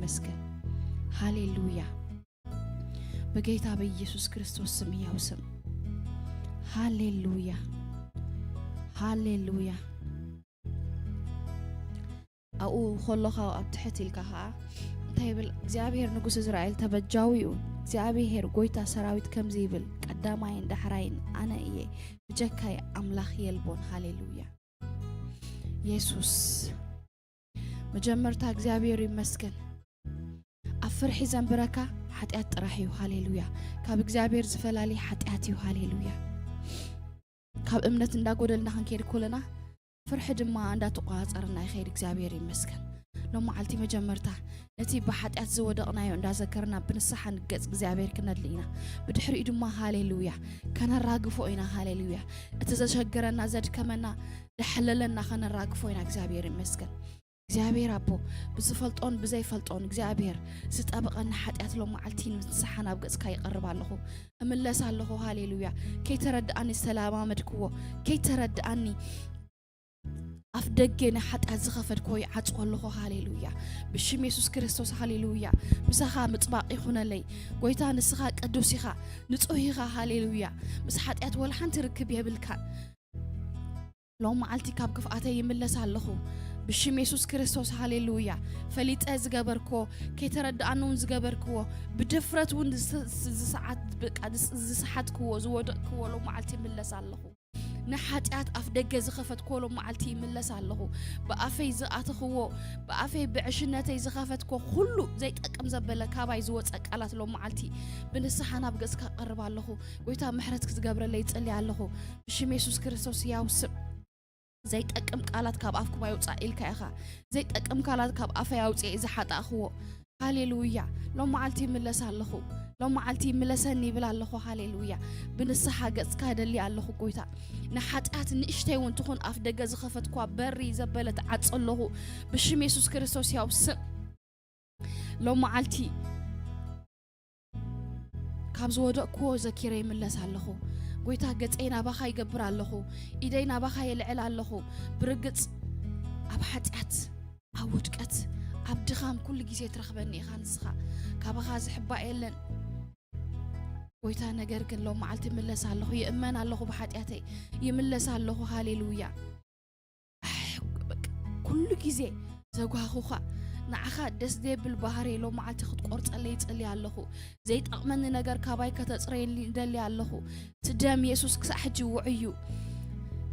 ይመስገን። ሃሌሉያ። በጌታ በኢየሱስ ክርስቶስ ስም፣ ያው ስም። ሃሌሉያ፣ ሃሌሉያ። ኣብኡ ከሎኻ ኣብ ትሕት ኢልካ ኸዓ እንታይ ይብል እግዚኣብሔር? ንጉስ እስራኤል ተበጃዊኡ እግዚኣብሔር ጐይታ ሰራዊት ከምዚ ይብል፣ ቀዳማይን ዳሕራይን ኣነ እየ፣ ብጀካይ ኣምላኽ የልቦን። ሃሌሉያ። የሱስ መጀመርታ እግዚኣብሔር ይመስገን። ኣብ ፍርሒ ዘንብረካ ሓጢኣት ጥራሕ እዩ። ሃሌሉያ። ካብ እግዚኣብሔር ዝፈላሊ ሓጢኣት እዩ። ሃሌሉያ። ካብ እምነት እንዳጎደልና ክንከይድ ከለና ፍርሒ ድማ እንዳተቆጻጸረና ይኸይድ። እግዚኣብሔር ይመስገን። ሎመዓልቲ መጀመርታ ነቲ ብሓጢኣት ዝወደቕናዮ እንዳዘከርና ብንስሓ ንገጽ እግዚኣብሔር ክነድሊ ኢና። ብድሕሪኡ ድማ ሃሌሉያ ከነራግፎ ኢና። ሃሌሉያ እቲ ዘሸገረና ዘድከመና ደሕለለና ከነራግፎ ኢና። እግዚኣብሔር ይመስገን። እግዚኣብሔር ኣቦ ብዝፈልጦን ብዘይፈልጦን እግዚኣብሔር ዝጠበቐኒ ሓጢኣት ሎመዓልቲ ንስሓ ናብ ገጽካ ይቐርብ ኣለኹ። እምለስ ኣለኹ። ሃሌሉያ። ከይተረድኣኒ ዝተለማመድክዎ ከይተረድኣኒ ኣፍ ደገ ንሓጢኣት ዝኸፈትክዎ ይዓጽዎ ኣለኹ። ሃሌሉያ። ብሽም የሱስ ክርስቶስ ሃሌሉያ። ምሳኻ ምጥባቕ ይኹነለይ። ጎይታ ንስኻ ቅዱስ ኢኻ፣ ንጹህ ኢኻ። ሃሌሉያ። ምስ ሓጢኣት ወላ ሓንቲ ርክብ የብልካን። ሎም መዓልቲ ካብ ክፍኣተይ ይምለስ ኣለኹ። ብሽም የሱስ ክርስቶስ ሃሌሉያ። ፈሊጠ ዝገበርክዎ፣ ከይተረድኣኒ እውን ዝገበርክዎ፣ ብድፍረት እውን ዝስ-፣ ዝሰዓት-፣ በቃ ዝስ-፣ ዝሰሓትክዎ፣ ዝወደቕክዎ ሎም መዓልቲ ይምለስ ኣለኹ። ንሓጢኣት ኣፍ ደገ ዝኸፈትክዎ ሎም መዓልቲ ይምለስ ኣለኹ። ብኣፈይ ዝኣተኽዎ፣ ብኣፈይ ብዕሽነተይ ዝኸፈትክዎ ኩሉ ዘይጠቅም ዘበለ ካባይ ዝወፀ ቃላት ሎም መዓልቲ ብንስሓ ናብ ገጽካ ቀርብ ኣለኹ። ጎይታ ምሕረት ክትገብረለይ ይጽሊ ኣለኹ። ብሽም የሱስ ክርስቶስ ያው ስም ዘይጠቅም ቃላት ካብ ኣፍኩም ኣይውጻእ ኢልካ ኢኻ። ዘይጠቅም ቃላት ካብ ኣፈይ ኣውጽኤ ዝሓጣእኽዎ። ሃሌሉያ። ሎም መዓልቲ ይምለስ ኣለኹ። ሎም መዓልቲ ይምለሰኒ ይብል ኣለኹ። ሃሌሉያ። ብንስሓ ገጽካ ደሊ ኣለኹ ጎይታ። ንሓጢኣት ንእሽተይ እውን ትኹን ኣፍ ደገ ዝኸፈትኳ በሪ ዘበለት ዓጽ ኣለኹ። ብሽም የሱስ ክርስቶስ ያው ስም ሎም መዓልቲ ካብ ዝወደቅክዎ ዘኪረ ይምለስ ኣለኹ። ጎይታ ገጸይ ናባኻ ይገብር ኣለኹ። ኢደይ ናባኻ የልዕል ኣለኹ። ብርግጽ ኣብ ሓጢኣት፣ ኣብ ውድቀት፣ ኣብ ድኻም ኩሉ ግዜ ትረኽበኒ ኢኻ ንስኻ። ካባኻ ዝሕባእ የለን። ጎይታ ነገር ግን ሎም መዓልቲ ይምለስ ኣለኹ። ይእመን ኣለኹ ብሓጢኣተይ። ይምለስ ኣለኹ። ሃሌሉያ። ኣሕ፣ በቃ፣ ኩሉ ግዜ ዘጓኹኻ፣ ንዓኻ ደስ ዘብል ባህሪ ሎም መዓልቲ ክትቆርጸለይ ይጽሊ ኣለኹ። ዘይጠቕመኒ ነገር ካባይ ከተጽረየኒ ይደሊ ኣለኹ። እቲ ደም የሱስ ክሳዕ ሕጂ ውዑይ እዩ።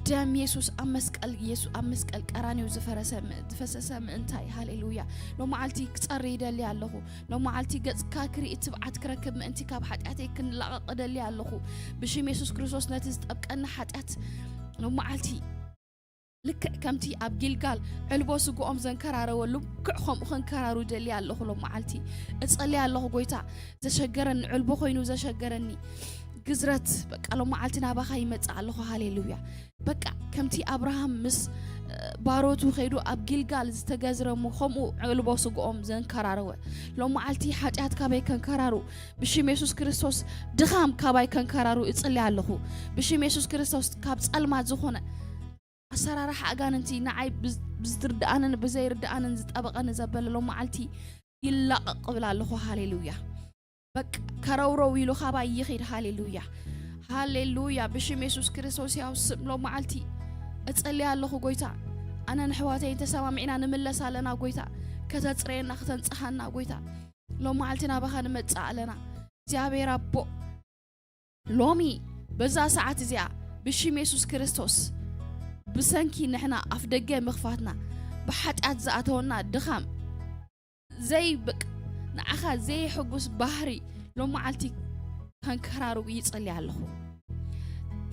ደም የሱስ ኣብ መስቀል፣ የሱ-፣ ኣብ መስቀል ቀራንዮ ዝፈረሰ ም-፣ ዝፈሰሰ ምእንታይ፣ ሃሌሉያ። ሎም መዓልቲ ክጸሪ ይደሊ ኣለኹ። ሎም መዓልቲ ገጽካ ክርኢ ትብዓት ክረክብ ምእንቲ ካብ ሓጢኣተይ ክንላቐቕ እደሊ ኣለኹ። ብሽም የሱስ ክርስቶስ ነቲ ዝጠብቀኒ ሓጢኣት ሎም መዓልቲ ልክዕ ከምቲ ኣብ ጊልጋል ዕልቦ ስግኦም ዘንከራረወ ልክዕ ከምኡ ከንከራሩ ደሊ ኣለኹ። ሎም መዓልቲ እጸሊ ኣለኹ። ጎይታ ዘሸገረኒ ዕልቦ ኮይኑ ዘሸገረኒ ግዝረት በቃ ሎም መዓልቲ ናባኻ ይመጽእ ኣለኹ። ሃሌሉያ። በቃ ከምቲ ኣብርሃም ምስ፣ እ፣ ባሮቱ ከይዱ ኣብ ጊልጋል ዝተገዝረ እሞ ከምኡ ዕልቦ ስግኦም ዘንከራረወ ሎም መዓልቲ ሓጢኣት ካበይ ከንከራሩ ብሽም የሱስ ክርስቶስ ድኻም ካባይ ከንከራሩ እጽሊ ኣለኹ። ብሽም የሱስ ክርስቶስ ካብ ጸልማት ዝኾነ ኣሰራርሓ ኣጋንንቲ ንዓይ ብዝ-፣ ብዝትርድኣንን ብዘይርድኣንን ዝጠበቐኒ ዘበለ ሎም መዓልቲ ይላቐቕ እብል ኣለኹ። ሃሌሉያ። በቃ ከረውረው ኢሉ ካባይ ይኺድ። ሃሌሉያ። ሃሌሉያ። ብሽም የሱስ ክርስቶስ ያው ስም ሎም መዓልቲ እጸሊ ኣለኹ ጎይታ። ኣነን ኣሕዋተይን ተሰማሚዕና ንምለስ ኣለና ጎይታ። ከተጽረየና፣ ከተንጽሃና ጎይታ። ሎም መዓልቲ ናባኻ ንመጽእ ኣለና። እግዚኣብሔር ኣቦ፣ ሎሚ በዛ ሰዓት እዚኣ ብሽም የሱስ ክርስቶስ ብሰንኪ ንሕና ኣፍ ደገ ምኽፋትና ብሓጢኣት ዝኣተወና ድኻም ዘይብቅ ንዓኻ ዘየሕጉስ ባህሪ ሎም መዓልቲ ከንከራሩ ይጸሊ ኣለኹ።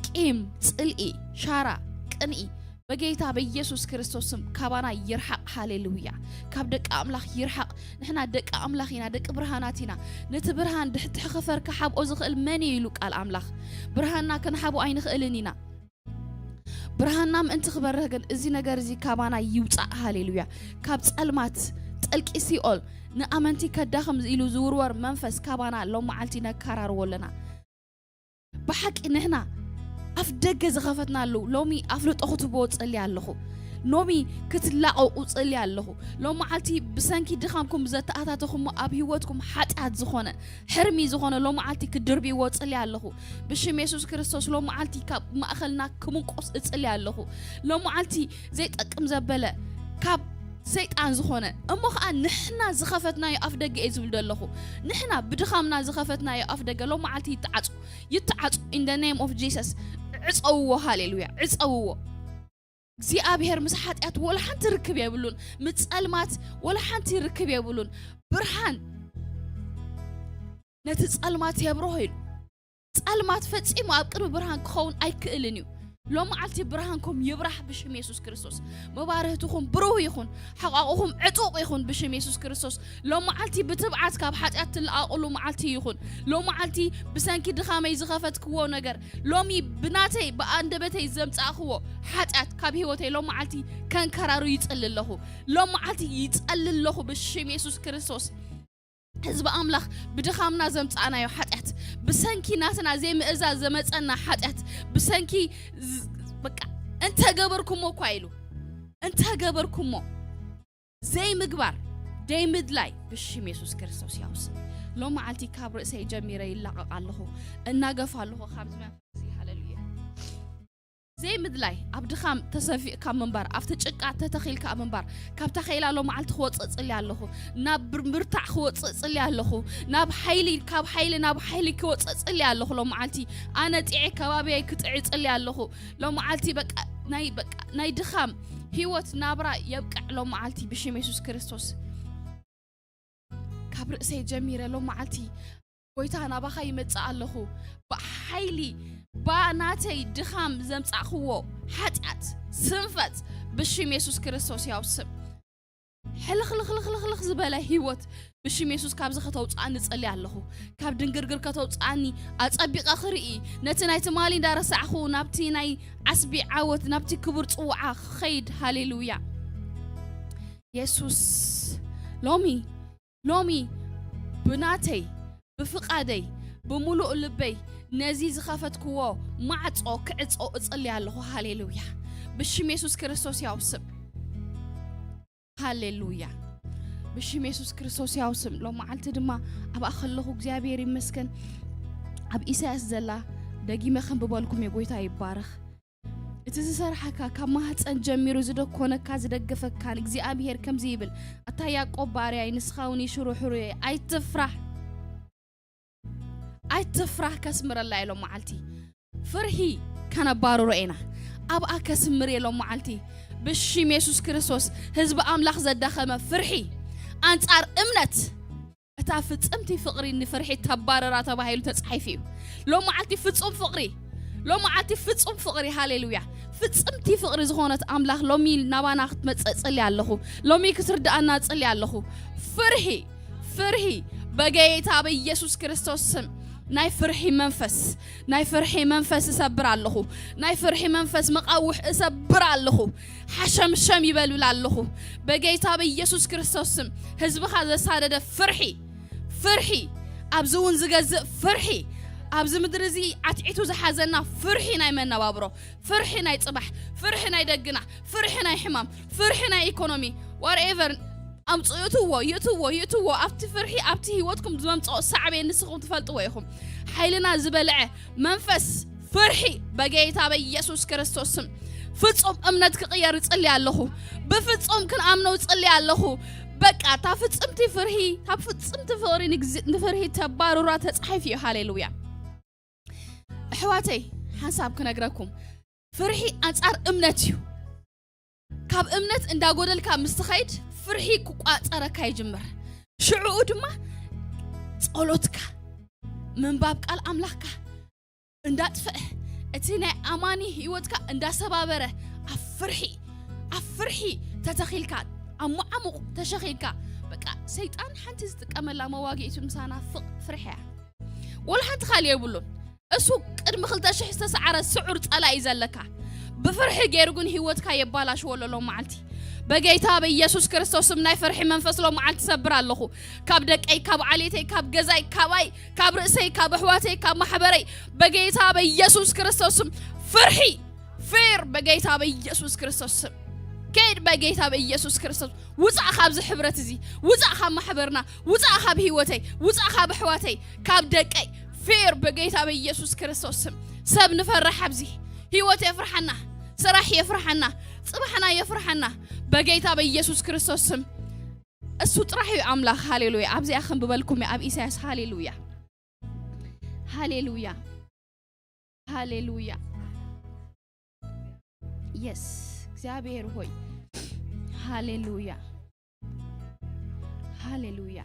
ቂም፣ ጽልኢ፣ ሻራ፣ ቅንኢ በጌታ በኢየሱስ ክርስቶስ ስም ካባና ይርሓቕ። ሃሌሉያ። ካብ ደቂ ኣምላኽ ይርሓቕ። ንሕና ደቂ ኣምላኽ ኢና፣ ደቂ ብርሃናት ኢና። ነቲ ብርሃን ድሕቲ ሕኸፈር ክሓብኦ ዝኽእል መን እዩ ኢሉ ቃል ኣምላኽ። ብርሃንና ክንሓቦ ኣይንኽእልን ኢና። ብርሃንና ምእንቲ ክበርህ ግን እዚ ነገር እዚ ካባና ይውጻእ። ሃሌሉያ። ካብ ጸልማት ጥልቂ ሲኦል ንኣመንቲ ከዳኽም ኢሉ ዝውርወር መንፈስ ካባና ሎም መዓልቲ ነካራርዎ ኣለና። ብሓቂ ንሕና ኣፍ ደገ ዝኸፈትናሉ ሎሚ ኣፍልጦ ክትህብዎ ጸልየ ኣለኹ። ሎሚ ክትላቐቑ ጽሊ ኣለኹ። ሎም መዓልቲ ብሰንኪ ድኻምኩም ዘተኣታተኹሞ ኣብ ህይወትኩም ሓጢኣት ዝኾነ፣ ሕርሚ ዝኾነ ሎም መዓልቲ ክትድርብይዎ ጽሊ ኣለኹ። ብሽም የሱስ ክርስቶስ ሎም መዓልቲ ካብ ማእኸልና ክምንቆስ እጽሊ ኣለኹ። ሎም መዓልቲ ዘይጠቅም ዘበለ ካብ ሰይጣን ዝኾነ፣ እሞ ኸዓ ንሕና ዝኸፈትናዮ ኣፍ ደገ እየ ዝብል ዘለኹ። ንሕና ብድኻምና ዝኸፈትናዮ ኣፍ ደገ ሎም መዓልቲ ይተዓጹ፣ ይተዓጹ። In the name of Jesus፣ ዕጸውዎ። ሃሌሉያ፣ ዕጸውዎ። እግዚኣብሔር ምስ ሓጢኣት ወላ ሓንቲ ርክብ የብሉን። ምስ ጸልማት ወላ ሓንቲ ርክብ የብሉን። ብርሃን ነቲ ጸልማት የብርሆ ኢሉ። ጸልማት ፈጺሙ ኣብ ቅድሚ ብርሃን ክኸውን ኣይክእልን እዩ። ሎም መዓልቲ ብርሃንኩም ይብራህ ብሽም የሱስ ክርስቶስ። መባርህትኹም ብሩህ ይኹን፣ ሕቓቑኹም ዕጡቕ ይኹን ብሽም የሱስ ክርስቶስ። ሎም መዓልቲ ብትብዓት ካብ ሓጢኣት ትለኣቑሉ መዓልቲ ይኹን። ሎም መዓልቲ ብሰንኪ ድኻመይ ዝኸፈትክዎ ነገር፣ ሎሚ ብናተይ ብኣንደበተይ ዘምጻእክዎ ሓጢኣት ካብ ህይወተይ ሎም መዓልቲ ከንከራሩ ይጽሊ ኣለኹ። ሎም መዓልቲ ይጸሊ ኣለኹ ብሽም የሱስ ክርስቶስ። ህዝቢ ኣምላኽ ብድኻምና ዘምጻእናዮ ሓጢኣት፣ ብሰንኪ ናትና ዘይምእዛዝ ዘመጸና ሓጢኣት፣ ብሰንኪ ዝ-፣ በቃ እንተገበርኩሞ እኳ ኢሉ፣ እንተገበርኩሞ ዘይምግባር፣ ደይምድላይ ብሽም የሱስ ክርስቶስ ያውስን። ሎም መዓልቲ ካብ ርእሰይ ጀሚረ ይላቐቕ ኣለኹ፣ እናገፍ ኣለኹ ካብዚ መንፈስ እዚ። ሃሌሉያ። ዘይምድላይ፣ ኣብ ድኻም ተሰፊእካ ምንባር፣ ኣብቲ ጭቃ ተተኺልካ ምንባር፣ ካብታ ኸይላ ሎም መዓልቲ ክወፅእ ጽሊ ኣለኹ፣ ናብ ብር-፣ ምርታዕ ክወፅእ ጽሊ ኣለኹ፣ ናብ ሓይሊ፣ ካብ ሓይሊ ናብ ሓይሊ ክወፅእ ጽሊ ኣለኹ። ሎም መዓልቲ ኣነ ጥዒ ከባቢየይ ክጥዒ ጽሊ ኣለኹ። ሎም መዓልቲ በቃ ናይ፣ በቃ ናይ ድኻም ህይወት ናብራ የብቅዕ። ሎም መዓልቲ ብሽም የሱስ ክርስቶስ ካብ ርእሰይ ጀሚረ ሎም መዓልቲ ጎይታ ናባኻ ይመጽእ ኣለኹ። ብሓይሊ፣ ብናተይ ድኻም ዘምጻእክዎ ሓጢኣት፣ ስንፈት፣ ብሽም የሱስ ክርስቶስ ያውስም። ሕልኽልኽልኽልኽ ዝበለ ህይወት ብሽም የሱስ ካብዚ ከተውጽኣኒ እጸሊ ኣለኹ። ካብ ድንግርግር ከተውጽኣኒ፣ ኣጸቢቐ ክርኢ፣ ነቲ ናይ ትማሊ እንዳረሳዕኹ ናብቲ ናይ ዓስቢ ዓወት፣ ናብቲ ክቡር ጽውዓ ክኸይድ። ሃሌሉያ። የሱስ፣ ሎሚ፣ ሎሚ ብናተይ፣ ብፍቓደይ፣ ብምሉእ ልበይ ነዚ ዝኸፈትክዎ ማዕጾ ክዕጾ እጽሊ ኣለኹ። ሃሌሉያ። ብሽም የሱስ ክርስቶስ ያው ስም። ሃሌሉያ። ብሽም የሱስ ክርስቶስ ያው ስም። ሎም መዓልቲ ድማ ኣብኣ ከለኹ እግዚኣብሔር ይመስገን። ኣብ ኢሳያስ ዘላ ደጊመ ከንብበልኩም እየ። ጎይታ ይባረኽ። እቲ ዝሰርሓካ፣ ካብ ማህፀን ጀሚሩ ዝደኮነካ ዝደገፈካን እግዚኣብሔር ከምዚ ይብል፣ ኣታ ያዕቆብ ባርያይ፣ ንስኻ እውን ይሽሩሕሩየ፣ ኣይትፍራሕ። ኣይትፍራህ፣ ከስምረላ እየ ሎም መዓልቲ። ፍርሂ ከነባርሮ ኢና። ኣብኣ ከስምር እየ ሎም መዓልቲ። ብሽም የሱስ ክርስቶስ ህዝቢ ኣምላኽ ዘዳኸመ ፍርሒ ኣንጻር እምነት፣ እታ ፍጽምቲ ፍቕሪ ንፍርሒ ተባርራ ተባሂሉ ተጻሒፉ እዩ። ሎም መዓልቲ ፍጹም ፍቕሪ፣ ሎም መዓልቲ ፍጹም ፍቕሪ፣ ሃሌሉያ። ፍጽምቲ ፍቕሪ ዝኾነት ኣምላኽ ሎሚ ናባና ክትመጽእ ጽሊ ኣለኹ። ሎሚ ክትርድኣና ጽሊ ኣለኹ። ፍርሂ፣ ፍርሂ በጌታ በኢየሱስ ክርስቶስ ስም ናይ ፍርሒ መንፈስ፣ ናይ ፍርሒ መንፈስ እሰብር ኣለኹ። ናይ ፍርሒ መንፈስ መቓውሕ እሰብር ኣለኹ። ሓሸምሸም ይበልብል ኣለኹ። በጌታ በኢየሱስ ክርስቶስ ስም ህዝብኻ ዘሳደደ ፍርሒ፣ ፍርሒ፣ ኣብዚ እውን ዝገዝእ ፍርሒ፣ ኣብዚ ምድሪ እዚ ዓትዒቱ ዝሓዘና ፍርሒ ናይ መነባብሮ፣ ፍርሒ ናይ ጽባሕ፣ ፍርሒ ናይ ደግና፣ ፍርሒ ናይ ሕማም፣ ፍርሒ ናይ ኢኮኖሚ፣ ዋትኤቨር፣ ኣምጽኡ፣ ይእትዎ፣ ይእትዎ፣ ይእትዎ። ኣብቲ ፍርሒ፣ ኣብቲ ህይወትኩም ዝመምጽኦ ሳዕቤን ንስኹም ትፈልጥዎ ኢኹም። ሓይልና ዝበልዐ መንፈስ ፍርሒ በጌታ በኢየሱስ ክርስቶስ ስም ፍጹም እምነት ክቕየር እጽሊ ኣለኹ። ብፍጹም ክንኣምኖ እጽሊ ኣለኹ። በቃ፣ እታ ፍጽምቲ ፍርሂ፣ እታ ፍጽምቲ ፍቕሪ ንግዚ-፣ ንፍርሂ ተባርራ ተጻሒፉ እዩ። ሃሌሉያ። ኣሕዋተይ፣ ሓንሳብ ክነግረኩም፣ ፍርሒ ኣንጻር እምነት እዩ። ካብ እምነት እንዳጎደልካ ምስ ትኸይድ፣ ፍርሒ ክቋጸረካ ይጅምር። ሽዑኡ ድማ ጸሎትካ፣ ምንባብ ቃል ኣምላኽካ እንዳጥፍአ፣ እቲ ናይ ኣማኒ ህይወትካ እንዳሰባበረ፣ ኣብ ፍርሒ፣ ኣብ ፍርሒ ተተኺልካ፣ ኣብ መዓሙቕ ተሸኺልካ፣ በቃ፣ ሰይጣን ሓንቲ ዝጥቀመላ መዋግኢቱ ምሳና ፍቕ-፣ ፍርሒ እያ። ወላ ሓንቲ ካልእ የብሉን። እሱ ቅድሚ ክልተ ሽሕ ዝተሰዓረ ስዑር ጸላኢ እዩ ዘለካ። ብፍርሒ ገይሩ ግን ህይወትካ የባላሽዎ ኣሎ ሎም መዓልቲ። በጌታ በኢየሱስ ክርስቶስ ስም ናይ ፍርሒ መንፈስ ሎም መዓልቲ ሰብር ኣለኹ። ካብ ደቀይ፣ ካብ ዓሌተይ፣ ካብ ገዛይ፣ ካባይ፣ ካብ ርእሰይ፣ ካብ ኣሕዋተይ፣ ካብ ማሕበረይ፣ በጌታ በኢየሱስ ክርስቶስ ስም ፍርሒ፣ ፌር፣ በጌታ በኢየሱስ ክርስቶስ ስም ከይድ በጌታ በኢየሱስ ክርስቶስ። ውፃእ ካብዚ ሕብረት እዚ፣ ውፃእ ካብ ማሕበርና፣ ውፃእ ካብ ህይወተይ፣ ውፃእ ካብ ኣሕዋተይ፣ ካብ ደቀይ። ፌር በጌታ በኢየሱስ ክርስቶስ ስም። ሰብ ንፈርሕ ኣብዚ። ህይወት የፍርሓና፣ ስራሕ የፍርሓና፣ ፅባሕና የፍርሓና በጌታ በኢየሱስ ክርስቶስ ስም። እሱ ጥራሕ እዩ ኣምላኽ። ሃሌሉያ። ኣብዚኣ ከም ብበልኩም ኣብ ኢሳያስ። ሃሌሉያ፣ ሃሌሉያ፣ ሃሌሉያ። የስ፣ እግዚኣብሔር ሆይ፣ ሃሌሉያ፣ ሃሌሉያ፣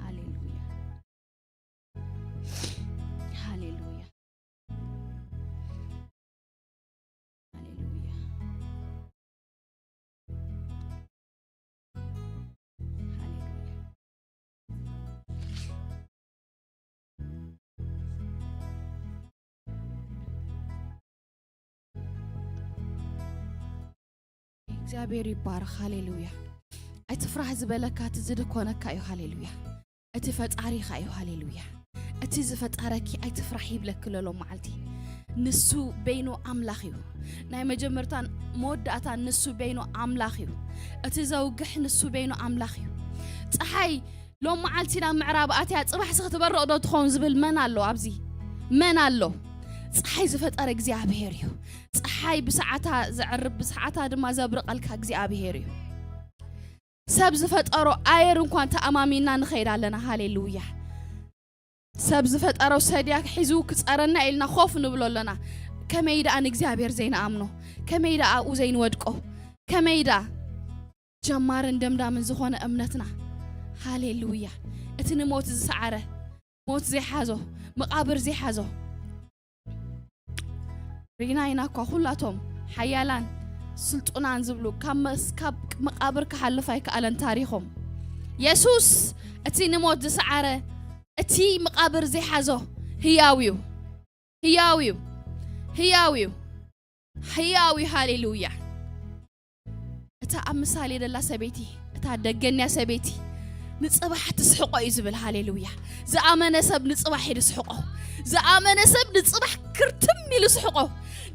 ሃሌሉያ፣ ሃሌሉያ፣ ሃሌሉያ፣ ሃሌሉያ። እግዚኣብሔር ይባረኽ። ሃሌሉያ። ኣይትፍራህ ዝበለካ እቲ ዝድኮነካ እዩ። ሃሌሉያ። እቲ ፈጣሪኻ እዩ። ሃሌሉያ። እቲ ዝፈጠረኪ ኣይትፍራሕ ይብለኪ ኣሎ ሎም መዓልቲ። ንሱ በይኑ ኣምላኽ እዩ። ናይ መጀመርታን መወዳእታን ንሱ በይኑ ኣምላኽ እዩ። እቲ ዘውግሕ ንሱ በይኑ ኣምላኽ እዩ። ፀሓይ ሎም መዓልቲ ናብ ምዕራብ ኣትያ ፅባሕሲ ክትበርቕ ዶ ትኸውን ዝብል መን ኣሎ ኣብዚ? መን ኣሎ? ፀሓይ ዝፈጠረ እግዚኣብሔር እዩ። ፀሓይ ብሰዓታ ዘዕርብ ብሰዓታ ድማ ዘብርቐልካ እግዚኣብሔር እዩ። ሰብ ዝፈጠሮ ኣየር እንኳን ተኣማሚና ንኸይድ ኣለና። ሃሌሉያ። ሰብ ዝፈጠሮ ሰድያ ሒዙ ክጸረና ኢልና ኮፍ ንብሎ ኣለና። ከመይ ደኣ ንእግዚኣብሔር ዘይንኣምኖ? ከመይ ደኣ ኣብኡ ዘይንወድቆ? ከመይ ደኣ ጀማርን ደምዳምን ዝኾነ እምነትና? ሃሌሉያ። እቲ ንሞት ዝሰዓረ፣ ሞት ዘይሓዞ፣ መቓብር ዘይሓዞ፣ ርኢና ኢና እኳ ኩላቶም ሓያላን ስልጡናን ዝብሉ ካብ መስ-፣ ካብ መቓብር ክሓልፍ ኣይከኣለን ታሪኾም። የሱስ እቲ ንሞት ዝሰዓረ፣ እቲ መቓብር ዘይሓዞ ህያው እዩ። ህያው እዩ። ህያው እዩ። ህያው እዩ። ሃሌሉያ። እታ ኣብ ምሳሌ ደላ ሰበይቲ፣ እታ ደገንያ ሰበይቲ ንጽባሕ ትስሕቆ እዩ ዝብል። ሃሌሉያ። ዝኣመነ ሰብ ንጽባሕ እዩ ዝስሕቆ። ዝኣመነ ሰብ ንጽባሕ ክርትም ኢሉ ይስሕቆ።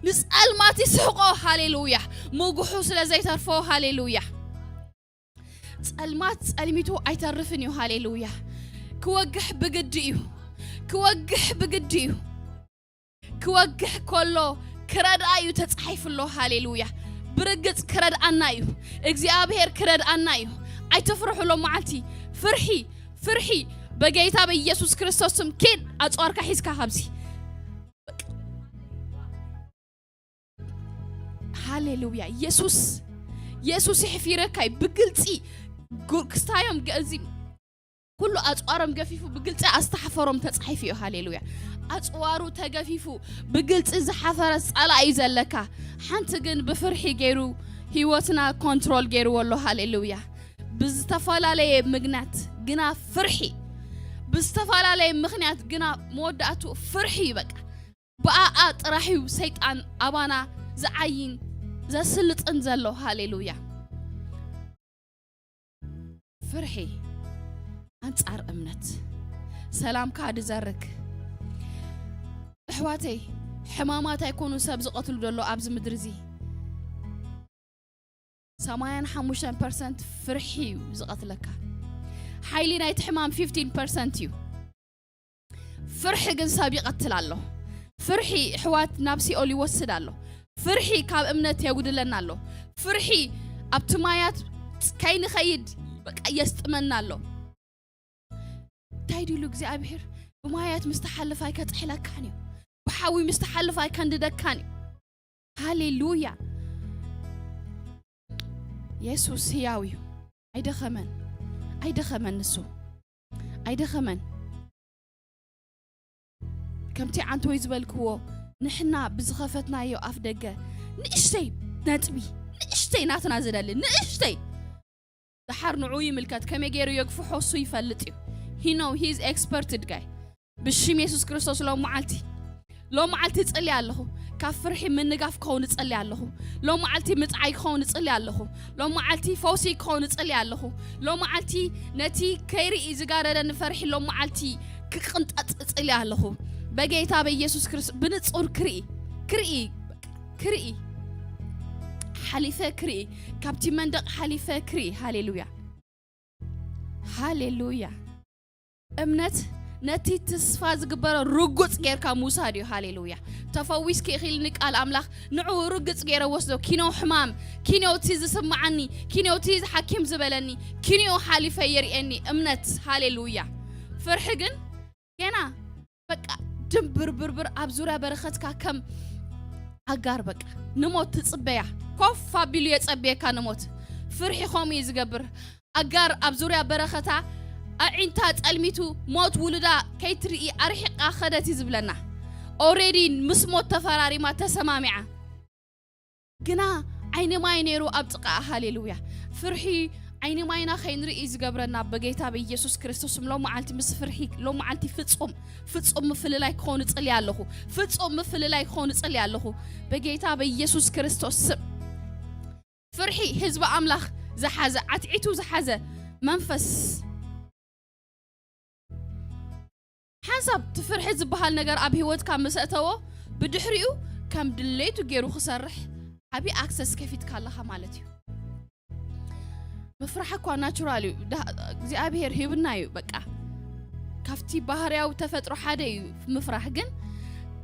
ንጸልማት ይስሕቆ። ሃሌሉያ። ምጉሑ ስለ ዘይተርፎ። ሃሌሉያ። ጸልማት ጸልሚቱ ኣይተርፍን እዩ። ሃሌሉያ። ክወግሕ ብግዲ እዩ። ክወግሕ ብግዲ እዩ። ክወግሕ ከሎ ክረድኣ እዩ ተጻሒፉ ኣሎ። ሃሌሉያ። ብርግጽ ክረድኣና እዩ። እግዚኣብሔር ክረድኣና እዩ። ኣይትፍርሑ ሎም መዓልቲ። ፍርሒ፣ ፍርሒ። በጌታ በኢየሱስ ክርስቶስ ስም ኪድ ኣጽዋርካ ሒዝካ ካብዚ። ሃሌሉያ። የሱስ፣ የሱስ ይሕፊረካ እዩ። ብግልጺ ጉ-፣ ክስታዮም ገ-፣ እዚ ኩሉ ኣጽዋሮም ገፊፉ ብግልጺ ኣስተሓፈሮም ተጻሒፉ እዩ። ሃሌሉያ። ኣጽዋሩ ተገፊፉ ብግልጺ ዝሓፈረ ጸላኢ እዩ ዘለካ። ሓንቲ ግን ብፍርሒ ገይሩ ህይወትና ኮንትሮል ገይርዎ ኣሎ። ሃሌሉያ። ብዝተፈላለየ ምክንያት ግና ፍርሒ፣ ብዝተፈላለየ ምክንያት ግና መወዳእቱ ፍርሒ እዩ። በቃ ብኣኣ ጥራሕ እዩ ሰይጣን ኣባና ዝዓይን ዘስልጥን ዘሎ። ሃሌሉያ። ፍርሒ ኣንጻር እምነት። ሰላምካ ድዘርግ። ኣሕዋተይ፣ ሕማማት ኣይኮኑ ሰብ ዝቐትሉ ዘሎ ኣብዚ ምድሪ እዚ። ሰማንያን ሓሙሽተን ፐርሰንት ፍርሒ እዩ ዝቐትለካ። ሓይሊ ናይቲ ሕማም ፊፍቲን ፐርሰንት እዩ። ፍርሒ ግን ሰብ ይቐትል ኣሎ። ፍርሒ ኣሕዋት ናብ ሲኦል ይወስድ ኣሎ። ፍርሒ ካብ እምነት የጉድለና ኣሎ። ፍርሒ ኣብቲ ማያት ከይንኸይድ በቃ የስጥመና ኣሎ። እንታይ ድሉ እግዚኣብሔር ብማያት ምስ ተሓልፍ ኣይከጥሕለካን እዩ። ብሓዊ ምስ ተሓልፍ ኣይከንድደካን እዩ። ሃሌሉያ። የሱስ ህያው እዩ። ኣይደኸመን። ኣይደኸመን ንሱ። ኣይደኸመን። ከምቲ ዓንተወይ ዝበልክዎ ንሕና ብዝኸፈትናዮ ኣፍ ደገ ንእሽተይ ነጥቢ፣ ንእሽተይ ናትና ዝደሊ፣ ንእሽተይ ደሓር ንዑ ይምልከት፣ ከመይ ገይሩ የግፍሖ እሱ ይፈልጥ እዩ። He know, he is experted guy። ብሽም የሱስ ክርስቶስ ሎም መዓልቲ፣ ሎም መዓልቲ እጽሊ ኣለኹ። ካብ ፍርሒ ምንጋፍ ክኸውን እጽሊ ኣለኹ። ሎም መዓልቲ ምጽዓይ ክኸውን እጽሊ ኣለኹ። ሎም መዓልቲ ፈውሲ ክኸውን እጽሊ ኣለኹ። ሎም መዓልቲ ነቲ ከይርኢ ዝጋረደ ንፈርሒ ሎም መዓልቲ ክቕንጠጥ እጽሊ ኣለኹ። በጌታ በኢየሱስ ክርስቶስ ብንጹር ክርኢ፣ ክርኢ፣ ክርኢ፣ ሓሊፈ ክርኢ፣ ካብቲ መንደቕ ሓሊፈ ክርኢ። ሃሌሉያ፣ ሃሌሉያ። እምነት ነቲ ተስፋ ዝግበሮ ርጉጽ ጌርካ ምውሳድ እዩ። ሃሌሉያ። ተፈዊስኪ ኢኺልኒ ቃል ኣምላኽ፣ ንዕኡ ርግጽ ገይረ ወስዶ። ኪኖ ሕማም፣ ኪኖ እቲ ዝስምዓኒ፣ ኪኖ እቲ ሓኪም ዝበለኒ፣ ኪኖ ሓሊፈ የርእየኒ እምነት። ሃሌሉያ። ፍርሒ ግን ገና በቃ ድምብርብርብር ኣብ ዙርያ በረኸትካ ከም ኣጋር በቃ ንሞት ትጽበያ። ኮፍ ኣቢሉ የጸብየካ ንሞት። ፍርሒ ከምኡ እዩ ዝገብር። ኣጋር ኣብ ዙርያ በረኸታ ኣዒንታ ጸልሚቱ ሞት ውሉዳ ከይትርኢ ኣርሒቓ ኸደት እዩ ዝብለና። ኦሬዲ ምስ ሞት ተፈራሪማ ተሰማሚዓ። ግና ዓይኒ ማይ ነይሩ ኣብ ጥቓኣ። ሃሌሉያ። ፍርሒ ዓይኒ ማይና ከይንርኢ ዝገብረና በጌታ በኢየሱስ ክርስቶስም ሎም መዓልቲ ምስ ፍርሒ ሎም መዓልቲ ፍጹም ፍጹም ምፍልላይ ክኾኑ ጽልያ ኣለኹ። ፍጹም ምፍልላይ ክኾኑ ጽልያ ኣለኹ በጌታ በኢየሱስ ክርስቶስ ስም። ፍርሒ ህዝቢ ኣምላኽ ዝሓዘ፣ ዓትዒቱ ዝሓዘ መንፈስ። ሓንሳብ እቲ ፍርሒ ዝበሃል ነገር ኣብ ህይወትካ ምስ ኣእተዎ፣ ብድሕሪኡ ከም ድሌቱ ገይሩ ክሰርሕ ዓቢ ኣክሰስ ከፊትካ ኣለኻ ማለት እዩ። ምፍራሕ እኳ ናቹራል እዩ። ዳ-፣ እግዚኣብሔር ሂብና እዩ። በቃ ካብቲ ባህርያዊ ተፈጥሮ ሓደ እዩ ምፍራሕ፣ ግን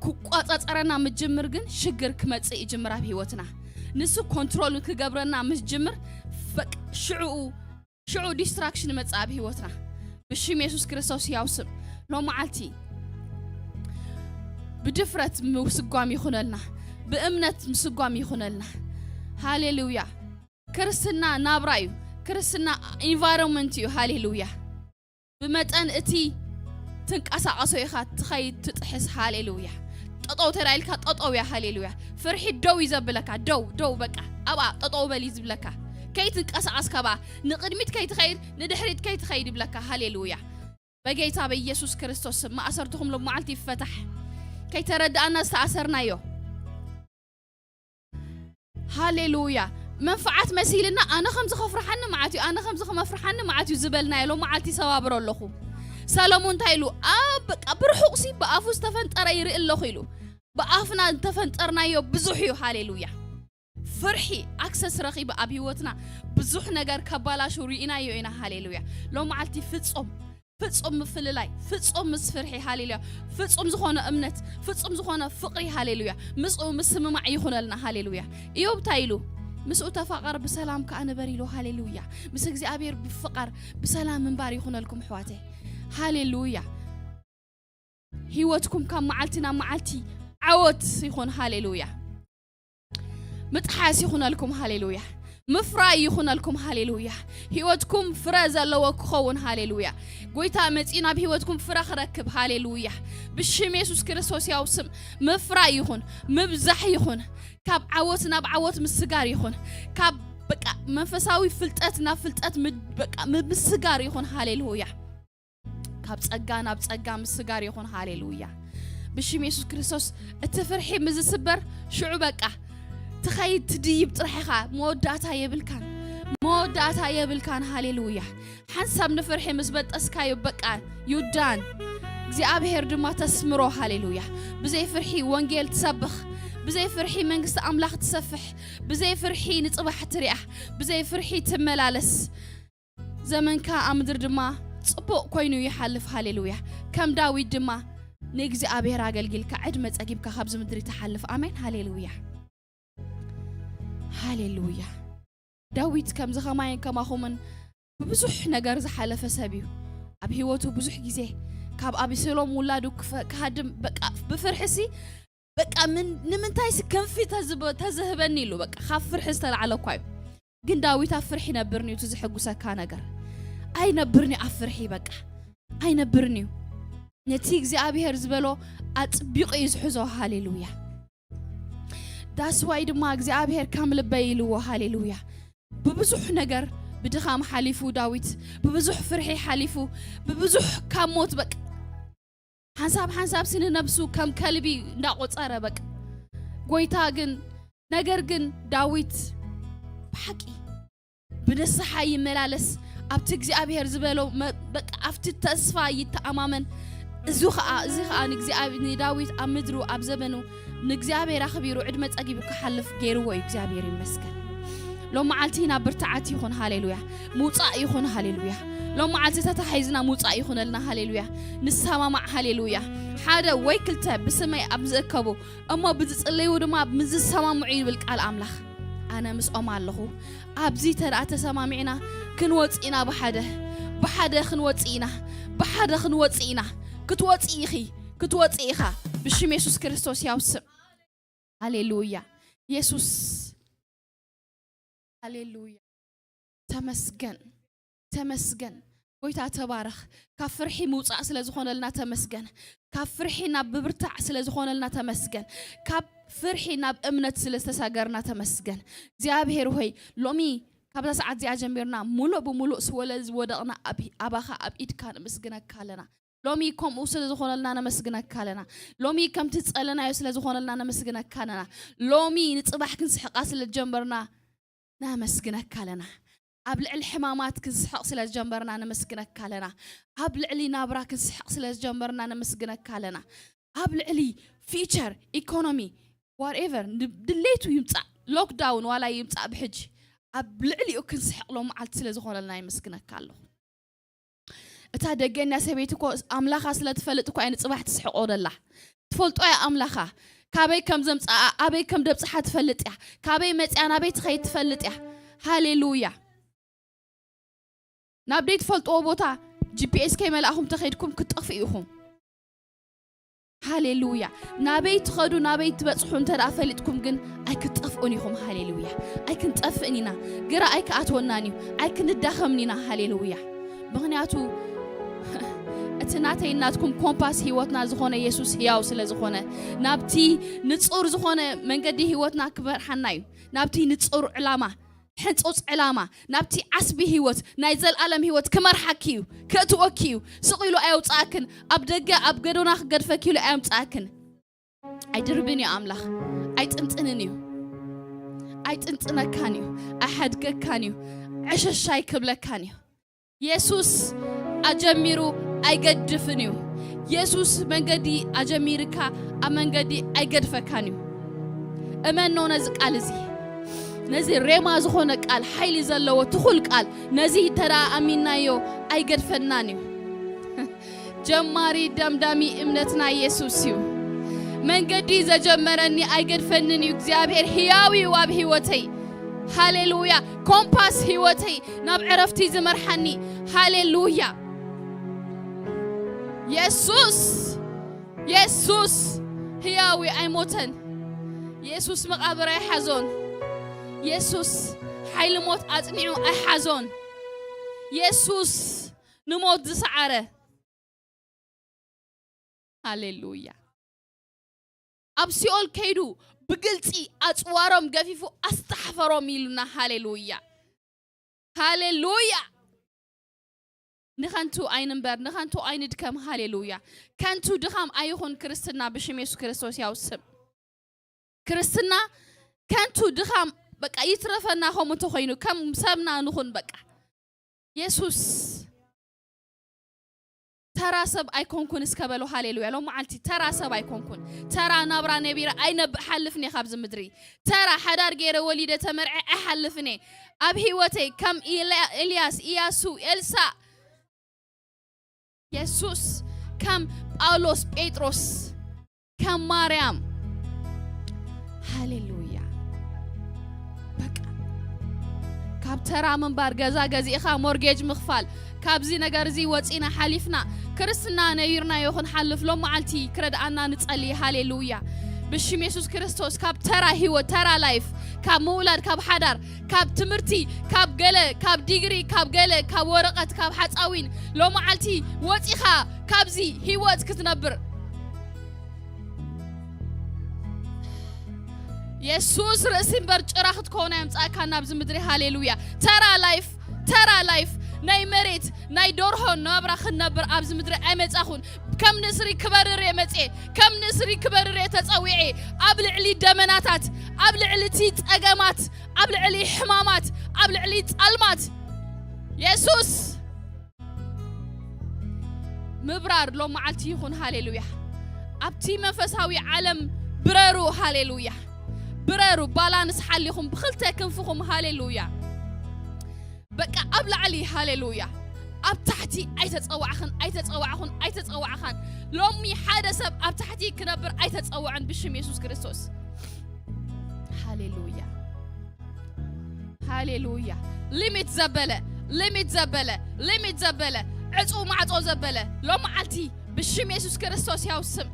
ክቋጻጸረና ምጅምር ግን ሽግር ክመጽእ ይጅምር ኣብ ህይወትና። ንሱ ኮንትሮል ክገብረና ምስ ጅምር፣ በቃ ሽዕኡ፣ ሽዑ ዲስትራክሽን መጽእ ኣብ ህይወትና። ብሽም የሱስ ክርስቶስ ያው ስም ሎም መዓልቲ ብድፍረት ምስጓም ይኹነልና፣ ብእምነት ምስጓም ይኹነልና። ሃሌሉያ። ክርስትና ናብራ እዩ። ክርስትና ኢንቫይሮንመንት እዩ። ሃሌሉያ። ብመጠን እቲ ትንቀሳቐሶ ኢኻ ትኸይድ ትጥሕስ። ሃሌሉያ። ጠጠው ተላኢልካ ጠጠው እያ። ሃሌሉያ። ፍርሒ ደው እዩ ዘብለካ። ደው፣ ደው፣ በቃ ኣብኣ ጠጠው በል እዩ ዝብለካ። ከይትንቀሳቐስ፣ ካብኣ ንቕድሚት ከይትኸይድ፣ ንድሕሪት ከይትኸይድ ይብለካ። ሃሌሉያ። በጌታ በኢየሱስ ክርስቶስ ስም ማእሰርትኹም ሎም መዓልቲ ይፈታሕ። ከይተረዳእና ዝተኣሰርናዮ። ሃሌሉያ። መንፍዓት መሲልና፣ ኣነ ከምዚ ከፍርሓኒ መዓት እዩ፣ ኣነ ከምዚ ከመፍርሓኒ መዓት እዩ ዝበልናዮ ሎም መዓልቲ ይሰባብሮ ኣለኹ። ሰሎሞን እንታይ ኢሉ? ኣብ በቃ ብርሑቕ ሲ ብኣፉ ዝተፈንጠረ ይርኢ ኣለኹ ኢሉ። ብኣፍና ዝተፈንጠርናዮ ብዙሕ እዩ። ሃሌሉያ። ፍርሒ ኣክሰስ ረኺቡ ኣብ ህይወትና ብዙሕ ነገር ከባላሹ ርኢናዮ ኢና። ሃሌሉያ። ሎም መዓልቲ ፍጹም፣ ፍጹም ምፍልላይ፣ ፍጹም ምስ ፍርሒ። ሃሌሉያ። ፍጹም ዝኾነ እምነት፣ ፍጹም ዝኾነ ፍቕሪ። ሃሌሉያ። ምስኡ ምስምማዕ ይኹነልና። ሃሌሉያ። ኢዮብ እንታይ ኢሉ? ምስኡ ተፋቐር ብሰላም ከኣ ንበር ኢሉ። ሃሌሉያ። ምስ እግዚኣብሔር ብፍቓር ብሰላም ምንባር ይኹነልኩም ኣሕዋተይ። ሃሌሉያ። ህይወትኩም ካብ መዓልቲ ናብ መዓልቲ ዓወት ይኹን። ሃሌሉያ። ምጥሓስ ይኹነልኩም። ሃሌሉያ። ምፍራይ ይኹነልኩም። ሃሌሉያ። ህይወትኩም ፍረ ዘለዎ ክኸውን። ሃሌሉያ። ጎይታ መጺኡ ናብ ህይወትኩም ፍረ ክረክብ። ሃሌሉያ። ብሽም የሱስ ክርስቶስ ያው ስም ምፍራይ ይኹን፣ ምብዛሕ ይኹን፣ ካብ ዓወት ናብ ዓወት ምስጋር ይኹን፣ ካብ በቃ መንፈሳዊ ፍልጠት ናብ ፍልጠት ምድ-፣ በቃ ም-፣ ምስጋር ይኹን። ሃሌሉያ። ካብ ጸጋ ናብ ጸጋ ምስጋር ይኹን። ሃሌሉያ። ብሽም የሱስ ክርስቶስ እቲ ፍርሒ ምስ ዝስበር ሽዑ በቃ ትኸይድ ትድይብ ጥራሕ ኢኻ። መወዳእታ የብልካን። መወዳእታ የብልካን። ሃሌሉያ። ሓንሳብ ንፍርሒ ምስ በጠስካዮ በቃ you done። እግዚኣብሔር ድማ ተስምሮ። ሃሌሉያ። ብዘይ ፍርሒ ወንጌል ትሰብኽ፣ ብዘይ ፍርሒ መንግስቲ ኣምላኽ ትሰፍሕ፣ ብዘይ ፍርሒ ንጽባሕ ትሪኣ፣ ብዘይ ፍርሒ ትመላለስ። ዘመንካ ኣብ ምድሪ ድማ ጽቡቕ ኮይኑ ይሓልፍ። ሃሌሉያ። ከም ዳዊት ድማ ንእግዚኣብሔር ኣገልጊልካ ዕድመ ጸጊብካ ካብዚ ምድሪ ትሓልፍ። ኣሜን። ሃሌሉያ። ሃሌሉያ። ዳዊት ከምዚ ኸማይን ከማኹምን ብብዙሕ ነገር ዝሓለፈ ሰብ እዩ። ኣብ ህይወቱ ብዙሕ ግዜ ካብ ኣቤሴሎም ውላዱ ክፈ-፣ ክሃድም በቃ ብፍርሒ ሲ በቃ ምን-፣ ንምንታይ ሲ ክንፊ ተዝበ-፣ ተዝህበኒ ኢሉ በቃ ካብ ፍርሒ ዝተላዕለ እኳ እዩ። ግን ዳዊት ኣብ ፍርሒ ይነብርኒ እዩ፣ እቲ ዝሕጉሰካ ነገር ኣይነብርኒ እዩ፣ ኣብ ፍርሒ በቃ ኣይነብርኒ እዩ። ነቲ እግዚኣብሔር ዝበሎ ኣጽቢቑ እዩ ዝሕዞ። ሃሌሉያ። ዳስዋይ ድማ እግዚኣብሔር ከም ልበይ ኢልዎ። ሃሌሉያ። ብብዙሕ ነገር ብድኻም ሓሊፉ ዳዊት፣ ብብዙሕ ፍርሒ ሓሊፉ፣ ብብዙሕ ካብ ሞት በቃ ሓንሳብ ሓንሳብ ሲ ንነብሱ ከም ከልቢ እንዳቆጸረ በቃ። ጎይታ ግን፣ ነገር ግን ዳዊት ብሓቂ ብንስሓ ይመላለስ፣ ኣብቲ እግዚኣብሔር ዝበሎ መ-፣ በቃ ኣብቲ ተስፋ ይተኣማመን። እዚ ኸኣ፣ እዚ ኸኣ ንእግዚኣብ-፣ ንዳዊት ኣብ ምድሩ፣ ኣብ ዘበኑ ንእግዚኣብሔር ኣኽቢሩ ዕድመ ጸጊቡ ክሓልፍ ገይርዎ እዩ። እግዚኣብሔር ይመስገን። ሎም መዓልቲ ኢና ብርትዓት ይኹን። ሃሌሉያ። ምውጻእ ይኹን። ሃሌሉያ። ሎም መዓልቲ ተታሒዝና ምውጻእ ይኹነልና። ሃሌሉያ። ንሰማማዕ። ሃሌሉያ። ሓደ ወይ ክልተ ብስመይ ኣብ ዝእከቡ እሞ ብዝጽለዩ ድማ ኣብ ዝሰማምዑ ይብል ቃል ኣምላኽ። ኣነ ምስኦም ኣለኹ። ኣብዚ ተደኣ ተሰማሚዕና ክንወጽእ ኢና። ብሓደ ብሓደ ክንወጽእ ኢና። ብሓደ ክንወጽእ ኢና። ክትወጽእ ኢኺ። ክትወጽእ ኢኻ። ብሽም የሱስ ክርስቶስ ያው ስም። ሃሌሉያ። የሱስ። ሃሌሉያ። ተመስገን። ተመስገን። ጎይታ ተባረኽ። ካብ ፍርሒ ምውጻእ ስለ ዝኾነልና ተመስገን። ካብ ፍርሒ ናብ ብብርታዕ ስለ ዝኾነልና ተመስገን። ካብ ፍርሒ ናብ እምነት ስለ ዝተሳገርና ተመስገን። እግዚኣብሔር ሆይ፣ ሎሚ ካብዛ ሰዓት እዚኣ ጀሚርና ሙሉእ ብሙሉእ ስወለ ዝወደቕና ኣብ፣ ኣባኻ ኣብ ኢድካ ንምስግነካ ኣለና። ሎሚ ከምኡ ስለ ዝኾነልና ነመስግነካ ኣለና። ሎሚ ከምቲ ዝጸለናዮ ስለ ዝኾነልና ነመስግነካ ኣለና። ሎሚ ንጽባሕ ክንስሕቓ ስለ ዝጀመርና ነመስግነካ ኣለና። ኣብ ልዕሊ ሕማማት ክንስሕቕ ስለ ዝጀመርና ነመስግነካ ኣለና። ኣብ ልዕሊ ናብራ ክንስሕቕ ስለ ዝጀመርና ነመስግነካ ኣለና። ኣብ ልዕሊ ፊቸር፣ ኢኮኖሚ፣ ዋትኤቨር ድሌቱ ይምጻእ፣ ሎክዳውን ዋላ ይምጻእ ብሕጂ ኣብ ልዕሊኡ ክንስሕቕ ሎም መዓልቲ ስለ ዝኾነልና የመስግነካ ኣለኹ። እታ ደገኛ ሰበይቲ እኮ ኣምላኻ ስለ ትፈልጥ እኮ እያ ንጽባሕ ትስሕቆ ደላ። ትፈልጦ እያ ኣምላኻ። ካበይ ከም ዘምጽኣ፣ ኣበይ ከም ደብጽሓ ትፈልጥ እያ። ካበይ መጽያ ናበይ ትኸይድ ትፈልጥ እያ። ሃሌሉያ። ናብ ደይ ትፈልጥዎ ቦታ ጂ ፒ ኤስ ከይመላእኹም ተኸይድኩም ክትጠፍኡ ኢኹም። ሃሌሉያ። ናበይ ትኸዱ ናበይ ትበጽሑ እንተ ደኣ ፈሊጥኩም ግን ኣይክትጠፍኡን ኢኹም። ሃሌሉያ። ኣይክንጠፍእን ኢና። ግራ ኣይክኣትወናን እዩ። ኣይክንዳኸምን ኢና። ሃሌሉያ። ምኽንያቱ እቲ ናተይ ናትኩም ኮምፓስ ህይወትና ዝኾነ የሱስ ህያው ስለ ዝኾነ ናብቲ ንጹር ዝኾነ መንገዲ ህይወትና ክመርሓና እዩ። ናብቲ ንጹር ዕላማ፣ ሕንጹጽ ዕላማ፣ ናብቲ ዓስቢ ህይወት፣ ናይ ዘልኣለም ህይወት ክመርሓኪ እዩ፣ ክእትወኪ እዩ። ስቕ ኢሉ ኣየውጽኣክን፣ ኣብ ደገ ኣብ ገዶና ክገድፈኪ ኢሉ ኣየምጽኣክን። ኣይድርብን እዩ ኣምላኽ። ኣይጥንጥንን እዩ። ኣይጥንጥነካን እዩ። ኣይሓድገካን እዩ። ዕሸሽ ኣይክብለካን እዩ። የሱስ ኣጀሚሩ ኣይገድፍን እዩ። የሱስ መንገዲ ኣጀሚርካ ኣብ መንገዲ ኣይገድፈካን እዩ። እመኖ ነዚ ቃል እዚ፣ ነዚ ሬማ ዝኾነ ቃል፣ ሓይሊ ዘለዎ ትኹል ቃል፣ ነዚ እንተ ደኣ ኣሚንናዮ ኣይገድፈናን እዩ። ጀማሪ ደምዳሚ እምነትና የሱስ እዩ። መንገዲ ዘጀመረኒ ኣይገድፈንን እዩ። እግዚኣብሔር ህያው እዩ ኣብ ህይወተይ። ሃሌሉያ። ኮምፓስ ህይወተይ ናብ ዕረፍቲ ዝመርሓኒ። ሃሌሉያ። የሱስ፣ የሱስ ህያው እዩ፣ ኣይሞተን። የሱስ መቓብር ኣይሓዞን። የሱስ ሓይሊ ሞት ኣጽኒዑ ኣይሓዞን። የሱስ ንሞት ዝሰዓረ። ሃሌሉያ። ኣብ ሲኦል ከይዱ ብግልጺ ኣጽዋሮም ገፊፉ ኣስተሓፈሮም ኢሉና። ሃሌሉያ። ሃሌሉያ። ንኸንቱ ኣይንንበር፣ ንኸንቱ ኣይንድከም። ሃሌሉያ። ከንቱ ድኻም ኣይኹን ክርስትና ብሽም የሱስ ክርስቶስ ያው ስም። ክርስትና ከንቱ ድኻም በቃ ይትረፈና። ከምኡ እንተኾይኑ ከም ሰብና ንኹን በቃ። የሱስ ተራ ሰብ ኣይኮንኩን እስከ በሎ። ሃሌሉያ። ሎም መዓልቲ ተራ ሰብ ኣይኮንኩን። ተራ ናብራ ነቢረ ኣይነብእ ሓልፍን እየ ካብዚ ምድሪ። ተራ ሓዳር ገይረ ወሊደ ተመርዐ ኣይሓልፍን እየ። ኣብ ህይወተይ ከም ኢልያ-፣ ኤልያስ፣ ኢያሱ፣ ኤልሳእ፣ የሱስ፣ ከም ጳውሎስ፣ ጴጥሮስ፣ ከም ማርያም። ሃሌሉያ። በቃ ካብ ተራ ምንባር፣ ገዛ ገዚእኻ ሞርጌጅ ምኽፋል፣ ካብዚ ነገር እዚ ወፂና ሓሊፍና ክርስትና ነቢርናዮ ክንሓልፍ ሎም መዓልቲ ክረድኣና ንጸሊ። ሃሌሉያ። ብሽም የሱስ ክርስቶስ ካብ ተራ ህይወት፣ ተራ ላይፍ፣ ካብ ምውላድ፣ ካብ ሓዳር፣ ካብ ትምህርቲ፣ ካብ ገለ፣ ካብ ዲግሪ፣ ካብ ገለ፣ ካብ ወረቐት፣ ካብ ሓፃዊን ሎም መዓልቲ ወፂኻ ካብዚ ህይወት ክትነብር የሱስ ርእሲ እምበር ጭራ ክትከውን ኣየምጻእካ ናብዚ ምድሪ። ሃሌሉያ። ተራ ላይፍ፣ ተራ ላይፍ ናይ መሬት ናይ ደርሆ ናብራ ክንነብር ኣብዚ ምድሪ ኣይመጻኹን። ከም ንስሪ ክበርር እየ መጽየ፣ ከም ንስሪ ክበርር እየ ተጸዊዐ። ኣብ ልዕሊ ደመናታት፣ ኣብ ልዕሊ እቲ ጸገማት፣ ኣብ ልዕሊ ሕማማት፣ ኣብ ልዕሊ ጸልማት የሱስ ምብራር ሎም መዓልቲ ይኹን። ሃሌሉያ። ኣብቲ መንፈሳዊ ዓለም ብረሩ። ሃሌሉያ። ብረሩ፣ ባላንስ ሓሊኹም ብኽልተ ክንፍኹም። ሃሌሉያ። በቃ ኣብ ላዕሊ። ሃሌሉያ። ኣብ ታሕቲ ኣይተጸዋዕኽን፣ ኣይተጸዋዕኹን፣ ኣይተጸዋዕኻን። ሎሚ ሓደ ሰብ ኣብ ታሕቲ ክነብር ኣይተጸውዐን ብሽም የሱስ ክርስቶስ። ሃሌሉያ። ሃሌሉያ። ሊሚት ዘበለ፣ ሊሚት ዘበለ፣ ሊሚት ዘበለ፣ ዕጹ ማዕጾ ዘበለ፣ ሎመዓልቲ ብሽም የሱስ ክርስቶስ ያው ስም፣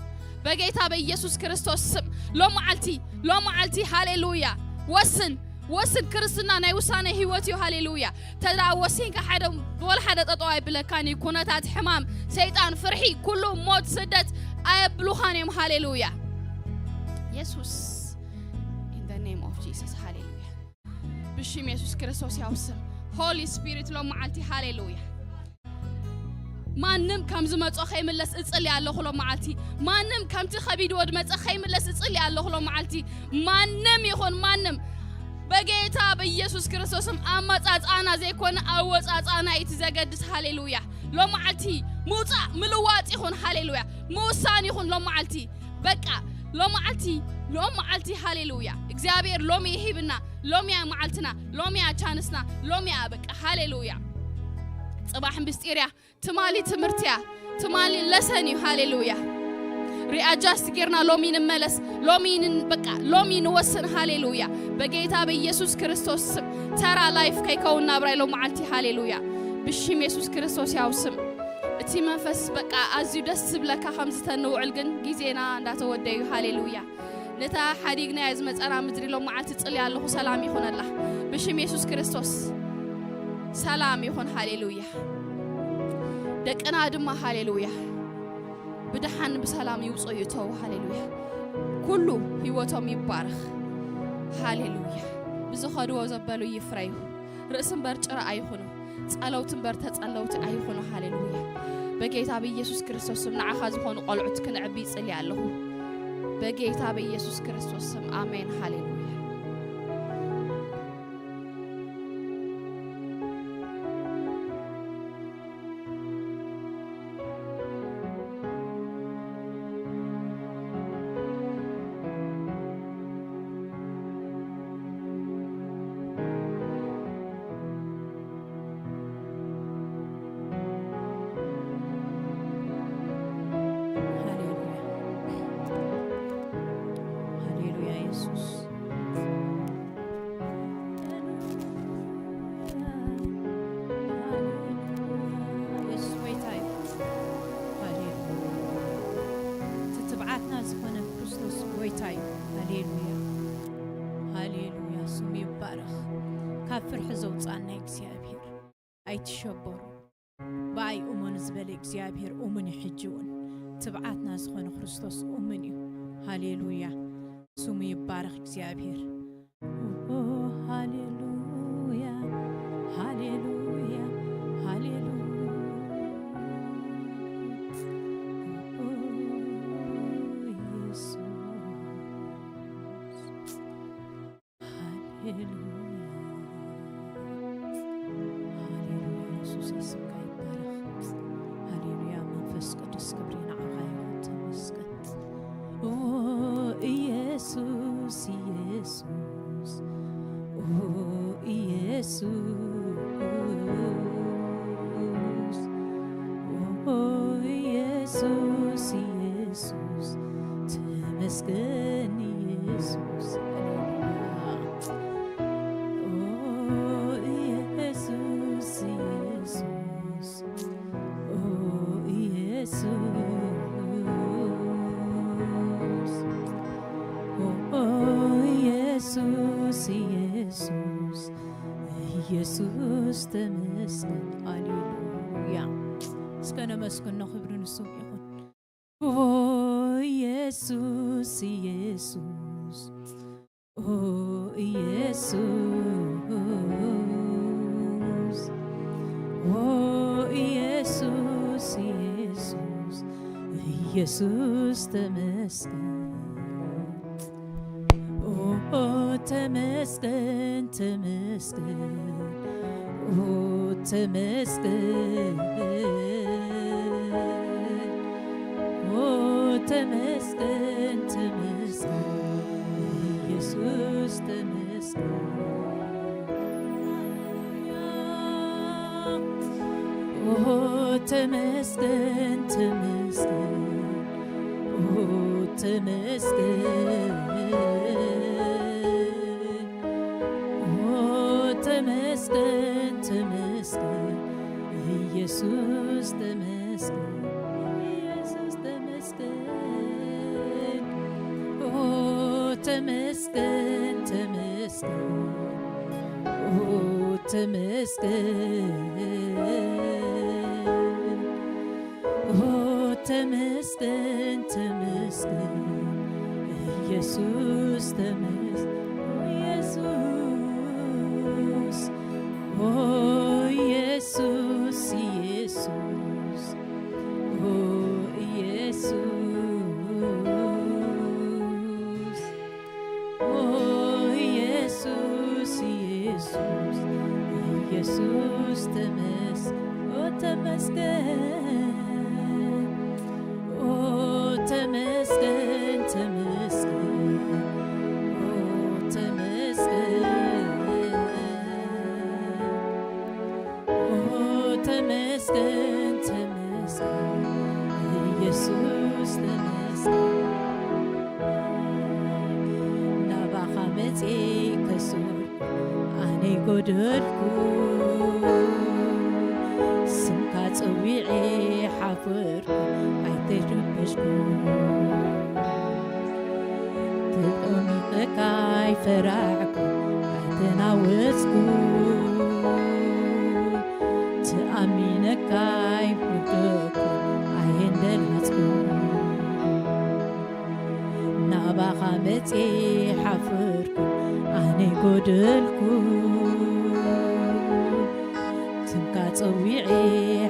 በጌታ በኢየሱስ ክርስቶስ ስም፣ ሎመዓልቲ፣ ሎመዓልቲ፣ ሃሌሉያ። ወስን፣ ወስን። ክርስትና ናይ ውሳኔ ህይወት እዩ። ሃሌሉያ። ተዳ ወሲንካ ሓደ፣ ወላ ሓደ ጠጠው ኣይብለካን እዩ። ኩነታት፣ ሕማም፣ ሰይጣን፣ ፍርሒ፣ ኩሉ ሞት፣ ስደት ኣየብሉኻን እዮም። ሃሌሉያ። የሱስ፣ in the name of Jesus። ሃሌሉያ። ብሽም የሱስ ክርስቶስ ያው ስም፣ ሆሊ ስፒሪት፣ ሎመዓልቲ። ሃሌሉያ። ማንም ከም ዝመጾ ከይምለስ እጽሊ ኣለኹ ሎመዓልቲ። ማንም ከምቲ ከቢድዎ ዝመጸ ከይምለስ እጽሊ ኣለኹ ሎመዓልቲ። ማንም ይኹን ማንም፣ በጌታ በኢየሱስ ክርስቶስም ኣመጻጽኣና ዘይኮነ ኣወጻጽኣና እዩ እቲ ዘገድስ። ሃሌሉያ። ሎመዓልቲ ምውጻእ ምልዋጥ ይኹን። ሃሌሉያ። ምውሳን ይኹን ሎመዓልቲ። በቃ ሎመዓልቲ፣ ሎመዓልቲ። ሃሌሉያ። እግዚኣብሔር ሎሚ ይሂብና። ሎሚያ መዓልትና፣ ሎሚያ ቻንስና፣ ሎሚያ በቃ። ሃሌሉያ። ጽባሕ ምስጢር እያ። ትማሊ ትምህርቲ እያ። ትማሊ ለሰን እዩ። ሃሌሉያ። ሪኣጃስት ጌርና ሎሚ ንመለስ። ሎሚ ንን-፣ በቃ ሎሚ ንወስን። ሃሌሉያ። በጌታ በኢየሱስ ክርስቶስ ስም ተራ ላይፍ ከይከውን ናብራይ ሎመዓልቲ። ሃሌሉያ። ብሽም የሱስ ክርስቶስ ያው ስም። እቲ መንፈስ በቃ ኣዝዩ ደስ ዝብለካ ከምዚ ተንውዕል ግን ግዜና እንዳተወደዩ። ሃሌሉያ። ነታ ሓዲግናያ ዝመጸና ምድሪ ሎመዓልቲ ጽልያ ኣለኹ፣ ሰላም ይኹነላ። ብሽም የሱስ ክርስቶስ ሰላም ይኹን። ሃሌሉያ። ደቅና ድማ፣ ሃሌሉያ፣ ብደሓን ብሰላም ይውጹ ይእተዉ። ሃሌሉያ። ኩሉ ህይወቶም ይባረኽ። ሃሌሉያ። ብዝኸድዎ ዘበሉ ይፍረዩ። ርእሲ እምበር ጭራ ኣይኹኑ። ጸለውቲ እምበር ተጸለውቲ ኣይኹኑ። ሃሌሉያ። በጌታ በኢየሱስ ክርስቶስ ስም ንዓኻ ዝኾኑ ቆልዑት ክነዕቢ ይጽሊ ኣለኹ። በጌታ በኢየሱስ ክርስቶስ ስም ኣሜን። ሃሌሉያ። ሃሌሉያ። ሃሌሉያ የሱስ። የሱስ ጎይታ እዩ። ሃሌሉያ። እቲ ትብዓትና ዝኾነ ክርስቶስ ጎይታ እዩ። ሃሌሉያ። ሃሌሉያ። ስሙ ይባረኽ። ካብ ፍርሒ ዘውፅኣና እግዚኣብሔር። ኣይትሸበሩ። ብኣይ እመኑ ዝበለ እግዚኣብሔር እሙን እዩ። ሕጂ እውን ትብዓትና ዝኾነ ክርስቶስ እሙን እዩ። ሃሌሉያ። ስሙ ይባረኽ እግዚኣብሔር። ኦ፣ ሃሌሉያ፣ ሃሌሉያ፣ ሃሌሉያ። ኦ፣ ኢየሱስ። ሃሌሉያ። ሃሌሉያ። የሱስ ስምካ ይባረኽ። ሃሌሉያ። መንፈስ ቅዱስ ክብሪ ንዓኻ ይኹን። ተመስገን። ኦ ኢየሱስ፣ ኢየሱስ፣ ኦ ኢየሱስ፣ ኦ ኢየሱስ፣ ኢየሱስ፣ ተመስገን ኢየሱስ። ሃሌሉያ። ኦ ኢየሱስ፣ ኢየሱስ፣ ኦ ኢየሱስ፣ ኦ ኢየሱስ፣ ኢየሱስ፣ ኢየሱስ ተመስገን። ሃሌሉያ። እስከ ነመስግኖ፣ ክብሪ ንስሙ ይኹን። ኦ ኢየሱስ፣ ኢየሱስ፣ ኦ ኢየሱስ፣ ኦ ኢየሱስ፣ ኢየሱስ፣ ኢየሱስ ተመስገን። ኦ ተመስገን፣ ተመስገን፣ ኦ ተመስገን፣ ኦ ተመስገን፣ ተመስገን፣ ኢየሱስ ተመስገን። ኦ ተመስገን፣ ተመስገን፣ ኦ ተመስገን፣ ኦ ተመስገን፣ ተመስገን፣ ኢየሱስ ተመስገን፣ ኢየሱስ ተመስገን። ተመስገን። ኦ ተመስገን፣ ተመስገን። ኦ ተመስገን። ኦ ተመስገን፣ ተመስገን። ኢየሱስ ተመስገን። ኦ ኢየሱስ፣ ኦ ኢየሱስ፣ ኢየሱስ። ኦ ኢየሱስ፣ ኦ ኢየሱስ፣ ኢየሱስ፣ ኢየሱስ ተመስ-፣ ኦ ተመስገን። ኦ ተመስገን፣ ተመስገን፣ ኦ ተመስገን። ኦ ተመስገን፣ ተመስገን፣ ኢየሱስ ተመስገን። ናባኻ መጺኤ ከሱር ኣነ ጎደልኩ፣ ስምካ ጸዊዐ ሓፈርኩ፣ ኣይተረበሽኩ። ተቐሚጠካ ኣይፈራሕኩ፣ ኣይተናወጽኩ። ተኣሚነካ ኣይወደቅኩ፣ ኣየንደላጽኩ። ናባኻ መጺኤ ሓፈርኩ፣ ኣነ ጎደልኩ። ስምካ ጸዊዐ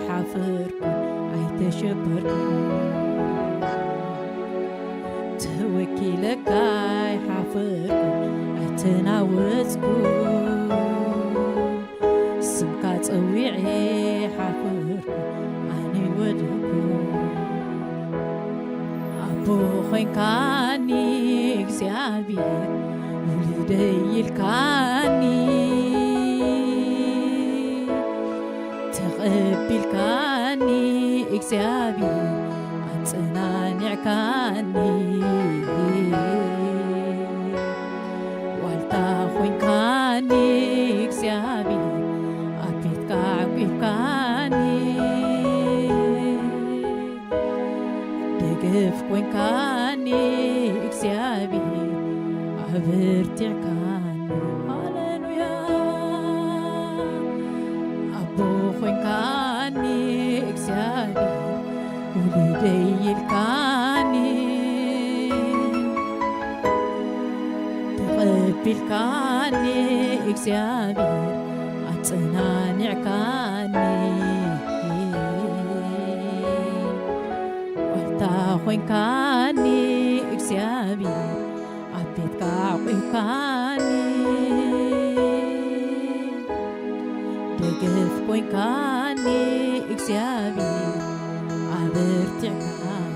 ሓፈርኩ፣ ኣይተሸበርኩ። ተወኪለካ ኣይሓፈርኩ፣ ኣይተናወጽኩ። ስምካ ጸዊዐ ሓፈርኩ፣ ኣነ ወደኩ። ኣቦ ኾይንካኒ እግዚኣብሔር፣ ውሉደይ ኢልካኒ። ተቐቢልካኒ እግዚኣብሔር፣ ኣጸናኒዕካኒ። ዋልታ ኾይንካኒ እግዚኣብሔር፣ ኣብ ቤትካ ኣዕቂብካኒ። ደገፍ ኾይንካኒ እግዚኣብሔር፣ ኣበርቲዕካኒ። ሃሌሉያ። ኣቦ ኾይንካኒ እግዚኣብሔር፣ ውሉደይ ኢልካኒ። ተቐቢልካኒ እግዚኣብሔር፣ ኣጸናኒዕካኒ። ዋልታ ኾይንካኒ እግዚኣብሔር፣ ኣብ ቤትካ ኣዕቂብካኒ። ደገፍ ኮይንካኒ እግዚኣብሔር፣ ኣበርቲዕካኒ።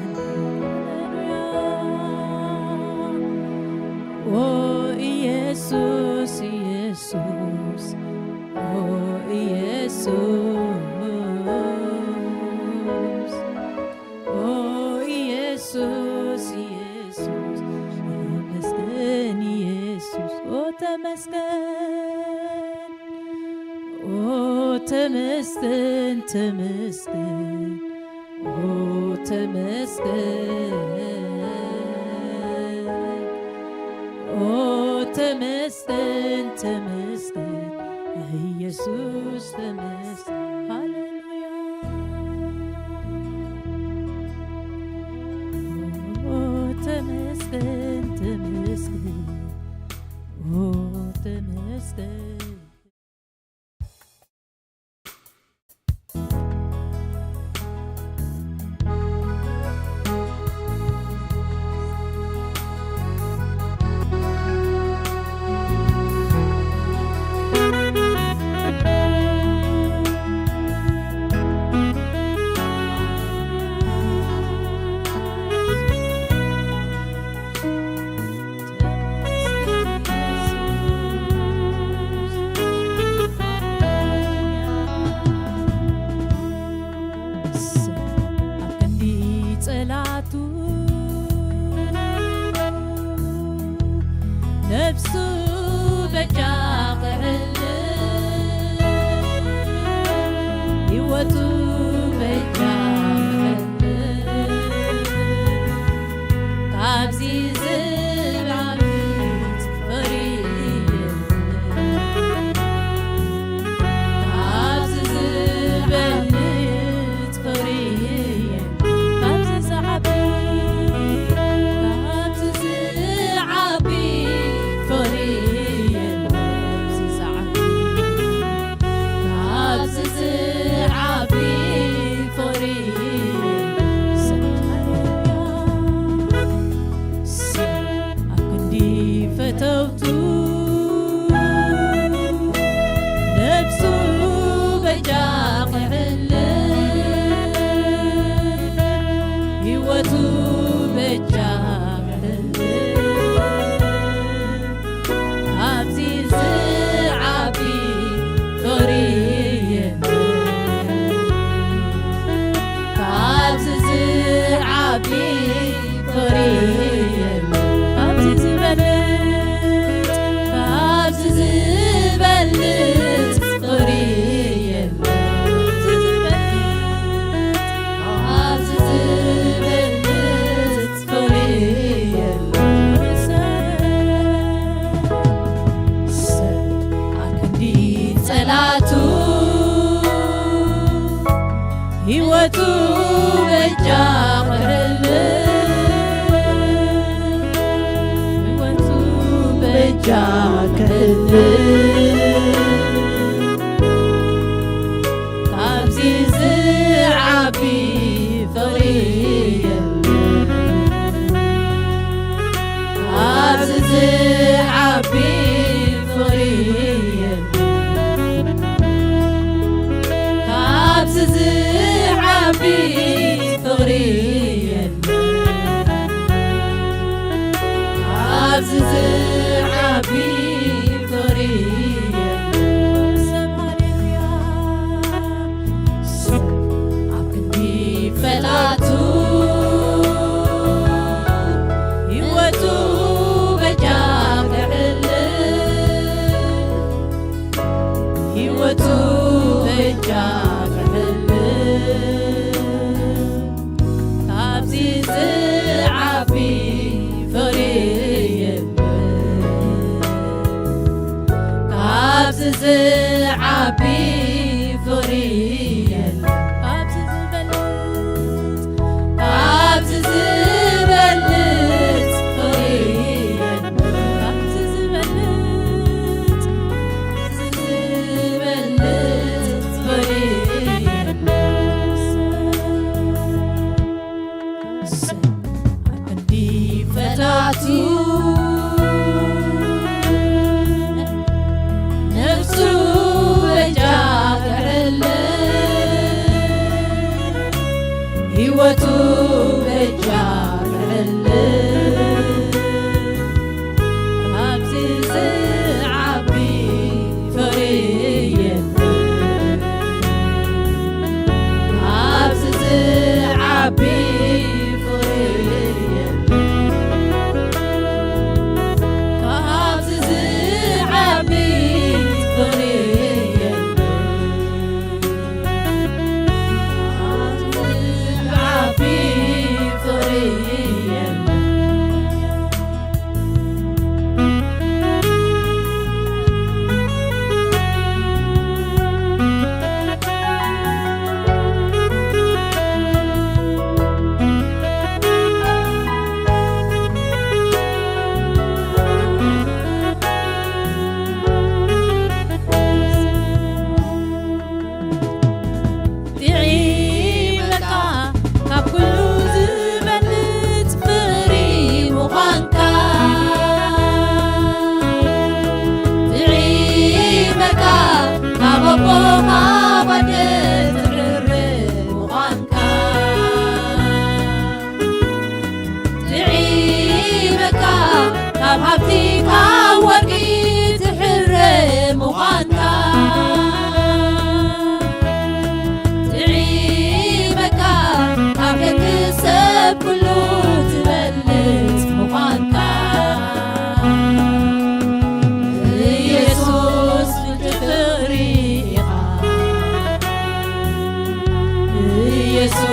ሃሌሉያ። ኦ ኢየሱስ፣ ኢየሱስ፣ ኦ ኢየሱስ፣ ኦ ኢየሱስ፣ ኢየሱስ፣ ተመስገን ኢየሱስ፣ ኦ ተመስገን፣ ኦ ተመስገን፣ ተመስገን፣ ኦ ተመስገን፣ ኦ ተመስገን፣ ተመስገን፣ ኢየሱስ ተመስገን። ሃሌሉያ። ኦ ተመስገን፣ ተመስገን፣ ኦ ተመስገን። ነፍሱ በጃ ክሕልፍ፣ ህይወቱ በጃ ክሕልፍ፣ ካብዚ ዝብላኒ ፍቕሪ የለን። ካብዚ ዝበልጽ ፍቕሪ የለን። ካብዚ ዝዓቢ፣ ካብዚ ዝዓቢ ፍቕሪ የለን። ካብዚ ዝዓቢ፣ ካብዚ ዝዓቢ ፍቕሪ የለን። ሰብ ኣብ ክንዲ ፈተውቱ ነብሱ በጃ ክሕልፍ፣ ህይወቱ በጃ ክሕልፍ፣ ኣብዚ ዝዓቢ ፍቕሪ የለን። ካብዚ ዝዓቢ ፍቕሪ የለን። ካብዚ ዝበልጽ፣ ካብዚ ዝበልጽ ፍቕሪ የለን። ካብዚ ዝበልጽ፣ ካብዚ ዝበልጽ ፍቕሪ የለን። ሰብ ኣብ ክንዲ ጸላቱ ህይወቱ በጃ ክሕልፍ፣ ህይወቱ በጃ ክሕልፍ፣ ካብዚ ዝዓቢ ፍቕሪ የለን። ኣብዚ ዝዓቢ ፍቕሪ የለን። ካብዚ ዝዓቢ ፍቕሪ የለን። ካብዚ ዝዓቢ ፍቕሪ የለን። ሰብ ኣብ ክንዲ ፈታቱ ህይወቱ በጃ ክሕልፍ፣ ህይወቱ በጃ ክሕልፍ፣ ካብዚ ዝዓቢ ፍቕሪ የለን። ካብዚ ዝዓቢ ፍቕሪ የለን። ካብዚ ዝበልጽ፣ ካብዚ ዝበልጽ ፍቕሪ የለን። ካብዚ ዝበልጽ፣ ካብዚ ዝበልጽ ፍቕሪ የለን። ሰብ ኣብ ክንዲ ፈታቱ ነፍሱ በጃ ክሕልፍ፣ ህይወቱ በጃ ክሕልፍ፣ ኣብዚ ዝዓቢ ፍቕሪ የለን። ኣብዚ ዝዓቢ ፍቕሪ የለን።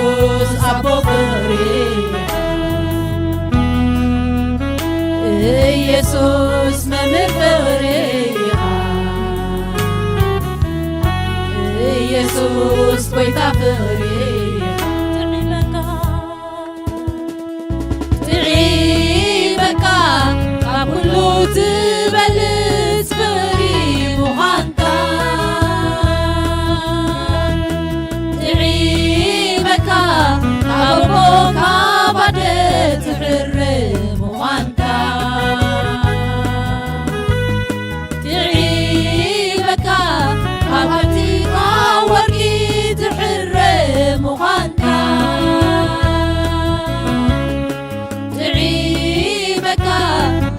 ኢየሱስ ኣቦ ፍቕሪ ኢኻ። ኢየሱስ መምህር ፍቕሪ ኢኻ። ኢየሱስ ጎይታ ፍቕሪ ኢኻ። ጥዒመካ ካብ ኩሉ ትበልጽ ፍቕሪ ምዃንካ። ጥዒመካ ካብ ኣቦ ካብ ኣደ ትሕረ ምዃንካ። ጥዒመካ ካብ ሃብቲ ካብ ወርቂ ትሕረ ምዃንካ። ጥዒመካ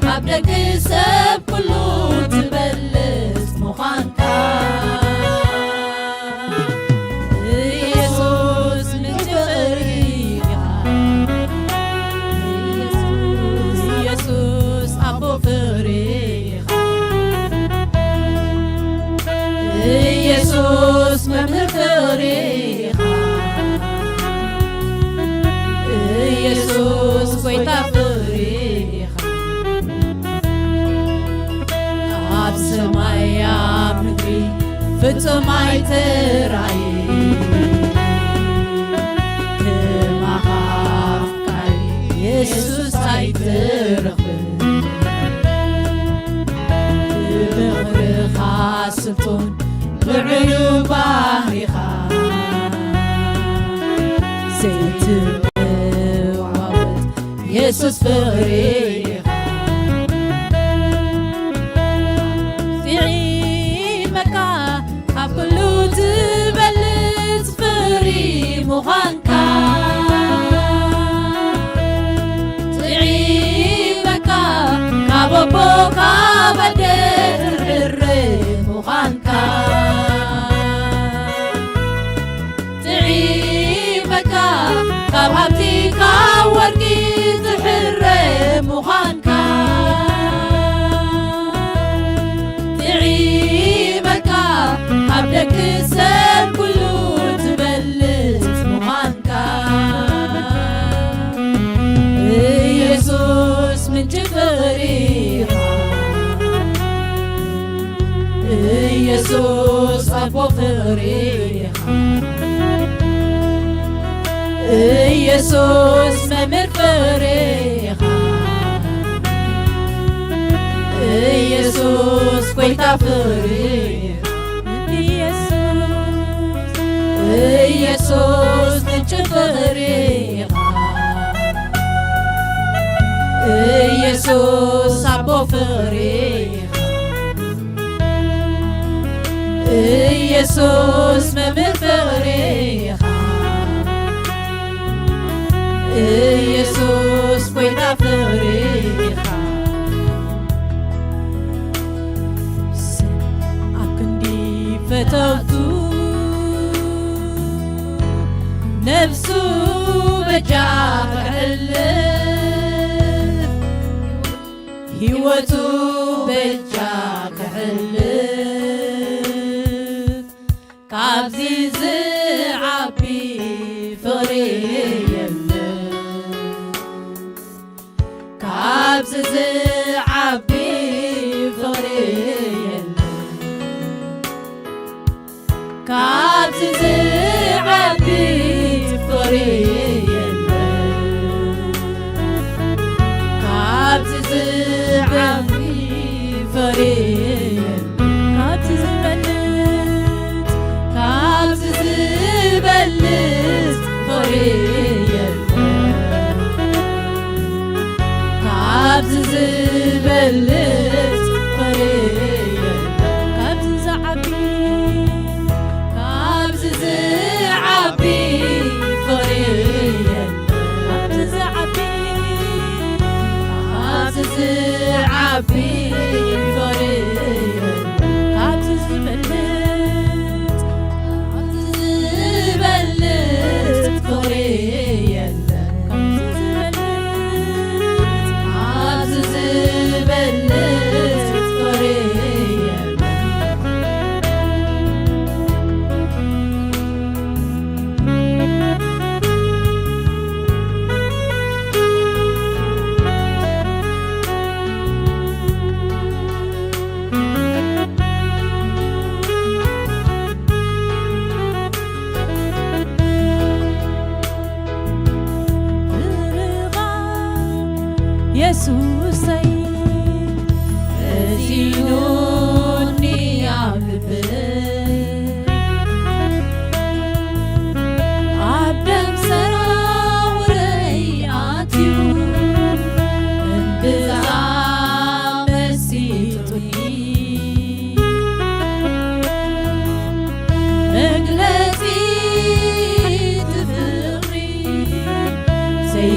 ካብ ደቂ ሰብ ኩሉ ትበልጽ ምዃንካ። ኢየሱስ ምንጪ ፍቕሪ ኢኻ። ኢየሱስ ኣቦ ፍቕሪ ኢኻ። ኢየሱስ መምህር ፍቕሪ ኢኻ። ኢየሱስ ጎይታ ፍቕሪ ኢኻ። ኣብ ሰማይ ኣብ ምድሪ ፍጹም ኣይተራእየ። ከማኻ ኣፍቃሪ የሱስ ኣይትረኽብን። ብፍቕርኻ ስልጡን ልዑል ባህሪኻ ዘይትለዋወጥ የሱስ ፍቕሪ ኢኻ። ጥዒመካ ካብ ኩሉ ትበልጽ ፍቕሪ ምዃንካ። ጥዒመካ ካብ ኣቦ ካብ ኣደ ትሕረ ምዃንካ። ጥዒመካ ካብ ሃብቲ ካብ ወርቂ ትሕረ ምዃንካ። ጥዒመካ ካብ ደቂ ሰብ ኩሉ ትበልጽ ምዃንካ። ኢየሱስ ምንጪ ፍቕሪ ኢኻ። ኢየሱስ ኣቦ ፍቕሪ ኢኻ። ኢየሱስ መምህር ፍቕሪ ኢኻ። ኢየሱስ ጎይታ ፍቕሪ ኢኻ። ኢየሱስ፣ ኢየሱስ ምንጪ ፍቕሪ ኢኻ። ኢየሱስ ኣቦ ፍቕሪ ኢኻ። ኢየሱስ መምህር ፍቕሪ ኢኻ። ኢየሱስ ጎይታ ፍቕሪ ኢኻ። ኣብ ክንዲ ፈተውቱ ነብሱ በጃ ከሕልፍ፣ ህይወቱ በጃ ከሕልፍ፣ ካብዚ ዝዓቢ ፍቕሪ የለን። ካብዚ ዝዓቢ ፍቕሪ የለን። ካብዚ ዝዓቢ ፍቕሪ የለን። ካብዚ ዝዓቢ ፍቕሪ የለን። ካብዚ ዝበልጽ፣ ካብዚ ዝበልጽ ፍቕሪ የለን። ካብዚ ዝበልጽ ፍቕሪ የለን። ካብዚ ዝዓቢ፣ ካብዚ ዝዓቢ ፍቕሪ የለን። ካብዚ ዝዓቢ፣ ካብዚ ዝዓቢ ፍቕሪ የለን። ካብዚ ዝበልጽ፣ ካብዚ ዝበልጽ ፍቕሪ የለን። ካብዚ ዝበልጽ ፍቕሪ የለን።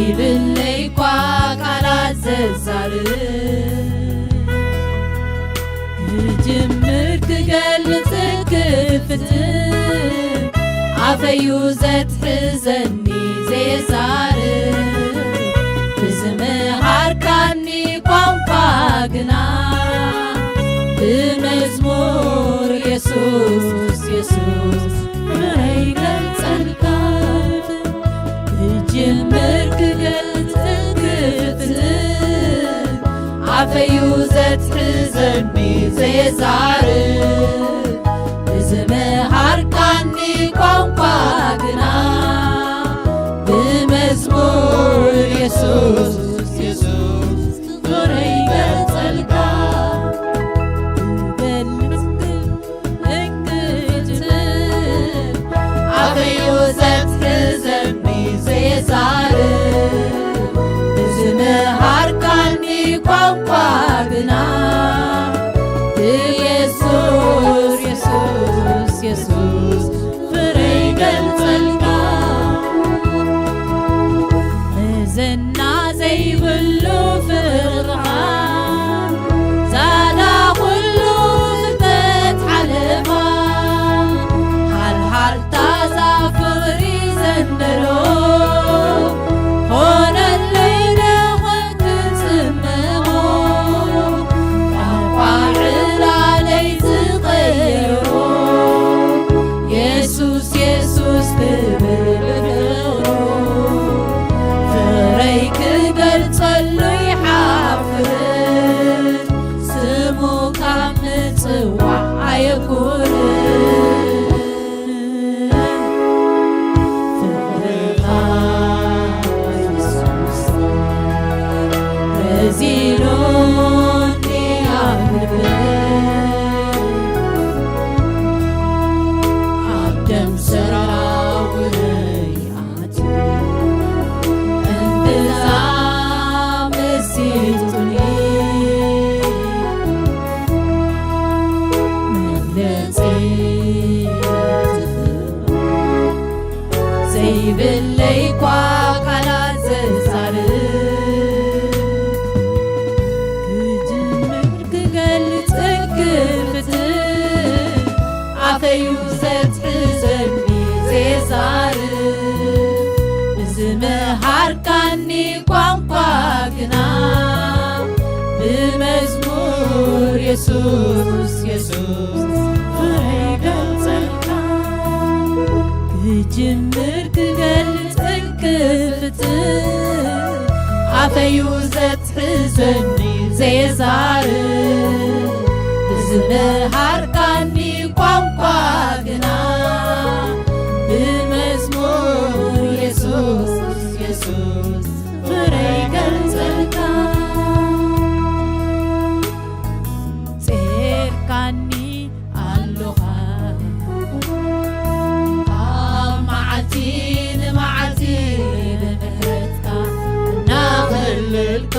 ይብለይ እኳ ቃላት ዘዛርብ፣ ክጅምር ክገልጽ ክፍትን ኣፈዩ ዘትሕዘኒ ዘየዛርብ፣ ብዝምሃርካኒ ቋንቋ ግና ብመዝሙር የሱስ የሱስ ፍረይ ገልጸልካ። ክጅምር ክገልጽ ክፍትን ኣፈዩ ዘትሕዘኒ ዘየዛርብ፣ ብዝምሃርካኒ ቋንቋ ግና ብመዝሙር የሱስ የሱስ ፍረይ ገልጸልካ። ክገልጽ እንክትብል ኣፈዩ ዘትሕዘኒ ዘየዛርብ፣ ብዝምሃርካኒ ቋንቋ ግና ብየሱስ የሱስ የሱስ ፍረይ ገልጸልካ። መዘና ዘይብሉ ፍቕርኻ ዛዳ ኩሉ ፍልጠት ሓለፋ፣ ሃልሃልታ እዛ ፍቕሪ ዘንደሎ፣ ኾነለይ ደኾን ክጽመሞ፣ ቋንቋ ዕላለይ ዝቐየሮ፣ የሱስ የሱስ ክብል ብፍቕሩ፣ ፍቕረይ ክገልጸሉ ይሓፍር፣ ስሙ ካብ ምጽዋዕ ኣየኩርን። ፍቕርኻ የሱስ ረዚኑኒ ኣብ ልበይ፣ ኣብ ደም ሰራውረይ ኣትዩ እምብዛ መሲጡኒ። መግለጺ ዘይብለይ እኳ ቃላት ዘዛርብ፣ ክጅምር ክገልጽ ክፍትን ኣፈዩ ዘትሕዘኒ ዘየዛርብ፣ ብዝምሃርካኒ ቋንቋ ግና ብመዝሙር የሱስ የሱስ ፍረ ይገልጸልካ። ክጅምር ክገልጽ እንክፍትን ኣፈዩ ዘትሕዘኒ ዘየዛርብ፣ ብዝምሃርካኒ ቋንቋ ግና ብመዝሙር የሱስ የሱስ ፍረ ይገልጸልካ። ጼርካኒ ኣሎኻ ካብ መዓልቲ ንመዓልቲ ብምሕረትካ እናኸለልካ።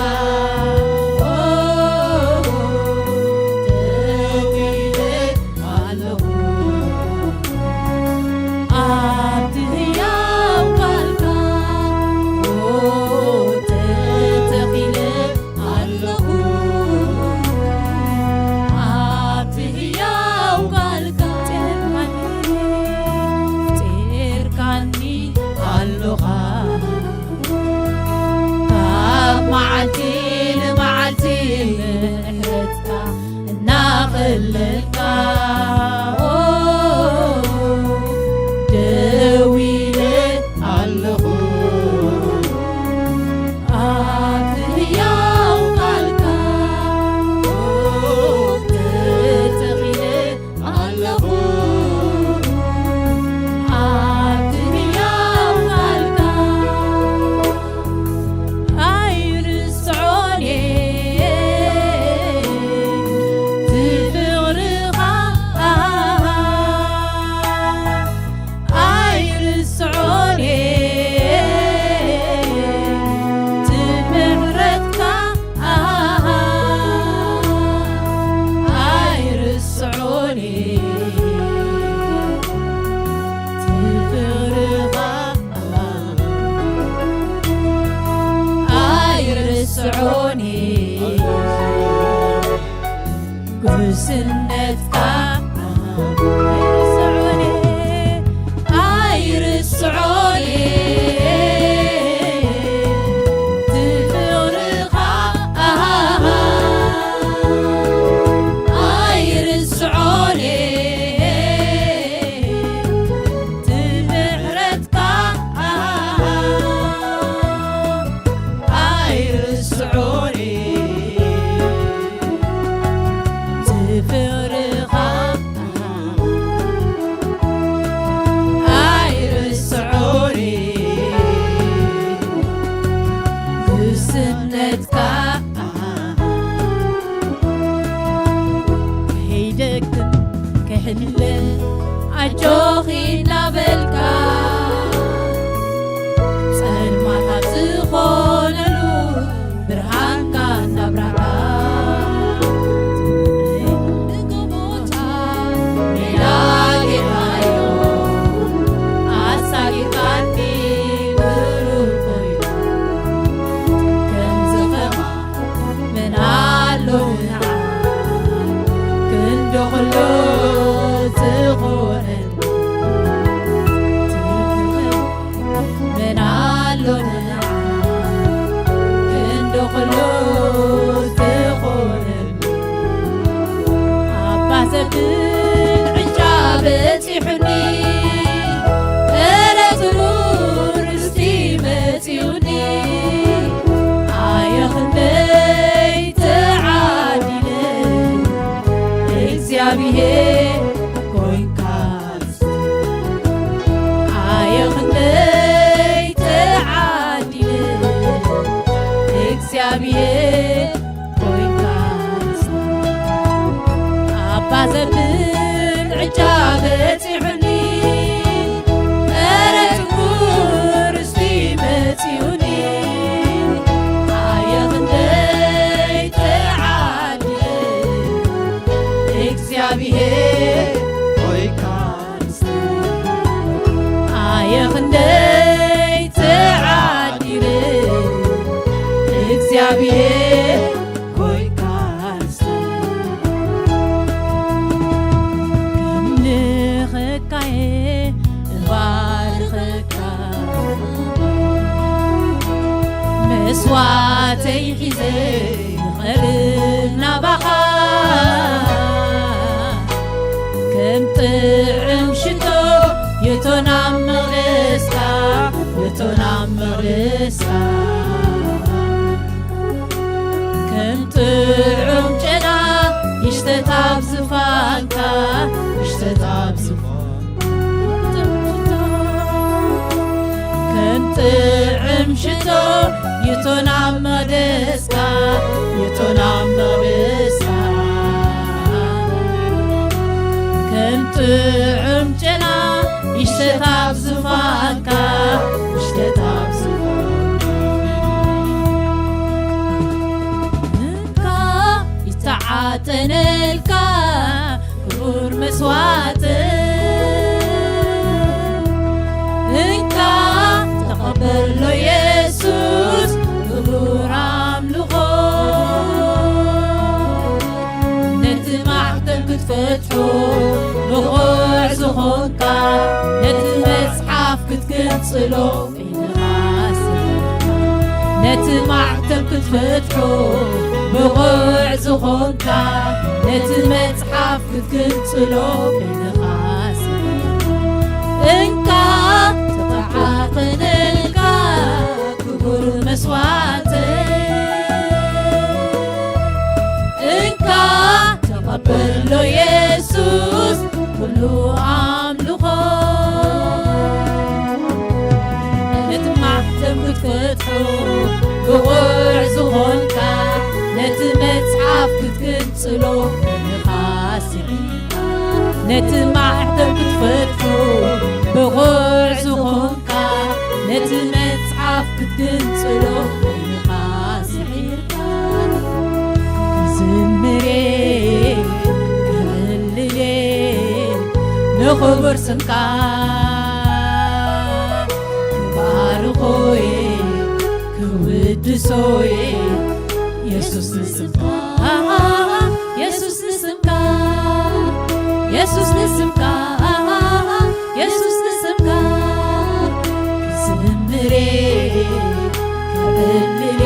ኦ፣ ደው ኢለ ኣለኹ ኣብቲ ህያው ቃልካ። ኦ፣ ተተ ሆኒ ጉስነትካ ኣይርስዖን፣ ኣይርስዖን፣ እቲ ፍቕርኻ ኣይርስዖን፣ እቲ ምሕረትካ ኣይርስዖን፣ እቲ ፍቕርኻ ኣይርስዖን፣ ግስነትካ ከይደክም ከይሕለ ኣጆኺ እናበልካ፣ ጸልማት ኣብ ዝኾነሉ ብርሃንካ እናብራህካ፣ ንጎቦታት ሜዳ ጌርካዮ፣ ኣሳጊርካኒ ብሩር ኮይኑ። ከምዚ ከማን መን ኣሎ ንዓይ፣ ክንዲ ኩሉ ዝኾነኒ? መን ኣሎ ንዓይ፣ ክንዲ ኩሉ ዝኾነኒ? ኣባ ዘብል ዕጫ በጺሑኒ፣ እረ ክቡር ርስቲ መጺኡኒ። ኣየ ክንደይ ተዓዲለ፣ እግዚኣብሔር ኮይንካ ርስቲ። ኣየ ክንደይ ተዓዲለ፣ እግዚኣብሔር ኮይንካ ርስቲ። ኣባ ዘብል ዕጫ በጺሑኒ፣ እረ ክቡር ርስቲ መጺኡኒ። ኣየ ክንደይ ተዓዲለ፣ እግዚኣብሔር ኮይንካ ርስቲ። ኣየ ክንደይ ተዓዲለ፣ እግዚኣብሔር ኮይንካ ርስቲ። ከምልኸካየ እባርኸካ፣ መስዋዕተይ ሒዘ ይቐርብ ናባኻ። ከም ጥዑም ሽቶ የእቶ ናብ መቕደስካ፣ የእቶ ናብ መቕደስካ። ከም ጥዑም ጨና ይሽተት ኣብ ዝፋንካ፣ ይሽተት ኣብ ዝፋንካ። ከም ጥዑም ሽቶ ይእቶ ናብ መቕደስካ፣ ይእቶ ናብ መቕደስካ። ከም ጥዑም ጨና ይሽተት ኣብ ዝፋንካ፣ ይሽተት ኣብ ዝፋንካ። እንካ ይተዓጠነልካ ክቡር መስዋዕት፣ እንካ ተቐበሎ የሱስ ክቡር ኣምልኾ። ነቲ ማሕተም ክትፈትሖ ብቑዕ ዝኾንካ፣ ነቲ መጽሓፍ ክትግንጽሎ ነቲ ማዕተብ ክትፈትሖ ብቑዕ ዝኾንካ፣ ነቲ መጽሓፍ ክትግንጽሎ በይንኻ ስኢንካ። እንካ ተተዓጠነልካ ክቡር መስዋዕተይ፣ እንካ ተቐበሎ የሱስ ኩሉ ኣምልኾ። ነቲ ማሕተም ክትፈትሖ ብቑዕ ዝኾንካ፣ ነቲ መጽሓፍ ክትግንጽሎ በይንኻ ስኢንካ። ነቲ ማሕተም ክትፈትሖ ብቑዕ ዝኾንካ፣ ነቲ መጽሓፍ ክትግንጽሎ በይንኻ ስኢንካ። ክዝምር እየ፣ ክዕልል እየ ንኽቡር ስምካ፣ ክባርኾ እየ፣ ክውድሶ እየ። የሱስ ንስምካ፣ የሱስ ንስምካ፣ የሱስ ንስምካ፣ የሱስ ንስምካ ክዝምሬ፣ ከዕልሌ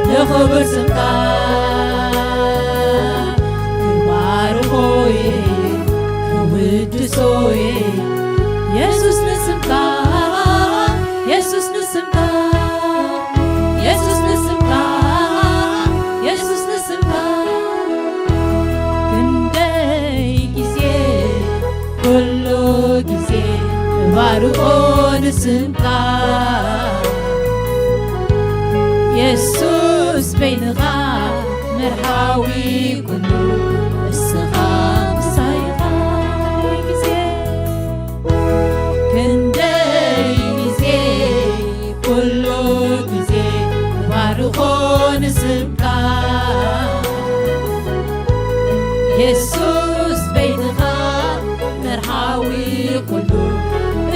ንኽቡር ስምካ፣ ክባርኾየ፣ ክውድሶየ። የሱስ ንስምካ፣ የሱስ ንስምካ፣ የሱስ ንስምካ፣ የሱስ ንስምካ ክንደይ ግዜ፣ ኩሉ ግዜ ባርኾ ንስምካ። የሱስ በይንኻ መርሓዊ ኩሉ፣ እስኻ ምሳይኻ ግዜ፣ ክንደይ ግዜ፣ ኩሉ ግዜ ባርኾ ንስምካ። የሱስ በይንኻ መርሓዊ ኩሉ፣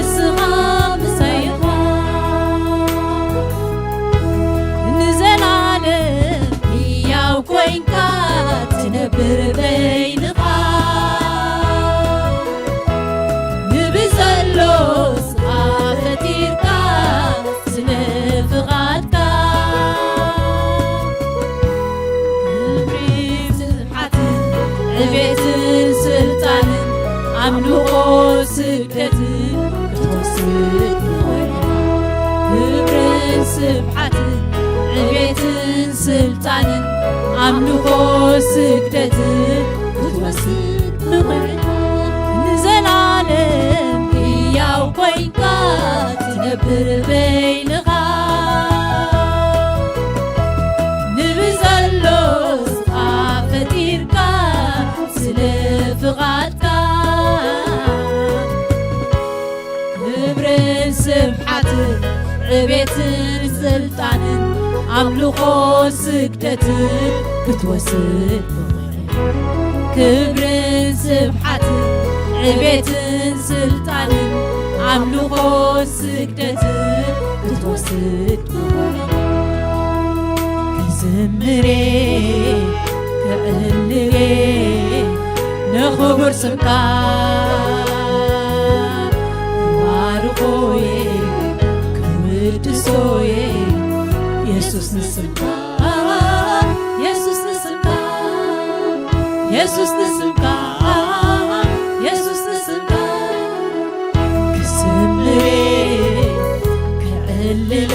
እስኻ ምሳይኻ ንዘላለም ህያው ኮይንካ ትነብር በይንኻ። ንብዘሎ ስኻ ፈጢርካ ስለ ፍቓድካ ክብሪ ስብሓትን ዕቤትን ስልጣንን ኣምልኾ ስግደትን ክትወስድ ንኾይንካ። ክብርን ስብሓትን ዕቤትን ስልጣንን ኣምልኾ ስግደትን ክትወስድ ንኾይንካ። ንዘላለም ህያው ኮይንካ ትነብር በይንኻ። ንብዘሎ ስኻ ፈጢርካ ስለ ፍቓድካ ክብርን ስብሓትን ዕቤትን ስልጣንን ኣምልኾ ስግደትን ክትወስድ ክብርን ስብሓትን ዕቤትን ስልጣንን ኣምልኾ ስግደትን ክትወስድ ክዝምሬ ክዕልሌ ንኽቡር ስምካ ክባርኾየ ክውድሶየ። የሱስ ንስምካ፣ የሱስ ንስምካ፣ የሱስ ንስምካ፣ የሱስ ንስምካ ክስምሬ ክዕልሌ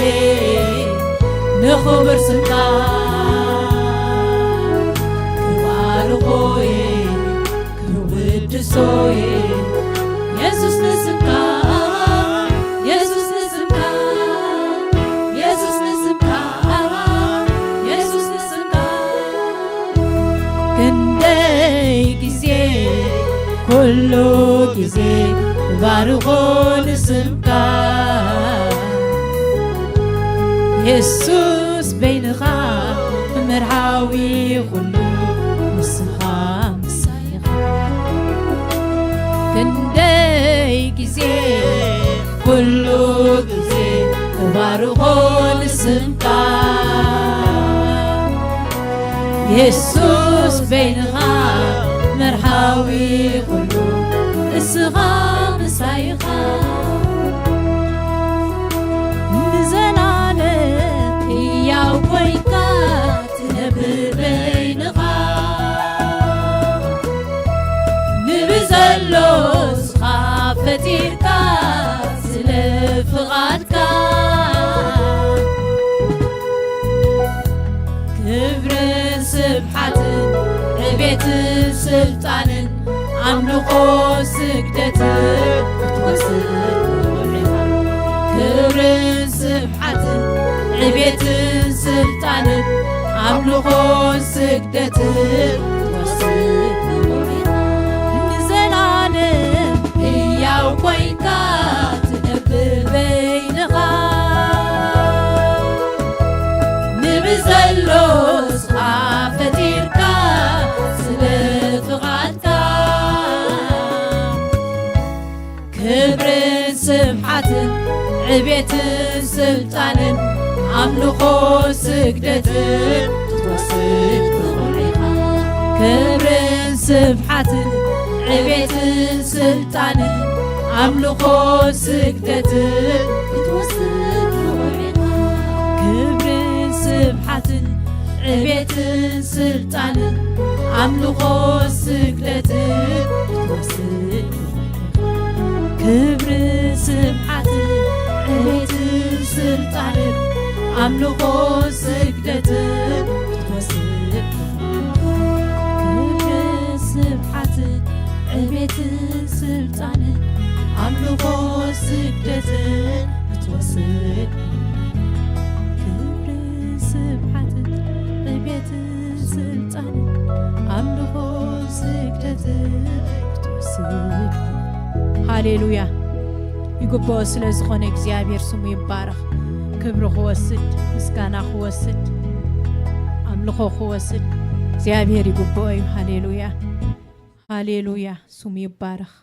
ንኽቡር ስምካ ክባርኾየ ክውድሶየ። የሱስ ንስምካ፣ የሱስ ንስምካ፣ የሱስ ንስምካ፣ የሱስ ንስምካ ክንደይ ግዜ፣ ኩሉ ግዜ ባርኾ ንስምካ። የሱስ በይንኻ መርሃዊ ኩሉ፣ ንስኻ ምሳይ ኢኻ። ክንደይ ግዜ፣ ኩሉ ግዜ ባርኾ ንስምካ። የሱስ በይንኻ መርሃዊ ኩሉ፣ እስኻ ምሳይኻ። ንዘላለም ህያው ኮይንካ ትነብር በይንኻ። ንብዘሎ እስኻ ፈጢርካ ስለ ፍቓድካ። ክብርን ስብሓትን ዕቤትን ስልጣንን ኣምልኾ ስግደትን ክትወስድ ንውዕል። ክብርን ስብሓትን ዕቤትን ስልጣንን ኣምልኾ ስግደትን ክትወስድ ንውዕል። ንዘላለም ህያው ኮይንካ ትነብር በይንኻ። ንብዘሎ እስኻ ፈጢርካ ስለ ፍቓድካ። ክብርን ስብሓትን ዕቤትን ስልጣንን ኣምልኾ ስግደትን ክትወስድ ብቑዕ ኢኻ። ክብርን ስብሓትን ዕቤትን ስልጣንን ኣምልኾ ስግደትን ክትወስድ ብቑዕ ኢኻ። ክብርን ስብሓትን ዕቤትን ስልጣንን ኣምልኾ ስግደትን ክትወስድ ክብሪ ስብሓትን ዕቤትን ስልጣንን ኣምልኾ ስግደትን ክትወስድ ክብሪ ስብሓትን ዕቤትን ስልጣንን ኣምልኾ ስግደትን ክትወስድ ክብሪ ስብሓትን ዕቤትን ስልጣንን ኣምልኾ ስግደትን ክትወስድ ሃሌሉያ ይግብኦ ስለ ዝኾነ እግዚኣብሔር ስሙ ይባረኽ። ክብሪ ክወስድ፣ ምስጋና ክወስድ፣ ኣምልኾ ክወስድ እግዚኣብሔር ይግብኦ እዩ። ሃሌሉያ ሃሌሉያ ስሙ ይባረኽ።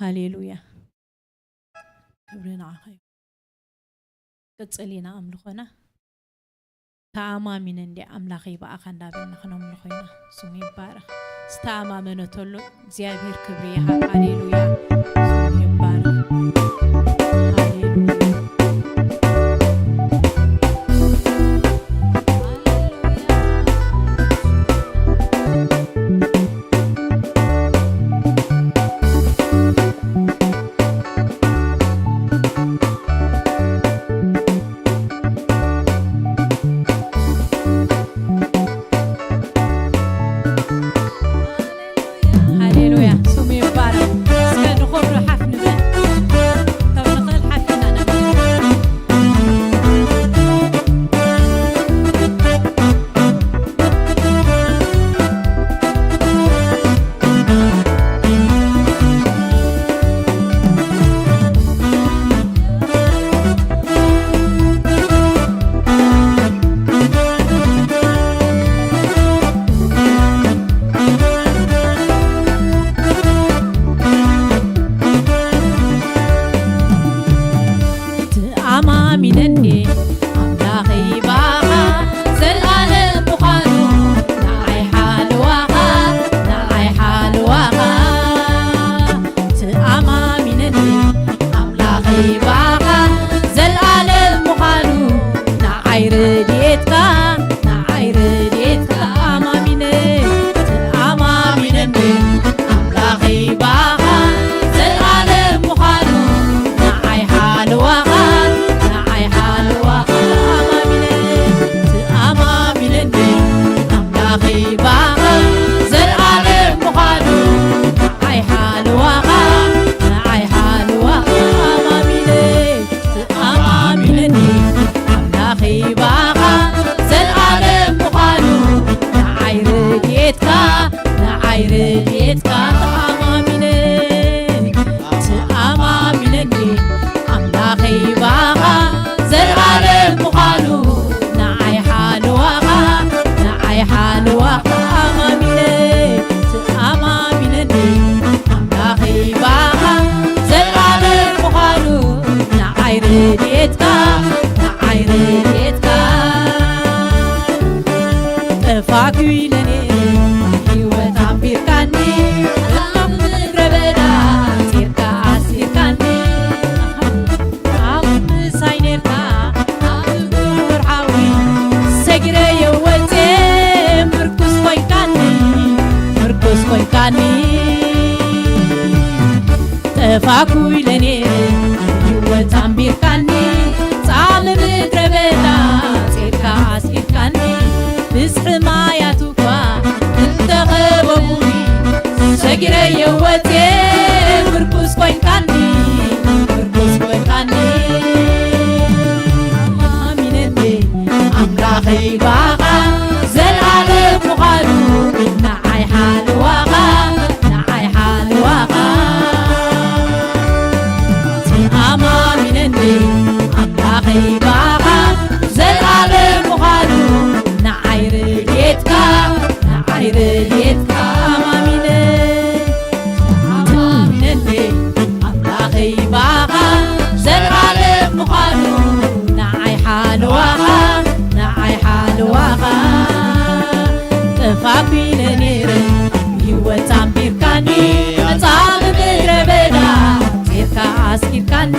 ሃሌሉያ ክብሪ ንዓኻ እዩ። ቅጽል ኢና ኣምልኾና። ተኣማሚነ እንዲ ኣምላኸይ ብኣኻ እንዳበልና ክነምልኾ ኢና። ስሙ ይባረኽ። ዝተኣማመነተሉ እግዚኣብሔር ክብሪ ይሃብ። ሃሌሉያ ስሙ ይባረኽ። ሃሌሉያ ሃሌሉያ ስሙ ይባረክ። እስከ ንኹሉ ሓፍ ንበል። ካብ ንኽእል ሓፍ ኢና ነብል። ተኣማሚነኒ ኣምላኸይ ባኻ ዘልኣለም ምዃኑ ንዓይ ሓለዋኻ ንዓይ ሓለዋኻ ተኣማሚነኒ ኣምላኸይ ባኻ ዘልኣለም ምዃኑ ንዓይ ረድኤትካ ንዓይ ረድኤትካ ተኣማሚነ ተኣማሚነኒ ኣምላኸይ ባኻ ዘልኣለም ምዃኑ ንዓይ ሓለዋኻ ንዓይ ሓለዋኻ ተኣማሚነ ተኣማሚነኒ ኣምላኸይ ባኻ ዘልኣለም ምዃኑ ንዓይ ሓለዋኻ ንዓይ ሓለዋኻ ተኣማሚነ ተኣማሚነኒ ኣምላኸይ ባኻ ዘልኣለም ምዃኑ ንዓይ ረድኤትካ ንዓይ ረድኤትካ ተኣማሚነ ተኣማሚነኒ ኣምላኸይ ባኻ ዘልኣለም ምዃኑ ንዓይ ሓለዋኻ ንዓይ ሓለዋኻ ተኣማሚነ ተኣማሚነኒ ኣምላኸይ ባኻ ዘልኣለም ምዃኑ ንዓይ ረድኤትካ ንዓይ ረድኤትካ ጠፋኩ ኢለ ነይረ ህይወት ኣንቢርካኒ ኣብ ምድረ በዳ ጺርካ ኣሲርካኒ ኣብ ምሳይ ኔርካ ኣብ ትጉር ሓዊ ሰጊረ የወጽ ምርኩስ ኮይንካኒ ምርኩስ ኮይንካኒ ጠፋኩ ኢለ ነይረ ህይወት ኣንቢርካኒ ጻሚ ምድረ በዳ ጺርካ ኣስጊድካኒ ብዝሒ ማያት እኳ እንተኸበቡኒ ሰጊረ የወጽ ምርኩስ ኮይንካኒ ምርኩስ ኮይንካኒ ኣሚነኒ ኣምላኸይ ባኻ ዘልኣለም ምዃኑ ንዓይ ሓለዋኻ ንዓይ ሓለዋኻ ተኣማሚነኒ ኣምላኸይ ባኻ ዘልኣለም ምዃኑ ንዓይ ረድኤትካ ንዓይ ረድኤትካ ኣማሚነ ተኣማሚነኒ ኣምላኸይ ባኻ ዘልኣለም ምዃኑ ንዓይ ሓ ካኒ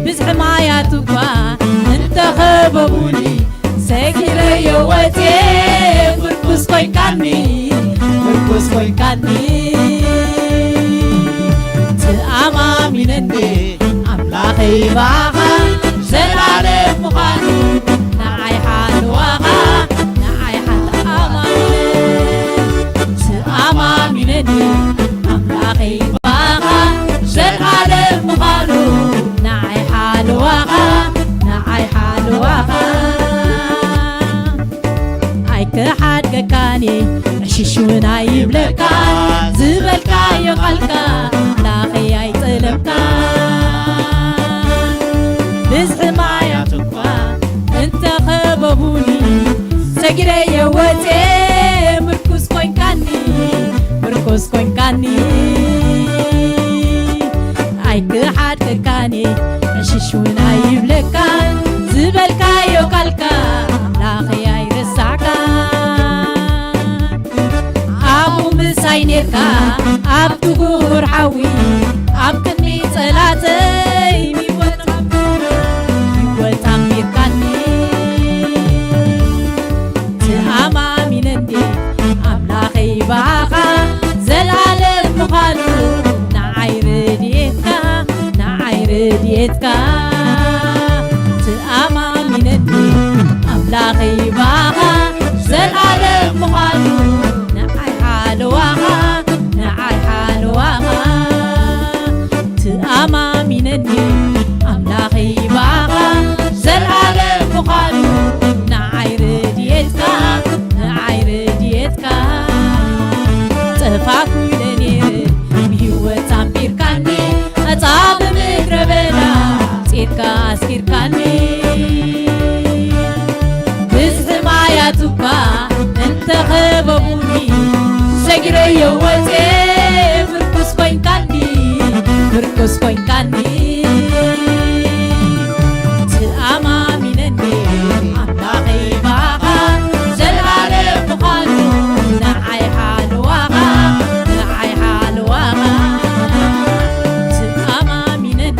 ብዝሒ ማያት እኳ እንተኸበቡኒ፣ ሰጊረዮ ወፅየ ምርኩስ ኮይንካኒ፣ ምርኩስ ኮይንካኒ። ተኣማሚነኒ ኣምላኸይ ብኣኻ ዘላለም ምዃኑ፣ ንዓይ ሓለዋኻ፣ ንዓይ ሓ-፣ ተኣማሚነ፣ ተኣማሚነኒ ኣምላኸይ ብኣኻ ዘላለም ምዃኑ፣ ንዓይ ሓለዋኻ፣ ንዓይ ሓለዋኻ። ኣይክሓድገካን እየ፣ ዕሽሽ እውን ኣይብለካ፣ ዝበልካዮ ቃልካ ኣምላኸይ ኣይጠለምካ። ብዝሒ ማያት እኳ እንተኸበቡኒ፣ ሰጊረዮ ወፅየ ምርኩስ ኮይንካኒ፣ ምርኩስ ኮይንካኒ። ኣይክሓድገካን እየ፣ ዕሽሽ እውን ኣይብለካ፣ ዝበልካዮ ቃልካ ኣምላኸይ ኣይረሳዕካ። ኣብኡ ምሳይ ኔርካ ኣብ ትጉር ሓዊ፣ ኣብ ቅድሚ ጸላተይ ሚወጣ፣ ሚወጣ ሚርካኒ። ተኣማሚነኒ ኣምላኸይ ብኣኻ ዘላለም ምዃኑ፣ ንዓይ ረድኤትካ፣ ንዓይ ረድኤትካ። ተኣማሚነኒ ኣምላኸይ ብኣኻ ዘላለም ምዃኑ፣ ንዓይ ሓለዋኻ፣ ንዓይ ሓለዋኻ። ተኣማሚነኒ ኣምላኸይ ብኣኻ ዘላለም ምዃኑ፣ ንዓይ ረድኤትካ፣ ንዓይ ረድኤትካ። ጠፋኩ ኢለ ነይረ ብህይወት ኣንቢርካኒ፣ ኣጻብእ ምድረ በዳ ጼርካ ኣስኪርካኒ። ብዝሒ ማያት እኳ እንተኸበቡኒ፣ ሰጊረዮ ወፅየ ምርኩስ ኮይንካኒ፣ ምርኩስ ኮይንካኒ። ተኣማሚነኒ ኣምላኸይ ብኣኻ ዘላለም ምዃኑ፣ ንዓይ ሓለዋኻ፣ ንዓይ ሓለዋኻ። ተኣማሚነኒ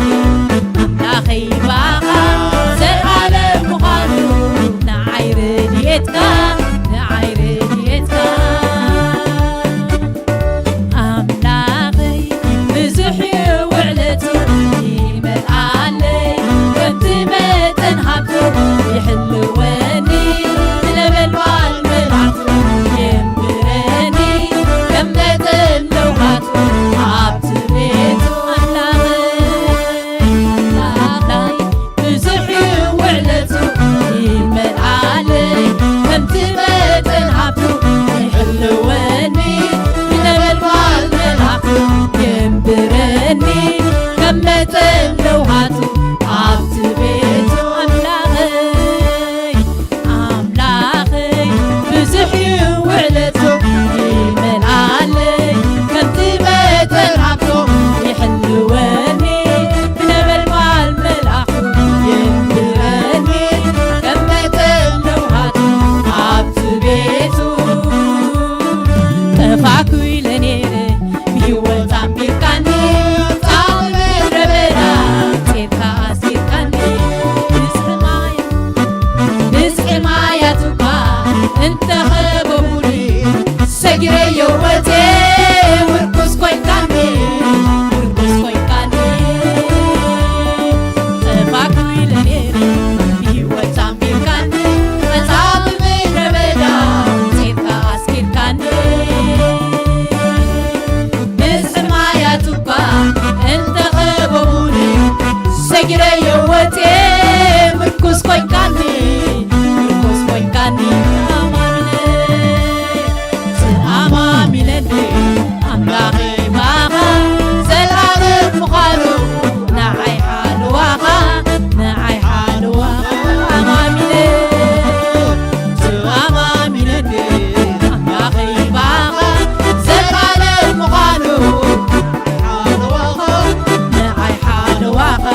ኣምላኸይ ብኣኻ ዘላለም ምዃኑ፣ ንዓይ ረድኤትካ፣ ንዓይ ረድኤትካ። ኣምላኸይ ብዙሕ እዩ ውዕለቱ፣ ይመልኣለይ ከምቲ መጠን ሃብቱ፣ ይሕልወኒ ብነበልባል መልኣኹ፣ የንብረኒ ከም መጠን ለውሃቱ ኣብቲ ቤቱ። ኣምላኸይ፣ ኣምላኸይ ብዙሕ እዩ ውዕለቱ፣ ይመልኣለይ ከምቲ መጠን ሃብቱ፣ ይሕልወኒ ብነበልባል መልኣኹ፣ የንብረኒ ከም መጠን ለውሃቱ ኣብቲ ቤቱ። ኣምላኸይ፣ ኣምላኸይ ብዙሕ እዩ ውዕለቱ፣ ይመልኣለይ ከምቲ መጠን ሃብቱ፣ ይሕልወኒ ብነበልባል መልኣኹ፣ የንብረኒ ከም መጠን ለውሃቱ ኣብቲ ቤቱ። ጠፋኩ ኢለ ነይረ ብህይወት ኣንቢርካኒ፣ ጻዕቂ ምድረ በዳ ጼርካ ኣስጊርካኒ። ብዝሒ ማይ፣ ብዝሒ ማያት እኳ እንተኸበቡኒ፣ ሰጊረዮ ወፅየ ምርኩስ ኮይንካኒ፣ ምርኩስ ኮይንካኒ። ጠፋኩ ኢለ ነይረ ብህይወት ኣንቢርካኒ፣ ኣጻብእ ምድረ በዳ ጼርካ ኣስጊርካኒ። ብዝሒ ማያት እኳ እንተኸበቡኒ፣ ሰጊረዮ ወፅየ ምርኩስ ኮይንካኒ፣ ምርኩስ ኮይንካኒ። ተኣማሚነ፣ ተኣማሚነኒ ኣምላኸይ ብኣኻ ዘላለም ምዃኑ፣ ንዓይ ሓለዋኻ፣ ንዓይ ሓለዋኻ። ተኣማሚነ፣ ተኣማሚነኒ ኣምላኸይ ብኣኻ ዘላለም ምዃኑ፣ ንዓይ ሓለዋኻ፣ ንዓይ ሓለዋኻ።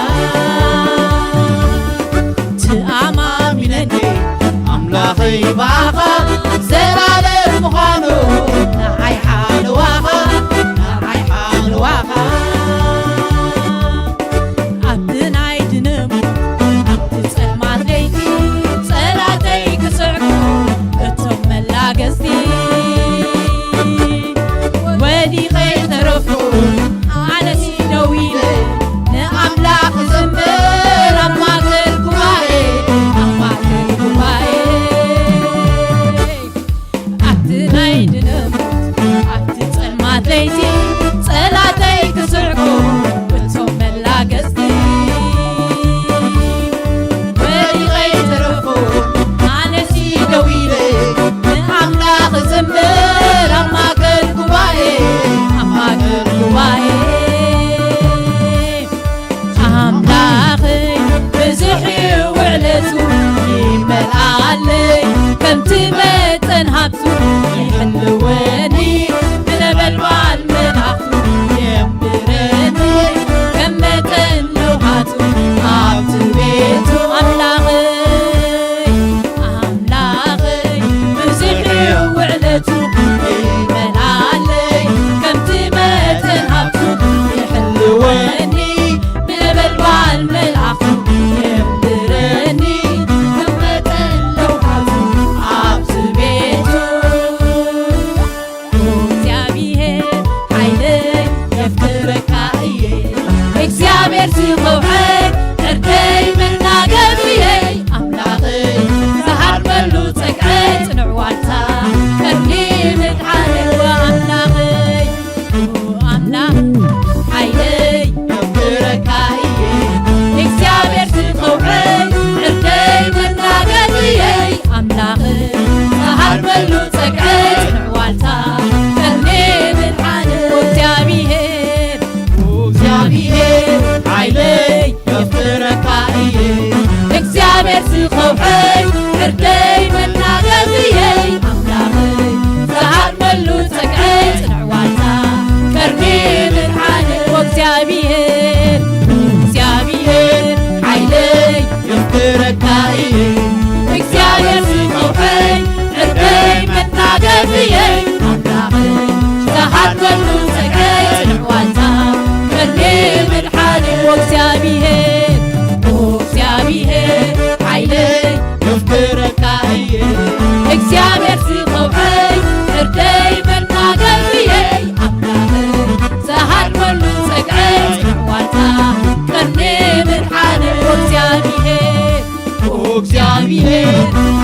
እየ፣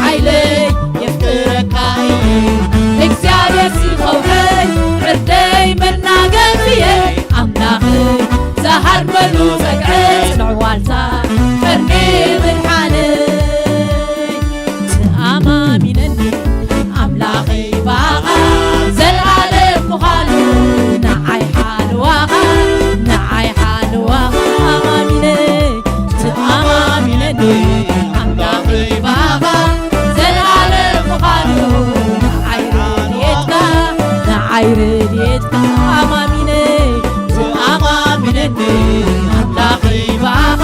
ሓይለይ የፍቅረካ እየ። እግዚኣብሔር ሲ ከውሕይ ዕርደይ መናገፍየ፣ ኣምላኸይ ዝሃርመሉ ጸግዒ ጽኑዕ ዋልታ ቀርኒ ምድሓነይ። ተኣማሚነኒ ኣምላኸይ ብኣኻ ዘልኣለም ምዃኑ፣ ንዓይ ሓለዋኻ፣ ንዓይ ሓለዋኻ ኣማሚነ፣ ተኣማሚነኒ ኣምላኸይ ብኣኻ ዘልኣለም ምዃኑ፣ ንዓይ ረድኤትካ፣ ንዓይ ረድኤትካ ኣማሚነ፣ ተኣማሚነኒ ኣምላኸይ ብኣኻ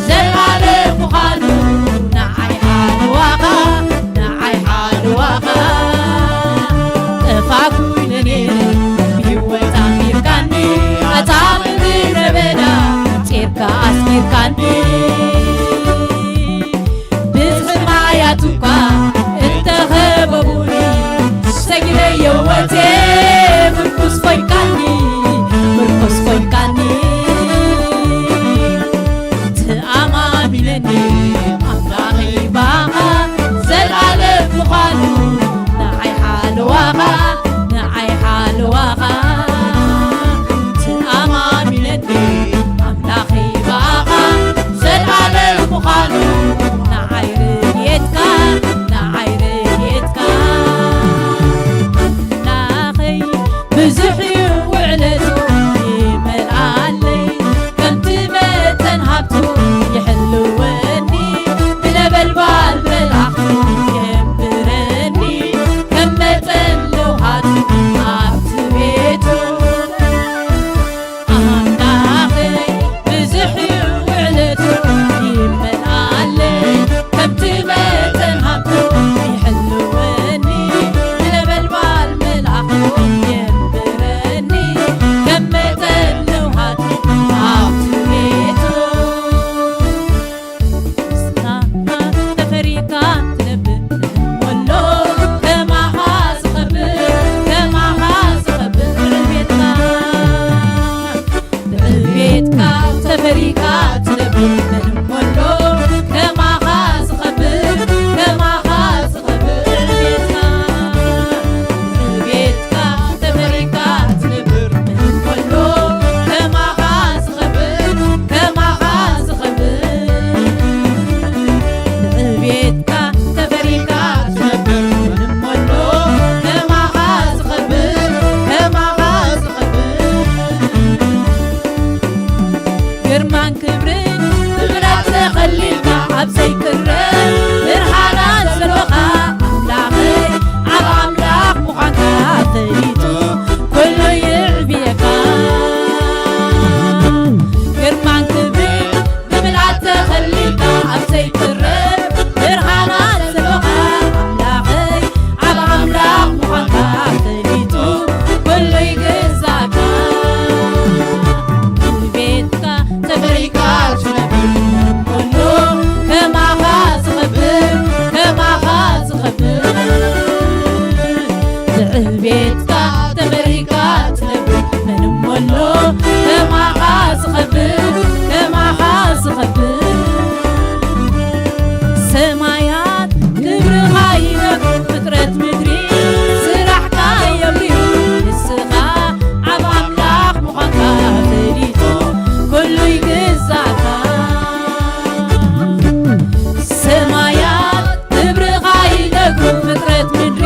ዘልኣለም ምዃኑ፣ ንዓይ ሓለዋኻ፣ ንዓይ ሓለዋኻ። ጠፋኩ ኢለ ነይረ ብህይወት ኣንቢርካኒ፣ ኣታ ምድረ በዳ ጼርካ ኣስሚርካኒ። ብዝሒ ማያት እኳ እንተኸበቡኒ፣ ሰጊደ የወቴ ምርኩስ ኮይንካኒ፣ ምርኩስ ኮይንካኒ። ተኣማሚነኒ ኣምላኸይ ብኣኻ ዘልኣለም ምዃኑ፣ ንዓይ ሓለዋኻ፣ ንዓይ ሓለዋኻ። ተኣማሚነኒ ኣምላኸይ ብኣኻ ዘልኣለም ምዃኑ፣ ንዓይ ረድኤትካ፣ ንዓይ ረድኤትካ። ኣምላኸይ ብዙሕ እዩ ውዕለቱ ይመልኣለይ፣ ከምቲ መጠን ሃብቱ ይሕልወኒ፣ ብነበልባል መልኣኹ የንብረኒ፣ ከም መጠን ለውሃቱ ኣብቲ ቤቱ። ኣምላኸይ ብዙሕ እዩ ውዕለቱ ይመልኣለይ፣ ከምቲ መጠን ሃብቱ ይሕልወኒ፣ ብነበልባል መልኣኹ የንብረኒ፣ ከም መጠን ለውሃቱ ኣብቲ ቤቱ። ንስኻ ተፈሪካ ትነብር፣ ወሎ ከማኻ ዝኸብር፣ ከማኻ ዝኸብር ዕቤትካ። ብዕቤትካ ተፈሪካ ትነብር፣ መን እሞ ኣሎ ከማኻ ዝኸብር፣ ከማኻ ዝኸብር ዕቤትካ። ብዕቤትካ ተፈሪካ ትነብር፣ መን እሞ ኣሎ ከማኻ ዝኸብር፣ ከማኻ ዝኸብር። ብዕቤትካ ተፈሪካ ትነብር፣ መን እሞ ኣሎ ከማኻ ዝኸብር፣ ከማኻ ዝኸብር። ግርማን ክብርን ብብላት ተኸሊልካ ኣብ ዘይቅረብ ብርሃናት ዘለኻ ኣምላኸይ፣ ዓብ ኣምላኽ ምዃንካ ፈሊጡ ኩሉ ይዕብየካ። ግርማን ክብርን ብምልኣት ተኸሊልካ ኣብ ዘይቅረብ ብርሃናት ዘለኻ ኣምላኸይ፣ ዓብ ኣምላኽ ምዃንካ ፈሊጡ ኩሉ ይግዛእካ። ብቤትካ ተፈሪካ ትነብር፣ ኩሉ ከማኻ ዝኸብር፣ ከማኻ ዝኸብር። ብዕቤትካ ተፈሪካ ትነብር፣ መን እሞ ኣሎ ከማኻ ዝኸብር፣ ከማኻ ዝኸብር። ሰማያት ክብርኻ ይነግሩ፣ ፍጥረት ምድሪ ስራሕካ የብርሁ። ንስኻ ዓብ ኣምላኽ ምዃንካ ፈሊጡ ኩሉ ይግዛእካ። ሰማያት ክብርኻ ይነግሩ፣ ፍጥረት ምድሪ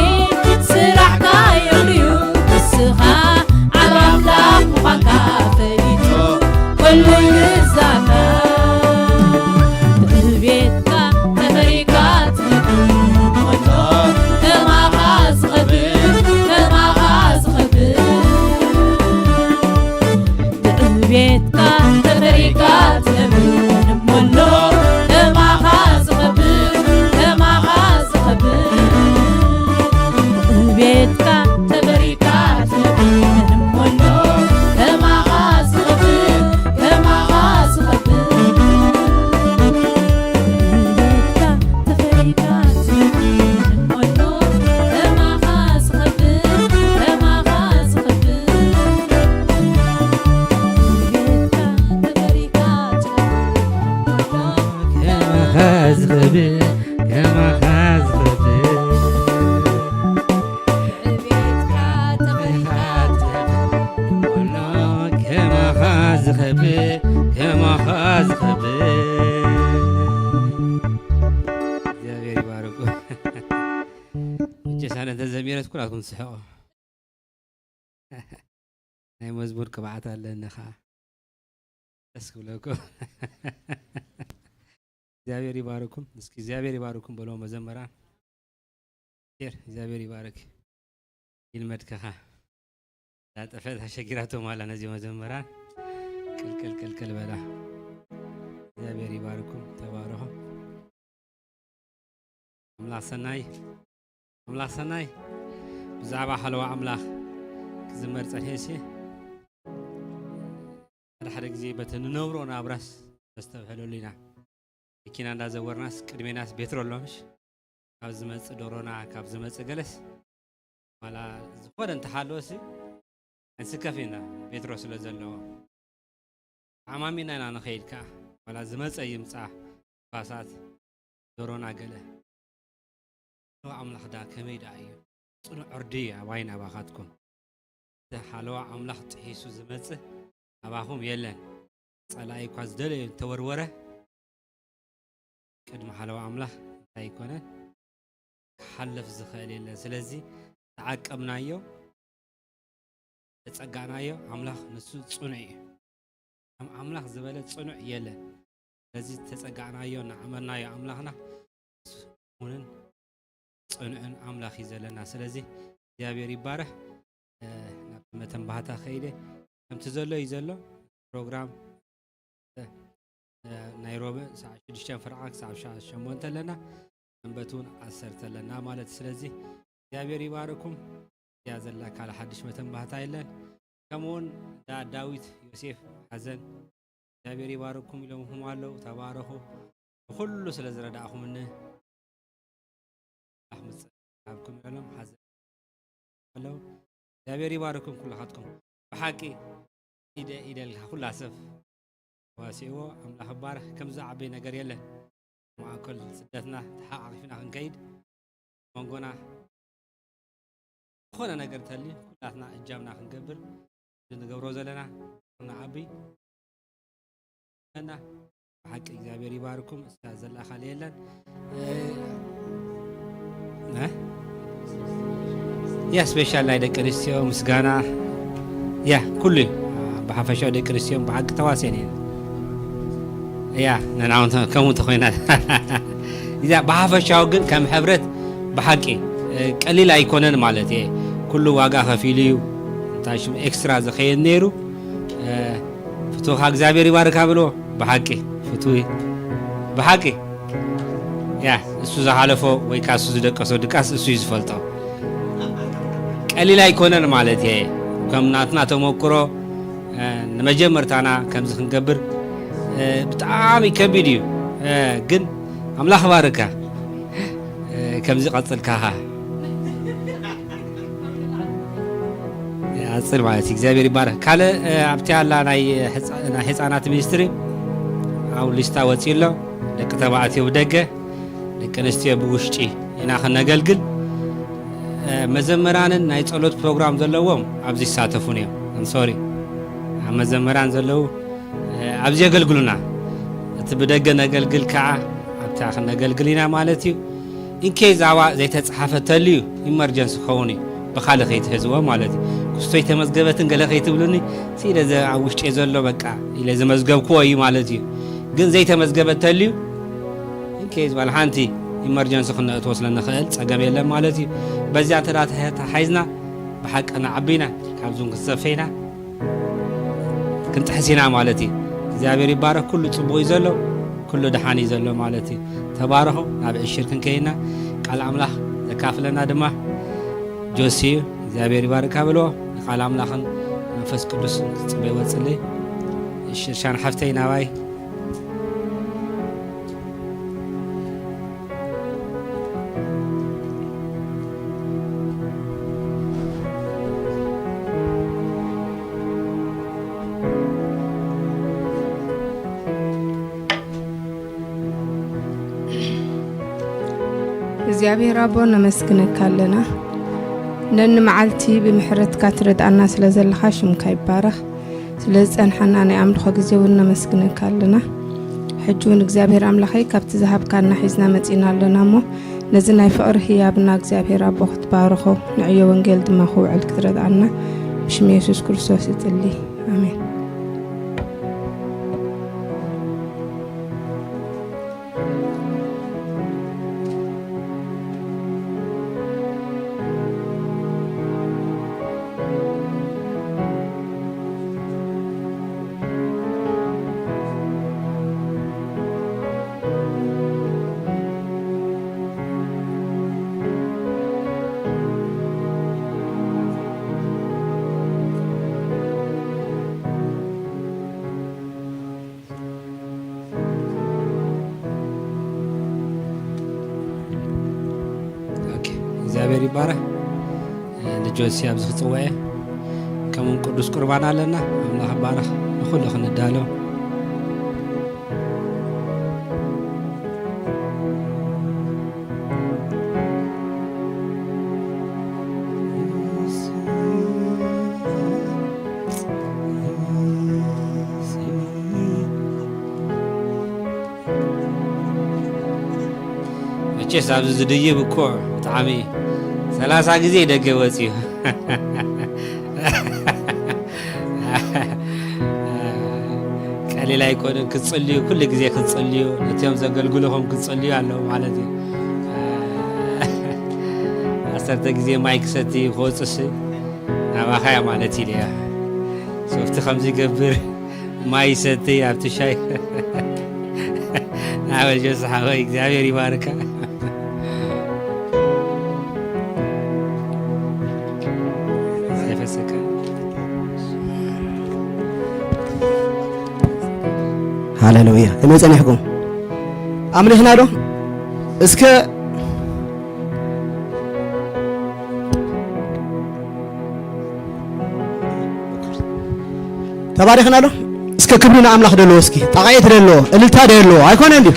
ስራሕካ የብርሁ። ንስኻ ዓብ ኣምላኽ ምዃንካ ፈሊጡ ኩሉ ይግዛእካ። ብዕቤትካ ተፈሪካ ትነብር፣ ከማኻ ዝኸብር፣ ከማኻ ዝኸብር። ብዕቤትካ ተፈሪካ ትነብር፣ መን እሞ ኣሎ ከማኻ ዝኸብር፣ ከማኻ ዝኸብር። ብዕቤትካ ተፈሪካ ትነብር፣ መን እሞ ኣሎ ከማኻ ዝኸብር፣ ከማኻ ዝኸብር። ብዕቤትካ ተፈሪካ ትነብር፣ መን እሞ ኣሎ ከማኻ ዝኸብር፣ ከማኻ ዝኸብር። ከማኻ ዝኸብር፣ ከማኻ ዝኸብር፣ ዕቤትካ ተመሊኻ ትኸብር፣ ወሎ ከማኻ ዝኸብር፣ ከማኻ ዝኸብር። እግዚኣብሔር ይባርኩ። መቸስ ኣነ እንተዘሚረስ ኩላትኩም ትስሕቑ። ናይ መዝሙር ቅብኣት ኣለኒ ኸዓ። ደስ ክብለኩም። እግዚኣብሔር ይባርኩም። እስኪ እግዚኣብሔር ይባርኩም በሎ መዘመራን። ሼር፣ እግዚኣብሔር ይባርክ። ይልመድከኻ። ዳጠፈት ኣሸጊራቶም ኣላ ነዚ መዘመራን። ቅልቅል ቅልቅል በላ። እግዚኣብሔር ይባርኩም። ተባረኹ። ኣምላኽ ሰናይ፣ ኣምላኽ ሰናይ። ብዛዕባ ሓለዋ ኣምላኽ ክዝመር ጸኒሐ ሲ፣ ሓደ ሓደ ግዜ በቲ ንነብሮ ናብራስ ነስተብህለሉ ኢና። መኪና እንዳዘወርናስ ቅድሜናስ ቤትሮ ኣሎ ምሽ? ካብ ዝመጽእ ዶሮና፣ ካብ ዝመጽእ ገለስ፣ ዋላ ዝኾነ እንተሃለወሲ፣ እንስከፍ ኢና፣ ቤትሮ ስለ ዘለዎ። ተዓማሚና ኢና ንኸይድ ከኣ፣ ዋላ ዝመጸ ይምጻ፣ ባሳት፣ ዶሮና ገለ። ሓለዋ ኣምላኽ ደኣ ከመይ ደኣ እዩ? ጽኑዕ ዕርዲ ኣባይን ኣባኻትኩም። እቲ ሓለዋ ኣምላኽ ጥሒሱ ዝመጽእ ኣባኹም የለን። ጸላኢ እኳ ዝደለዮ እንተወርወረ፣ ቅድሚ ሓለዋ ኣምላኽ እንታይ ኣይኮነን፣ ክሓልፍ ዝኽእል የለን። ስለዚ ተዓቀብናዮ፣ ተጸጋዕናዮ፣ ኣምላኽ ንሱ ጽኑዕ እዩ። ከም ኣምላኽ ዝበለ ጽኑዕ የለን። ስለዚ ተጸጋዕናዮ፣ እናኣመንናዮ ኣምላኽና እሙንን ጽኑዕን ኣምላኽ እዩ ዘለና። ስለዚ እግዚኣብሔር ይባረኽ። እ፣ ናብ መተንባህታ ከይደ፣ ከምቲ ዘሎ እዩ ዘሎ። ፕሮግራም፣ እ፣ ናይ ሮብ ሰዓት ሽዱሽተ ፍርዓ ክሳብ ሰዓት ሸሞንተ ኣለና። ሰንበት እውን ዓሰርተ ኣለና ማለት። ስለዚ እግዚኣብሔር ይባርኩም። እዚኣ ዘላ ካልእ ሓድሽ መተንባህታ የለን። ከምኡውን ዳ-፣ ዳዊት ዮሴፍ ሓዘን፣ እግዚኣብሔር ይባርኩም ኢሎምኹም ኣለዉ። ተባረኹ። ብኹሉ ስለ ዝረዳእኹምኒ ኣምላኽ ምጽእ ኣብኩም ኢሎም ሓዘን ኣለዉ። እግዚኣብሔር ይባርኩም ኩልኻትኩም። ብሓቂ ኢደ ኢደልካ ኩላ ሰብ ዋሲእዎ። ኣምላኽ ይባረኽ። ከምዚ ዓቢ ነገር የለን። ማእከል ስደትና ተሓቃቒፍና ክንከይድ፣ መንጎና ዝኾነ ነገር ተሊ ኩላትና እጃምና ክንገብር፣ ንገብሮ ዘለና ንዓቢ እና። ብሓቂ እግዚኣብሔር ይባርኩም። እሳ ዘላ ካልእ የለን። እ፣ እ? ያ ስፔሻል ናይ ደቂ ኣንስትዮ ምስጋና፣ ያ ኩሉ እዩ። ብሓፈሻው ደቂ ኣንስትዮ ብሓቂ ተዋስየን እየን። ያ ነናውን ከምኡ ተኾይና እዛ ብሓፈሻው ግን ከም ሕብረት ብሓቂ፣ እ፣ ቀሊል ኣይኮነን ማለት እየ። ኩሉ ዋጋ ከፊሉ እዩ። እንታይ ሽም ኤክስትራ ዝኸየድ ነይሩ። እ፣ ፍትውኻ እግዚኣብሔር ይባርካ ብሎ። ብሓቂ ፍትዊ፣ ብሓቂ ያ እሱ ዝሓለፎ ወይ ከዓ እሱ ዝደቀሶ ድቃስ እሱ እዩ ዝፈልጦ። ቀሊል ኣይኮነን ማለት እየ። ከም ናትና ተመክሮ፣ እ፣ ንመጀመርታና ከምዚ ክንገብር፣ እ፣ ብጣዕሚ ከቢድ እዩ። እ፣ ግን ኣምላኽ ባርካ። እ፣ ከምዚ ቀጽልካ ኻ። ይቐጽል ማለት እዩ። እግዚኣብሔር ይባረክ። ካልእ፣ እ፣ ኣብቲ ኣላ ናይ ሕፃ-፣ ናይ ህፃናት ሚኒስትሪ ኣብ ሊስታ ወፂኡ ኣሎ። ደቂ ተባዕትዮ ብደገ፣ ደቂ ኣንስትዮ ብውሽጢ ኢና ክነገልግል። እ፣ መዘመራንን ናይ ጸሎት ፕሮግራም ዘለዎም ኣብዚ ይሳተፉን እዮም። ኣም ሶሪ። ኣብ መዘመራን ዘለዉ፣ እ፣ ኣብዚ የገልግሉና። እቲ ብደገ ነገልግል ከዓ ኣብታ ክነገልግል ኢና ማለት እዩ። ኢንኬዝ ኣብኣ ዘይተጻሓፈ ተልዩ ኢመርጀንሲ ክኸውን እዩ። ብኻልእ ከይትሕዝዎ ማለት እዩ። ክስቶ ኣይተመዝገበትን ገለ ከይትብሉኒ፣ እቲ ኢለ ዘ-፣ ኣብ ውሽጢ ዘሎ በቃ ኢለ ዝመዝገብክዎ እዩ ማለት እዩ። ግን ዘይተመዝገበ ተልዩ፣ ኢንኬዝ ባል ሓንቲ ኢመርጀንሲ ክነእትዎ ስለ ንኽእል ጸገም የለን ማለት እዩ። በዚኣ እንተ ደኣ ተሓ-፣ ተሓሒዝና ብሓቂ ንዓቢ ኢና፣ ካብዚ እውን ክንሰፍሕ ኢና። ክንጥሕስ ኢና ማለት እዩ። እግዚኣብሔር ይባረክ። ኩሉ ጽቡቕ እዩ ዘሎ፣ ኩሉ ደሓን እዩ ዘሎ ማለት እዩ። ተባረኹ። ናብ ዕሽር ክንከይና ቃል ኣምላኽ ዘካፍለና ድማ ጆሲ እዩ። እግዚኣብሔር ይባርካ በልዎ። ንቃል ኣምላኽን መንፈስ ቅዱስን ክትጽበይዎ ጽልይ። ሽርሻን ሓፍተይ ናባይ እግዚኣብሔር ኣቦ፣ ነመስግነካ ኣለና። ነኒ መዓልቲ ብምሕረትካ ትረድኣና ስለ ዘለኻ ሽምካ ይባረኽ። ስለ ዝጸንሓና ናይ ኣምልኾ ግዜ እውን ነመስግነካ ኣለና። ሕጂ እውን እግዚኣብሔር ኣምላኸይ፣ ካብቲ ዝሃብካና ሒዝና መጺና ኣለና እሞ፣ ነዚ ናይ ፍቕሪ ህያብና እግዚኣብሔር ኣቦ ክትባርኾ፣ ንዕዮ ወንጌል ድማ ክውዕል ክትረድኣና ብሽም የሱስ ክርስቶስ ይጽሊ። ኣሜን። ኦኬ፣ እግዚኣብሔር ይባረክ። ንጆሲ ኣብዚ ክጽውዐ፣ ከምኡን ቅዱስ ቁርባን ኣለና። ኣምላኽ ይባረክ። ንኹሉ ክንዳሎ። መቸስ ኣብዚ ዝድይብ እኮ ብጣዕሚ ሰላሳ ግዜ ደገ ወፅዩ። ቀሊል ኣይኮነን ክትፅልዩ፣ ኩሉ ግዜ ክትፅልዩ፣ ነቲኦም ዘገልግልኹም ክትፅልዩ ኣለዉ ማለት እዩ። ዓሰርተ ግዜ ማይ ክሰቲ ክወፅስ ናባኻ እያ ማለት ኢለ እያ። ሶፍቲ ከምዚ ይገብር። ማይ ይሰትይ ኣብቲ ሻይ። ናበል ጆስ ሓወይ እግዚኣብሔር ይባርካ። ዘይፈሰካ። ሃሌሉያ። ከመይ ጸኒሕኩም? ኣምሊኽና ዶ? እስከ ተባሪኽና ዶ? እስከ ክብሪ ንኣምላኽ ደለዎ፣ እስኪ ጣቕዒት ደለዎ፣ እልልታ ደለዎ ኣይኮነ እንዲ?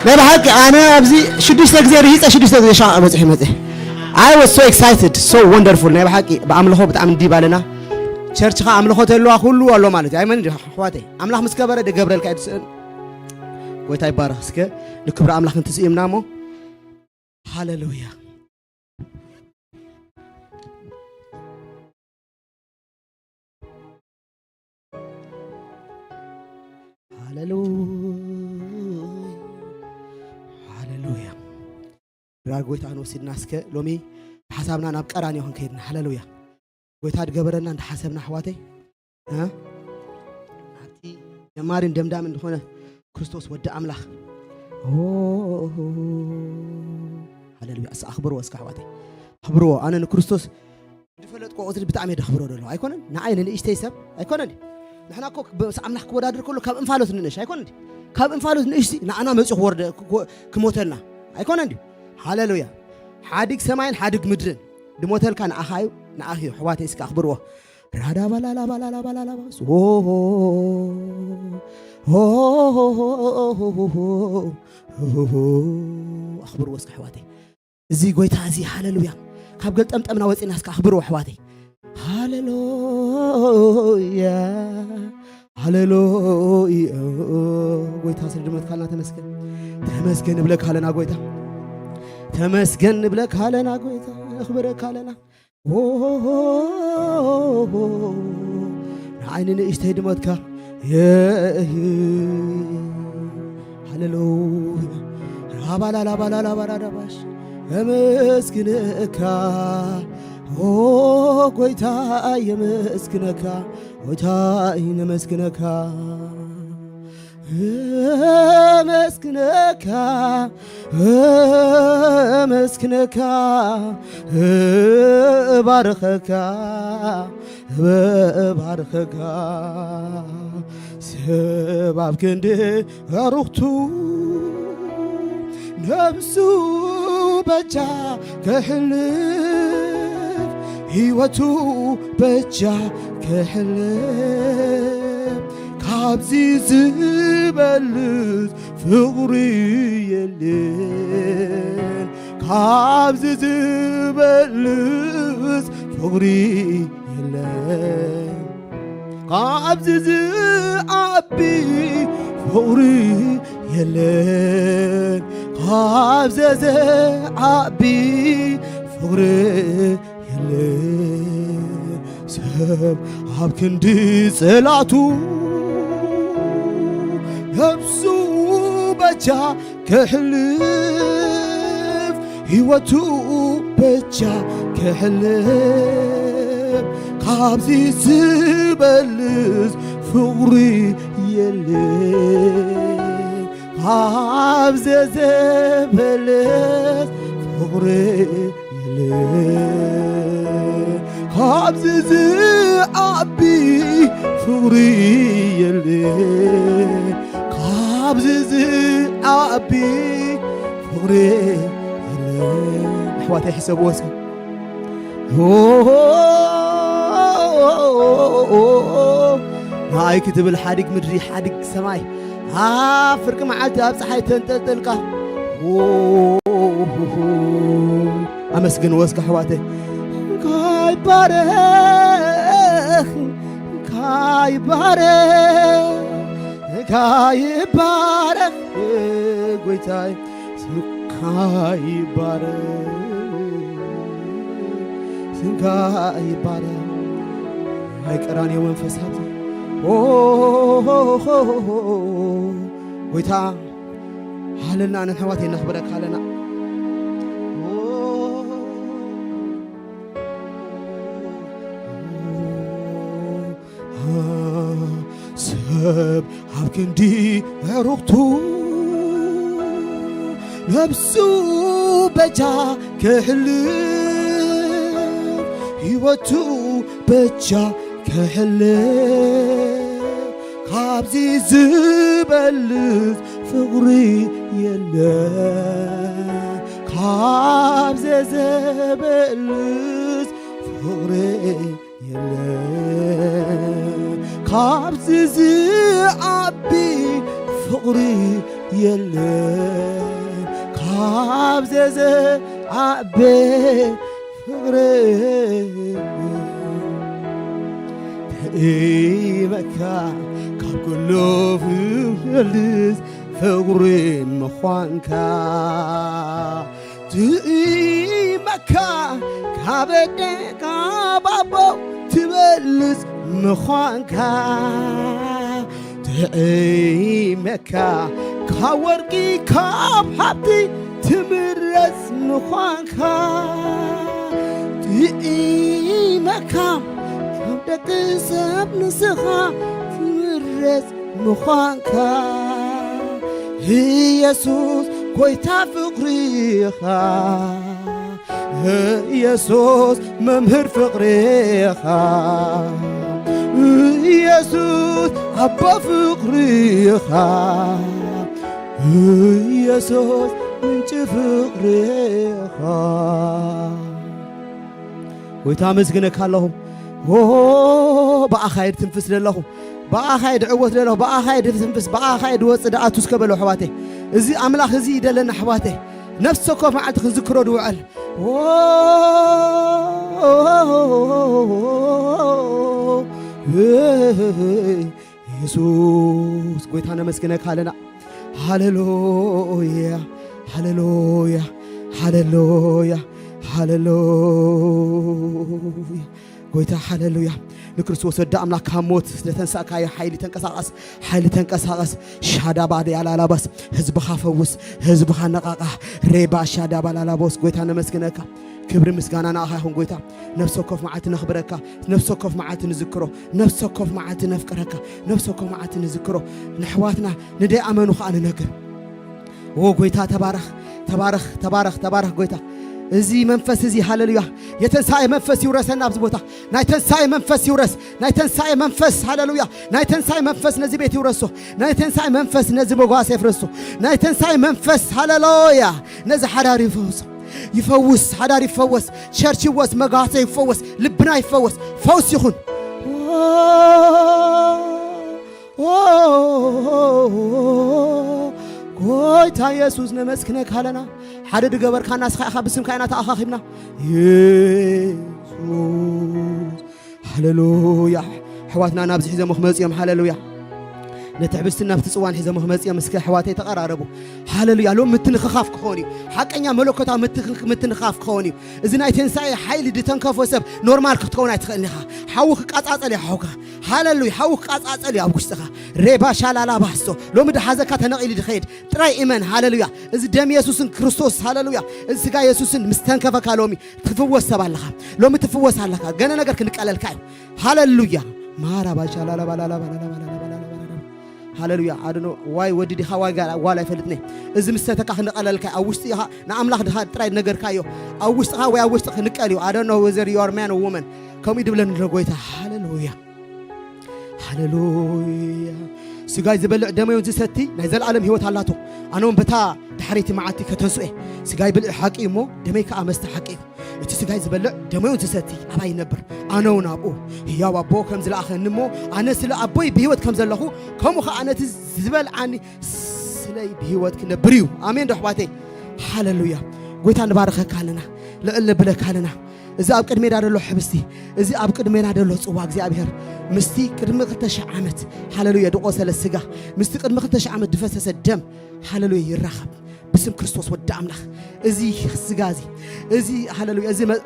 ናይ ብሓቂ ኣነ ኣብዚ ሽዱሽተ ግዜ ርሂፀ፣ ሽዱሽተ ግዜ ሻቕ በፂሑ መፅእ። I was so excited, so wonderful። ናይ ብሓቂ ብኣምልኾ ብጣዕሚ እንዲባለና። ቸርች ኸዓ ኣምልኾ ተለዋ ኩሉ ኣሎ ማለት እዩ። ኣይመን እንዲ ኣሕዋተይ? ኣምላኽ ምስ ገበረ ደገብረልካ እዩ ትስእን። ጎይታ ይባረኽ። እስከ ንክብሪ ኣምላኽ እንትስእምና እሞ። ሃሌሉያ። ሃሌሉያ፣ ሃሌሉያ። ድራር ጎይታ ክንወስድና እስከ ሎሚ ሓሳብና ናብ ቀራንዮ ክንከይድና። ሃሌሉያ። ጎይታ ድገበረና እንዳሓሰብና ኣሕዋተይ፣ እ? ናብቲ ጀማሪን ደምዳምን ዝኾነ ክርስቶስ ወዲ ኣምላኽ። ኦ፣ ሃሌሉያ። እስ ኣኽብርዎ እስከ ኣሕዋተይ። ኣኽብርዎ። ኣነ ንክርስቶስ ዝፈለጥኩ ቁፅሪ ብጣዕሚ እየ ደኽብሮ ደለኹ። ኣይኮነን? ንዓይ ንንእሽተይ ሰብ ኣይኮነን ድዩ? ንሕና እኮ ምስ ኣምላኽ ክወዳደር ከሎ ካብ እንፋሎት ንእሽ ኣይኮነን ድዩ? ካብ እንፋሎት ንእሽ ንዓና መፂኡ ክወርደ-፣ ክወ-፣ ክሞተልና ኣይኮነን ድዩ? ሃሌሉያ። ሓድግ ሰማይን ሓድግ ምድርን ድሞተልካ ንኣኻ እዩ፣ ንኣኺ እዩ። ኣሕዋተይ እስከ ኣኽብርዎ። ራዳ ባላላ ባላላ ባላላ ባስ። ኦ፣ ኦ፣ ኦ፣ ኣኽብርዎ እስከ ኣሕዋተይ። እዚ ጎይታ እዚ ሃሌሉያ። ካብ ገልጠምጠምና ወፂና እስከ ኣኽብርዎ ኣሕዋተይ። ሃሌሉያ፣ ሃሌሉያ። ጎይታ ስለ ድመትካልና ተመስገን። ተመስገን እብለካ ኣለና ጎይታ። ተመስገን እብለካ ኣለና ጎይታ። እኽብረካ ኣለና። ኦ፣ ንዓይ ንንእሽተይ ድመትካ። የ-፣ ሃሌሉያ። ራባላላባላላባላዳባሽ። የመስግንካ። ኦ፣ ጎይታ የመስግነካ። ጎይታ ነመስግነካ። እመስግነካ፣ እመስግነካ፣ እባርኸካ፣ እባርኸካ። ሰብ ኣብ ክንዲ ኣሩኽቱ ነብሱ በጃ ከሕልፍ፣ ህይወቱ በጃ ከሕልፍ፣ ካብዚ ዝበልጽ ፍቕሪ የለን። ካብዚ ዝበልጽ ፍቕሪ የለን፣ ካብዚ ዝዓቢ ፍቕሪ የለን፣ ካብዚ ዝዓቢ ፍቕሪ የለን። ሰብ ኣብ ክንዲ ጸላቱ ነብሱ በጃ ክሕልፍ፣ ህይወቱ በጃ ክሕልፍ፣ ካብዚ ዝበልጽ ፍቕሪ የለን፣ ካብዚ ዝበልጽ ፍቕሪ የለን፣ ካብዚ ዝዓቢ ፍቕሪ የለን፣ ካብዚ ዝዓቢ ፍቕሪ የለን። ኣሕዋተይ ሕሰብዎ እስከ። ንኣይ ክትብል ሓዲግ ምድሪ ሓዲግ ሰማይ፣ ኣብ ፍርቂ መዓልቲ ኣብ ጸሓይ ተንጠልጠልካ። ኣመስግንዎ እስከ ኣሕዋተይ። እንካ ይባረኽ፣ እንካ ይባረኽ፣ እንካ ይባረኽ ጎይታይ፣ ስምካ ይባረኽ፣ ስምካ ይባረኽ። ናይ ቀራንዮ መንፈስ ኣብዚ። ኦ፣ ጎይታ ሃለልና፣ ነሕዋት የነኽብረካ ኣለና። ሰብ ኣብ ክንዲ ዕሩኽቱ ነብሱ በጃ ክሕልፍ፣ ህይወቱ በጃ ክሕልፍ፣ ካብዚ ዝበልጽ ፍቕሪ የለ፣ ካብዚ ዝበልጽ ፍቕሪ የለ፣ ካብዚ ዝዓቢ ፍቕሪ የለ፣ ካብዚ ዝዓቢ ፍቕሪ። ትእመካ ካብ ኩሉ ፍልስ ፍቕሪ ምዃንካ፣ ትእመካ ካብ ደቃ ባቦ ትበልጽ ምዃንካ፣ ትእመካ ካብ ወርቂ ካብ ሃብቲ ትምረጽ ምዃንካ፣ ትእመካ ካብ ደቂ ሰብ ንስኻ ትምረጽ ምዃንካ፣ ኢየሱስ ጎይታ ፍቕሪኻ፣ ኢየሱስ መምህር ፍቕሪኻ፣ ኢየሱስ ኣቦ ፍቕሪኻ፣ ኢየሱስ ምንጪ ፍቕሪኻ። ጎይታ ኣመስግነካ ኣለኹ። ኦ፣ ብኣኻ እየ ዝትንፍስ ዘለኹ፣ ብኣኻ እየ ዝዕወት ዘለኹ፣ ብኣኻ እየ ዝትንፍስ፣ ብኣኻ እየ ዝወጽእ፣ ዝኣቱ እስከ በሎ ኣሕዋተይ። እዚ ኣምላኽ እዚ ይደለና ኣሕዋተይ። ነፍሲ ወከፍ መዓልቲ ክንዝክሮ ንውዕል። ኦ፣ ኢየሱስ ጎይታ ነመስግነካ ኣለና። ሃሌሉያ፣ ሃሌሉያ፣ ሃሌሉያ፣ ሃሌሉያ። ጎይታ ሃሌሉያ። ንክርስቶስ ወዲ ኣምላኽ ካብ ሞት ስለተንሳእካዮ ሓይሊ ተንቀሳቐስ፣ ሓይሊ ተንቀሳቐስ። ሻዳባድ ያላላባስ፣ ህዝብኻ ፈውስ፣ ህዝብኻ ነቓቓ። ሬባ ሻዳባላላቦስ፣ ጎይታ ነመስግነካ። ክብሪ ምስጋና ንኣኻ ይኹን ጎይታ። ነፍሲ ወከፍ መዓልቲ ነኽብረካ፣ ነፍሲ ወከፍ መዓልቲ ንዝክሮ፣ ነፍሲ ወከፍ መዓልቲ ነፍቅረካ፣ ነፍሲ ወከፍ መዓልቲ ንዝክሮ። ንሕዋትና ንደይኣመኑ ኸኣ ንነግር። ኦ ጎይታ ተባረኽ፣ ተባረኽ፣ ተባረኽ፣ ተባረኽ ጎይታ። እዚ መንፈስ እዚ ሃሌሉያ፣ የተንሳኤ መንፈስ ይውረሰና ኣብዚ ቦታ። ናይ ተንሳኤ መንፈስ ይውረስ፣ ናይ ተንሳኤ መንፈስ ሃሌሉያ፣ ናይ ተንሳኤ መንፈስ ነዚ ቤት ይውረሶ፣ ናይ ተንሳኤ መንፈስ ነዚ መጓሰ ይፍረሶ፣ ናይ ተንሳኤ መንፈስ ሃሌሉያ ነዚ ሓዳር ይፈውሶ፣ ይፈውስ፣ ሓዳር ይፈወስ፣ ቸርች ይወስ፣ መጓሰ ይፈወስ፣ ልብና ይፈወስ፣ ፈውስ ይኹን። ኦ፣ ኦ፣ ጎይታ ኢየሱስ ነመስግነካ ኣለና። ሓደ ድገበርካ ናስኻ ኢኻ ብስምካ ኢና ተኣኻኺብና። የሱስ። ሃሌሉያ። ኣሕዋትና ናብዚ ሒዞሞ ክመጽኡ እዮም። ሃሌሉያ። ነቲ ሕብስትን ናብቲ ጽዋን ሒዞሞ ክመጽኡ እዮም። እስከ ኣሕዋተይ ተቐራረቡ። ሃሌሉያ። ሎም ምትንኽኻፍ ክኾን እዩ። ሓቀኛ መለኮታዊ ምትንኽኻፍ ክኾን እዩ። እዚ ናይ ትንሳኤ ሓይሊ ድተንከፎ ሰብ ኖርማል ክትከውን ኣይትኽእልን ኢኻ። ሓዊ ክቃጻጸል እዩ ሓውካ። ሃሌሉያ። ሓዊ ክቃጻጸል እዩ ኣብ ውሽጥኻ። ሬባ ሻላላ ባስቶ። ሎሚ ድሓዘካ ተነቒሉ ድኸይድ ጥራይ እመን። ሃሌሉያ። እዚ ደም የሱስን ክርስቶስ፣ ሃሌሉያ፣ እዚ ስጋ የሱስን ምስ ተንከፈካ ሎሚ ትፍወስ ሰብ ኣለኻ። ሎሚ ትፍወስ ኣለኻ። ገለ ነገር ክንቀለልካ እዩ። ሃሌሉያ። ማራ ባሻ ላላ ባላ ላላ ባላ ላላ ባላ ላላ ባላ ላላ። ሃሌሉያ። ኣድኖ ዋይ ወዲ ዲኻ ዋይ ጋላ ዋላ ኣይፈልጥኒ። እዚ ምስ ሰተካ ክንቀለልካ እዩ። ኣብ ውሽጢ ኢኻ ንኣምላኽ ድኻ ጥራይ ነገርካ እዩ። ኣብ ውሽጥኻ ወይ ኣብ ውሽጢ ክንቀል እዩ። ኣደኖ ወዘር ዩር ማን ወመን ከምኡ ድብለኒ ዶ ጎይታ። ሃሌሉያ። ሃሌሉያ። ስጋይ ዝበልዕ ደመዩን ዝሰቲ ናይ ዘለዓለም ህይወት ኣላቶ። ኣነ እውን በታ ድሕሪቲ መዓልቲ ከተንስኤ። ስጋይ ብልዒ ሓቂ እዩ እሞ ደመይ ከኣ መስተ ሓቂ እዩ። እቲ ስጋይ ዝበልዕ ደመዩን ዝሰቲ ኣባይ ይነብር፣ ኣነ እውን ኣብኡ። ህያው ኣቦ ከም ዝለኣኸኒ እሞ ኣነ ስለ ኣቦይ ብህይወት ከም ዘለኹ፣ ከምኡ ከኣ ነቲ ዝበልዓኒ ስለይ ብህይወት ክነብር እዩ። ኣሜን ዶ ኣሕዋተይ? ሃሌሉያ። ጎይታ ንባርኸካ ኣለና፣ ልዕል ነብለካ ኣለና። እዚ ኣብ ቅድሜና ዘሎ ሕብስቲ፣ እዚ ኣብ ቅድሜና ዘሎ ጽዋ እግዚኣብሔር ምስቲ ቅድሚ ክልተ ሽሕ ዓመት፣ ሃሌሉያ፣ ድቆሰለ ስጋ፣ ምስቲ ቅድሚ ክልተ ሽሕ ዓመት ድፈሰሰ ደም፣ ሃሌሉያ፣ ይራኸብ። ብስም ክርስቶስ ወዲ ኣምላኽ፣ እዚ ስጋ እዚ፣ እዚ፣ ሃሌሉያ፣ እዚ መ-፣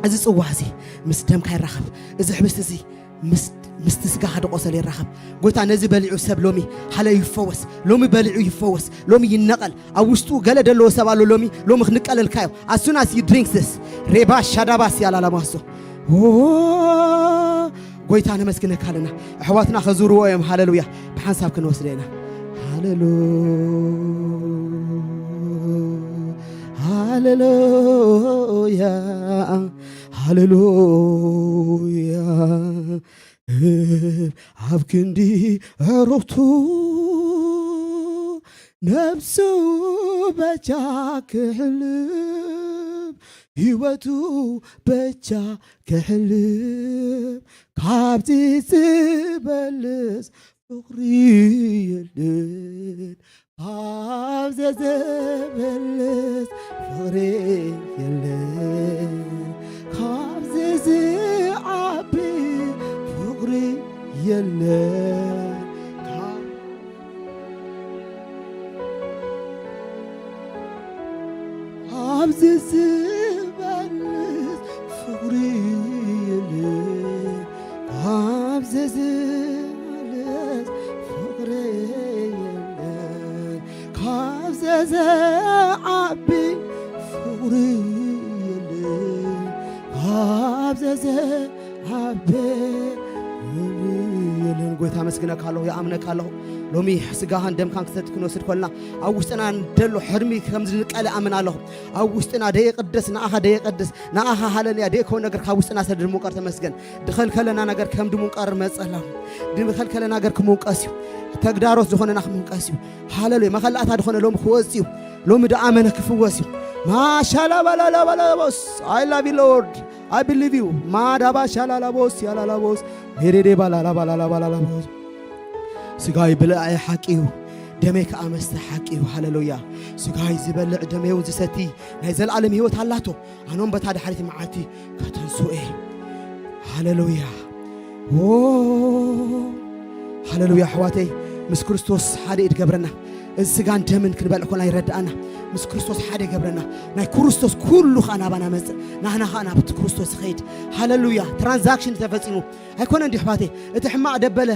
እዚ ጽዋ እዚ ምስ ደምካ ይራኸብ። እዚ ሕብስቲ እዚ ምስ፣ ምስቲ ስጋኻ ድቆሰለ ይራኸብ። ጎይታ ነዚ በሊዑ ሰብ ሎሚ ሃለ ይፈወስ። ሎሚ በሊዑ ይፈወስ። ሎሚ ይነቐል። ኣብ ውሽጡ ገለ ደለዎ ሰብ ኣሎ ሎሚ፣ ሎሚ ክንቀለልካዮ። As soon as you drink this፣ ሬባ ሻዳባስ ያላላማሶ። ኦ፣ ጎይታ ነመስግነካ ኣለና። ኣሕዋትና ከዙርዎ እዮም። ሃሌሉያ። ብሓንሳብ ክንወስደ ኢና። ሃሌሉ-፣ ሃሌሉያ። ሃሌሉያ። ኣብ ክንዲ ዕሩኽቱ ነብሱ በጃ ክሕልብ፣ ህይወቱ በጃ ክሕልብ፣ ካብዚ ዝበልጽ ፍቕሪ የለን። ካብዚ ዝበልጽ ፍቕሪ የለን። ካብዚ ዝዓቢ ፍቕሪ የለን። ካብ-፣ ካብዚ ዝበልጽ ፍቕሪ የለን። ካብዚ ዝበልጽ ፍቕሪ የለን። ካብዚ ዝዓቢ ፍቕሪ የለን። ካብዚ ዝዓቢ ፍቕሪ የለን። ጎይታ ኣመስግነካ ኣለኹ፣ ይኣምነካ ኣለኹ። ሎሚ ስጋኻን ደምካን ክሰቲ ክንወስድ ኮልና ኣብ ውሽጥና ደሎ ሕርሚ ከም ዝንቀለ ኣምን ኣለኹ። ኣብ ውሽጥና ደየቅደስ፣ ንኣኻ ደየቀድስ፣ ንኣኻ ሃለልያ ደየከውን ነገር ካብ ውሽጥና ስለ ድምንቀር ተመስገን። ድኸልከለና ነገር ከም ድምንቀር መጸላ። ድኸልከለና ነገር ክምንቀስ እዩ። ተግዳሮት ዝኾነና ክምንቀስ እዩ። ሃለሉያ። መኸላእታ ዝኾነ ሎሚ ክወጽእ እዩ። ሎሚ ደኣ መነ ክፍወስ እዩ። ማሻላ ባላላ ባላቦስ። I love you Lord. I believe you. ማዳባ ሻላላቦስ ያላላቦስ። ሜሬዴ ባላላ ባላላ ባላላቦስ። ስጋይ ብልዒ ሓቂ እዩ፣ ደመይ ከኣ መስተ ሓቂ እዩ። ሃሌሉያ። ስጋይ ዝበልዕ ደመይ እውን ዝሰቲ ናይ ዘለኣለም ህይወት ኣላቶ። ኣነም በታ ድሓሪት መዓልቲ ከተንስኡ እየ። ሃሌሉያ። ዎ፣ ሃሌሉያ። ኣሕዋተይ፣ ምስ ክርስቶስ ሓደ እዩ ዝገብረና። እዚ ስጋን ደምን ክንበልዕ ኮና ይረድኣና። ምስ ክርስቶስ ሓደ ይገብረና። ናይ ክርስቶስ ኩሉ ኸኣ ናባና መጽእ፣ ናህና ኸኣ ናብቲ ክርስቶስ ይኸይድ። ሃሌሉያ። ትራንዛክሽን ተፈጺሙ። ኣይኮነን ድዩ ኣሕዋተይ? እቲ ሕማቕ ደበለ፣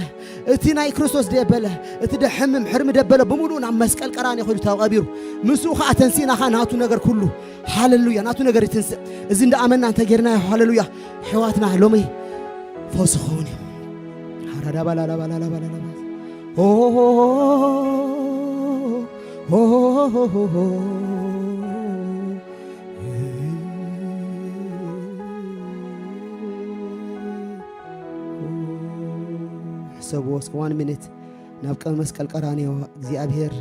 እቲ ናይ ክርስቶስ ደበለ፣ እቲ ደሕምም ሕርሚ ደበለ ብምሉኡ ናብ መስቀል ቀራንዮ ኸይዱ ተቐቢሩ። ምስኡ ኸኣ ተንሲእና ኸኣ ናቱ ነገር ኩሉ፣ ሃሌሉያ፣ ናቱ ነገር ይትንስእ። እዚ እንዳኣመና እንተ ጌርናዮ፣ ሃሌሉያ፣ ኣሕዋትና ሎሚ ፈውሲ ክኸውን እዩ። ሃራዳባላላባላላባላላባ። ኦ፣ ኦ፣ ኦ፣ ኦ፣ ኦ። ሕሰብዎ እስከ one minute። ናብ ቀ-፣ መስቀል ቀራንዮ እግዚኣብሔር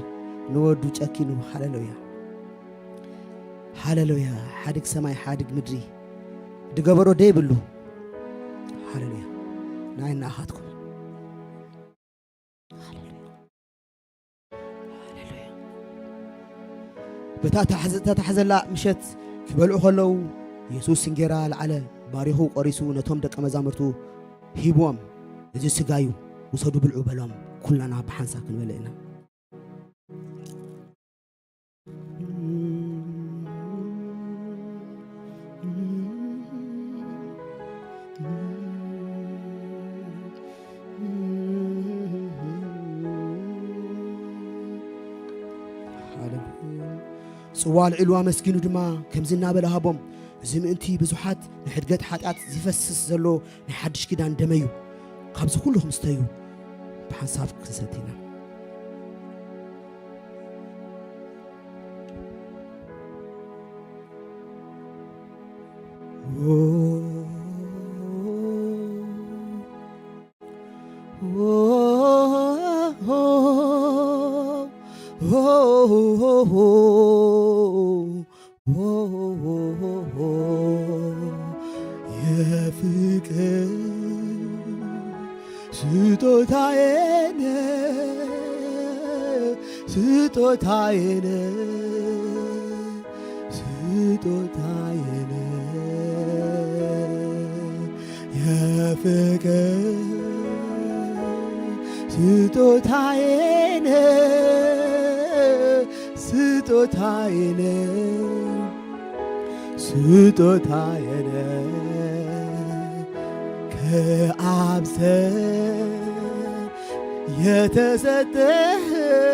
ንወዱ ጨኪኑ። ሃሌሉያ፣ ሃሌሉያ። ሓድግ ሰማይ ሓድግ ምድሪ ድገበሮ ደይብሉ። ሃሌሉያ። ናይ እናኣኻትኩም። ሃሌሉያ። ሃሌሉያ። በታ ተታሕዘላ ምሸት ክበልዑ ከለዉ፣ የሱስ እንጌራ ኣልዓለ፣ ባሪኹ ቆሪሱ ነቶም ደቀ መዛሙርቱ ሂብዎም፣ "እዚ ስጋይ እዩ፣ ውሰዱ ብልዑ" በሎም። ኩላና ብሓንሳብ ክንበልዕ ኢና። ጽዋ ኣልዒሉ ኣመስጊኑ ድማ ከምዚ እናበለ ሃቦም፣ "እዚ ምእንቲ ብዙሓት ንሕድገት ሓጢኣት ዝፈስስ ዘሎ ናይ ሓድሽ ኪዳን ደመይ እዩ። ካብዚ ኩሉ ክምስተዩ ብሓንሳብ ክንሰቲ ኢና።" የፍቅር ስጦታዬ ነህ፣ ስጦታዬ ነህ፣ ስጦታዬ ነህ። የፍቅር ስጦታዬ ነህ፣ ስጦታዬ ነህ፣ ስጦታዬ ነህ። ከአብ ዘንድ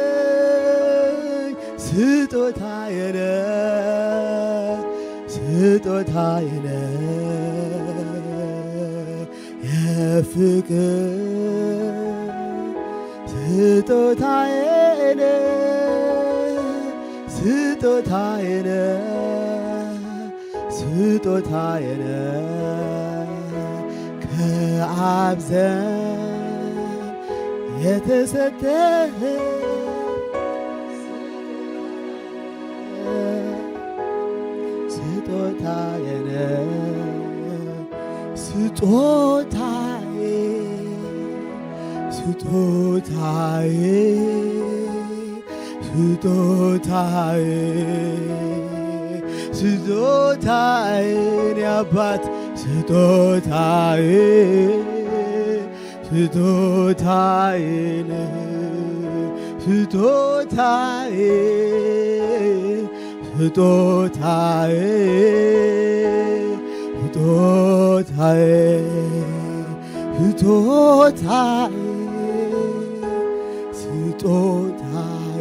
የተሰጠኸኝ ስጦታዬ ነህ፣ ስጦታዬ ነህ። የፍቅር ስጦታዬ ነህ፣ ስጦታዬ ነህ፣ ስጦታዬ ነህ። ከአብ ዘንድ የተሰጠኸኝ ስጦታዬ ነህ፣ ስጦታዬ፣ ስጦታዬ፣ ስጦታዬ፣ ስጦታዬ፣ የኔ አባት ስጦታዬ፣ ስጦታዬ ነህ፣ ስጦታዬ፣ ስጦታዬ፣ ስጦታዬ፣ ስጦታዬ፣ ስጦታዬ፣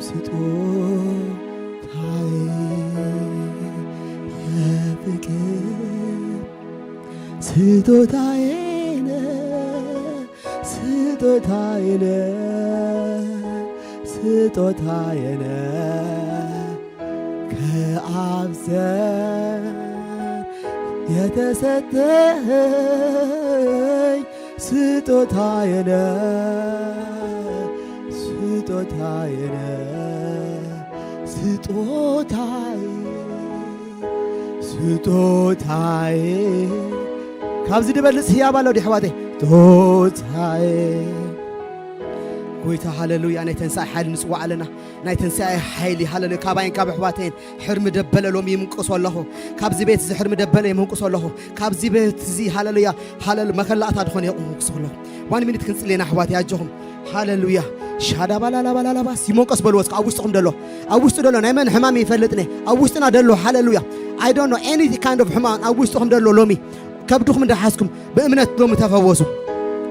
ስጦታዬ፣ የፍቅር ስጦታዬ ነህ፣ ስጦታዬ ነህ፣ ስጦታዬ ነህ። ከአብ ዘንድ የተሰጠኸኝ ስጦታዬ ነህ፣ ስጦታዬ ነህ፣ ስጦታዬ፣ ስጦታዬ። ካብዚ ዝበልጽ ህያብ ኣሎ ድዩ ኣሕዋተይ? ስጦታዬ። ጎይታ ሃሌሉያ፣ ናይ ተንሳኢ ሓይሊ ንጽዋዕ ኣለና። ናይ ተንሳኢ ሓይሊ ሃሌሉያ፣ ካባይን ካብ ኣሕዋተይን ሕርሚ ደበለ ሎሚ ይምንቅሶ ኣለኹ። ካብዚ ቤት እዚ ሕርሚ ደበለ ይምንቅሶ ኣለኹ። ካብዚ ቤት እዚ ሃሌሉያ፣ ሃሌሉ መከላእታ ድኾነ ይምንቅሶ ኣለኹ። ዋን ሚኒት ክንጽሊ ኢና ኣሕዋተይ፣ ኣጆኹም። ሃሌሉያ። ሻዳባላላባላላባስ ይመንቀስ በልዎ እስከ፣ ኣብ ውሽጥኹም ደሎ፣ ኣብ ውሽጡ ደሎ ናይ መን ሕማም ይፈልጥነ? ኣብ ውሽጥና ደሎ። ሃሌሉያ። I don't know any kind of ሕማም ኣብ ውሽጥኹም ደሎ ሎሚ ከብድኹም እንዳሓዝኩም ብእምነት ሎሚ ተፈወሱ።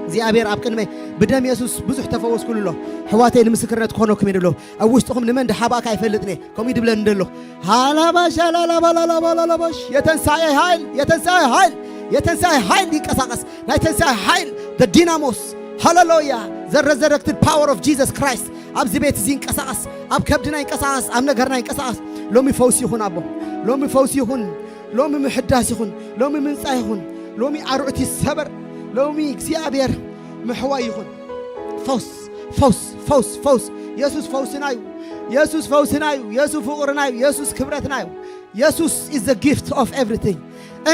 እግዚኣብሔር ኣብ ቅድመይ ብደም የሱስ ብዙሕ ተፈወስኩሉ ኣሎ። ኣሕዋተይ ንምስክርነት ክኾነኩም እየ ድብሎ። ኣብ ውሽጥኹም ንመን ድሓባእካ ኣይፈልጥን እየ። ከምኡ ድብለኒ ደሎ። ሃላባሽ ሃላላባላላባላላባሽ። የተንሳኤ ኃይል፣ የተንሳኤ ኃይል፣ የተንሳኤ ኃይል ይንቀሳቀስ። ናይ ተንሳኤ ኃይል፣ the dynamos፣ ሃሌሉያ፣ the resurrected power of Jesus Christ ኣብዚ ቤት እዚ ይንቀሳቀስ። ኣብ ከብድና ይንቀሳቀስ፣ ኣብ ነገርና ይንቀሳቀስ። ሎሚ ፈውሲ ይኹን ኣቦ፣ ሎሚ ፈውሲ ይኹን። ሎሚ ምሕዳስ ይኹን፣ ሎሚ ምንጻይ ይኹን፣ ሎሚ ኣርዑት ይሰበር፣ ሎሚ እግዚኣብሔር ምሕዋይ ይኹን። ፈውስ፣ ፈውስ፣ ፈውስ፣ ፈውስ። የሱስ ፈውስና እዩ። የሱስ ፈውስና እዩ። የሱስ ፍቕርና እዩ። የሱስ ክብረትና እዩ። የሱስ is the gift of everything።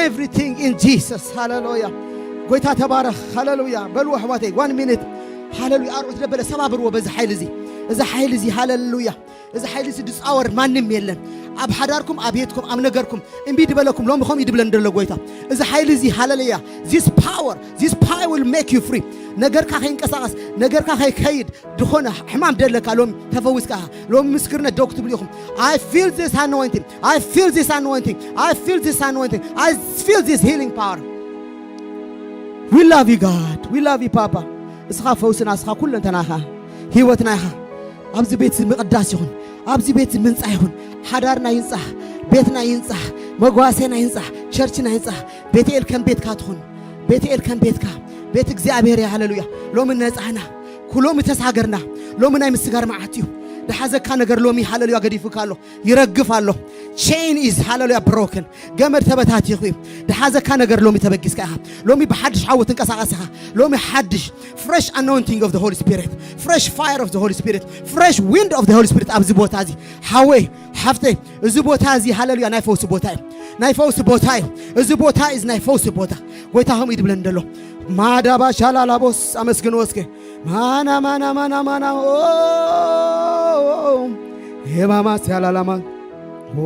Everything in Jesus። ሃሌሉያ። ጎይታ ተባረኽ። ሃሌሉያ። በሉ ኣሕዋተይ፣ one minute። ሃሌሉያ። ኣርዑት ደበለ ሰባብርዎ በዚ ሓይሊ እዚ። እዚ ሓይሊ እዚ ሃለሉያ፣ እዚ ሓይሊ እዚ ዝፃወር ማንም የለን። ኣብ ሓዳርኩም፣ ኣብ ቤትኩም፣ ኣብ ነገርኩም እምቢ ድበለኩም ሎሚ ከምኡ ይድብለን ደሎ ጎይታ። እዚ ሓይሊ እዚ ሃለሉያ፣ this power, this power will make you free። ነገርካ ከይንቀሳቀስ፣ ነገርካ ከይከይድ፣ ዝኾነ ሕማም ደለካ ሎሚ ተፈዊስካ ኢኻ። ሎሚ ምስክርነት ደው ክትብሉ ኢኹም። I feel this anointing, I feel this anointing, I feel this anointing, I feel this healing power. We love you God, we love you Papa። እስኻ ፈውስና፣ እስኻ ኩለንተናኻ ህይወትና ኢኻ። ኣብዚ ቤት እዚ ምቕዳስ ይኹን፣ ኣብዚ ቤት እዚ ምንጻህ ይኹን። ሓዳርና ይንጻህ፣ ቤትና ይንጻህ፣ መጓሰና ይንጻህ፣ ቸርችና ይንጻህ። ቤትኤል ከም ቤትካ ትኹን፣ ቤትኤል ከም ቤትካ። ቤት እግዚኣብሔር እያ። ሃለሉያ። ሎሚ ነጻህና፣ ኩሎሚ ተሳገርና። ሎሚ ናይ ምስጋር መዓት እዩ። ድሓዘካ ነገር ሎሚ ሃለሉያ ገዲፉካ ኣሎ፣ ይረግፍ ኣሎ። Chain is ሃለሉያ broken። ገመድ ተበታቲኹ እዩ። ድሓዘካ ነገር ሎሚ ተበጊስካ ኢኻ። ሎሚ ብሓድሽ ሓዊ ትንቀሳቐስ ኢኻ። ሎሚ ሓድሽ፣ fresh anointing of the Holy Spirit, fresh fire of the Holy Spirit, fresh wind of the Holy Spirit ኣብዚ ቦታ እዚ። ሓወይ፣ ሓፍተይ፣ እዚ ቦታ እዚ ሃለሉያ ናይ ፈውሲ ቦታ እዩ። ናይ ፈውሲ ቦታ እዩ። እዚ ቦታ እዚ ናይ ፈውሲ ቦታ። ጎይታ ከምኡ እዩ ድብለኒ ደሎ። ማዳባ ሻላላቦስ ኣመስግንዎ እስከ። ማና ማና ማና ማና ኦ ሄማማ ሲያላላማ ኦ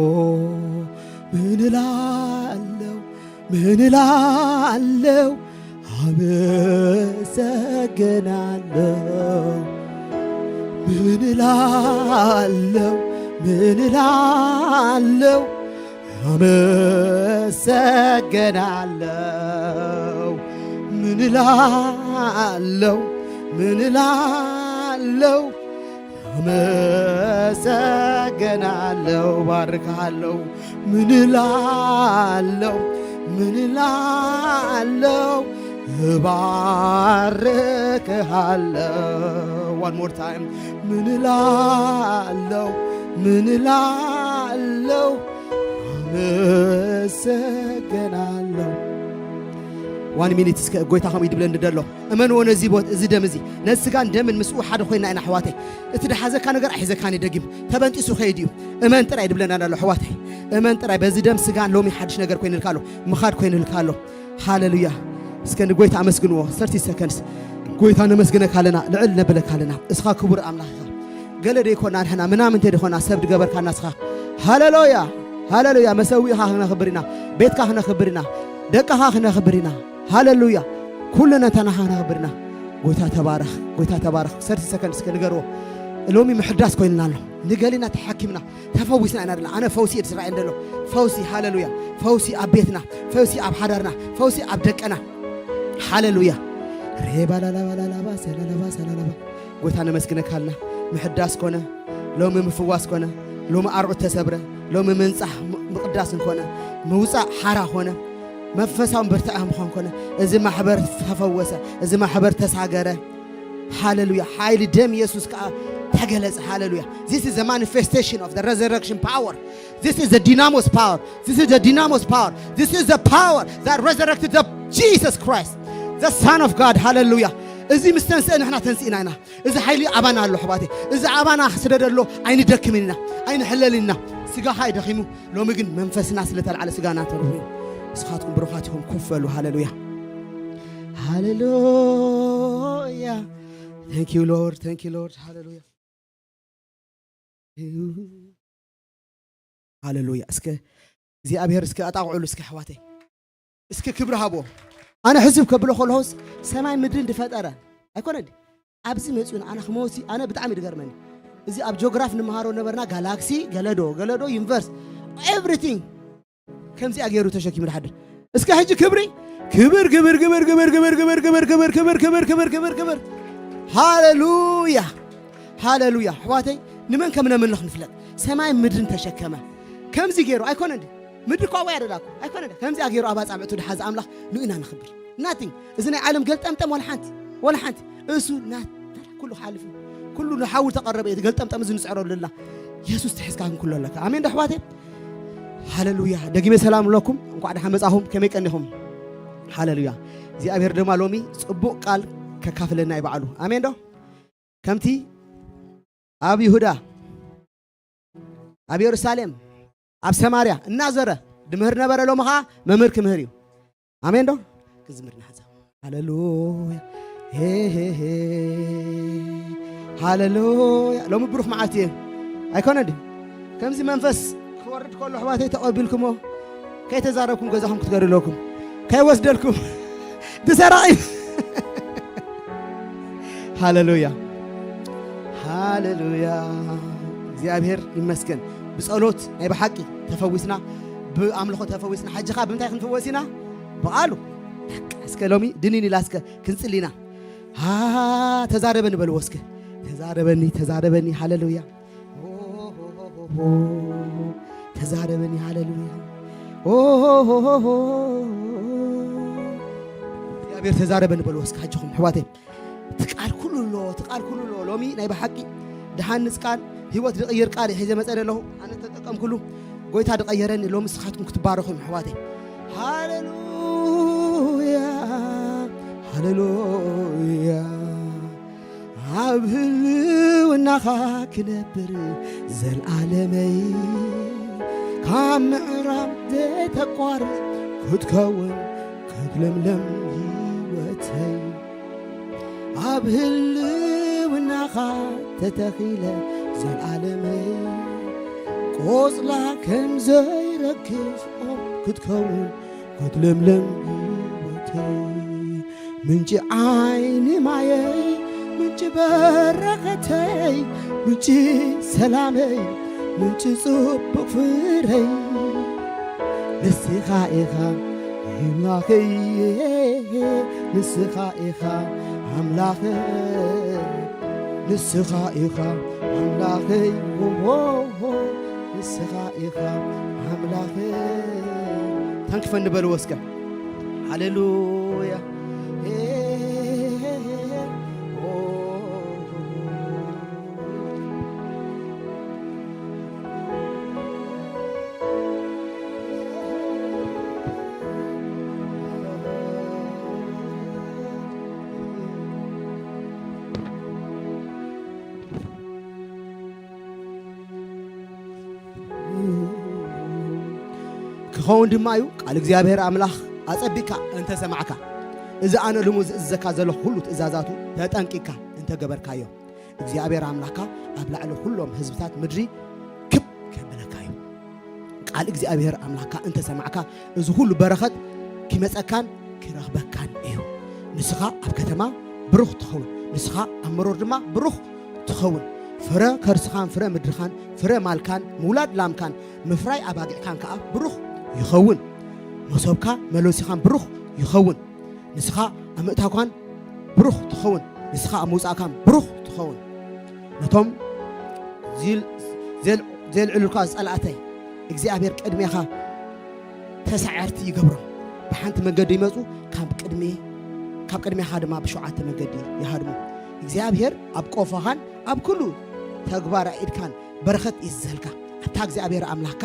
ምን እላለሁ ምን እላለሁ አመሰግናለሁ ምን እላለሁ ምን እላለሁ አመሰግናለሁ ምን እላለሁ ምን እላለሁ አመሰግናለሁ ባርካለሁ ምን እላለሁ ምን እላለሁ እባርክሃለሁ one more time ምን እላለሁ ምን እላለሁ አመሰግናለሁ one minute እስከ ጎይታ ከምኡ ይድብለኒ ደሎ እመንዎ ነዚ ቦት እዚ ደም እዚ ነዚ ስጋን ደምን ምስኡ ሓደ ኮይና ኢና ኣሕዋተይ እቲ ድሓዘካ ነገር ኣይሕዘካን እዩ ደጊም ተበንጢሱ ከይድ እዩ እመን ጥራይ ድብለና ኣሎ ኣሕዋተይ እመን ጥራይ በዚ ደም ስጋን ሎሚ ሓድሽ ነገር ኮይንልካ ኣሎ ምኻድ ኮይንልካ ኣሎ ሃለሉያ እስከ ንጎይታ ኣመስግንዎ thirty seconds ጎይታ ነመስግነካ ኣለና ልዕል ነብለካ ኣለና እስኻ ክቡር ኣምላኽ ኢኻ ገለ ደይኮና ንሕና ምናምንተ ደኾና ሰብ ድገበርካና እስኻ ሃለሉያ ሃለሉያ መሰዊእኻ ክነኽብር ኢና ቤትካ ክነኽብር ኢና ደቅኻ ክነኽብር ኢና ሃለሉያ ኩሉ ነተናኻ ክነኽብር ኢና ጎይታ ተባረኽ ጎይታ ተባረኽ thirty seconds እስከ ንገርዎ ሎሚ ምሕዳስ ኮይንና ኣሎ ንገሊና ተሓኪምና ተፈዊስና ኢና ደለና ኣነ ፈውሲ እየ ዝረኣየን ዘሎ ፈውሲ ሃለሉያ ፈውሲ ኣብ ቤትና ፈውሲ ኣብ ሓዳርና ፈውሲ ኣብ ደቀና ሃለሉያ ሬባላላባላላባ ሰላላባ ሰላላባ ጎይታ ነመስግነካ ኣለና ምሕዳስ ኮነ ሎሚ ምፍዋስ ኮነ ሎሚ ኣርዑት ተሰብረ ሎሚ ምንጻሕ ምቕዳስን ኮነ ምውጻእ ሓራ ኮነ መንፈሳዊ ብርትዐ ምዃን ኮነ እዚ ማሕበር ተፈወሰ እዚ ማሕበር ተሳገረ ሃለሉያ ሓይሊ ደም ኢየሱስ ከዓ ተገለጸ ሃለሉያ This is a manifestation of the resurrection power This is the dynamo's power This is the dynamo's power This is the power that resurrected the Jesus Christ the Son of God ሃለሉያ እዚ ምስ ተንስአ ንሕና ተንስእና ኢና እዚ ሓይሊ ኣባና ኣሎ ኣሕዋተይ እዚ ኣባና ክስደደ ኣሎ ኣይንደክምን ኢና ኣይንሕለልን ኢና ስጋኻ እዩ ደኺሙ ሎሚ ግን መንፈስና ስለተልዓለ ስጋና ተርፉ እዩ ንስኻትኩም ብሩኻት ኢኹም ኮፍ በሉ ሃለሉያ ሃለሉያ Thank you Lord Thank you Lord ሃለሉያ ሃለሉያ እስከ እግዚኣብሔር እስከ ኣጣቕዕሉ እስከ ኣሕዋተይ እስከ ክብሪ ሃብዎ ኣነ ሕዝብ ከብሎ ከለሆስ ሰማይ ምድርን ዝፈጠረ ኣይኮነ ድዩ ኣብዚ መፅኡ ኣነ ክመሲ ኣነ ብጣዕሚ ድገርመኒ እዚ ኣብ ጂኦግራፍ ንምሃሮ ነበርና ጋላክሲ ገለዶ ገለዶ ዩኒቨርስ everything ከምዚኣ ገይሩ ተሸኪሙ ድሓድር እስከ ሕጂ ክብሪ ክብር ክብር ክብር ክብር ክብር ክብር ክብር ክብር ክብር ክብር ክብር ክብር ክብር ሃሌሉያ ሃሌሉያ ኣሕዋተይ ንመን ከም ነምልኽ ንፍለጥ ሰማይ ምድርን ተሸከመ ከምዚ ገይሩ ኣይኮነ እንዲ ምድሪ እኳ ወይ ኣደላኩ ኣይኮነ ከምዚኣ ገይሩ ኣብ ኣጻብዕቱ ድሓዘ ኣምላኽ ንእና ንኽብር ናቲንግ እዚ ናይ ዓለም ገልጠምጠም ወላ ሓንቲ ወላ ሓንቲ እሱ ናት ኩሉ ክሓልፍ እዩ ኩሉ ንሓዊ ተቐረበ እዩ ገልጠምጠም እዚ ንጽዕረሉ ኣለና የሱስ ትሕዝካ ክንኩሎ ኣለካ ኣሜን ዶ ኣሕዋተይ ሃሌሉያ ደጊመ ሰላም ኣለኩም እንኳዕ ደሓን መጻኹም ከመይ ቀኒኹም ሃሌሉያ እግዚኣብሔር ድማ ሎሚ ጽቡቕ ቃል ከካፍለና ይበዓሉ ኣሜን ዶ ከምቲ ኣብ ይሁዳ ኣብ የሩሳሌም ኣብ ሰማርያ እናዘረ ድምህር ነበረ ሎሚ ኸዓ መምህር ክምህር እዩ ኣሜን ዶ ክዝምር ንሓዛ ሃሌሉያ ሄ ሄ ሄ ሃሌሉያ። ሎሚ ብሩኽ መዓልቲ እዩ። ኣይኮነን ድዩ? ከምዚ መንፈስ ክወርድ ከሎ ኣሕዋተይ ተቐቢልኩሞ፣ ከይተዛረብኩም ገዛኹም ክትገዱ ኣለኩም። ከይወስደልኩም። ብሰራቒ። ሃሌሉያ። ሃሌሉያ። እግዚኣብሔር ይመስገን። ብጸሎት ናይ ብሓቂ ተፈዊስና፣ ብኣምልኾ ተፈዊስና። ሕጂ ኸኣ ብምንታይ ክንፍወስ ኢና? ብቓሉ። እስከ ሎሚ ድንን ኢላ እስከ ክንጽሊ ኢና። ሃ፣ ተዛረበኒ በልዎ እስከ። ተዛረበኒ፣ ተዛረበኒ። ሃሌሉያ። ተዛረበኒ። ሃሌሉያ። እግዚኣብሔር ተዛረበኒ በልዎ እስከ። ኣጆኹም ኣሕዋተይ። እቲ ቃል ኩሉ ኣሎ፣ እቲ ቃል ኩሉ ኣሎ። ሎሚ ናይ ብሓቂ ድሃንጽ ቃል፣ ህይወት ዝቕይር ቃል ሒዘ መጸ ዘለኹ። ኣነ ተጠቀምኩሉ። ጎይታ ዝቐየረኒ ሎሚ ንስኻትኩም ክትባረኹ እዮም ኣሕዋተይ። ሃሌሉያ፣ ሃሌሉያ። ኣብ ህልውናኻ ክነብር ዘልኣለመይ፣ ካብ ምዕራብ ዘይተቋርጽ ክትከውን ክትለምለም ህይወተይ። ኣብ ህልውናኻ ተተኺለ ዘልኣለመይ፣ ቆጽላ ከም ዘይረግፍ ኦም ክትከውን ክትለምለም ህይወተይ። ምንጪ ዓይኒ ማየይ፣ ምንጪ በረኸተይ፣ ምንጪ ሰላመይ፣ ምንጪ ጽቡቕ ፍረይ፣ ንስኻ ኢኻ ኣምላኸይ፣ ንስኻ ኢኻ ኣምላኸይ፣ ንስኻ ኢኻ ኣምላኸይ፣ ንስኻ ኢኻ ኣምላኸይ። ተንክፈኒ በልዎ እስከ። ሃሌሉያ። ክኸውን ድማ እዩ። ቃል እግዚኣብሔር ኣምላኽ ኣጸቢቕካ እንተ ሰማዕካ፣ እዚ ኣነ ልሙድ ዝእዝዘካ ዘለኹ ኩሉ ትእዛዛቱ ተጠንቂቕካ እንተ ገበርካዮ፣ እግዚኣብሔር ኣምላኽካ ኣብ ላዕሊ ኩሎም ህዝብታት ምድሪ ክብ ከብለካ እዩ። ቃል እግዚኣብሔር ኣምላኽካ እንተ ሰማዕካ፣ እዚ ኩሉ በረኸት ኪመጸካን ኪረኽበካን እዩ። ንስኻ ኣብ ከተማ ብሩኽ ትኸውን፣ ንስኻ ኣብ መሮር ድማ ብሩኽ ትኸውን። ፍረ ከርስኻን ፍረ ምድርኻን፣ ፍረ ማልካን ምውላድ ላምካን፣ ምፍራይ ኣባጊዕካን ከኣ ብሩኽ ይኸውን። መሶብካ መሎሲኻን ብሩኽ ይኸውን። ንስኻ ኣብ ምእታውካን ብሩኽ ትኸውን፣ ንስኻ ኣብ ምውጻእካን ብሩኽ ትኸውን። ነቶም ዚል-፣ ዜል-፣ ዜልዕሉልካ ጸላእተይ እግዚኣብሔር ቅድሜኻ ተሳዓርቲ ይገብሮም። ብሓንቲ መንገዲ ይመጹ፣ ካብ ቅድሚ-፣ ካብ ቅድሜኻ ድማ ብሸውዓተ መንገዲ ይሃድሙ። እግዚኣብሔር ኣብ ቆፎኻን ኣብ ኩሉ ተግባር ኢድካን በረኸት ይዝዘልካ። ኣታ እግዚኣብሔር ኣምላኽካ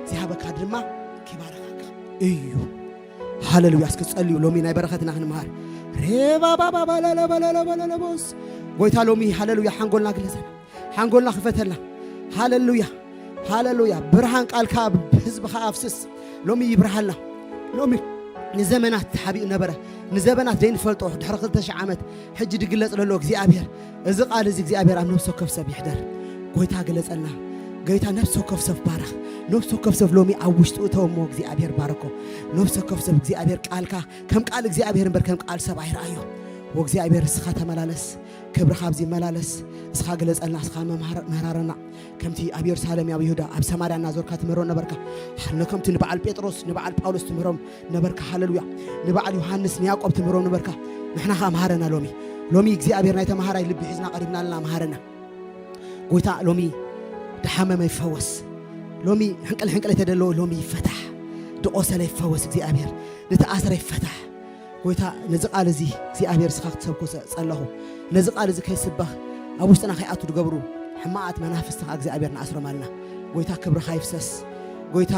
ዝሃበካ ድማ ኪባርኸካ እዩ። ሃሌሉያ። እስኪ ጸልዩ፣ ሎሚ ናይ በረኸትና ክንምሃር። ሬባባባባላላባላላባላላቦስ። ጎይታ ሎሚ ሃሌሉያ፣ ሓንጎልና ግለጸና፣ ሓንጎልና ክፈተልና። ሃሌሉያ፣ ሃሌሉያ። ብርሃን ቃልካ ኣብ ህዝብኻ ኣፍስስ። ሎሚ ይብርሃልና። ሎሚ ንዘመናት ተሓቢኡ ነበረ፣ ንዘመናት ዘይንፈልጦ ድሕሪ ክልተ ሽሕ ዓመት ሕጂ ድግለጽ ለሎ እግዚኣብሔር፣ እዚ ቃል እዚ እግዚኣብሔር ኣብ ነፍሲ ወከፍ ሰብ ይሕደር። ጎይታ ግለጸልና። ጎይታ ነፍሲ ወከፍ ሰብ ባረኽ። ነፍሲ ወከፍ ሰብ ሎሚ ኣብ ውሽጡ እተወሞ እግዚኣብሔር ባረኮ። ነፍሲ ወከፍ ሰብ እግዚኣብሔር ቃልካ ከም ቃል እግዚኣብሔር እምበር ከም ቃል ሰብ ኣይረኣዮ። ወእግዚኣብሔር እስኻ ተመላለስ፣ ክብርኻ ኣብዚ ይመላለስ። እስኻ ግለጸልና፣ እስኻ መምሃር-፣ መህራረና። ከምቲ ኣብ የሩሳሌም፣ ኣብ ይሁዳ፣ ኣብ ሰማርያ እናዞርካ ትምህሮ ነበርካ። ነከምቲ ንበዓል ጴጥሮስ፣ ንበዓል ጳውሎስ ትምህሮም ነበርካ። ሃሌሉያ። ንበዓል ዮሃንስ፣ ንያዕቆብ ትምህሮም ነበርካ። ንሕና ኸኣ መሃረና ሎሚ። ሎሚ እግዚኣብሔር ናይ ተምሃራይ ልቢ ሒዝና ቀሪብና ኣለና፣ መሃረና። ጎይታ ሎሚ ድሓመመ ይፈወስ። ሎሚ ሕንቅል ሕንቅል የተደለወ ሎሚ ይፈታሕ። ድቆሰለ ይፈወስ እግዚኣብሔር። ንተኣስረ ይፈታሕ። ጎይታ ነዚ ቃል እዚ እግዚኣብሔር እስኻ ክትሰብኮ ሰ-፣ ጸለኹ። ነዚ ቃል እዚ ከይስበኽ ኣብ ውሽጥና ከይኣቱ ድገብሩ ሕማቓት መናፍስቲ ኸኣ እግዚኣብሔር ንኣስሮም ኣለና። ጎይታ ክብርኻ ይፍሰስ። ጎይታ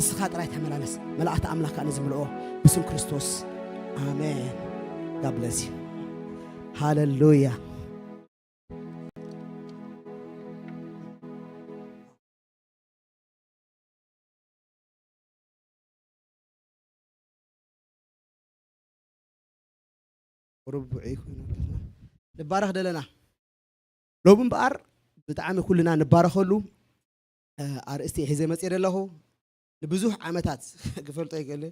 እስኻ ጥራይ ተመላለስ። መላእኽቲ ኣምላኽ ከኣ ነዚ ምልኦ ብስም ክርስቶስ። ኣሜን። God bless you። ሃሌሉያ። ቁሩብ ውዑይ ኮይኑ ኣለና። ንባረኽ ደለና። ሎሚ እምበኣር ብጣዕሚ ኩልና ንባረኸሉ ኣርእስቲ ሒዘ መፅእ ዘለኹ። ንብዙሕ ዓመታት ክፈልጦ ይክእል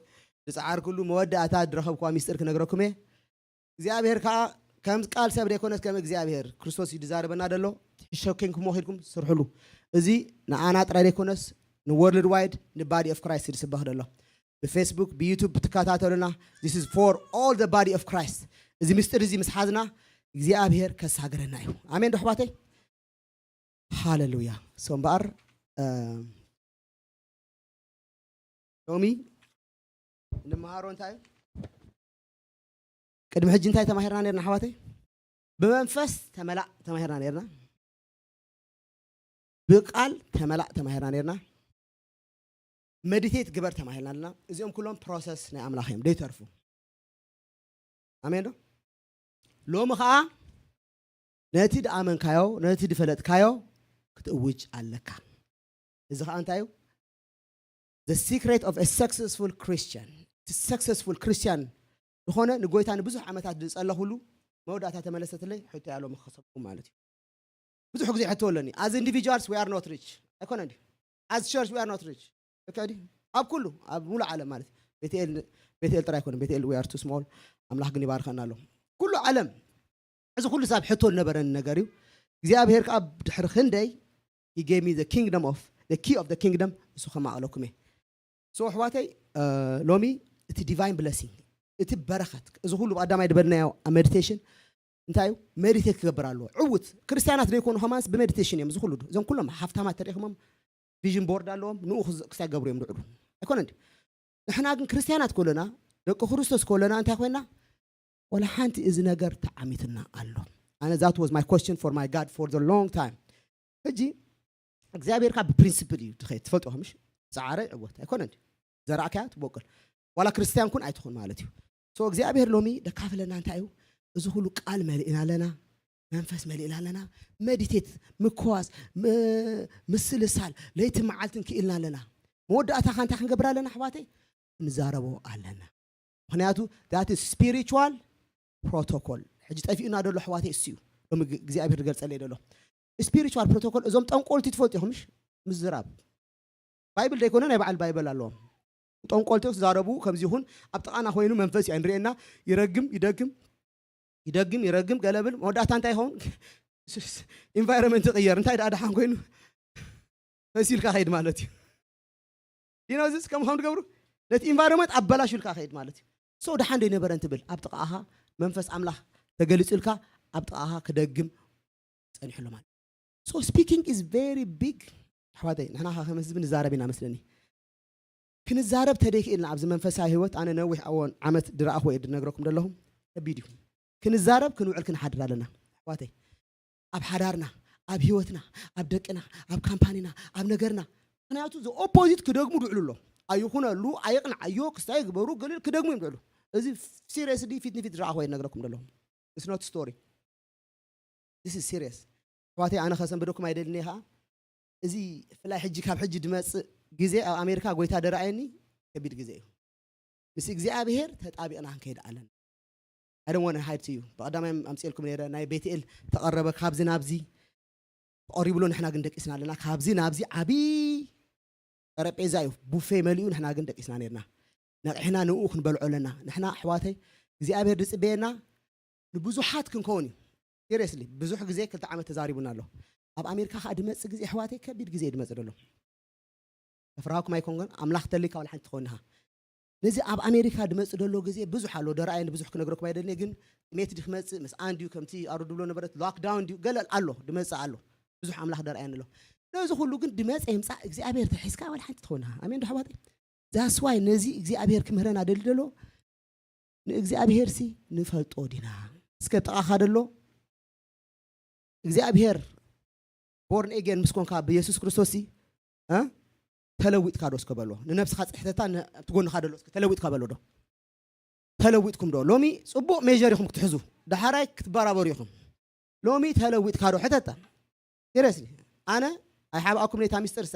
ዝፀዓርኩሉ መወዳእታ ዝረኸብኩዋ ሚስጥር ክነግረኩም እየ። እግዚኣብሔር ከዓ ከም ቃል ሰብ ዘይኮነስ ከም እግዚኣብሔር ክርስቶስ እዩ ዝዛረበና ዘሎ። ትሕሸኪን ክሞ ኪድኩም ስርሕሉ። እዚ ንኣና ጥራይ ዘይኮነስ ንወርልድ ዋይድ ንባዲ ኦፍ ክራይስት ዝስበኽ ዘሎ ብፌስቡክ ብዩቱብ ብትከታተሉና this is for all the body of Christ። እዚ ምስጢር እዚ ምስ ሓዝና እግዚኣብሔር ከሳግረና እዩ። ኣሜን ዶ ኣሕዋተይ? ሃሌሉያ። ሶ እምበኣር ሎሚ እንመሃሮ እንታይ እዩ? ቅድሚ ሕጂ እንታይ ተማሂርና ነርና ኣሕዋተይ? ብመንፈስ ተመላእ ተማሂርና ነርና። ብቃል ተመላእ ተማሂርና ነርና። መዲቴት ግበር ተማሂርና ኣለና። እዚኦም ኩሎም ፕሮሰስ ናይ ኣምላኽ እዮም ዘይተርፉ። ኣሜን ዶ? ሎሚ ከዓ ነቲ ድኣመንካዮ ነቲ ድፈለጥካዮ ክትእውጅ ኣለካ። እዚ ከዓ እንታይ እዩ? The secret of a successful Christian። እቲ ሰክሰስፉል ክርስቲያን ዝኾነ ንጎይታ ንብዙሕ ዓመታት ዝፀለኹሉ መወዳእታ ተመለሰትለይ ሕቶ ያሎ መኸሰብኩም ማለት እዩ። ብዙሕ ግዜ ሕቶ ኣለኒ። As individuals we are not rich ኣይኮነ እንዲ as church we are not rich። ልክዕ ድዩ? ኣብ ኩሉ ኣብ ሙሉእ ዓለም ማለት ቤትኤል ቤትኤል ጥራይ ኣይኮነ ቤትኤል we are too small። ኣምላኽ ግን ይባርከና ኣሎ። ኩሉ ዓለም እዚ ኩሉ ሳብ ሕቶ ዝነበረኒ ነገር እዩ። እግዚኣብሔር ከዓ ድሕሪ ክንደይ he gave me the kingdom of the key of the kingdom እሱ ከማቕለኩም እየ። ሶ ኣሕዋተይ ሎሚ እቲ ዲቫይን ብለሲንግ እቲ በረኸት እዚ ኩሉ ብቀዳማይ ዝበልናዮ ኣብ ሜዲቴሽን እንታይ እዩ? ሜዲቴት ክገብር ኣለዎ። ዕውት ክርስቲያናት ዘይኮኑ ከማንስ ብሜዲቴሽን እዮም እዚ ኩሉ እዞም ኩሎም ሃፍታማት ተሪእኹሞም ቪዥን ቦርድ ኣለዎም ንኡ ክሳይ ገብሩ እዮም ዝውዕሉ ኣይኮነ እንዲ ንሕና ግን ክርስቲያናት ከለና ደቂ ክርስቶስ ከለና እንታይ ኮይና ወላ ሓንቲ እዚ ነገር ተዓሚትና ኣሎ። ኣነ that was my question for my God for the long time። ሕጂ እግዚኣብሔር ካብ ብፕሪንስፕል እዩ ትኸ ትፈልጦ ምሽ ፃዕረ ይዕወት ኣይኮነ እንዲ ዘራእካያ ትቦቅል ዋላ ክርስቲያን ኩን ኣይትኹን ማለት እዩ። ሶ እግዚኣብሔር ሎሚ ደካፍለና እንታይ እዩ? እዚ ኩሉ ቃል መሊእና ኣለና፣ መንፈስ መሊእና ኣለና፣ መዲቴት ምክዋስ ምስልሳል ለይቲ መዓልትን ክኢልና ኣለና። መወዳእታ ከ እንታይ ክንገብር ኣለና ኣሕዋተይ? ንዛረቦ ኣለና። ምክንያቱ that is spiritual protocol። ሕጂ ጠፊኡና ዘሎ ኣሕዋተይ እሱ እዩ። ሎሚ እግዚኣብሔር ዝገልፀለይ ዘሎ ስፒሪቹዋል ፕሮቶኮል። እዞም ጠንቆልቲ ትፈልጡ ኢኹምሽ ምዝራብ ባይብል ዘይኮነ ናይ በዓል ባይብል ኣለዎም። ጠንቆልቲ ክዛረቡ ከምዚ ይኹን ኣብ ጥቓና ኮይኑ መንፈስ እዩ ንርእየና። ይረግም ይደግም ይደግም ይረግም ገለብል መወዳእታ እንታይ ይኸውን? ኢንቫይሮንመንት ይቕየር። እንታይ ደኣ ደሓን ኮይኑ መሲልካ ከይድ ማለት እዩ። ዲኖዝስ ከም ከም ትገብሩ ነቲ ኢንቫይሮንመንት ኣበላሹልካ ከይድ ማለት እዩ። ሶ ደሓን ዶ ይነበረን ትብል ኣብ ጥቓኻ መንፈስ ኣምላኽ ተገሊጹልካ ኣብ ጥቓኻ ክደግም ጸኒሕሉ ማለት so speaking is very big። ኣሕዋተይ ንሕና ከ ከም ህዝቢ ንዛረብ ኢና መስለኒ። ክንዛረብ ተደይክእልና ኣብዚ መንፈሳዊ ህይወት ኣነ ነዊሕ ኣዎን ዓመት ድረኣኹ እየ ድነግረኩም ዘለኹም። ከቢድ እዩ። ክንዛረብ ክንውዕል ክንሓድር ኣለና ኣሕዋተይ። ኣብ ሓዳርና ኣብ ህይወትና ኣብ ደቅና ኣብ ካምፓኒና ኣብ ነገርና ምክንያቱ the opposite ክደግሙ ድውዕሉ ኣሎ። ኣይኹነሉ ኣይቕንዓዮ ክስታይ ግበሩ ገለ ክደግሙ እዮም ድውዕሉ። እዚ ሲሪየስ ዲ ፊት ንፊት ዝረኣኹ እየ ድነግረኩም ዘለኹም። It's not story። This is serious። ኣሕዋተይ ኣነ ከሰንብደኩም ኣይደልን እየ ከዓ እዚ ብፍላይ ሕጂ ካብ ሕጂ ድመፅእ ግዜ ኣብ ኣሜሪካ ጎይታ ደረኣየኒ ከቢድ ግዜ እዩ። ምስ እግዚኣብሄር ተጣቢቕና ክንከይድ ኣለና። I don't want to hide to you። ብቐዳማይ ኣምፅኤልኩም ነይረ ናይ ቤትኤል ተቐረበ ካብዚ ናብዚ ተቐሪብሎ ንሕና ግን ደቂስና ኣለና። ካብዚ ናብዚ ዓብዪ ጠረጴዛ እዩ ቡፌ መሊኡ ንሕና ግን ደቂስና ነርና። ነቒሕና ንኡ ክንበልዖ ኣለና። ንሕና ኣሕዋተይ እግዚኣብሔር ዝፅበየና ንብዙሓት ክንከውን እዩ። ሲሪየስሊ ብዙሕ ግዜ ክልተ ዓመት ተዛሪቡና ኣሎ። ኣብ ኣሜሪካ ከዓ ድመፅእ ግዜ ኣሕዋተይ ከቢድ ግዜ እዩ ድመፅእ ደሎ። ተፍርሃኩም ኣይኮንኩን ኣምላኽ ተልካ ዋላ ሓንቲ ትኸውን ኢኻ። ነዚ ኣብ ኣሜሪካ ድመፅእ ደሎ ግዜ ብዙሕ ኣሎ ደረኣየ ንብዙሕ ክነግረኩም ኣይደልኒ ግን ጥሜት ድዩ ክመፅእ ምስ ኣን ድዩ ከምቲ ኣሩ ድብሎ ነበረት ሎክዳውን ድዩ ገለ ኣሎ ድመፅእ ኣሎ። ብዙሕ ኣምላኽ ደረኣየኒ ኣሎ። ነዚ ኩሉ ግን ድመፀ ይምፃእ እግዚኣብሔር ተሒዝካ ዋላ ሓንቲ ትኸውን ኢኻ። ኣሜን ዶ ኣሕዋተይ? That's why ነዚ እግዚኣብሔር ክምህረና ደሊ ደሎ ንእግዚኣብሔር ሲ ንፈልጦ ዲና? እስከ ጥቓኻ ደሎ እግዚኣብሔር ቦርን ኤጌን ምስ ኮንካ ብየሱስ ክርስቶስ ሲ እ ተለዊጥካ ዶ እስከ በሎ ንነብስኻ ፅሕተታ ትጎንኻ ደሎ እስከ ተለዊጥካ በሎ ዶ ተለዊጥኩም ዶ ሎሚ ፅቡቕ ሜር ኢኹም ክትሕዙ ዳሓራይ ክትበራበሩ ኢኹም። ሎሚ ተለዊጥካ ዶ ሕተታ ሲሪየስሊ ኣነ ኣይሓብኣኩም ነታ ሚስጥር ሳ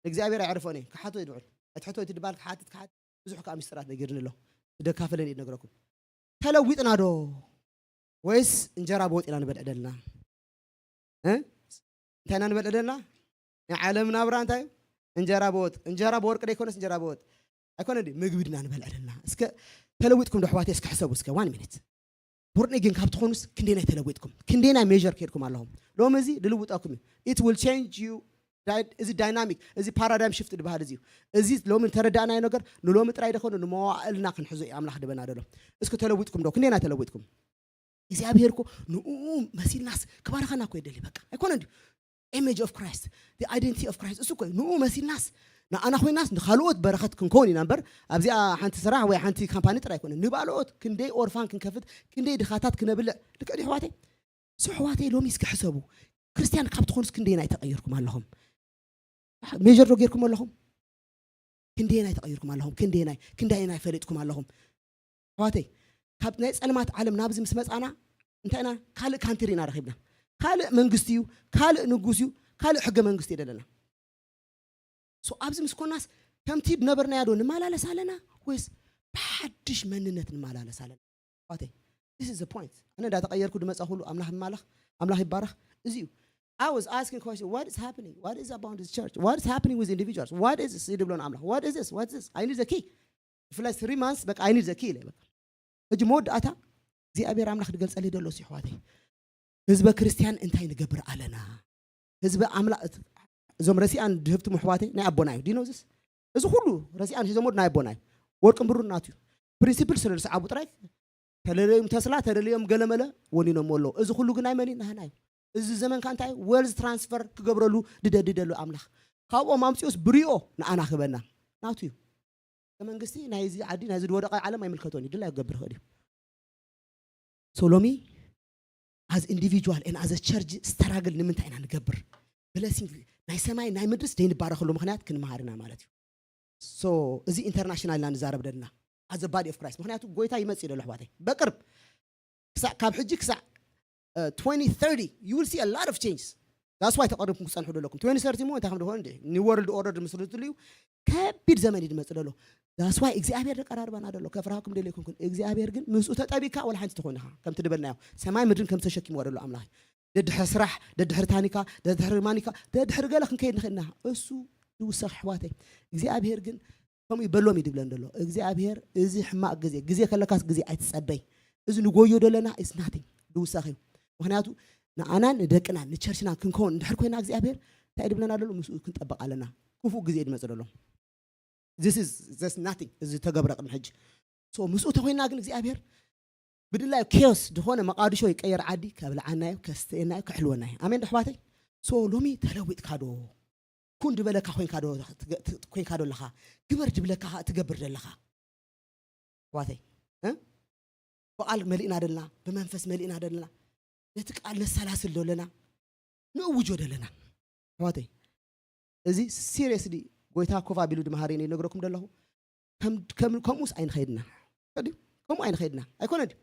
ንእግዚኣብሔር ኣይዕርፎን እየ ክሓቶ ይድውል እቲ ሕቶ እቲ ድባል ክሓትት ክሓት ብዙሕ ከዓ ሚስጥራት ነጊርኒ ኣሎ። ደካፈለን እዩ ነግረኩም ተለዊጥና ዶ ወይስ እንጀራ ብወጥ ኢና ንበልዕ ደልና? እንታይ ኢና ንበልዕ ዘለና? ናይ ዓለም ናብራ እንታይ እዩ? እንጀራ ብወጥ። እንጀራ ብወርቂ ዶ ኣይኮነስ? እንጀራ ብወጥ ኣይኮነ ድዩ? ምግቢ ድና ንበልዕ ዘለና። እስከ ተለዊጥኩም ዶ ኣሕዋተይ? እስከ ሕሰቡ እስከ one minute። Born again ካብ ትኾኑስ ክንደየናይ ተለዊጥኩም? ክንደየናይ ሜር ከይድኩም ኣለኹም? ሎሚ እዚ ድልውጠኩም እዩ። It will change you. እዚ ዳይናሚክ፣ እዚ ፓራዳይም ሽፍት ድበሃል እዚ እዩ። እዚ ሎሚ ተረዳእናዮ ነገር ንሎሚ ጥራይ ደኾነ ንመዋእልና ክንሕዞ እዩ ኣምላኽ ድበና ደሎ። እስኪ ተለዊጥኩም ዶ? ክንደየናይ ተለዊጥኩም? እግዚኣብሔር እኮ ንኡ መሲልናስ ክባረኸና እኮ ይደሊ። በቃ ኣይኮነ እንዲ ኢሜጅ ኦፍ ክራይስት፣ ኢደንቲቲ ኦፍ ክራይስት እሱ እኮ እዩ። ንኡ መሲልናስ ንኣና ኮይናስ ንካልኦት በረኸት ክንከውን ኢና እምበር ኣብዚኣ ሓንቲ ስራሕ ወይ ሓንቲ ካምፓኒ ጥራይ ኣይኮነ ንባልኦት ክንደይ ኦርፋን ክንከፍት ክንደይ ድኻታት ክነብልዕ ልክዕ ድዩ ኣሕዋተይ? እሱ ኣሕዋተይ ሎሚ እስኪ ሕሰቡ። ክርስትያን ካብ ትኾኑስ ክንደየናይ ተቐይርኩም ኣለኹም? ሜር ዶ ጌርኩም ኣለኹም? ክንደየናይ ተቐይርኩም ኣለኹም? ክንደየናይ ክንደየናይ ፈሊጥኩም ኣለኹም? ኣሕዋተይ ካብ ናይ ጸልማት ዓለም ናብዚ ምስ መጻና እንታይ ኢና? ካልእ ካንትሪ ኢና ረኺብና። ካልእ መንግስቲ እዩ፣ ካልእ ንጉስ እዩ፣ ካልእ ሕገ መንግስቲ እዩ ዘለና። ሶ ኣብዚ ምስ ኮናስ ከምቲ ዝነበርናዮ ዶ ንመላለስ ኣለና ወይስ ብሓድሽ መንነት ንመላለስ ኣለና? ኣሕዋተይ this is the point። ኣነ እንዳተቐየርኩ ድመጻኹሉ ኣምላኽ ይማለኽ፣ ኣምላኽ ይባረኽ። እዚ እዩ። I was asking question, what is happening? What is about this church? What is happening with individuals? What is this? ይድብሎን ኣምላኽ። What is this? What is this? I need the key. ብፍላይ three months በቃ I need the key ኢለ በቃ። ሕጂ መወዳእታ እግዚኣብሔር ኣምላኽ ድገልጸለይ ደሎ ሲ ኣሕዋተይ። ህዝበ ክርስትያን እንታይ ንገብር ኣለና? ህዝበ ኣምላኽ እዞም ረሲኣን ድህብቲ ምሕዋተይ ናይ ኣቦና እዩ። ዲኖዝስ እዚ ኩሉ ረሲኣን ሂዞሞ ናይ ኣቦና እዩ። ወርቅን ብሩን ናቱ እዩ። ፕሪንሲፕል ስለ ዝሰዓቡ ጥራይ ተደለዮም ተስላ ተደለዮም ገለመለ ወኒኖሞ ኣለዉ። እዚ ኩሉ ግን ናይ መን እዩ? ናህና እዩ። እዚ ዘመንካ እንታይ ዌልዝ ትራንስፈር ክገብረሉ ድደዲ ደሎ ኣምላኽ ካብኦም ኣምፂኦስ ብሪኦ ንኣና ክበና ናቱ እዩ። መንግስቲ ናይዚ ዓዲ ናይዚ ዝወደቐ ዓለም ኣይምልከቶን እዩ። ድላይ ክገብር ይኽእል እዩ። ሶ ሎሚ as individual and as a church ስትራግል ንምንታይ ኢና ንገብር? ብለሲንግ ናይ ሰማይ ናይ ምድርስ ዘይንባረኸሉ ምክንያት ክንመሃር ኢና ማለት እዩ። ሶ እዚ ኢንተርናሽናል ኢና ንዛረብ ደልና as a body of Christ። ምክንያቱ ጎይታ ይመጽእ ደሎ ኣሕዋተይ በቅርብ ክሳዕ ካብ ሕጂ ክሳዕ twenty thirty you will see a lot of changes። That's why ተቐሪብኩም ክጸንሑ ደለኩም። Twenty thirty ሞ እንታይ ከም ዝኾነ እንደ new world order ዝምስርትሉ እዩ። ከቢድ ዘመን እዩ ዝመጽእ ደሎ። That's why እግዚኣብሔር ደቀራርባና ደሎ። ከፍርሃኩም ደለይኩም ግን እግዚኣብሔር ግን ምስኡ ተጠቢካ ወላ ሓንቲ ትኾንኻ ከምቲ ድበልናዮ ሰማይ ምድርን ከም ተሸኪምዎ ደሎ ኣምላኽ እዩ። ደድሕሪ ስራሕ ደድሕሪ ታኒካ ደድሕሪ ማኒካ ደድሕሪ ገለ ክንከይድ ንኽእልና እሱ ይውሰኽ ኣሕዋተይ። እግዚኣብሔር ግን ከምኡ ይበሎም እዩ ድብለን ደሎ እግዚኣብሔር። እዚ ሕማቕ ግዜ ግዜ ከለካስ ግዜ ኣይትጸበይ። እዚ ንጎዮ ደለና is nothing ድውሳኽ እዩ። ምክንያቱ ንኣናን ንደቅናን ንቸርችናን ክንከውን እንድሕር ኮይና እግዚኣብሔር እንታይ ድብለና ደሎ ምስኡ ክንጠበቕ ኣለና። ክፉእ ግዜ ድመጽእ ደሎ። This is just nothing። እዚ ተገብረ ቅድሚ ሕጂ ሶ ምስኡ ተኮይና ግን እግዚኣብሔር ብድላዩ ኬዮስ ዝኾነ መቃድሾ ይቀየር ዓዲ ከብልዓናዩ ከስተየናዩ ከሕልወናዩ። ኣሜን ዶ ኣሕዋተይ? ሶ ሎሚ ተለዊጥካ ዶ? ኩን ድበለካ ኮይንካ ዶ ትገ- ት- ኮይንካ ዶ ኣለኻ? ግበር ድብለካ ኸኣ ትገብር ዘለኻ? ኣሕዋተይ እ? ብቃል መሊእና ደለና፣ ብመንፈስ መሊእና ደለና፣ ነቲ ቃል ነሰላስል ዶ ኣለና፣ ንእውጆ ዶ ኣለና? ኣሕዋተይ እዚ ሲሪየስሊ ጎይታ ኮፍ ኣቢሉ ድመሃረኒ ይነግረኩም ደለኹ። ከም ከም- ከምኡስ ኣይንኸይድና ድዩ? ከምኡ ኣይንኸይድና ኣይኮነ ድዩ?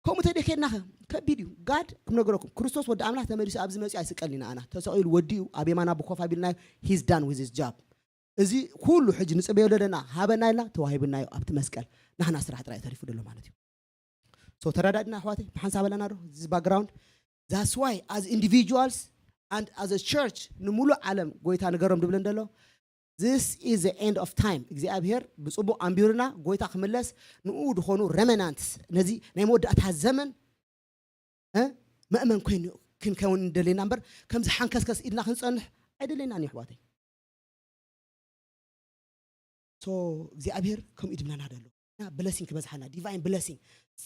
ከምኡ ተደ ከድናኸ ከቢድ እዩ። ጋድ ክነገረኩም ክርስቶስ ወዲ ኣምላኽ ተመሊሱ ኣብዚ መፅኡ ኣይስቀልኒ ንኣና ተሰቒሉ ወዲኡ ኣብ የማና ብኮፍ ኣቢልናዮ he's done with his job። እዚ ኩሉ ሕጂ ንፅበዮ ዘለና ሃበና ኢልና ተዋሂብናዮ ኣብቲ መስቀል ናህና ስራሕ ጥራይ ተሪፉ ደሎ ማለት እዩ። ሶ ተረዳድና ኣሕዋተይ ብሓንሳብ ኣለና ዶ እዚ ባክግራውንድ? That's why as individuals and as a church ንሙሉእ ዓለም ጎይታ ንገሮም ድብለን ደሎ this is the end of time። እግዚኣብሔር ብፅቡቅ ኣንቢሩና ጎይታ ክምለስ ንኡ ድኾኑ ረመናንትስ ነዚ ናይ መወዳእታ ዘመን እ? መእመን ኮይኑ ክንከውን እንደሌና እምበር ከምዚ ሓንከስከስ ኢድና ክንፀንሕ ኣይደሌናን እዩ ኣሕዋተይ። ሶ እግዚኣብሔር ከምኡ ድብለና ደሎ እና ብለሲንግ ክበዝሓና divine blessing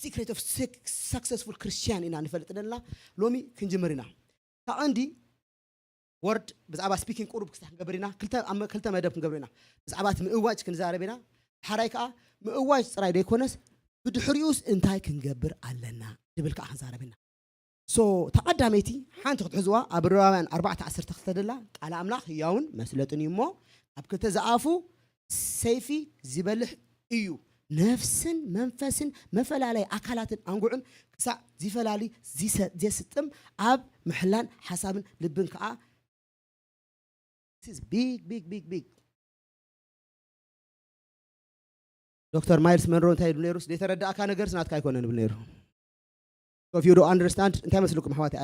secret of successful Christian ኢና ንፈልጥ ደለና። ሎሚ ክንጅምር ኢና። ካብ ቀንዲ ወርድ ብዛዕባ ስፒኪንግ ቁሩብ ክስታ ክንገብር ኢና። ክልተ ኣብ መ- ክልተ መደብ ክንገብር ኢና። ብዛዕባ እቲ ምእዋጅ ክንዛረብ ኢና። ሓራይ ከዓ ምእዋጅ ጥራይ ዘይኮነስ ብድሕሪኡስ እንታይ ክንገብር ኣለና ዝብል ከዓ ክንዛረብ ኢና። ሶ ተቐዳመይቲ ሓንቲ ክትሕዝዋ ኣብ ዕብራውያን ኣርባዕተ ዓሰርተ ክልተ ደላ ቃል ኣምላኽ ህያውን መስለጥን እዩ እሞ ኣብ ክልተ ዝኣፉ ሰይፊ ዝበልሕ እዩ ነፍስን መንፈስን መፈላለይ ኣካላትን ኣንጉዕን ክሳዕ ዝፈላሊ ዚሰ- ዘስጥም ኣብ ምሕላን ሓሳብን ልብን ከዓ ቢግ ቢግ ቢግ ቢግ ዶክተር ማይልስ መንሮ እንታይ ይብል ነይሩ ዘይተረዳእካ ነገርስ ናትካ ኣይኮነን ይብል ነይሩ። So if you don't understand እንታይ መስልኩም ኣሕዋት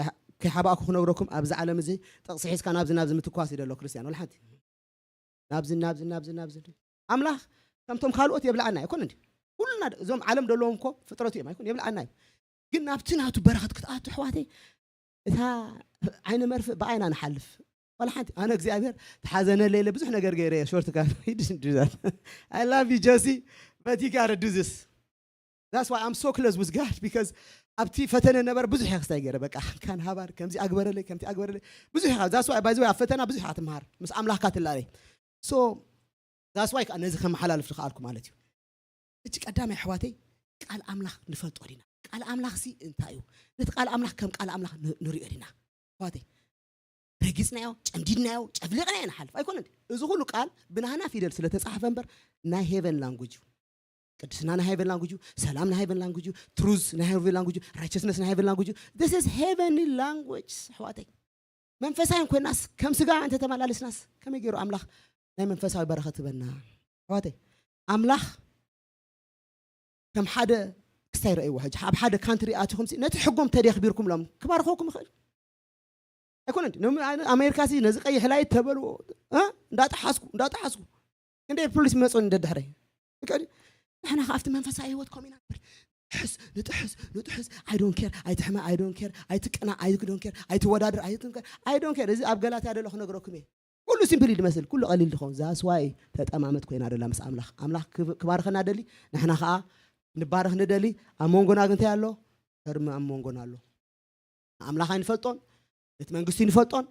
ከይሓባእኩ ክነግረኩም፣ ኣብዚ ዓለም እዚ ጥቕሲ ሒዝካ ናብዚ ናብዚ ምትኳስ እዩ ዘሎ ክርስትያን። ወላ ሓንቲ ናብዚ ናብዚ ናብዚ ናብዚ ኣምላኽ ከምቶም ካልኦት የብልዓና ኣይኮነ እንዲ። ኩልና እዞም ዓለም ዘለዎም እኮ ፍጥረቱ እዮም ኣይኮነ የብልዓና እዩ። ግን ናብቲ ናቱ በረኸት ክትኣቱ ኣሕዋተይ፣ እታ ዓይኒ መርፍእ ብኣይና ንሓልፍ። ዋላ ሓንቲ ኣነ እግዚኣብሔር ተሓዘነለ ኢለ ብዙሕ ነገር ገይረ እየ። Short cut, he didn't do that. I love you, Josie, but you gotta do this. That's why I'm so close with God, because ኣብቲ ፈተነ ነበረ ብዙሕ እየ ክስታይ ገይረ። በቃ ካን ሃባር ከምዚ ኣግበረለይ ከምዚ ኣግበረለይ ብዙሕ እየ። That's why, by the way, ኣብ ፈተና ብዙሕ እያ ትምሃር ምስ ኣምላኽካ ትላለይ። So that's why ከዓ ነዚ ከመሓላልፍ ዝኸኣልኩ ማለት እዩ። እቲ ቀዳማይ ኣሕዋተይ ቃል ኣምላኽ ንፈልጦ ዲና? ቃል ኣምላኽ ሲ እንታይ እዩ? ነቲ ቃል ኣምላኽ ከም ቃል ኣምላኽ ን- ንሪኦ ዲና? ኣሕዋተይ ረጊጽናዮ፣ ጨንዲድናዮ፣ ጨፍሊቕናዮ ንሓልፍ ኣይኮነን። እዚ ኩሉ ቃል ብናህና ፊደል ስለ ተጻሕፈ እምበር ናይ ሄቨን ላንጉጅ እዩ። ቅድስና ናይ ሄቨን ላንጉጅ እዩ። ሰላም ናይ ሄቨን ላንጉጅ እዩ። ትሩዝ ናይ ሄቨን ላንጉጅ እዩ። ራይቸስነስ ናይ ሄቨን ላንጉጅ እዩ። This is heavenly language ኣሕዋተይ። መንፈሳውያን ኮይናስ ከም ስጋ እንተተመላለስናስ ከመይ ገይሩ ኣምላኽ ናይ መንፈሳዊ በረኸት ህበና? ኣሕዋተይ ኣምላኽ ከም ሓደ ክስታይ ረእይዎ ሕጂ ኣብ ሓደ ካንትሪ ኣትኹም ሲ ነቲ ሕጎም ተደኽቢርኩም ሎም ክባርኸኩም ይኽእል ኣይኮነ እንዲ? ኖም ኣነ ኣሜሪካ ሲ ነዚ ቀይሕ ላይት ተበልዎ እ? እንዳጠሓስኩ እንዳጠሓስኩ ክንደይ ፖሊስ መፁ እንደድሕረይ ይከዲ ንሕና ከ ኣብቲ መንፈሳዊ ህይወት ኮሚና ንጥሕስ ንጥሕስ ንጥሕስ I don't care ኣይትሕመ I don't care ኣይትቀና I don't care ኣይትወዳድር I don't care I don't care እዚ ኣብ ገላትያ ደሎ ክነግረኩም እየ ኩሉ ሲምፕል ድመስል ኩሉ ቀሊል ድኸውን ዛስዋይ ተጠማመት ኮይና ደላ ምስ ኣምላኽ ኣምላኽ ክብ- ክባርኸና ደሊ ንሕና ከዓ ንባረኽ ንደሊ ኣብ መንጎና ግን እንታይ ኣሎ ተርሚ ኣብ መንጎና ኣሎ ኣምላኽ ኣይንፈልጦን ነቲ መንግስቲ ንፈልጦን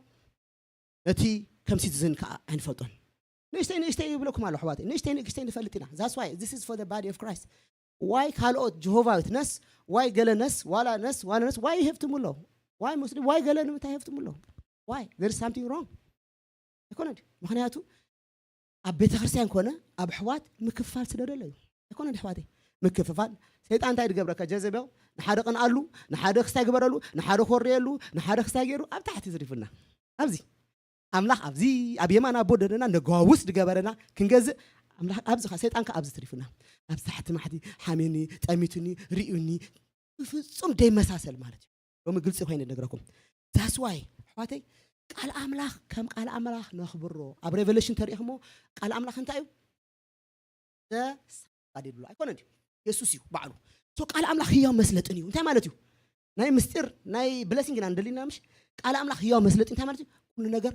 ነቲ ከም ሲቲዝን ከዓ ኣይንፈልጦን ንእሽተይ ንእሽተይ ይብለኩም ኣሎ ኣሕዋተይ ንእሽተይ ንእሽተይ ንፈልጥ ኢና that's why this is for the body of Christ why ካልኦት ጀሆቫ ዊትነስ why ገለ ነስ ዋላ ነስ ዋላ ነስ why you have to ሙሎ why ሙስሊም why ገለ ንምንታይ have to ሙሎ why there is something wrong ኣይኮነ ድዩ ምክንያቱ ኣብ ቤተ ክርስቲያን ኮነ ኣብ ኣሕዋት ምክፍፋል ስለ ደሎ እዩ ኣይኮነ ድዩ ኣሕዋተይ ምክፍፋል ሰይጣን እንታይ ድገብረካ ጀዘቤል ንሓደ ቅንኣሉ ንሓደ ክስታይ ግበረሉ ንሓደ ኮርየሉ ንሓደ ክስታይ ገይሩ ኣብ ታሕቲ ዝሪፉና ኣብዚ ኣምላኽ ኣብዚ ኣብ የማን ኣቦ ደለና ነጓውስ ድገበረና ክንገዝእ ኣምላኽ ኣብዚ ኸ ሰይጣን ከ ኣብዚ ትሪፉና ኣብ ታሕቲ ማሕቲ ሓሜኒ ጠሚቱኒ ርእዩኒ ብፍጹም ደይመሳሰል ማለት እዩ ሎሚ ግልፂ ኮይነ ነግረኩም that's why ኣሕዋተይ ቃል ኣምላኽ ከም ቃል ኣምላኽ ነኽብሮ ኣብ ሬቨሌሽን ተሪኢኹሞ ቃል ኣምላኽ እንታይ እዩ ዘሳድ ይብሎ ኣይኮነ ድዩ የሱስ እዩ ባዕሉ so ቃል ኣምላኽ ህያው መስለጥን እዩ እንታይ ማለት እዩ ናይ ምስጢር ናይ ብለሲንግ ኢና ንደሊና ምሽ ቃል ኣምላኽ ህያው መስለጢ እንታይ ማለት እዩ ኩሉ ነገር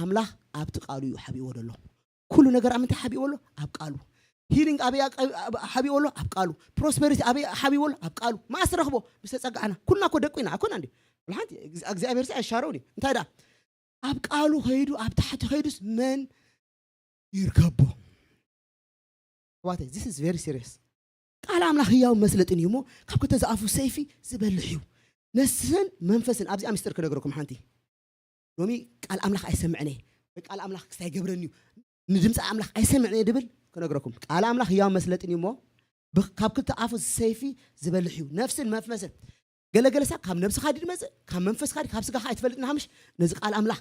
ኣምላኽ ኣብቲ ቃሉ እዩ ሓቢእዎ ደሎ ኩሉ ነገር ኣብ ምንታይ ሓቢእዎ ኣሎ ኣብ ቃሉ ሂሊንግ ኣበይ ሓቢእዎ ኣሎ ኣብ ቃሉ ፕሮስፐሪቲ ኣበይ ሓቢእዎ ኣሎ ኣብ ቃሉ መኣስ ረኽቦ ምስ ተጸጋዕና ኩልና እኮ ደቁ ኢና ኣይኮና እንዲ ሓንቲ እግዚኣብሔር ሲ ኣይሻረውን እዩ እንታይ ደኣ ኣብ ቃሉ ከይዱ ኣብ ታሕቲ ከይዱስ መን ይርከቦ ኣሕዋተይ this is very serious ቃል ኣምላኽ ህያው መስለጥን እዩ እሞ ካብ ክልተ ዝኣፉ ሰይፊ ዝበልሕ እዩ ነስን መንፈስን ኣብዚኣ ምስጢር ክነግረኩም ሓንቲ ሎሚ ቃል ኣምላኽ ኣይሰምዕን እየ ወይ ቃል ኣምላኽ ክስታይ ገብረኒ እዩ ንድምፂ ኣምላኽ ኣይሰምዕን እየ ድብል ክነግረኩም ቃል ኣምላኽ ህያው መስለጥን እዩ እሞ ካብ ክልተ ኣፉ ሰይፊ ዝበልሕ እዩ ነፍስን መንፈስን ገለገለሳ ካብ ነብስኻ ድመፅእ ካብ መንፈስካ ካብ ስጋኻ ኣይትፈልጥን ሃምሽ ነዚ ቃል ኣምላኽ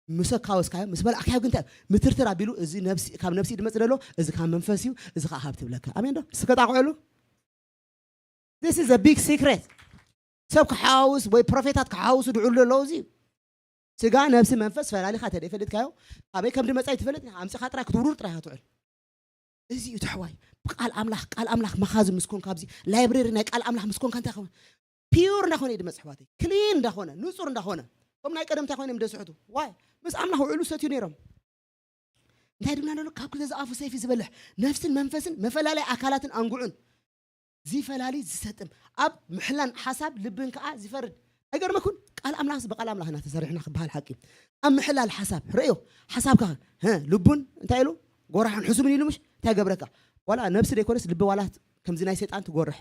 ምስ ኣካወስካዮ ምስ በላዕካዮ ግን እንታይ ምትርትር ኣቢሉ እዚ ነብሲ ካብ ነብሲ ድመጽእ ደሎ እዚ ካብ መንፈስ እዩ እዚ ከዓ ሃብ ትብለካ ኣሜን ዶ እስከ ጣቕዕሉ this is a big secret ሰብ ክሓውስ ወይ ፕሮፌታት ክሓውሱ ድዕሉ ኣለዉ እዚ እዩ ስጋ ነብሲ መንፈስ ፈላሊኻ ተደይ ፈልጥካዮ ኣበይ ከም ድመጻ ይትፈልጥ ኣምጺኻ ጥራይ ክትውርር ጥራይ ትውዕል እዚ እዩ ተሕዋይ ብቃል ኣምላኽ ቃል ኣምላኽ መኻዚ ምስ ኮንካ ኣብዚ ላይብረሪ ናይ ቃል ኣምላኽ ምስ ኮንካ እንታይ ኸውን ፒዩር እንዳኾነ እዩ ድመፅእ ኣሕዋተይ ክሊን እንዳኾነ ንፁር እንዳኾነ እቶም ናይ ቀደም እንታይ ኮይኖም ደስሕቱ ዋይ ምስ ኣምላኽ ውዕሉ ሰትዩ ነይሮም እንታይ ድብና ደሎ ካብ ክልተ ዝኣፉ ሰይፊ ዝበልሕ ነፍስን መንፈስን መፈላለይ ኣካላትን ኣንጉዑን ዝፈላሊ ዝሰጥም ኣብ ምሕላን ሓሳብ ልብን ከዓ ዝፈርድ ኣይገርመኩን ቃል ኣምላኽስ ብቃል ኣምላኽ ኢና ተሰሪሕና ክበሃል ሓቂ ኣብ ምሕላል ሓሳብ ረእዮ ሓሳብካ ልቡን እንታይ ኢሉ ጎራሕን ሕሱምን ኢሉ ምሽ እንታይ ገብረካ ዋላ ነብሲ ደይኮነስ ልቢ ዋላ ከምዚ ናይ ሰይጣን ትጎርሕ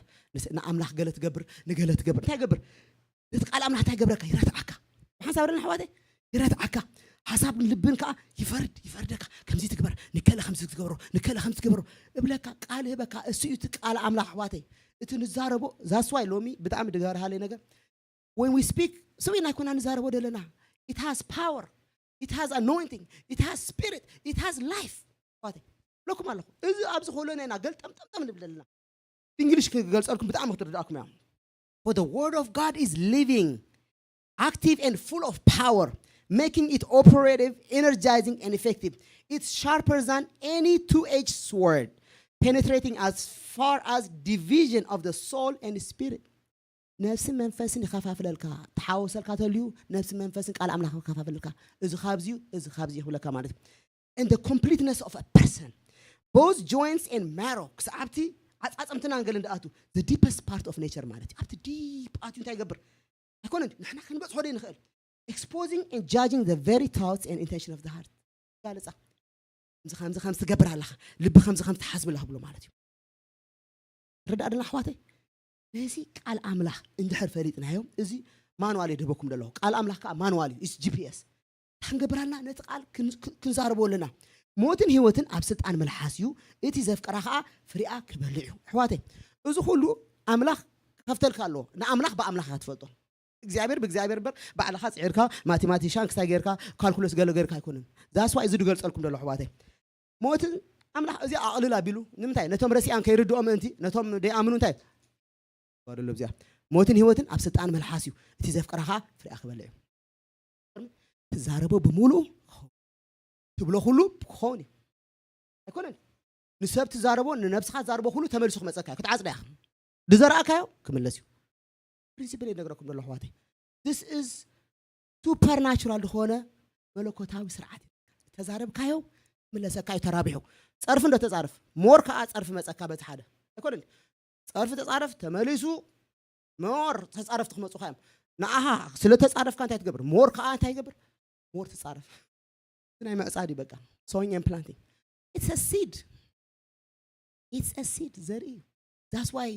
ንኣምላኽ ገለ ትገብር ንገለ ትገብር እንታይ ገብር ነቲ ቃል ኣምላኽ እንታይ ገብረካ ይረትዓካ ብሓንሳብ ረና ኣሕዋተይ ይረትዓካ ሓሳብን ልብን ከዓ ይፈርድ ይፈርደካ ከምዚ ትግበር ንከለ ከምዚ ትገብሮ ንከለ ከምዚ ትገብሮ እብለካ ቃል ህበካ እሱ እዩ እቲ ቃል ኣምላኽ ኣሕዋተይ እቲ ንዛረቦ ዛስዋይ ሎሚ ብጣዕሚ ድጋርሃለይ ነገር when we speak ስብኢና ኣይኮና ንዛረቦ ዘለና it has power it has anointing it has spirit it has life ኣሕዋተይ ብለኩም ኣለኹ እዚ ኣብዚ ከሎ ኢና ገልጠምጠምጠም ንብል ዘለና ብእንግሊሽ ክገልፀልኩም ብጣዕሚ ክትርዳእኩም እያ for the word of God is living active and full of power, making it operative, energizing, and effective. It's sharper than any two-edged sword, penetrating as far as division of the soul and spirit. ነፍስን መንፈስን ይኸፋፍለልካ። ተሓወሰልካ ተልዩ ነፍስን መንፈስን ቃል ኣምላኽ ይኸፋፍለልካ። እዚ ካብዚዩ፣ እዚ ካብዚ ይኽብለካ ማለት እዩ። And the completeness of a person, both joints and marrow, ክሳብ ኣብቲ ዓጻጸምትና እንገለ እንዳኣቱ the deepest part of nature ማለት እዩ። ኣብቲ ዲፕ ኣትዩ እንታይ ይገብር ኣይኮነን። ንሕና ክንበጽሖ ዶ ንኽእል? Exposing and judging the very thoughts and intention of the heart። ጋለጻ ከምዚ ከምዚ ከምዚ ትገብር ኣለኻ፣ ልቢ ከምዚ ከምዚ ትሓስብ ኣለኻ ብሎ ማለት እዩ። ርዳእ ደና ኣሕዋተይ፣ ነዚ ቃል ኣምላኽ እንድሕር ፈሊጥናዮ፣ እዚ ማንዋል እየ ድህበኩም ዘለኹ። ቃል ኣምላኽ ከዓ ማንዋል እዩ፣ ጂፒኤስ። ክንገብር ኣለና፣ ነቲ ቃል ክን- ክን- ክንዛረቦ ኣለና። ሞትን ህይወትን ኣብ ስልጣን መልሓስ እዩ፣ እቲ ዘፍቀራ ከዓ ፍሪኣ ክበልዕ እዩ። ኣሕዋተይ፣ እዚ ኩሉ ኣምላኽ ክኸፍተልካ ኣለዎ። ንኣምላኽ ብኣምላኽ ኢኻ ትፈልጦ። እግዚኣብሔር ብእግዚኣብሔር እምበር፣ ባዕልኻ ፅዒርካ ማቴማቲሻን ክስታይ ጌርካ ካልኩለስ ገለ ጌርካ ኣይኮነን። ዛስዋ እዚ ዝገልፀልኩም ዘሎ ኣሕዋተይ፣ ሞትን ኣምላኽ እዚ ኣቕልል ኣቢሉ ንምንታይ? ነቶም ረሲኣን ከይርድኦ ምእንቲ፣ ነቶም ደይኣምኑ እንታይ ባደሎ እዚኣ? ሞትን ህይወትን ኣብ ስልጣን መልሓስ እዩ፣ እቲ ዘፍቀራ ከዓ ፍሪኣ ክበልዕ እዩ። ትዛረቦ ብምሉኡ ክኸውን፣ ትብሎ ኩሉ ክኸውን እዩ። ኣይኮነን? ንሰብ ትዛረቦ፣ ንነብስኻ ትዛረቦ ኩሉ ተመልሱ ክመፀካ እዩ። ክትዓፅዳ ኢኻ። ዝዘራእካዮ ክምለስ እዩ። ፕሪንሲፕል ይነግረኩም ዘሎ ኣሕዋተይ። This is supernatural ዝኾነ መለኮታዊ ስርዓት እዩ። ተዛረብካዮ ምለሰካ እዩ ተራቢሑ። ፀርፊ እንዶ ተፃርፍ፣ ሞር ከዓ ፀርፊ መፀካ በቲ ሓደ። ኣይኮነ እንዲ? ፀርፊ ተፃረፍ፣ ተመሊሱ ሞር ተፃረፍቲ ክመፁኻ እዮም። ንኣኻ ስለ ተፃረፍካ እንታይ ትገብር? ሞር ከዓ እንታይ ይገብር? ሞር ትፃረፍ። ናይ ምዕፃድ እዩ በቃ። Sowing and planting. It's a seed. It's a seed፣ ዘርኢ እዩ። That's why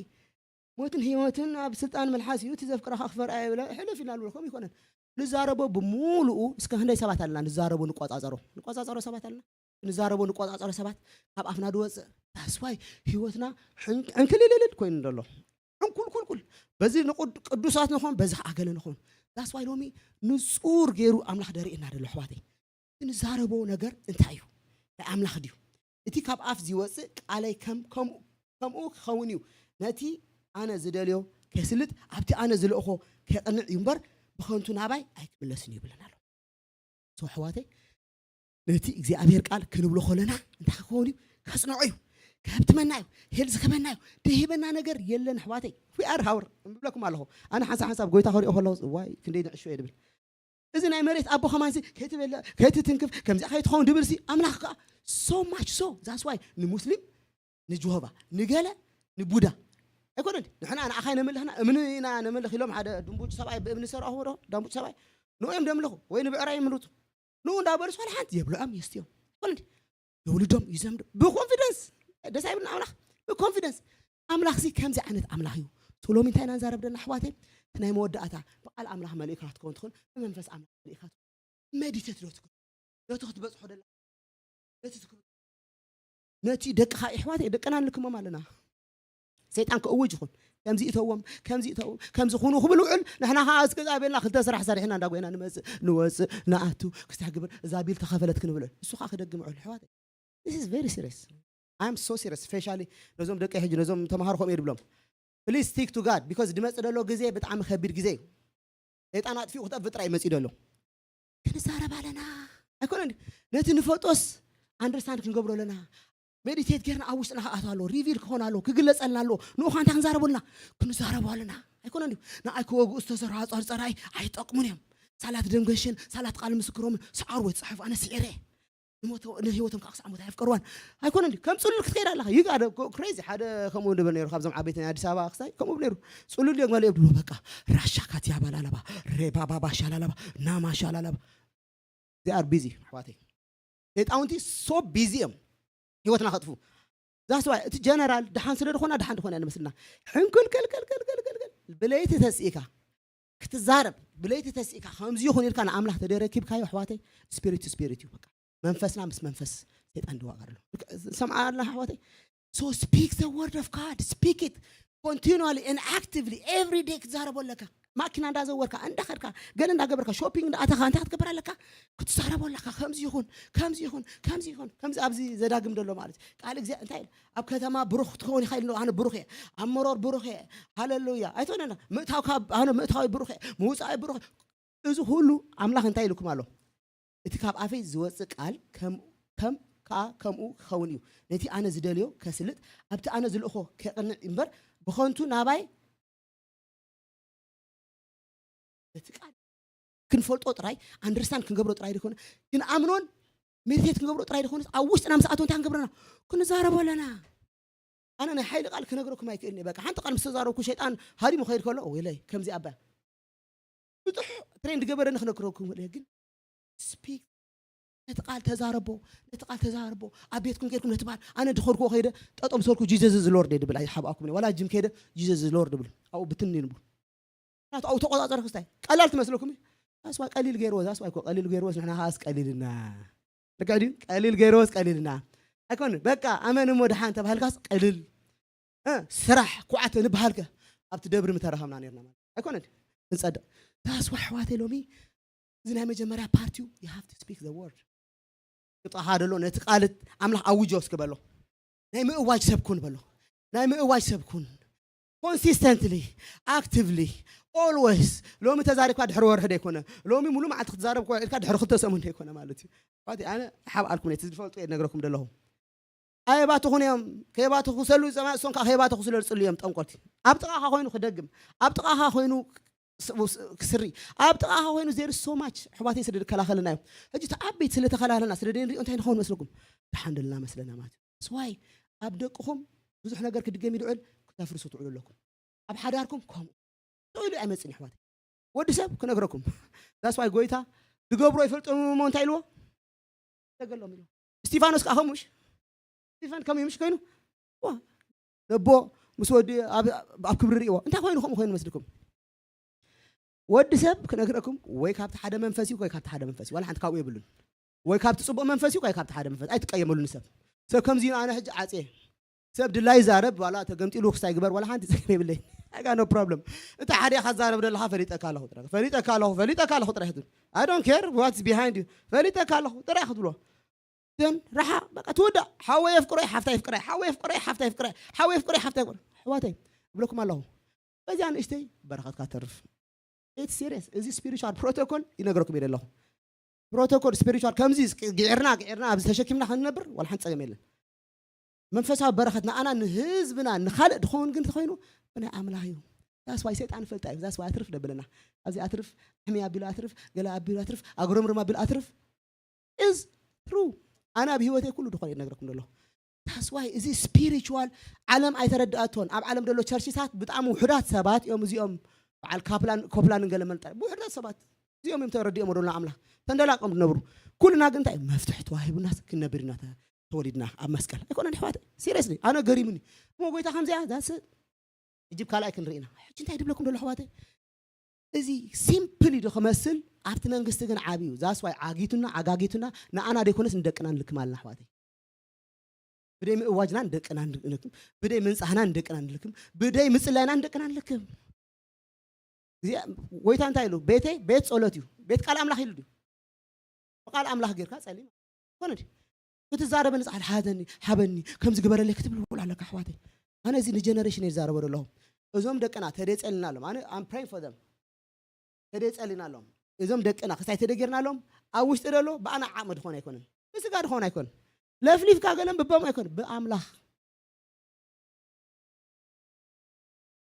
ሞትን ህይወትን ኣብ ስልጣን መልሓስ እዩ፣ እቲ ዘፍቅረኻ ክፈርኣ የብለ። ሕልፍ ኢና ንብሎ፣ ከምኡ ይኮነን። ንዛረቦ ብምሉኡ፣ እስከ ክንደይ ሰባት ኣለና ንዛረቦ ንቆጻጸሮ? ንቆጻጸሮ ሰባት ኣለና። ንዛረቦ ንቆጻጸሮ ሰባት ካብ ኣፍና ዝወፅእ። That's why ህይወትና ሕን- ዕንክልልልል ኮይኑ ዘሎ። ዕንኩልኩልኩል። በዚ ንቁድ- ቅዱሳት ንኾን፣ በዚ ከዓ ገለ ንኾን። That's why ሎሚ ንጹር ገይሩ ኣምላኽ ደርእየና ዘሎ ኣሕዋተይ። ንዛረቦ ነገር እንታይ እዩ? ናይ ኣምላኽ ድዩ? እቲ ካብ ኣፍ ዝወፅእ ቃለይ ከም ከምኡ ከምኡ ክኸውን እዩ። ነቲ ኣነ ዝደልዮ ከይስልጥ ኣብቲ ኣነ ዝልእኾ ከይቕንዕ እዩ እምበር ብኸንቱ ናባይ ኣይክምለስን እዩ ይብለና ኣሎ። So ኣሕዋተይ ነቲ እግዚኣብሔር ቃል ክንብሎ ከለና እንታይ ክኸውን እዩ? ከጽንዖ እዩ። ከህብትመና እዩ። ሄል ዝኸበና እዩ። ደሂበና ነገር የለን ኣሕዋተይ። We are hour እብለኩም ኣለኹ። ኣነ ሓንሳብ ሓንሳብ ጎይታ ከሪኦ ከለኹ ዋይ ክንደይ ንዕሾ እየ ድብል። እዚ ናይ መሬት ኣቦ ከማንሲ ከይትበልዕ ከይትትንክፍ ከምዚኣ ከይትኸውን ድብልሲ ኣምላኽ ከዓ so much so that's why ንሙስሊም ንጅሆቫ ንገለ ንቡዳ ኣይኮነን። ንሕና ንኣኻ ነምልኽና እምኒ ኢና ነምልኽ ኢሎም ሓደ ድንቡጭ ሰብኣይ ብእምኒ ሰርሖ ዶ ዳንቡጭ ሰብኣይ ንኡ እዮም ደምልኹ ወይ ንብዕራይ ይምልቱ ንኡ እንዳበሉ ስለ ሓንቲ የብልዖም የስትዮም ኣይኮነ እንዲ የውልዶም ይዘምዱ ብኮንፊደንስ ደስ ኣይብልና ኣምላኽ ብኮንፊደንስ ኣምላኽ ሲ ከምዚ ዓይነት ኣምላኽ እዩ። ሶሎሚ እንታይ ኢና ንዛረብ ደና ኣሕዋተይ? እቲ ናይ መወዳእታ ብቃል ኣምላኽ መሊእካ ክትከውን ትኽእል ብመንፈስ ኣምላኽ መሊእካ ሜዲቴት ዶ ትገብር ዶ ክትበፅሖ ደላ ነቲ ትክብ ነቲ ደቅኻ ኣሕዋተይ ደቅና ንልክሞም ኣለና። ሰይጣን ክእውጅ ይኹን ከምዚ ይተዎም ከምዚ ይተዎም ከምዚ ኩኑ ክብል ውዕል ንሕና ከዓ እስከ ዛቤልና ክልተ ስራሕ ሰሪሕና እንዳጎይና ንመፅእ ንወፅእ ንኣቱ ክስታይ ግብር እዛ ቢል ተኸፈለት ክንብልዕል እሱ ከዓ ክደግም ውዕል ኣሕዋተይ This is very serious. I am so serious, especially ነዞም ደቂ ሕጂ ነዞም ተምሃሮ ከምኡ እየ ድብሎም። Please stick to God because ድመጽእ ደሎ ግዜ ብጣዕሚ ከቢድ ግዜ እዩ። ሰይጣን ኣጥፊኡ ክጠፍእ ጥራይ መጺኡ ደሎ። ክንዛረብ ኣለና ኣይኮነን። ነቲ ንፈጦስ ኣንደርስታንድ ክንገብሮ ኣለና። ሜዲቴት ጌርና ኣብ ውሽጥና ክኣት ኣሎ ሪቪል ክኾን ኣሎ ክግለጸልና ኣሎ ንኡ እንታይ ክንዛረበልና ክንዛረቡ ኣለና ኣይኮነ ድዩ ንኣይ ክወግኡ ዝተሰርሑ ኣፅዋር ፀራይ ኣይጠቅሙን እዮም ሳላት ደንገሽን ሳላት ቃል ምስክሮምን ሰዓር ወይ ፀሐፍ ኣነ ስዒረ ንህይወቶም ከዓ ክሳዕ ሞት ኣየፍቀርዋን ኣይኮነ እንዲ ከም ፅሉል ክትከይድ ኣለካ ይጋ ክሬዚ ሓደ ከምኡ ንብል ነይሩ ካብዞም ዓበይቲ ናይ ኣዲስ ኣበባ ክሳይ ከምኡ ነይሩ ፅሉል እዮም ገለ ይብሉ በቃ ራሻ ካትያ ባላለባ ሬባባባ ሻላለባ ናማ ሻላለባ they are busy ኣሕዋተይ ሰይጣውንቲ so busy እዮም ህይወትና ከጥፉ that's why እቲ ጀነራል ድሓን ስለ ዝኾና ድሓን ዝኾና ንመስልና ሕንክልክልክልክልክልክል ብለይቲ ተስኢካ ክትዛረብ ብለይቲ ተስኢካ ከምዚ ይኹን ኢልካ ንኣምላኽ ተደረኪብካዮ ኣሕዋተይ spirit to spirit እዩ በቃ መንፈስና ምስ መንፈስ ሰይጣን ድዋቀር ኣሎ ሰምዓ ኣላ ኣሕዋተይ so speak the word of God speak it continually and actively every day ክትዛረቦ ኣለካ ማኪና እንዳዘወርካ እንዳኸድካ ገለ እንዳገበርካ ሾፒንግ እንዳኣተኻ እንታይ ክትገብር ኣለካ ክትዛረቦ ኣለካ ከምዚ ይኹን ከምዚ ይኹን ከምዚ ይኹን ከምዚ ኣብዚ ዘዳግም ደሎ ማለት ቃል እግዚኣብሔር እንታይ ኢሉ ኣብ ከተማ ብሩኽ ክትኸውን ኢኻ ኢሉ ኣነ ብሩኽ እየ ኣብ መሮር ብሩኽ እየ ሃለሉያ ኣይትኾነና ምእታው ካብ ኣነ ምእታዊ ብሩኽ እየ ምውፃኢ ብሩኽ እዚ ኩሉ ኣምላኽ እንታይ ኢልኩም ኣሎ? እቲ ካብ ኣፈይ ዝወፅእ ቃል ከም ከም ከዓ ከምኡ ክኸውን እዩ። ነቲ ኣነ ዝደልዮ ከስልጥ፣ ኣብቲ ኣነ ዝልእኾ ከቕንዕ እምበር፣ ብኸንቱ ናባይ ነቲ ቃል ክንፈልጦ ጥራይ፣ ኣንደርስታንድ ክንገብሮ ጥራይ ደይኮነ፣ ክንኣምኖን ሜዲቴት ክንገብሮ ጥራይ ደይኮነስ፣ ኣብ ውሽጥና ምስ ኣተወ እንታይ ክንገብረና? ክንዛረቦ ኣለና። ኣነ ናይ ሓይሊ ቃል ክነግረኩም ኣይክእልን እየ። በቃ ሓንቲ ቃል ምስ ተዛረብኩ ሸይጣን ሃዲሙ ክኸይድ ከሎ፣ ወይለይ ከምዚ ኣባ ብጡሕ ትሬንድ ገበረኒ ክነግረኩም እየ። ግን ስፒክ፣ ነቲ ቃል ተዛረቦ፣ ነቲ ቃል ተዛረቦ። ኣብ ቤትኩም ጌርኩም ነቲ ባል፣ ኣነ ድኸድኩዎ ከይደ ጠጦ ምስ በልኩ ጂዘስ ኢዝ ሎርድ እየ ድብል ኣይሓብኣኩም እየ። ዋላ ጅም ከይደ ጂዘስ ኢዝ ሎርድ ድብል ኣብኡ ብትን ይንብሉ። ናቱ ኣብኡ ተቆጻጸረ ክስታይ ቀላል ትመስለኩም እዩ። ዛስዋይ ቀሊል ገይርዎ፣ ዛስዋይ እኮ ቀሊል ገይርዎስ ንሕና ከኣስ ቀሊልና። ልክዕ ድዩ? ቀሊል ገይርዎስ ቀሊልና። ኣይኮን በቃ ኣመን እሞ ድሓን ተባህልካስ ቀልል። እ፣ ስራሕ ኩዓተ ንበሃልከ ኣብቲ ደብሪ ምተረኸብና ነርና ማለት ኣይኮነን። ክንጸድቕ ዛስዋ ኣሕዋተይ ሎሚ እዚ ናይ መጀመርያ ፓርቲዩ you have to speak the word። ክጥቓኻ ደሎ ነቲ ቃልት ኣምላኽ ኣውጆ እስኪ በሎ። ናይ ምእዋጅ ሰብ ኩን በሎ። ናይ ምእዋጅ ሰብ ኩን። ኮንሲስተንትሊ፣ ኣክቲቭሊ፣ ኦልዌይስ። ሎሚ ተዛሪብካ ድሕሪ ወርሒ ደይኮነ፣ ሎሚ ሙሉ መዓልቲ ክትዛረብ እኮ ኢልካ ድሕሪ ክልተ ሰሙን ደይኮነ ማለት እዩ። ባቲ ኣነ ሓብ ኣልኩም ነቲ ዝፈልጡ እየ ነግረኩም ዘለኹ። ኣይባትኹን እዮም። ከይባትኹ ሰሉ ዘማ እሶም ከዓ ከይባትኹ ስለ ዝፅሉ እዮም ጠንቆልቲ። ኣብ ጥቓኻ ኮይኑ ክደግም፣ ኣብ ጥቓኻ ኮይኑ ክስሪ፣ ኣብ ጥቓኻ ኮይኑ there is so much ኣሕዋተይ ስለ ዝከላኸልና እዮም። ሕጂ እቲ ዓበይቲ ስለ ተኸላኸልና ስለ ደንሪኦ እንታይ ንኸውን መስለኩም? ደሓን ደልና መስለና ማለት እዩ። ስዋይ ኣብ ደቅኹም ብዙሕ ነገር ክድገም ይድዕል፣ ክተፍርሱ ትውዕሉ ኣለኩም። ኣብ ሓዳርኩም ከምኡ ኢሉ ኣይመፅን ኣሕዋተይ። ወዲ ሰብ ክነግረኩም ዛስዋይ ጎይታ ዝገብሮ ይፈልጦም እሞ እንታይ ኢልዎ? ተገሎም ኢልዎ። እስቲፋኖስ ከዓ ከምኡ ምሽ? እስቲፋን ከምኡ ምሽ ኮይኑ ነቦ ምስ ወዲ ኣብ ክብሪ ርእዎ እንታይ ኮይኑ ከምኡ ኮይኑ መስልኩም? ወዲ ሰብ ክነግረኩም ወይ ካብቲ ሓደ መንፈስ እዩ ወይ ካብቲ ሓደ መንፈስ እዩ ዋላ ሓንቲ ካብኡ የብሉን። ወይ ካብቲ ፅቡቅ መንፈስ እዩ ወይ ካብቲ ሓደ መንፈስ ኣይትቀየመሉ ንሰብ። ሰብ ከምዚ ኣነ ሕጂ ዓፅየ ሰብ ድላይ ዛረብ ዋላ ተገምጢሉ ክስታይ ግበር ዋላ ሓንቲ ፀገም የብለይ። I got no problem። እንተ ሓደ ኢኻ ትዛረብ ዘለኻ ፈሊጠካ ኣለኹ ጥራይ ፈሊጠካ ኣለኹ ፈሊጠካ ኣለኹ ጥራይ ክትብል I don't care what's behind you ፈሊጠካ ኣለኹ ጥራይ ክትብሎ። ዘን ረሓ በቃ ትውዳእ ሓወይ የፍቅሮ ሓፍታ ይፍቅረ ሓወይ የፍቅሮ ሓፍታ ይፍቅረ ሓወይ የፍቅሮ ሓፍታ ይፍቅረ ኣሕዋተይ እብለኩም ኣለኹ። በዚኣ ንእሽተይ በረኸትካ ተርፍ። It's serious። እዚ ስፒሪቹዋል ፕሮቶኮል ይነግረኩም እየ ዘለኹ። ፕሮቶኮል ስፒሪቹዋል ከምዚ ግዕርና ግዕርና ኣብዚ ተሸኪምና ክንነብር ዋላ ሓንቲ ፀገም የለን። መንፈሳዊ በረኸት ንኣና ንህዝብና ንኻልእ ድኸውን ግን ተኾይኑ ብናይ ኣምላኽ እዩ። ዛስዋይ ሰይጣን ፈልጣ እዩ ዛስዋይ ኣትርፍ ደብለና ኣብዚ ኣትርፍ ሕሚ ኣቢሉ ኣትርፍ ገለ ኣቢሉ ኣትርፍ ኣግረምርም ኣቢሉ ኣትርፍ is true። ኣነ ኣብ ህይወተይ ኩሉ ድኾነ ነግረኩም ደሎ ታስዋይ እዚ ስፒሪቹዋል ዓለም ኣይተረድኣቶን ኣብ ዓለም ደሎ ቸርችታት ብጣዕሚ ውሕዳት ሰባት እዮም እዚኦም በዓል ካፕላን ኮፕላን ገለ መልጣ ውሕዳት ሰባት እዚኦም እዮም ተረዲኦም ወደሎ ኣምላኽ ተንደላቆም ዝነብሩ ኩልና ግን እንታይ መፍትሒ ተዋሂቡና ክንነብር ኢና ተወሊድና ኣብ መስቀል ኣይኮነን ኣሕዋት ሲሪየስሊ ኣነ ገሪሙኒ እሞ ጎይታ ከምዚኣ ዛስ እጅብ ካልኣይ ክንርኢ ኢና ሕጂ እንታይ ድብለኩም ደሎ ኣሕዋተይ እዚ ሲምፕል ዶ ክመስል ኣብቲ መንግስቲ ግን ዓብዩ ዛስዋይ ዓጊቱና ዓጋጊቱና ንኣና ደይኮነስ ንደቅና ንልክም ኣለና ኣሕዋተይ ብደይ ምእዋጅና ንደቅና ንልክም ብደይ ምንጻህና ንደቅና ንልክም ብደይ ምጽላይና ንደቅና ንልክም ጎይታ እንታይ ኢሉ ቤተይ ቤት ጸሎት እዩ ቤት ቃል ኣምላኽ ኢሉ ድዩ ብቃል ኣምላኽ ጌርካ ጸሊ ኮነ ክትዛረበኒ ጻዕል ሓዘኒ ሓበኒ ከምዚ ግበረለይ ክትብል ውል ኣለካ ኣሕዋተይ ኣነ እዚ ንጀነሬሽን እየ ዝዛረበ ዘለኹ እዞም ደቅና ተደይ ጸልና ኣሎም ኣነ I'm praying for them ተደይ ጸልና ኣሎም እዞም ደቅና ክስታይ ተደይ ጌርና ኣሎም ኣብ ውሽጢ ደሎ ብኣና ዓቕሚ ድኾን ኣይኮንን ብስጋ ድኾን ኣይኮን ለፍሊፍካ ገለን ብቦም ኣይኮን ብኣምላኽ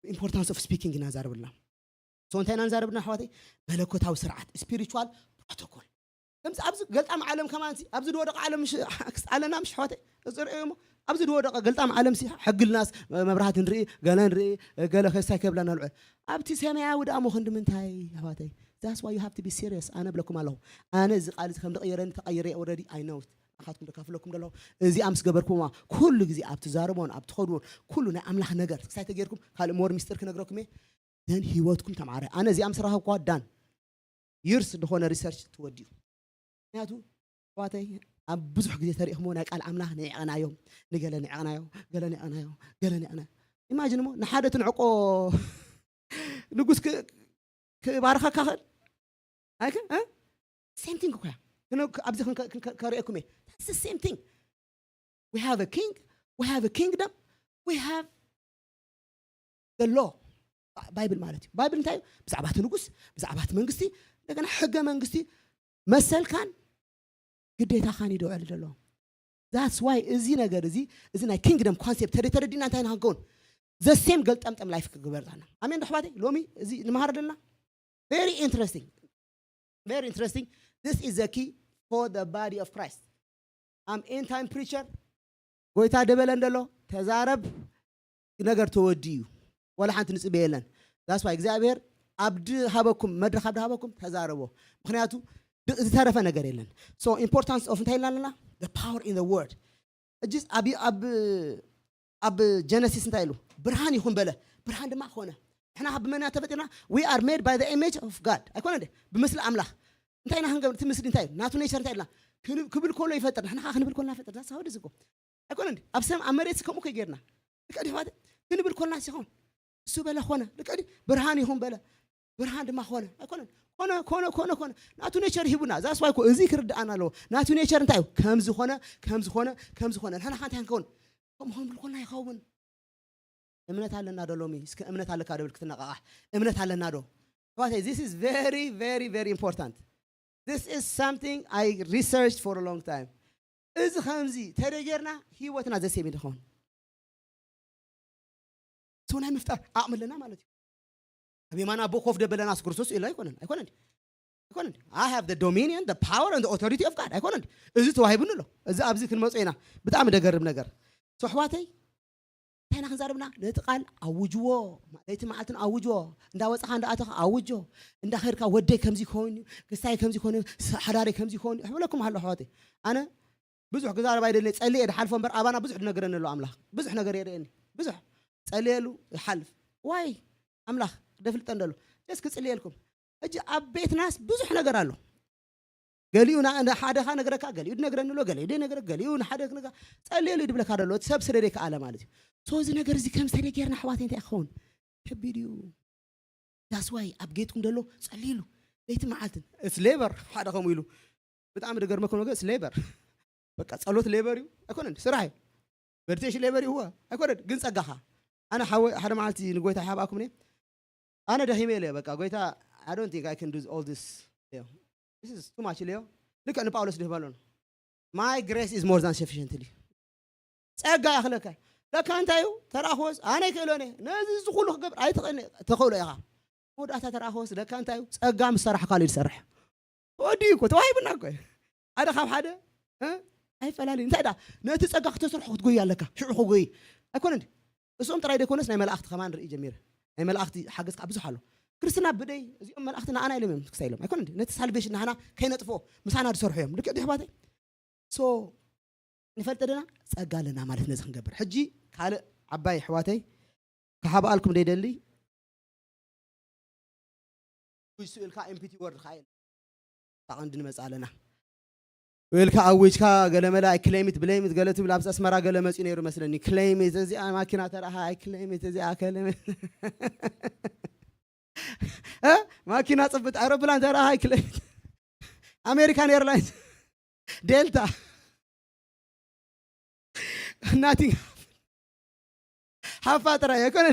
importance of speaking ኢና ዛረብልና so እንታይ ኢና ንዛረብና ኣሕዋተይ መለኮታዊ ስርዓት spiritual protocol ከምዚ ኣብዚ ገልጣም ዓለም ከማን ኣብዚ ዝወደቀ ዓለም ኣለና ምሽ ኣሕዋተይ ዝርእዮ እሞ ኣብዚ ዝወደቀ ገልጣም ዓለም ሕግልናስ መብራህት ንርኢ ገለ ንርኢ ገለ ከስታይ ከብላ ነልዑ ኣብቲ ሰማያዊ ደኣ ሞ ክንዲ ምንታይ ኣሕዋተይ that's why you have to be serious ኣነ ብለኩም ኣለኹ ኣነ እዚ ቃል እዚ ከም ዝቀየረኒ ተቀይረ already I know it ናኻትኩም ደካፍለኩም ደለኹ እዚኣ ምስ ገበርኩማ ኩሉ ግዜ ኣብ ትዛረቦን ኣብ ትኸድዎን ኩሉ ናይ ኣምላኽ ነገር ክሳይ ተገይርኩም ካልእ ሞር ሚስጥር ክነግረኩም እየ ዘን ህይወትኩም ተማዕረ ኣነ እዚኣ ምስ ረኸብኳ ዳን ይርስ ዝኾነ ሪሰርች ትወዲኡ ምክንያቱ ኣሕዋተይ ኣብ ብዙሕ ግዜ ተሪእኹሞ ናይ ቃል ኣምላኽ ንዕቕናዮ ንገለ ንዕቕናዮ ገለ ንዕቕናዮ ገለ ንዕቕናዮ ኢማጂን ሞ ንሓደ ትንዕቆ ንጉስ ክባርኸካ ኽእል ኣይከ same thing እኮ እያ ኣብዚ ከርእየኩም እየ that's the same thing we have a king we have a kingdom we have the law ባይብል ማለት እዩ ባይብል እንታይ እዩ ብዛዕባ እቲ ንጉስ ብዛዕባ እቲ መንግስቲ እንደገና ሕገ መንግስቲ መሰልካን ግዴታኻን ይደውዕል ዘሎ። That's why እዚ ነገር እዚ እዚ ናይ ኪንግደም ኮንሴፕት ተደ ተረዲና እንታይ ንክንከውን ዘሴም ገልጠምጠም ላይፍ ክግበርና። ኣሜን ዶ ኣሕዋተይ? ሎሚ እዚ ንመሃር ዘለና very interesting, very interesting. This is the key for the body of Christ. I'm end time preacher. ጎይታ ደበለ እንደሎ ተዛረብ፣ ነገር ተወዲ እዩ። ወላ ሓንቲ ንጽበ የለን። That's why እግዚኣብሔር ኣብ ድሃበኩም መድረኽ ኣብ ድሃበኩም ተዛረቦ። ምክንያቱ ድ- ዝተረፈ ነገር የለን። So importance of እንታይ ኢልና ኣለና? The power in the word. እጅስ ኣብ ኣብ ኣብ ጀነሲስ እንታይ ኢሉ? ብርሃን ይኹን በለ፣ ብርሃን ድማ ኾነ። ንሕና ካብ ብመና ተፈጢርና? We are made by the image of God ኣይኮነ እንዴ? ብምስሊ ኣምላኽ። እንታይ ኢና ክንገብር? እቲ ምስሊ እንታይ እዩ? ናቱ ኔቸር እንታይ ኢልና? ክንብ- ክብል ከሎ ይፈጥር፣ ንሕና ከዓ ክንብል ከሎ ንፈጥር። ዛሳወድ ዝጎ ኣይኮነ እንዴ? ኣብ ሰም ኣብ መሬት ከምኡ ከይጌርና ልክዕ ዲሕዋት ክንብል ኮልና ሲኾን እሱ በለ ኾነ። ልክዕ ዲ? ብርሃን ይኹን በለ፣ ብርሃን ድማ ኾነ። ኣይኮነን? ኮነ ኮነ ኮነ ኮነ። ናቱ ኔቸር ሂቡና። ዛስ ዋይ እኮ እዚ ክርድኣና ኣለዎ። ናቱ ኔቸር እንታይ እዩ? ከም ዝኾነ ከም ዝኾነ ከም ዝኾነ ንሕና ከ እንታይ ክንከውን? ከምኡ ክንብል ኮልና ይኸውን። እምነት ኣለና ዶ ሎሚ? እስከ እምነት ኣለካ ዶ ብል ክትነቃቃሕ። እምነት ኣለና ዶ? ኣሕዋተይ, this is very very very important. This is something I researched for a long time. እዚ ከምዚ ተደጌርና ህይወትና ዘሴም ይድኸውን። ሰው ናይ ምፍጣር ዓቕሚ ኣለና ማለት እዩ። ኣብ የማን ኣቦ ኮፍ ደበለናስ ክርስቶስ ኢሉ ኣይኮነን ኣይኮነን ኣይኮነን። I have the dominion, the power and the authority of God ኣይኮነን። እዚ ተዋሂቡኒ ኣሎ። እዚ ኣብዚ ክንመጾ ኢና። ብጣዕሚ ደገርም ነገር። So ኣሕዋተይ፣ እንታይ ኢና ክንዛረብና? ነቲ ቃል ኣውጅዎ። ለይቲ መዓልትን ኣውጅዎ። እንዳወጻኻ እንዳኣተኻ ኣውጆ። እንዳኸድካ ወደይ ከምዚ ኮይኑ፣ ክስታይ ከምዚ ኮይኑ፣ ሓዳረይ ከምዚ ኮይኑ። ይሕብለኩም ኣሎ ኣሕዋተይ። ኣነ ብዙሕ ክዛረብ ኣይደለ፣ ጸልየ ድሓልፎ እምበር ኣባና ብዙሕ ድነግረኒ ኣሎ ኣምላኽ። ብዙሕ ነገር የርእየኒ። ብዙሕ ጸልየሉ ይሓልፍ። ዋይ ኣምላኽ ደፍልጠ እንደሎ ጀስ ክጽልየልኩም። ሕጂ ኣብ ቤትናስ ብዙሕ ነገር ኣሎ። ገሊኡ ና- ንሓደኻ ነግረካ፣ ገሊኡ ድነግረኒ ኣሎ፣ ገሊኡ ደነግረ፣ ገሊኡ ንሓደ ክነጋ ጸልየሉ ድብለካ ደሎ እቲ ሰብ ስለ ደይከኣለ ማለት እዩ። So እዚ ነገር እዚ ከም ዝተደጌርና ኣሕዋተይ እንታይ ክኸውን ከቢድ እዩ። That's why ኣብ ጌትኩም ደሎ ጸልይሉ ለይቲ መዓልትን። It's labor ሓደ ከምኡ ኢሉ ብጣዕሚ ደገርመኩም ነገር it's labor። በቃ ጸሎት ሌበር እዩ ኣይኮነን፣ ስራሕ እዩ። መዲቴሽን ሌበር እዩ እወ ኣይኮነን፣ ግን ጸጋኻ። ኣነ ሓወ ሓደ መዓልቲ ንጎይታ ይሃብኣኩም እኔ ኣነ ደኺመ ኢለ በቃ ጎይታ I don't think I can do all this. This is too much ኢለዮ። ልክዕ ንጳውሎስ ድህበሎ ነው. My grace is more than sufficient ኢሉ ጸጋ ያኽለካ። ለካ እንታይ እዩ ተራኽቦስ ኣነ ይክእሎን እየ፣ ነዚ እዚ ኩሉ ክገብር ኣይትኽእልን እየ። ተኽእሎ ኢኻ። መወዳእታ ተራኽቦስ ለካ እንታይ እዩ ጸጋ ምስ ሰራሕካሉ እዩ ዝሰርሕ። ወዲ እኮ ተዋሂቡና እኮ እዩ። ሓደ ካብ ሓደ እ? ኣይፈላለዩ እንታይ ዳ ነቲ ጸጋ ክተስርሖ ክትጎይ ኣለካ። ሽዑ ክጎይ ኣይኮነ እንዲ እሶም ጥራይ ደይኮነስ ናይ መላእኽቲ ከማን ርኢ ጀሚረ። ናይ መላእኽቲ ሓገዝ ከዓ ብዙሕ ኣሎ። ክርስትና ብደይ እዚኦም መላእኽቲ ንኣና ኢሎም እዮም ክሳይ ኢሎም ኣይኮነ እንዲ ነቲ ሳልቬሽን ናህና ከይነጥፍኦ ምሳና ዝሰርሑ እዮም። ልክዕ ዲ ኣሕዋተይ? So ንፈልጥ ደና ጸጋ ኣለና ማለት ነዚ ክንገብር። ሕጂ ካልእ ዓባይ ኣሕዋተይ ክሓብኣልኩም ደይደሊ ጉጅ ስእልካ ኤምፒቲ ወርድ ከኣ የለን። ታቐንዲ ንመጽእ ኣለና። ወይልካ ኣዊጅካ ገለመለ ኣይክሌሚት ብሌሚት ገለ ትብል ኣብዚ ኣስመራ ገለ መጽኡ ነይሩ መስለኒ። ክሌሚት እዚኣ ማኪና ተረኣኻ ኣይክሌሚት እዚኣ ከለሚት እ? ማኪና ጽብት ኣይሮፕላን ተረኣኻ ኣይክሌሚት ኣሜሪካን ኤርላይንስ ዴልታ ናቲንግ ሓፋ ጥራይ ኣይኮነ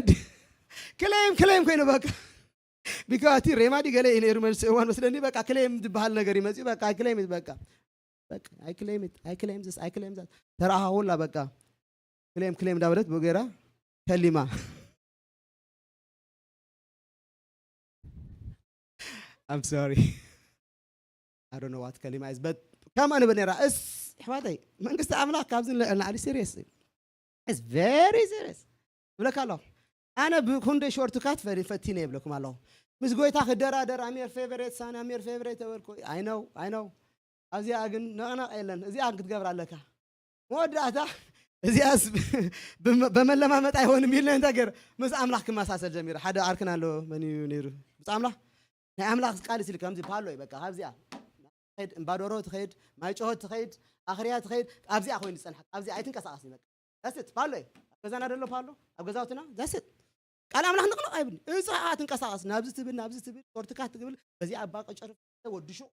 ክሌም ክሌም ኮይኑ በቃ ቢካ እቲ ሬማዲ ገለ እዩ ነይሩ መልሲ እዋን መስለኒ በቃ ክሌም ዝበሃል ነገር ይመፅኡ በቃ ክሌም በቃ I claim it. I claim this. I claim that. ተረኣኻ ሁላ በቃ ክሌም ክሌም እንዳበለት ብኡ ገይራ ከሊማ I'm sorry. I don't know what ከሊማ is but ከምኣ ንብል ነራ እስ ኣሕዋተይ መንግስቲ ኣምላኽ ካብዚ ንልዕል ንዓሊ serious እዩ. It's very serious. ይብለካ ኣለኹ ኣነ ብኩንደይ ሾርት ካት ፈቲነ ይብለኩም ኣለኹ ምስ ጎይታ ክደራደር I'm your favorite son I'm your favorite ተበልኩ I know I know ኣብዚኣ ግን ነቕነቕ የለን እዚኣ ክትገብር ኣለካ መወዳእታ እዚኣስ በመለማመጥ ኣይሆንም ኢለ እንታይ ገይረ ምስ ኣምላኽ ክመሳሰል ጀሚረ ሓደ ዓርክና ኣሎ መን እዩ ነይሩ ምስ ኣምላኽ ናይ ኣምላኽ ቃል ስል ከምዚ ፓሎ እዩ በቃ ካብዚኣ ድ እምባዶሮ ትኸይድ ማይ ጮሆት ትኸይድ ኣኽርያ ትኸይድ ኣብዚኣ ኮይኑ ዝፀንሓ ኣብዚኣ ኣይትንቀሳቐስ በቃ ዳስት ፓሎ እዩ ኣብ ገዛና ደሎ ፓሎ ኣብ ገዛውትና ዳስት ቃል ኣምላኽ ንቕንቕ ኣይብል እዚ ትንቀሳቐስ ናብዚ ትብል ናብዚ ትብል ሾርትካት ትብል በዚኣ ኣባ ቀጨር ወዲ ሹቕ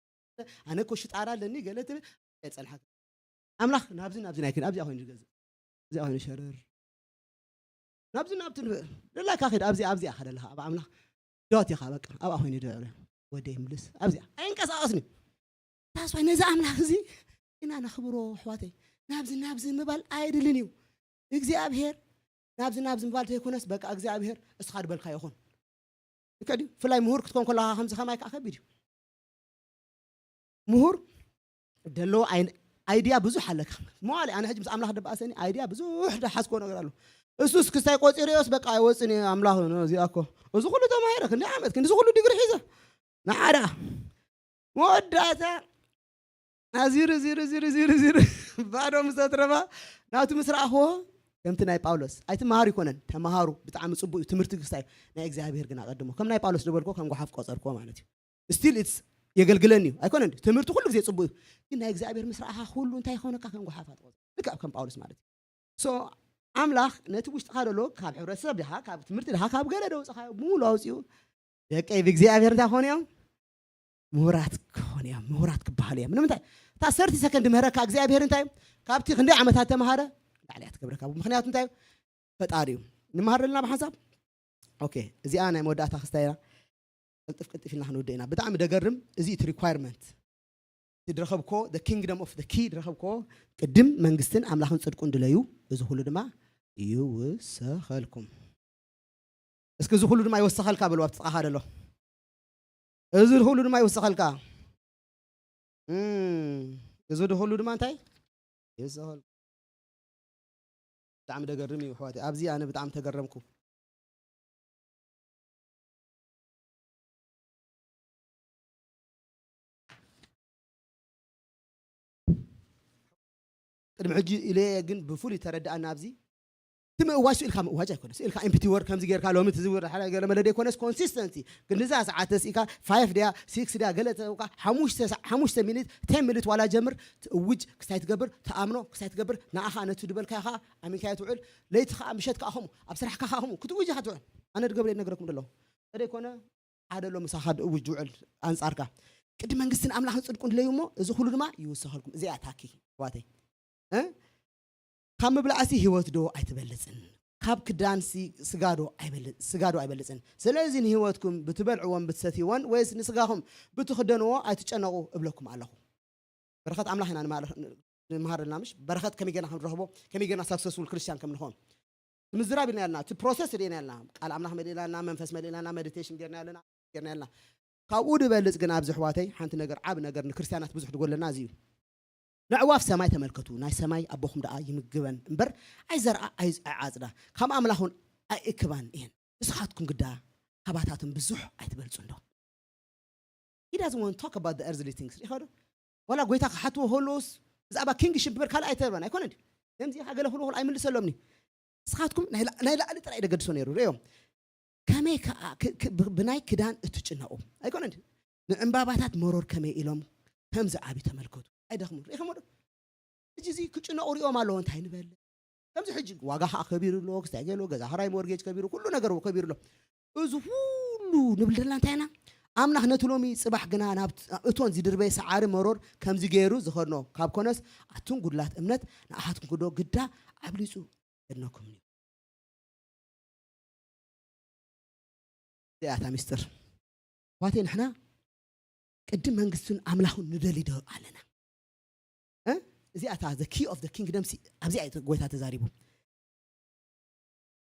ኣነ እኮ ሽጣራ ኣለኒ ገለ ትብል ኣይፀንሓ ኣምላኽ ናብዚ ናብዚ ናይ ኣብዚ ኮይኑ ዝገዝእ እዚ ኮይኑ ሸረር ናብዚ ናብቲ ደላካ ኸድ ኣብዚ ኣብዚኣ ከደለካ ኣብ ኣምላኽ ዶት ኢኻ በቃ ኣብኣ ኮይኑ ድዕር ወደ ይምልስ ኣብዚኣ ኣይንቀሳቐስን እዩ። ታስዋይ ነዚ ኣምላኽ እዚ ኢና ነኽብሮ ኣሕዋተይ። ናብዚ ናብዚ ምባል ኣይድልን እዩ። እግዚኣብሔር ናብዚ ናብዚ ምባል ዘይኮነስ በቃ እግዚኣብሔር እስኻ ድበልካ ይኹን። ልክዕ ድዩ? ብፍላይ ምሁር ክትኮን ከለኻ ከምዚ ከማይ ከዓ ከቢድ እዩ። ምሁር ደለዎ ኣይ- ኣይድያ ብዙሕ ኣለካ። መዋሊ ኣነ ሕጂ ምስ ኣምላኽ ደባኣሰኒ ኣይድያ ብዙሕ ደሓዝኮ ነገር ኣሎ። እሱስ ክስታይ ቆፂርዮስ በቃ ኣይወፅን እየ ኣምላኽ እዚኣ እኮ እዚ ኩሉ ተማሂረ ክንዲ ዓመት ክንዲ ኩሉ ዲግሪ ሒዘ ንሓዳ መወዳእታ ኣዚሩ ዚሩ ዚሩ ዚሩ ዚሩ ባዶ ምስ ኣትረፋ ናቱ ምስ ረኣኽዎ ከምቲ ናይ ጳውሎስ ኣይትመሃሩ ይኮነን ተመሃሩ ብጣዕሚ ፅቡቅ እዩ ትምህርቲ ክስታይ ናይ እግዚኣብሔር ግን ኣቀድሞ ከም ናይ ጳውሎስ ዝበልኮ ከም ጓሓፍ ቆፀርኮ ማለት እዩ ስቲል ኢትስ የገልግለኒ እዩ ኣይኮነን ትምህርቲ ኩሉ ግዜ ፅቡቅ እዩ ግን ናይ እግዚኣብሔር ምስ ረኣኻ ኩሉ እንታይ ይኮነካ ከም ጓሓፍ ኣትቆፅር ልክዕ ከም ጳውሎስ ማለት እዩ ሶ ኣምላኽ ነቲ ውሽጥኻ ዘሎ ካብ ሕብረተሰብ ድኻ ካብ ትምህርቲ ድኻ ካብ ገለ ደውፅኻ ሙሉ ኣውፅኡ ደቀይ ብእግዚኣብሔር እንታይ ክኾኑ እዮም ምሁራት ክኾኑ እዮም ምሁራት ክበሃሉ እዮም ንምንታይ እታ ሰርቲ ሰከንድ ምህረካ እግዚኣብሔር እንታይ ካብቲ ክንደይ ዓመታት ተምሃረ ላዕሊ እያ ትገብረካ ምክንያቱ እንታይ ፈጣሪ እዩ ንምሃር ዘለና ብሓንሳብ ኦኬ እዚኣ ናይ መወዳእታ ክስታይ ኢና ቅልጥፍ ቅልጥፍ ኢልና ክንውድእ ኢና ብጣዕሚ ደገርም እዚ እቲ ሪኳርመንት ድረኸብኮ the kingdom of the key ድረኸብኮ ቅድም መንግስትን ኣምላኽን ፅድቁን ድለዩ እዚ ኩሉ ድማ ይውሰኸልኩም እስኪ እዚ ኩሉ ድማ ይወሰኸልካ በልዋ ብጥቃኻ ደሎ እዚ ኩሉ ድማ ይወሰኸልካ እዚ ድኩሉ ድማ እንታይ ይስኸል ብጣዕሚ ደገርም እዩ ኣሕዋተይ ኣብዚ ኣነ ብጣዕሚ ተገረምኩ ቅድሚ ሕጂ ኢለየ ግን ብፍሉይ ተረድኣና ኣብዚ እቲ ምእዋጅ ስእልካ ምእዋጅ ኣይኮነ ስእልካ ኤምፕቲ ወርክ ከምዚ ጌርካ ሎሚ ትዝውር ሓደ ገለ መለ ደይኮነስ ኮንሲስተንሲ ክንድዛ ሰዓት ተስኢካ ፋይፍ ድያ ሲክስ ድያ ገለ ተውካ ሓሙሽተ ሰዓ- ሓሙሽተ ሚኒት ቴን ሚኒት ዋላ ጀምር ትእውጅ ክስታይ ትገብር ትኣምኖ ክስታይ ትገብር ንኣኻ ነቲ ድበልካዮ ከዓ ኣሚንካዮ ትውዕል ለይቲ ከዓ ምሸት ከዓ ከምኡ ኣብ ስራሕካ ከዓ ከምኡ ክትእውጅ ኢኻ ትውዕል ኣነ ድገብረ ይነግረኩም ደለኹ ተደይኮነ ሓደ ኣሎ ምሳኻ ድእውጅ ድውዕል ኣንጻርካ ቅዲ መንግስትን ኣምላኽን ጽድቁን ድለዩ እሞ እዚ ኩሉ ድማ ይውሰኸልኩም እዚኣ ታኪ ዋተይ ካብ ምብላዕሲ ህይወት ዶ ኣይትበልጽን ካብ ክዳንሲ ስጋዶ ስጋዶ ኣይበልጽን ስለዚ ንህይወትኩም ብትበልዕዎን ብትሰትይዎን ወይስ ንስጋኹም ብትኽደንዎ ኣይትጨነቑ እብለኩም ኣለኹ በረኸት ኣምላኽ ኢና ንምሃር ኣለና ምሽ በረኸት ከመይ ጌርና ክንረኽቦ ከመይ ጌርና ሳክሰስፉል ክርስቲያን ከም ንኾን ምዝራብ ኢልና ያልና እቲ ፕሮሰስ ርኢና ያልና ቃል ኣምላኽ መሊእና ያልና መንፈስ መሊእና ያልና ሜዲቴሽን ጌርና ያለና ጌርና ያልና ካብኡ ድበልጽ ግን ኣብዚ ኣሕዋተይ ሓንቲ ነገር ዓብ ነገር ንክርስትያናት ብዙሕ ድጎለና እዚ እዩ ነዕዋፍ ሰማይ ተመልከቱ ናይ ሰማይ ኣቦኹም ደኣ ይምግበን እምበር ኣይዘርኣ ኣይዓጽዳ ካብ ኣምላኽ እውን ኣይእክባን እየን ንስኻትኩም ግዳ ካባታትን ብዙሕ ኣይትበልጹ እንዶ He doesn't want to talk about the earthly things. ሪኢኻ ዶ? ዋላ ጎይታ ክሓትዎ ከለውስ ብዛዕባ ኪንግሽፕ በር ካልእ ኣይተርበን ኣይኮነ ድዩ? ከምዚ ኢኻ ገለ ክብሉ ከሎ ኣይምልሰሎም እዩ። ንስኻትኩም ናይ ላ- ናይ ላዕሊ ጥራይ ደገድሶ ነይሩ ርእዮም። ከመይ ከኣ ክ- ክ- ብ- ብናይ ክዳን እትጭነቑ ኣይኮነ ድዩ? ንዕምባባታት መሮር ከመይ ኢሎም ከም ዝዓብዩ ተመልከቱ። ኣይደኽሙን። ሪኢኹሞ ዶ? ሕጂ እዚ ክጭነቑ ሪኦም ኣለዎ እንታይ ንበል ከምዚ ሕጂ ዋጋ ከዓ ከቢሩ ኣሎ ክስታይ ገሎ ገዛ ክራይ ሞርጌጅ ከቢሩ ኩሉ ነገር ከቢሩ ኣሎ እዚ ሁሉ ንብል ዘለና እንታይ ኢና ኣምላኽ ነቲ ሎሚ ፅባሕ ግና ናብ እቶን ዝድርበየ ሰዓሪ መሮር ከምዚ ገይሩ ዝኸድኖ ካብ ኮነስ ኣቱም ጉድላት እምነት ንኣኻትኩም ክዶ ግዳ ኣብሊፁ የድነኩም እዩ እዚኣታ ሚስጥር ዋተይ ንሕና ቅድም መንግስቱን ኣምላኹን ንደሊ ዶ ኣለና እዚኣታ the key of the kingdom ኣብዚኣ ጎይታ ተዛሪቡ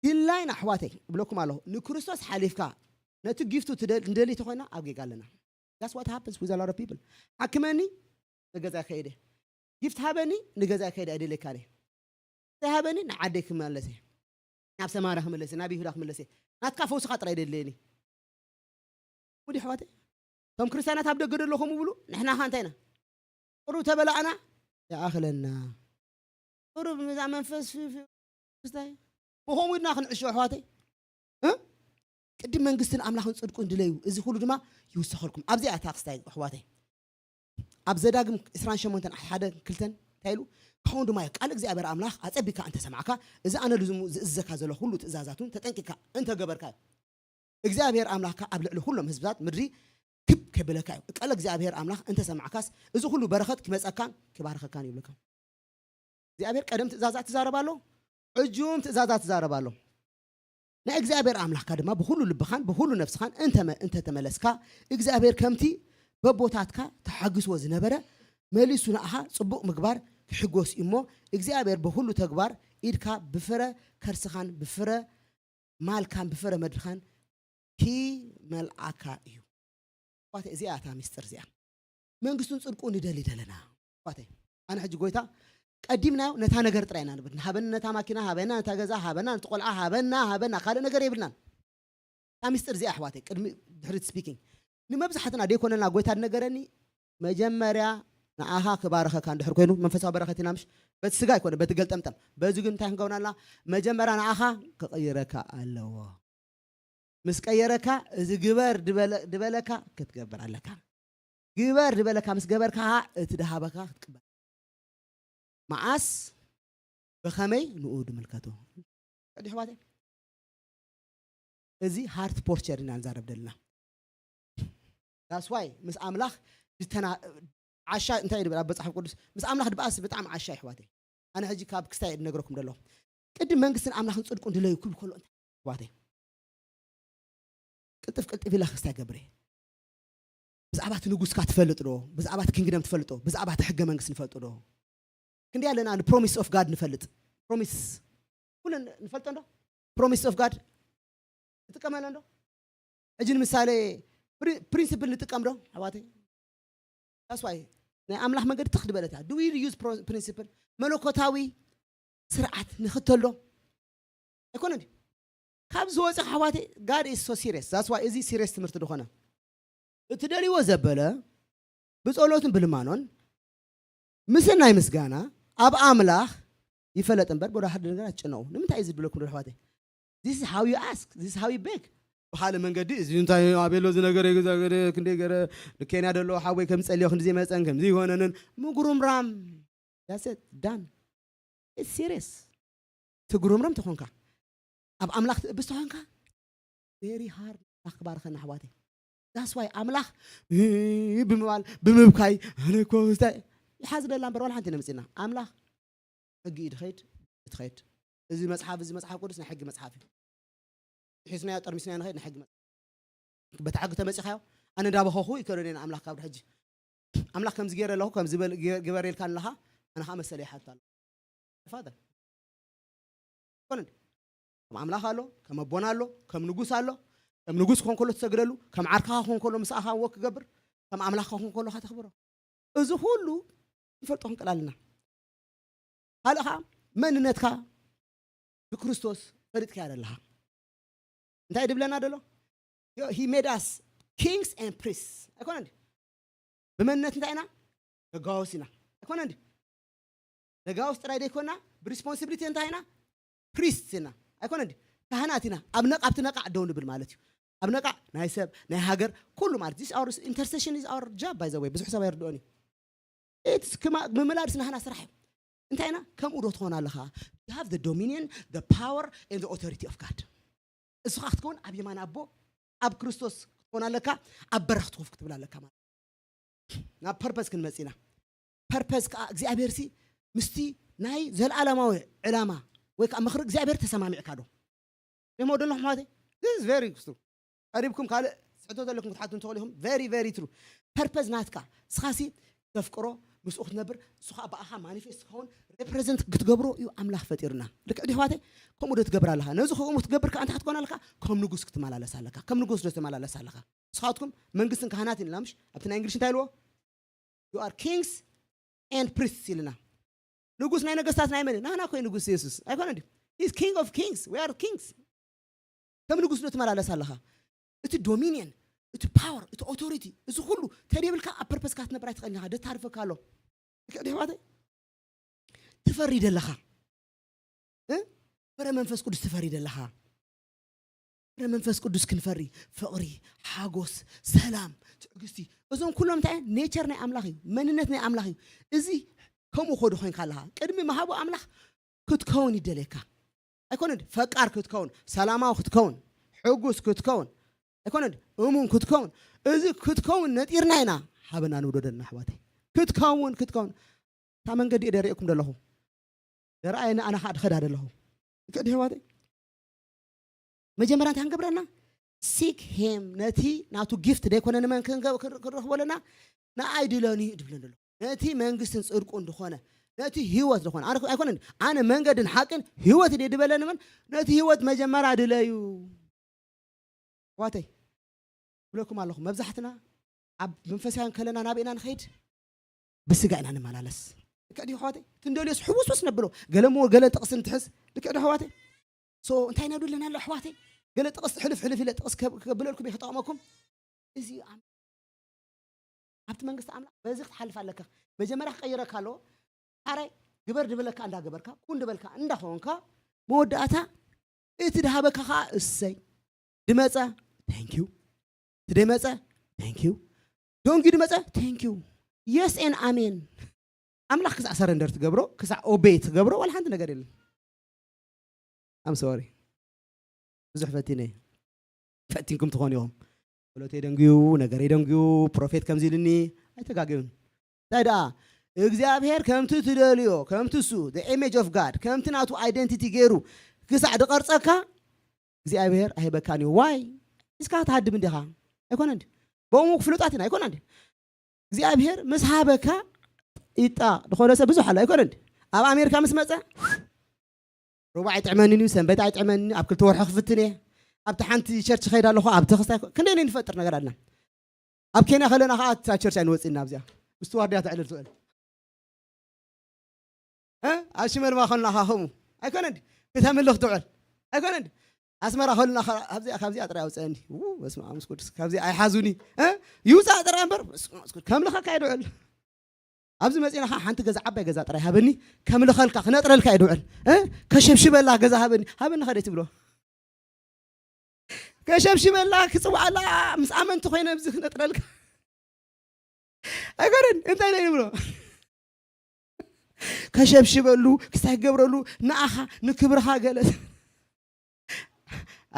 ድላይና ኣሕዋተይ እብለኩም ኣለኹ ንክርስቶስ ሓሊፍካ ነቲ ጊፍቱ ንደሊ ተኮይና ኣብ ጌጋ ኣለና that's what happens with a lot of people ሓክመኒ ንገዛ ከይደ ጊፍት ሃበኒ ንገዛ ከይደ ኣይደለካኒ ሃበኒ ንዓደይ ክመለሰ ናብ ሰማርያ ክመለሰ ናብ ይሁዳ ክመለሰ ናትካ ፈውስኻ ጥራይ ደለየኒ ውድ ኣሕዋተይ እቶም ክርስትያናት ኣብ ደገ ደለኹም ብሉ ንሕና ኻ እንታይ ኢና ቁሩብ ተበላእና ይኣኽለና ቁሩብ እዛ መንፈስ ክስታይ ብኸምኡ ኢድና ክንዕሾ ኣሕዋተይ ቅድም መንግስትን ኣምላኽን ፅድቁን ድለዩ እዚ ኩሉ ድማ ይውሰኸልኩም ኣብዚኣ እታ ክስታይ ኣሕዋተይ ኣብ ዘዳግም ዕስራን ሸሞንተን ሓደ ክልተን እንታይ ኢሉ ካብኡ ድማ እዩ ቃል እግዚኣብሔር ኣምላኽ ኣጸቢካ እንተሰማዕካ እዚ ኣነ ልዝሙ ዝእዘካ ዘሎ ኩሉ ትእዛዛቱን ተጠንቂካ እንተገበርካ እግዚኣብሔር ኣምላኽካ ኣብ ልዕሊ ኩሎም ህዝብታት ምድሪ ክብ ከብለካ እዩ ቃል እግዚኣብሔር ኣምላኽ እንተሰማዕካስ እዚ ኩሉ በረኸት ክመጸካን ክባርኸካን ይብለካ እግዚኣብሔር ቀደም ትእዛዛት ትዛረብ ኣሎ ሕጂውን ትእዛዛት ትዛረብ ኣሎ ናይ እግዚኣብሔር ኣምላኽካ ድማ ብኹሉ ልብኻን ብኹሉ ነፍስኻን እንተ እንተተመለስካ፣ እግዚኣብሔር ከምቲ በቦታትካ ተሓግስዎ ዝነበረ መሊሱ ንኣኻ ጽቡቕ ምግባር ክሕጎስ እዩ እሞ፣ እግዚኣብሔር ብኹሉ ተግባር ኢድካ ብፍረ ከርስኻን ብፍረ ማልካን ብፍረ መድርኻን ኪመልኣካ እዩ። ኣሕዋተይ፣ እዚኣ እታ ሚስጥር እዚኣ። መንግስቱን ጽድቁ ንደሊ ደለና። ኣሕዋተይ፣ ኣነ ሕጂ ጎይታ ቀዲምናዮ ነታ ነገር ጥራይ ኢና ንብል። ሃበና ነታ ማኪና፣ ሃበና ነታ ገዛ፣ ሃበና ነቲ ቆልዓ፣ ሃበና፣ ሃበና፣ ካልእ ነገር የብልናን። እታ ሚስጥር እዚኣ ኣሕዋተይ፣ ቅድሚ ድሕሪት ስፒኪንግ፣ ንመብዛሕትና ደይኮነና ጎይታ ዝነገረኒ፣ መጀመርያ ንኣኻ ክባረኸካ እንድሕር ኮይኑ፣ መንፈሳዊ በረኸት ኢና ምሽ፣ በቲ ስጋ ኣይኮነ፣ በቲ ገልጠምጠም። በዚ ግን እንታይ ክንገብር ኣለና? መጀመርያ ንኣኻ ክቕይረካ ኣለዎ። ምስ ቀየረካ፣ እዚ ግበር ድበለ-፣ ድበለካ ክትገብር ኣለካ። ግበር ድበለካ ምስ ገበርካ፣ እቲ ድሃበካ ክትቅበል። መዓስ፣ ብኸመይ፣ ንኡ ድምልከቶ። ሕዲ ኣሕዋተይ፣ እዚ ሃርት ፖስቸር ኢና ንዛረብ ደልና። That's why ምስ ኣምላኽ ዝተና-፣ ዓሻ እንታይ ይብል ኣብ መጽሓፍ ቅዱስ? ምስ ኣምላኽ ድበኣስ ብጣዕሚ ዓሻ እዩ ኣሕዋተይ። ኣነ ሕጂ ካብ ክስታይ እየ ዝነግረኩም ዘለኹ። ቅድም መንግስትን ኣምላኽን ጽድቁን ድለዩ ክብል ከሎ እንታይ ኣሕዋተይ? ቅልጥፍ ቅልጥፍ ኢላ ክስታይ ገብረ። ብዛዕባ እቲ ንጉስካ ትፈልጥ ዶ? ብዛዕባ እቲ ኪንግደም ትፈልጥ ዶ? ብዛዕባ እቲ ሕገ መንግስቲ ንፈልጥ ዶ? ክንደይ ኣለና ንፕሮሚስ ኦፍ ጋድ ንፈልጥ? ፕሮሚስ ኩለን ንፈልጦ እንዶ? ፕሮሚስ ኦፍ ጋድ ንጥቀመለ እንዶ? ሕጂ ንምሳሌ ፕሪ-፣ ፕሪንሲፕል ንጥቀም ዶ ኣሕዋተይ? That's why ናይ ኣምላኽ መንገዲ ትኽ ዝበለት እያ። Do we use pro-፣ ፕሪንሲፕል መለኮታዊ ስርዓት ንኽተል ዶ? ኣይኮነን ድዩ? ካብ ዝወፅእ ኣሕዋተይ፣ God is so serious። That's why እዚ ሲሪየስ ትምህርቲ ዝኾነ፣ እትደልይዎ ዘበለ ብጸሎትን ብልማኖን ምስናይ ምስጋና ኣብ ኣምላኽ ይፈለጥ እምበር፣ ብወደ ሓደ ነገር ኣትጨነቑ። ንምንታይ እዩ ዝብለኩም ዶ ኣሕዋተይ? This is how you ask, this is how you beg። ብኻልእ መንገዲ፣ እዚ እንታይ ኣቤሎ ዝነገረ፣ ገዛ ገደ ክንደይ ገረ፣ ንኬንያ ደሎ ሓወይ ከም ጸልዮ ክንዲ ዘይመጸን ከም ዘይሆነንን ምጉሩምራም። That's it, done. It's serious። ትጉርምረም ተኾንካ፣ ኣብ ኣምላኽ ትእብስ ተኾንካ፣ very hard ኣምላኽ ክባርኸና ኣሕዋተይ። That's why ኣምላኽ ብምባል፣ ብምብካይ፣ ኣነ እኮ እንታይ ይሓዝ ደላ እምበር ዋላ ሓንቲ ነምፅና። ኣምላኽ ሕጊ እዩ ድኸይድ፣ እትኸይድ። እዚ መጽሓፍ፣ እዚ መጽሓፍ ቅዱስ ናይ ሕጊ መጽሓፍ እዩ። ሒዝናዮ፣ ጠርሚስናዮ ንኸይድ ናይ ሕጊ መጽሓፍ። በቲ ሕጊ ተመጺኻዮ፣ ኣነ እንዳበኸኹ ይከዶን እየ ንኣምላኽ ካብ ሕጂ። ኣምላኽ ከምዚ ገይረ ኣለኹ፣ ከምዚ በል-፣ ገ-፣ ግበር ኢልካ ኣለኻ፣ ኣነ ኸዓ መሰለ ይሓቱ ኣለኹ። ፋዘር። ኮነ እንዲ። ከም ኣምላኽ ኣሎ፣ ከም ኣቦና ኣሎ፣ ከም ንጉስ ኣሎ። ከም ንጉስ ክኾን ከሎ ትሰግደሉ፣ ከም ዓርክኻ ክኾን ከሎ ምስኣኻ ወክ ክገብር፣ ከም ኣምላኽ ክኾን ከሎ ከተኽብሮ። እዚ ኩሉ ንፈልጦ ክንክእል ኣለና። ካልእ ኸዓ መንነትካ ብክርስቶስ ፈሊጥካዮ ዘለኻ። እንታይ ድብለና ደሎ? He made us kings and priests። ኣይኮነን ድዩ? ብመንነት እንታይ ኢና? ደጋውስ ኢና። ኣይኮነን ድዩ? ደጋውስ ጥራይ ደይኮና፣ ብሪስፖንሲቢሊቲ እንታይ ኢና? ፕሪስት ኢና። ኣይኮነን ድዩ? ካህናት ኢና። ኣብ ነቃ-፣ ኣብቲ ነቃዕ ደው ንብል ማለት እዩ። ኣብ ነቃዕ ናይ ሰብ፣ ናይ ሃገር፣ ኩሉ ማለት። This our intercession is our job, by the way። ብዙሕ ሰብ ኣይርድኦን እዩ። It's ክማ-፣ ምምላድስ ናህና ስራሕ እዩ። እንታይ ኢና? ከምኡ ዶ ትኾን ኣለኻ? You have the dominion, the power and the authority of God። እሱ ኸዓ ክትከውን ኣብ የማን ኣቦ፣ ኣብ ክርስቶስ ክትኮን ኣለካ፣ ኣብ በረኽቲ ኮፍ ክትብል ኣለካ ማለት። ናብ ፐርፐዝ ክንመጽእ ኢና። ፐርፐዝ ከኣ እግዚኣብሔር ሲ ምስቲ ናይ ዘለኣለማዊ ዕላማ ወይ ከኣ ምኽሪ እግዚኣብሔር ተሰማሚዕካ ዶ? ደሞ ደለኹም ኣሕዋተይ? This is very true። ቀሪብኩም ካልእ ሕቶ ዘለኩም ክትሓቱ ትኽእሉ ኢኹም። Very, very true። ፐርፐዝ ናትካ፣ ንስኻ ሲ ተፍቅሮ፣ ምስኡ ክትነብር፣ ንሱ ኸኣ ብኣኻ ማኒፌስት ክኸውን፣ ሬፕሬዘንት ክትገብሮ እዩ ኣምላኽ ፈጢሩና። ልክዕ ድዩ ኣሕዋተይ? ከምኡ ዶ ትገብር ኣለኻ? ነዚ ከምኡ ክትገብር ከኣ እንታይ ክትኮን ኣለካ? ከም ንጉስ ክትመላለስ ኣለካ። ከም ንጉስ ዶ ትመላለስ ኣለኻ? ንስኻትኩም መንግስትን ካህናትን ኢልና ምሽ? ኣብቲ ናይ እንግሊሽ እንታይ ኢልዎ? You are kings and priests ኢልና። ንጉስ ናይ ነገስታት ናይ መን እዩ? ናህና እኮ እዩ ንጉስ የሱስ። ኣይኮነን ድዩ? He's king of kings. We are kings። ከም ንጉስ ዶ ትመላለስ ኣለኻ? እቲ ዶሚኒየን፣ እቲ ፓወር፣ እቲ ኦቶሪቲ፣ እዚ ኩሉ ተደይብልካ ኣብ ፐርፐስካ ክትነብር ኣይትኽእልን ኢኻ። ደታርፈካ ኣሎ። ልክዕ ድዩ ኣሕዋተይ? ትፈሪ ደለኻ። እ? ፍረ መንፈስ ቅዱስ ትፈሪ ደለኻ። ፍረ መንፈስ ቅዱስ ክንፈሪ፣ ፍቕሪ፣ ሓጎስ፣ ሰላም፣ ትዕግስቲ፣ እዞም ኩሎም እንታይ እዮም? ኔቸር ናይ ኣምላኽ እዩ። መንነት ናይ ኣምላኽ እዩ። እዚ ከምኡ ኮዱ ኮይንካ ኣለኻ። ቅድሚ ምሃቡ ኣምላኽ ክትከውን ይደልየካ። ኣይኮነን ድዩ? ፈቃር ክትከውን፣ ሰላማዊ ክትከውን፣ ሕጉስ ክትከውን፣ ኣይኮነን ድዩ? እሙን ክትከውን። እዚ ክትከውን ነጢርና ኢና። ሃበና ንብሎ ደለና ኣሕዋተይ። ክትከውን፣ ክትከውን። እታ መንገዲ እየ ደርእየኩም ደለኹ። ደረኣየኒ ኣነ ኸኣ ድኸዳ ደለኹ። ልክዕ ድዩ ኣሕዋተይ? መጀመርያ እንታይ ክንገብረና? Seek him። ነቲ ናቱ ጊፍት ዘይኮነ ንመን ክንረኽቦ ኣለና? ንኣይ ድለኒ ድብለ ኣሎ። ነቲ መንግስትን ጽድቁ እንድኾነ፣ ነቲ ህይወት ዝኾነ ኣይኮነን። ኣነ መንገድን ሓቅን ህይወት ድየ ድበለኒ፣ መን ነቲ ህይወት መጀመርያ ድለዩ። ኣሕዋተይ፣ ብለኩም ኣለኹ፣ መብዛሕትና ኣብ መንፈሳውያን ከለና ናበይ ኢና ንኸይድ? ብስጋ ኢና ንመላለስ። ልክዕ ድዩ ኣሕዋተይ? ትንደልዮስ ሕውስውስ ነብሎ። ገለ እሞ ገለ ጥቕሲ እንትሕዝ፣ ልክዕ ድዩ ኣሕዋተይ? ሶ እንታይ ነዱ ኣለና ኣሎ ኣሕዋተይ? ገለ ጥቕስ ሕልፍ ሕልፍ ኢለ ጥቕስ ከብለልኩም እየ ክጠቕመኩም። እዚ ኣብቲ መንግስቲ ኣምላኽ በዚ ክትሓልፍ ኣለካ። መጀመርያ ክቀይረካ ኣለዎ። ሓራይ ግበር ድበለካ እንዳገበርካ፣ ኩን ድበልካ እንዳኾንካ፣ መወዳእታ እቲ ድሃበካ ከዓ እሰይ። ድመፀ፣ thank you። እቲ ደይመፀ፣ thank you። ዶንጊ ድመፀ፣ thank you። Yes and ኣሜን። ኣምላኽ ክሳዕ ሰረንደር ትገብሮ፣ ክሳዕ ኦቤይ ትገብሮ፣ ዋላ ሓንቲ ነገር የለን። I'm sorry። ብዙሕ ፈቲነ። ፈቲንኩም ትኾኑ ኢኹም። ጸሎተይ ደንግዩ፣ ነገረይ ደንግዩ፣ ፕሮፌት ከምዚ ኢልኒ፣ ኣይተጋግዩን። እንታይ ደኣ? እግዚኣብሔር ከምቲ ትደልዮ፣ ከምቲ እሱ፣ the image of God፣ ከምቲ ናቱ ኣይደንቲቲ ገይሩ ክሳዕ ድቐርጸካ፣ እግዚኣብሔር ኣይህበካን እዩ። ዋይ? እስካ ትሃድም እንዲኻ? ኣይኮነን ድዩ? ብኡ ፍሉጣት ኢና፣ ኣይኮነን ድዩ? እግዚኣብሔር ምስ ሃበካ፣ ይጣ ዝኾነ ሰብ ብዙሕ ኣሎ፣ ኣይኮነን ድዩ? ኣብ ኣሜሪካ ምስ መጸ፣ ሮባ ኣይጥዕመንን እዩ፣ ሰንበት ኣይጥዕመንን እዩ፣ ኣብ ክልተ ወርሒ ክፍትን እየ። ኣብቲ ሓንቲ ቸርች ኸይድ ኣለኹ፣ ኣብቲ ክስታይ፣ ክንደይ ንፈጥር ነገር ኣለና። ኣብ ኬንያ ከለና ኸዓ እታ ቸርች ኣይንወፅእና ኣብዚኣ። ምስቲ ዋርድያ ተዕልል ትውዕል። እ? ኣብ ሽመልባ ከለና ኸዓ ከምኡ። ኣይኮነን ድዩ? ክተምልኽ ትውዕል። ኣይኮነን ድዩ? ኣስመራ ከለና ኸዓ ኣብዚኣ፣ ካብዚኣ ጥራይ ኣውፅአኒ። ው፣ በስመ ኣብ መንፈስ ቅዱስ። ካብዚኣ ኣይሓዙኒ። እ? ይውፃእ ጥራይ እምበር፣ በስመ ኣብ መንፈስ ቅዱስ። ከምልኸካ እየ ድውዕል። ኣብዚ መፂና ኸዓ ሓንቲ ገዛ፣ ዓባይ ገዛ ጥራይ ሃበኒ። ከምልኸልካ፣ ክነጥረልካ እየ ድውዕል። እ? ከሸብሽበላ ገዛ ሃበኒ። ሃበኒ ኸደ ትብሎ። ከሸብሽበላ፣ ክፅውዓላ፣ ምስ ኣመንቲ ኮይነ ኣብዚ ክነጥረልካ። ኣይኮነን፣ እንታይ ናይ ንብሎ? ከሸብሽበሉ፣ ክስታይ ክገብረሉ፣ ንኣኻ፣ ንክብርኻ ገለ።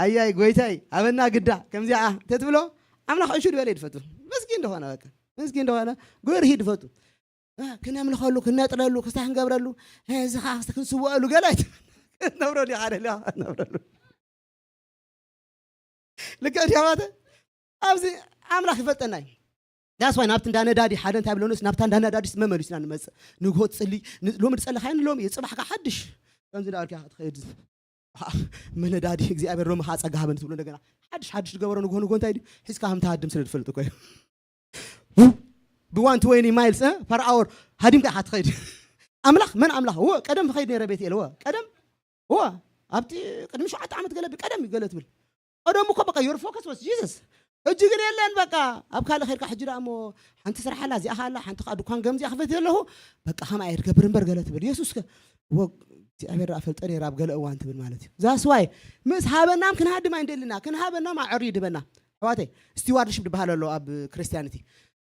ኣያይ፣ ጎይታይ፣ ኣበና ግዳ፣ ከምዚኣ፣ ተትብሎ፣ ኣምላኽ ዕሹ ድበለ ይድፈቱ። መስኪን እንደኾነ፣ በቃ። መስኪን እንደኾነ፣ ጎርሂ ድፈቱ። እ፣ ክነምልኸሉ፣ ክነጥረሉ፣ ክስታይ ክንገብረሉ፣ እ፣ እዚ ኸዓ ክስታይ ክንስወአሉ፣ ገለ ኣይትብል። ክትነብረሉ ኢኻ ደሊኻ፣ ክትነብረሉ። ልክዕ ድያ ማተ? ኣብዚ ኣምላኽ ይፈልጠና እዩ። ዳስ ዋይ ናብቲ እንዳ ነዳዲ ሓደ እንታይ ብለኖስ ናብታ እንዳ ነዳዲ መመሊስና ንመጽእ። ንግሆ ትጽሊ፣ ን-፣ ሎሚ ዝጸለኻዮ ንሎሚ እዩ፣ ጽባሕ ከኣ ሓድሽ። ከምዚ እንዳበልካ ኢኻ ትኸይድ። ኣህ፣ መነዳዲ እግዚኣብሔር ሎሚ ከኣ ጸጋ ሃበኒ ትብሎ እንደገና። ሓድሽ፣ ሓድሽ ዝገበሮ ንግሆ፣ ንግሆ እንታይ ድዩ? ሒዝካ ከም ትሃድም ስለ ዝፈልጥ እኮ እዩ። ብ one twenty miles፣ እ፣ per hour ሃዲምካ ኢኻ ትኸይድ። ኣምላኽ፣ መን ኣምላኽ? እወ፣ ቀደም ትኸይድ ነይረ ቤት ኤል፣ እወ፣ ቀደም፣ እወ፣ ኣብቲ ቅድሚ ሸውዓተ ዓመት ገለ ብ-፣ ቀደም እዩ ገለ ትብል። ቀደም እኮ በቃ your focus was Jesus። ሕጂ ግን የለን በቃ። ኣብ ካልእ ኸይድካ ሕጂ ደኣ እሞ ሓንቲ ስራሕ ኣላ፣ እዚኣ ኸኣ ኣላ፣ ሓንቲ ኸኣ ድኳን ገምዚኣ ክፈት ኣለኹ። በቃ ከምኣ እየ ዝገብር እምበር ገለ ትብል። የሱስ ከ፣ እወ፣ እግዚኣብሔር ደኣ ፈልጠ ነይረ ኣብ ገለ እዋን ትብል ማለት እዩ። That's why ምስ ሃበናም ክንሃድም ኣይንደልና፣ ክንሃበናም ኣዕርዩ ድበና። ኣሕዋተይ፣ ስቲዋርድሽፕ ዝበሃል ኣሎ ኣብ ክርስትያኒቲ።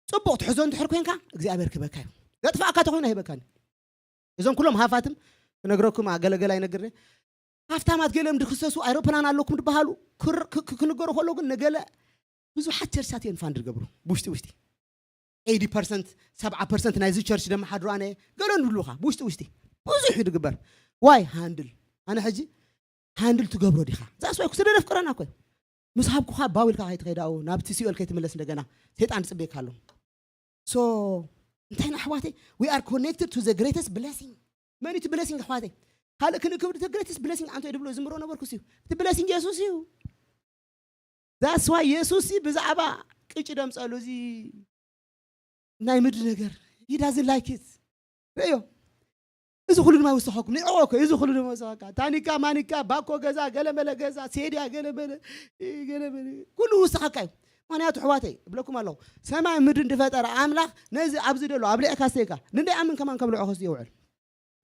ጽቡቕ ትሕዞ እንድሕር ኮንካ፣ እግዚኣብሔር ክህበካ እዩ። ዘጥፍኣካ ተኾይኑ ኣይህበካን እዩ። እዞም ኩሎም ሃፋትም ክነግረኩም፣ ኣገለገላ ይነግር። ሃፍታማት ገሊኦም ድክሰሱ፣ ኣይሮፕላን ኣለኩም ድበሃሉ፣ ክር-፣ ክ-፣ ክ-፣ ክንገሩ ከሎ ግን ንገለ ብዙሓት ቸርችታት እዮም ፋንድ ዝገብሩ። ብውሽጢ ውሽጢ። ኤይቲ ፐርሰንት፣ ሰብዓ ፐርሰንት ናይዚ ቸርች ደመሓድሩ ኣነ፣ ገለ ንብሉኻ፣ ብውሽጢ ውሽጢ። ብዙሕ እዩ ድግበር። ዋይ ሃንድል? ኣነ ሕጂ ሃንድል ትገብሮ ዲኻ? ዛስ ዋይ ስለ ዘፍቅረና እኮ እዩ። ምስ ሃብኩኻ ባው ኢልካ ከይትኸይድ ኣብኡ፣ ናብቲ ሲኦል ከይትምለስ እንደገና። ሰይጣን ይጽበየካ ኣሎ። ሶ፣ እንታይ ኢና ኣሕዋተይ? We are connected to the greatest blessing። መን እዩ እቲ ብለሲንግ ኣሕዋተይ? ካልእ ክንክብር፣ እቲ ግሬተስት ብለሲንግ ኣንቶ ድብሎ ዝምሮ ነበርኩ እዩ። እቲ ብለሲንግ የሱስ እዩ። That's why የሱስ እዩ ብዛዕባ ቅጭ ደምፀሉ፣ እዚ ናይ ምድሪ ነገር። He doesn't like it። ርእዮ። እዚ ኩሉ ድማ ይውስኸኩም። ንዕኦ እኮ፣ እዚ ኩሉ ድማ ይውስኸካ። ታኒካ፣ ማኒካ፣ ባኮ ገዛ፣ ገለመለ ገዛ፣ ሴድያ፣ ገለመለ፣ ገለመለ። ኩሉ ይውስኸካ እዩ። ምኽንያቱ ኣሕዋተይ፣ እብለኩም ኣለኹ። ሰማይ ምድሪ ዝፈጠረ ኣምላኽ ነዚ ኣብዚ ደሎ ኣብሊዕካ ስተይካ። ንደይ ኣምን ከማን ከብልዖ ከስ ይውዕል።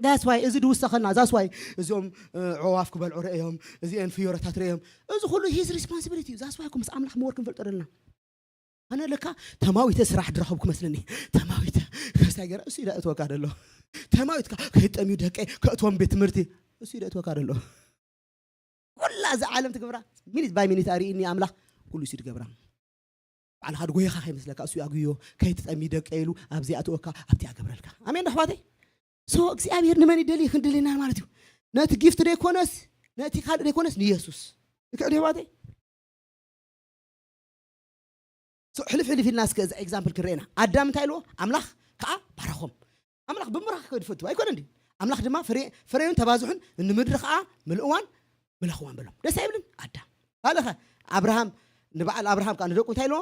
That's why እዚ ድውሰኸልና። That's why እዚኦም፣ እ፣ ዕዋፍ ክበልዑ ርእዮም፣ እዚአን ፍዮረታት ርእዮም። እዚ ኩሉ his responsibility እዩ። That's why እኮ ምስ ኣምላኽ ምወር ክንፈልጦ ደለና። ኣነ ለካ ተማዊተ ስራሕ ድረኸብኩ መስለኒ። ተማዊተ ከስታይ ገይረ እሱ ኢዳ እትወካ ደሎ። ተማዊትካ ከይጠምዩ ደቀይ ከእትዎም ቤት ትምህርቲ እሱ ኢዳ እትወካ ደሎ። ኩላ እዛ ዓለም ትገብራ ሚኒት ባይ ሚኒት ኣርእኒ ኣምላኽ ኩሉ እሱ ድገብራ። ባዕልኻ ድጎይኻ ከይመስለካ እሱ ኣጉዮ፣ ከይትጠሚ ደቀ ኢሉ ኣብዚኣ ትወካ ኣብቲ ኣገብረልካ። ኣሜን ዶ ኣሕዋተይ? ሶ እግዚኣብሔር ንመን ይደሊ? ክንደለና ማለት እዩ። ነቲ ጊፍት ደይኮነስ፣ ነቲ ካልእ ደይኮነስ ንየሱስ። ልክዕ ድዩ ኣሕዋተይ? ሕልፍ ሕልፍ ኢልና እስከ እዛ ኤግዛምፕል ክረኤና። ኣዳም እንታይ ኢልዎ? ኣምላኽ ከዓ ባረኾም። ኣምላኽ ብምራኽ ከድፈቱ ኣይኮነ እንዲ? ኣምላኽ ድማ ፍሬ- ፍሬውን ተባዝሑን፣ ንምድሪ ከዓ ምልእዋን ምለኽዋን በሎም። ደስ ኣይብልን ኣዳም? ካልእኸ ኣብርሃም፣ ንበዓል ኣብርሃም ከዓ ንደቁ እንታይ ኢልዎ?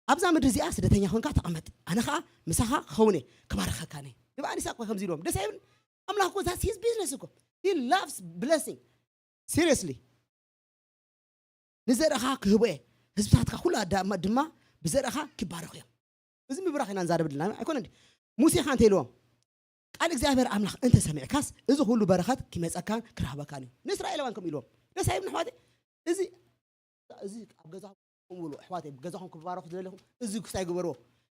ኣብዛ ምድሪ እዚኣ ስደተኛ ኮንካ ተቐመጥ፣ ኣነ ከዓ ምሳኻ ክኸውን እየ፣ ክባርኸካ እየ። ንበዓል ይስሐቅ ከምዚ ኢልዎም። ደስ ኣይብልን? ኣምላኽ እኮ that's his business እኮ። He loves blessing. Seriously። ንዘርእኻ ክህቦ እየ፣ ህዝብታትካ ኩሉ ኣዳማ ድማ ብዘርእኻ ክባረኹ እዮም። እዚ ምብራኽ ኢና ንዛረብ ኣለና ኣይኮነ እንዲ? ሙሴ ኸ እንታይ ኢልዎም? ቃል እግዚኣብሔር ኣምላኽ እንተ ሰሚዕካስ፣ እዚ ኩሉ በረኸት ክመጸካን ክረኽበካን እዩ። ንእስራኤላውያን ከምኡ ኢልዎም። ደስ ኣይብልን ኣሕዋተይ? እዚ እዚ ኣብ ገዛኹም በሉ ኣሕዋተይ፣ ገዛኹም ክባረኹ ዝደለኹም እዚ ክስታይ ግበርዎ።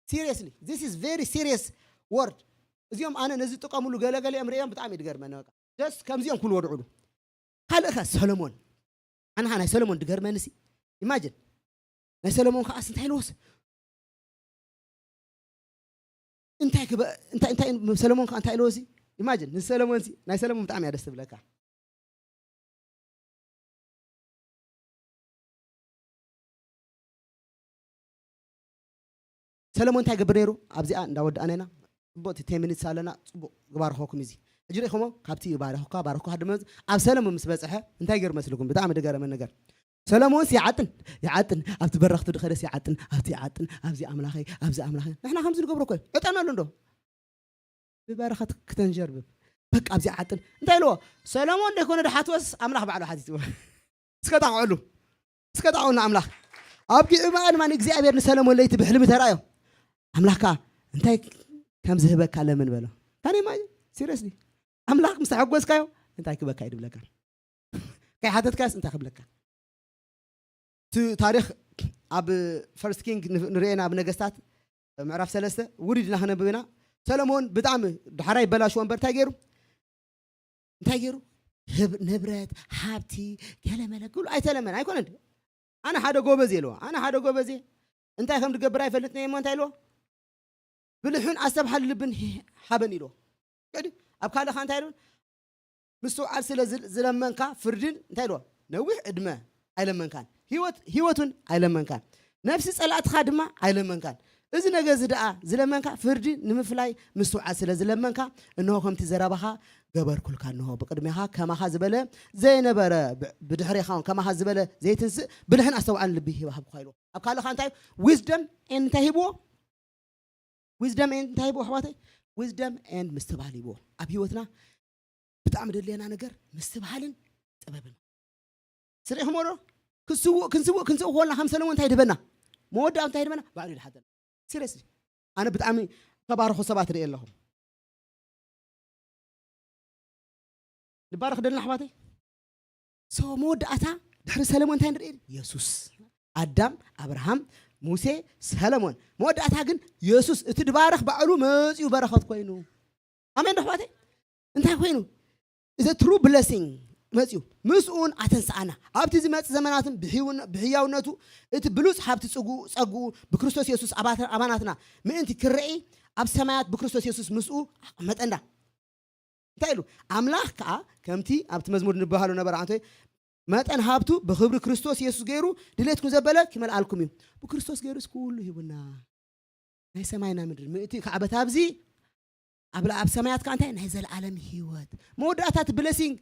Seriously, this is very serious word። እዚኦም ኣነ ነዚ ዝጥቀምሉ ገለገለ እዮም ርእዮም፣ ብጣዕሚ እዩ ዝገርመኒ። በቃ just ከምዚኦም ክብሉ ወድዑሉ። ካልእኸ ሰሎሞን፣ ኣንሃ ናይ ሰሎሞን ድገርመንሲ፣ ኢማጅን ናይ ሰሎሞን ከዓስ እንታይ ኢልዎስ? እንታይ ክበ- እንታይ እንታይ ሰሎሞን ከ እንታይ ኢልዎሲ? ኢማጅን ንሰሎሞንሲ፣ ናይ ሰሎሞን ብጣዕሚ እያ ደስ ትብለካ። ሰለሞን እንታይ ገብር ነይሩ? ኣብዚኣ እንዳወዳእና ኢና። ጽቡቕ፣ እቲ ቴን ሚኒትስ ኣለና። ጽቡቕ፣ ግባርኸኩም እዚ ሕጂ ርኢኹሞ። ካብቲ ባረኹካ ባረኹካ ድማ ኣብ ሰለሞን ምስ በጽሐ እንታይ ገይሩ መስልኩም? ብጣዕሚ ድገረመ ነገር። ሰለሞንስ ይዓጥን ይዓጥን፣ ኣብቲ በረኽቲ ድኸደስ ይዓጥን፣ ኣብቲ ይዓጥን፣ ኣብዚ ኣምላኸይ፣ ኣብዚ ኣምላኸይ። ንሕና ከምዚ ንገብሮ እኮ እዩ። ዕጠነሉ እንዶ። ብበረኸት ክተንጀርብብ። በቃ ኣብዚ ይዓጥን። እንታይ ኢልዎ? ሰለሞን ደይኮነ ድሓትወስ ኣምላኽ ባዕሉ ሓቲትዎ። እስከ ጣቕዑሉ። እስከ ጣቕዑልና ኣምላኽ። ኣብ ጊዕማ ድማ ንእግዚኣብሔር ንሰለሞን ለይቲ ብሕልሚ ተራእዮ። ኣምላኽ ከኣ እንታይ ከም ዝህበካ ለምን በሎ። ካን ኢማጂን? ሲሪየስሊ። ኣምላኽ ምስ ተሐጎስካዮ እንታይ ክበካ እዩ ድብለካ። ከይሓተትካስ እንታይ ክብለካ? እቲ ታሪኽ ኣብ ፈርስት ኪንግ ን- ንርእየና፣ ኣብ ነገስታት ምዕራፍ ሰለስተ ውሪድ ኢና ክነብብ ኢና። ሰለሞን ብጣዕሚ ዳሕራይ በላሽዎ እምበር እንታይ ገይሩ? እንታይ ገይሩ? ህብ- ንብረት፣ ሃብቲ፣ ገለመለ ክብሉ ኣይተለመን ኣይኮነን። ኣነ ሓደ ጎበዝ የለዎ፣ ኣነ ሓደ ጎበዝ እየ፣ እንታይ ከም ድገብር ኣይፈልጥን እየ እሞ እንታይ ኢልዎ? ብልሑን ኣስተብሓሊ ልብን ሂ- ሃበን ኢልዎ። ቅዲ ኣብ ካልእኻ እንታይ ኢልዎ? ምስትውዓል ስለ ዝል- ዝለመንካ ፍርድን እንታይ ኢልዎ? ነዊሕ ዕድመ ኣይለመንካን፣ ህይወት ህይወት እውን ኣይለመንካን፣ ነፍሲ ጸላእትኻ ድማ ኣይለመንካን። እዚ ነገር እዚ ደኣ ዝለመንካ ፍርዲ ንምፍላይ ምስትውዓል ስለ ዝለመንካ፣ እንሆ ከምቲ ዘረባኻ ገበርኩልካ። እንሆ ብቅድሜኻ ከማኻ ዝበለ ዘይነበረ፣ ብ- ብድሕሬኻ እውን ከማኻ ዝበለ ዘይትንስእ ብልሕን ኣስተውዓልን ልቢ ሂባ ሃብኩኻ ኢልዎ። ኣብ ካልእኻ እንታይ? ዊዝደም እንታይ ሂብዎ? ዊዝደም ኤንድ እንታይ ሂብዎ ኣሕዋተይ? ዊዝደም ኤንድ ምስትብሃል ሂብዎ። ኣብ ህይወትና ብጣዕሚ ደድልየና ነገር ምስትብሃልን ጥበብን። ስሪእኹምዎ ዶ? ክንስውእ ክንስውእ ክንስውእ ከለና ከም ሰለሞን እንታይ ድበና? መወዳእታ እንታይ ድበና? ባዕሉ ይድሓተና። ሲሪየስሊ፣ ኣነ ብጣዕሚ ተባረኹ ሰባት ርኢ ኣለኹ። ንባረኽ ደልና ኣሕዋተይ። ሶ መወዳእታ ድሕሪ ሰለሞን እንታይ ንርኢ? የሱስ፣ ኣዳም፣ ኣብርሃም፣ ሙሴ፣ ሰለሞን። መወዳእታ ግን የሱስ እቲ ድባረኽ ባዕሉ መፂኡ በረኸት ኮይኑ። ኣሜን ዶ ኣሕዋተይ? እንታይ ኮይኑ? እዚ ትሩ ብለሲንግ መፂኡ ምስኡን ኣተንስኣና። ኣብቲ ዝመፅእ ዘመናትን ብሕይውነ- ብሕያውነቱ እቲ ብሉፅ ሃብቲ ፅጉ- ፀጉኡ ብክርስቶስ የሱስ ኣባተ- ኣባናትና ምእንቲ ክረኢ ኣብ ሰማያት ብክርስቶስ የሱስ ምስኡ ኣቐመጠና። እንታይ ኢሉ? ኣምላኽ ከኣ ከምቲ ኣብቲ መዝሙር ንበሃሉ ነበረ፣ ኣንቶይ መጠን ሃብቱ ብኽብሪ ክርስቶስ የሱስ ገይሩ ድሌትኩም ዘበለ ክመልኣልኩም እዩ። ብክርስቶስ ገይሩስ ኩሉ ሂቡና። ናይ ሰማይና ምድሪ ምእንቲ ከዓበት ኣብዚ ኣብ ኣብ ሰማያት ከኣ እንታይ ናይ ዘለኣለም ህይወት መወዳእታ እቲ ብለሲንግ።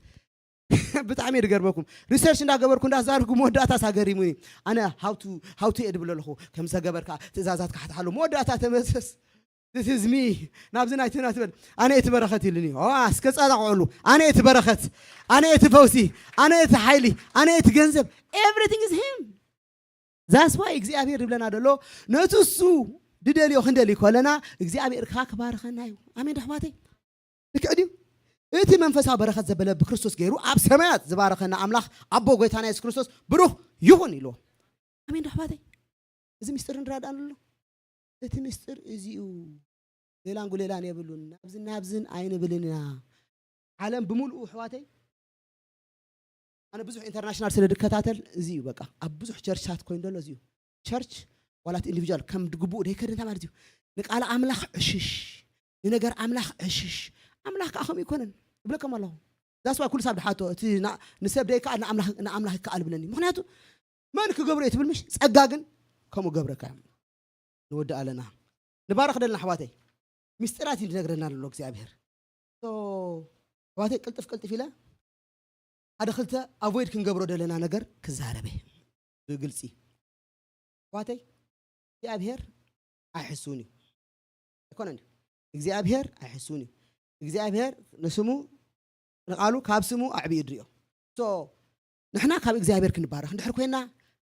ብጣዕሚ እየ ዝገርመኩም። ሪሰርች እንዳገበርኩ እንዳዛርኩ መወዳእታ ሳገሪሙኒ። ኣነ ሃውቱ ሃውቱ እየ ድብል ኣለኹ። ከም ዘገበርካ ትእዛዛት ካሕትሓሉ መወዳእታ ተመሰስ። This is me። ናብዚ ናይቲ ናትበል ኣነ እቲ በረኸት ኢሉኒ። ዋ፣ እስከ ጸዳቕዑሉ። ኣነ እቲ በረኸት፣ ኣነ እቲ ፈውሲ፣ ኣነ እቲ ሓይሊ፣ ኣነ እቲ ገንዘብ። Everything is him። That's why እግዚኣብሔር ይብለና ደሎ፣ ነቲ እሱ ድደልዮ ክንደሊ ከለና እግዚኣብሔር ከኣ ክባርኸና እዩ። ኣሜን ዶ ኣሕዋተይ? ልክዕ ድዩ? እቲ መንፈሳዊ በረኸት ዘበለ ብክርስቶስ ገይሩ ኣብ ሰማያት ዝባረኸና ኣምላኽ ኣቦ ጎይታና የሱስ ክርስቶስ ብሩኽ ይኹን ኢልዎ። ኣሜን ዶ ኣሕዋተይ? እዚ ምስጢር ንራዳን ኣሎ። እቲ ምስጢር እዚኡ ሌላን ጉሌላን የብሉን። ናብዝን ናብዝን ኣይንብልን ኢና። ዓለም ብምሉኡ ኣሕዋተይ፣ ኣነ ብዙሕ ኢንተርናሽናል ስለ ድከታተል እዚ እዩ በቃ። ኣብ ብዙሕ ቸርችታት ኮይኑ ዘሎ እዚ እዩ። ቸርች ዋላት ኢንዲቪጁዋል ከም ድግቡኡ ደይከደ እንታይ ማለት እዩ? ንቃል ኣምላኽ ዕሽሽ፣ ንነገር ኣምላኽ ዕሽሽ። ኣምላኽ ከዓ ከምኡ ይኮነን እብለኩም ኣለኹ። ዛስዋ ኩሉ ሰብ ድሓቶ እቲ ንሰብ ደይከኣል ንኣምላኽ ይከኣል ብለኒ። ምክንያቱ መን ክገብሮ እዩ ትብል ምሽ? ጸጋ ግን ከምኡ ገብረካ እዮም። ንወዲ ኣለና ንባረኽ ደለና ኣሕዋተይ። ሚስጢራት እዩ ዝነግረና ዘሎ እግዚኣብሔር። ኣሕዋተይ ቅልጥፍ ቅልጥፍ ኢለ ሓደ ክልተ ኣቮይድ ክንገብሮ ደለና ነገር ክዛረበ ብግልፂ። ኣሕዋተይ እግዚኣብሔር ኣይሕሱን እዩ ኣይኮነን። እግዚኣብሔር ኣይሕሱን እዩ። እግዚኣብሔር ንስሙ ንቃሉ ካብ ስሙ ኣዕብዩ ድሪኦ። ንሕና ካብ እግዚኣብሔር ክንባረኽ እንድሕር ኮይና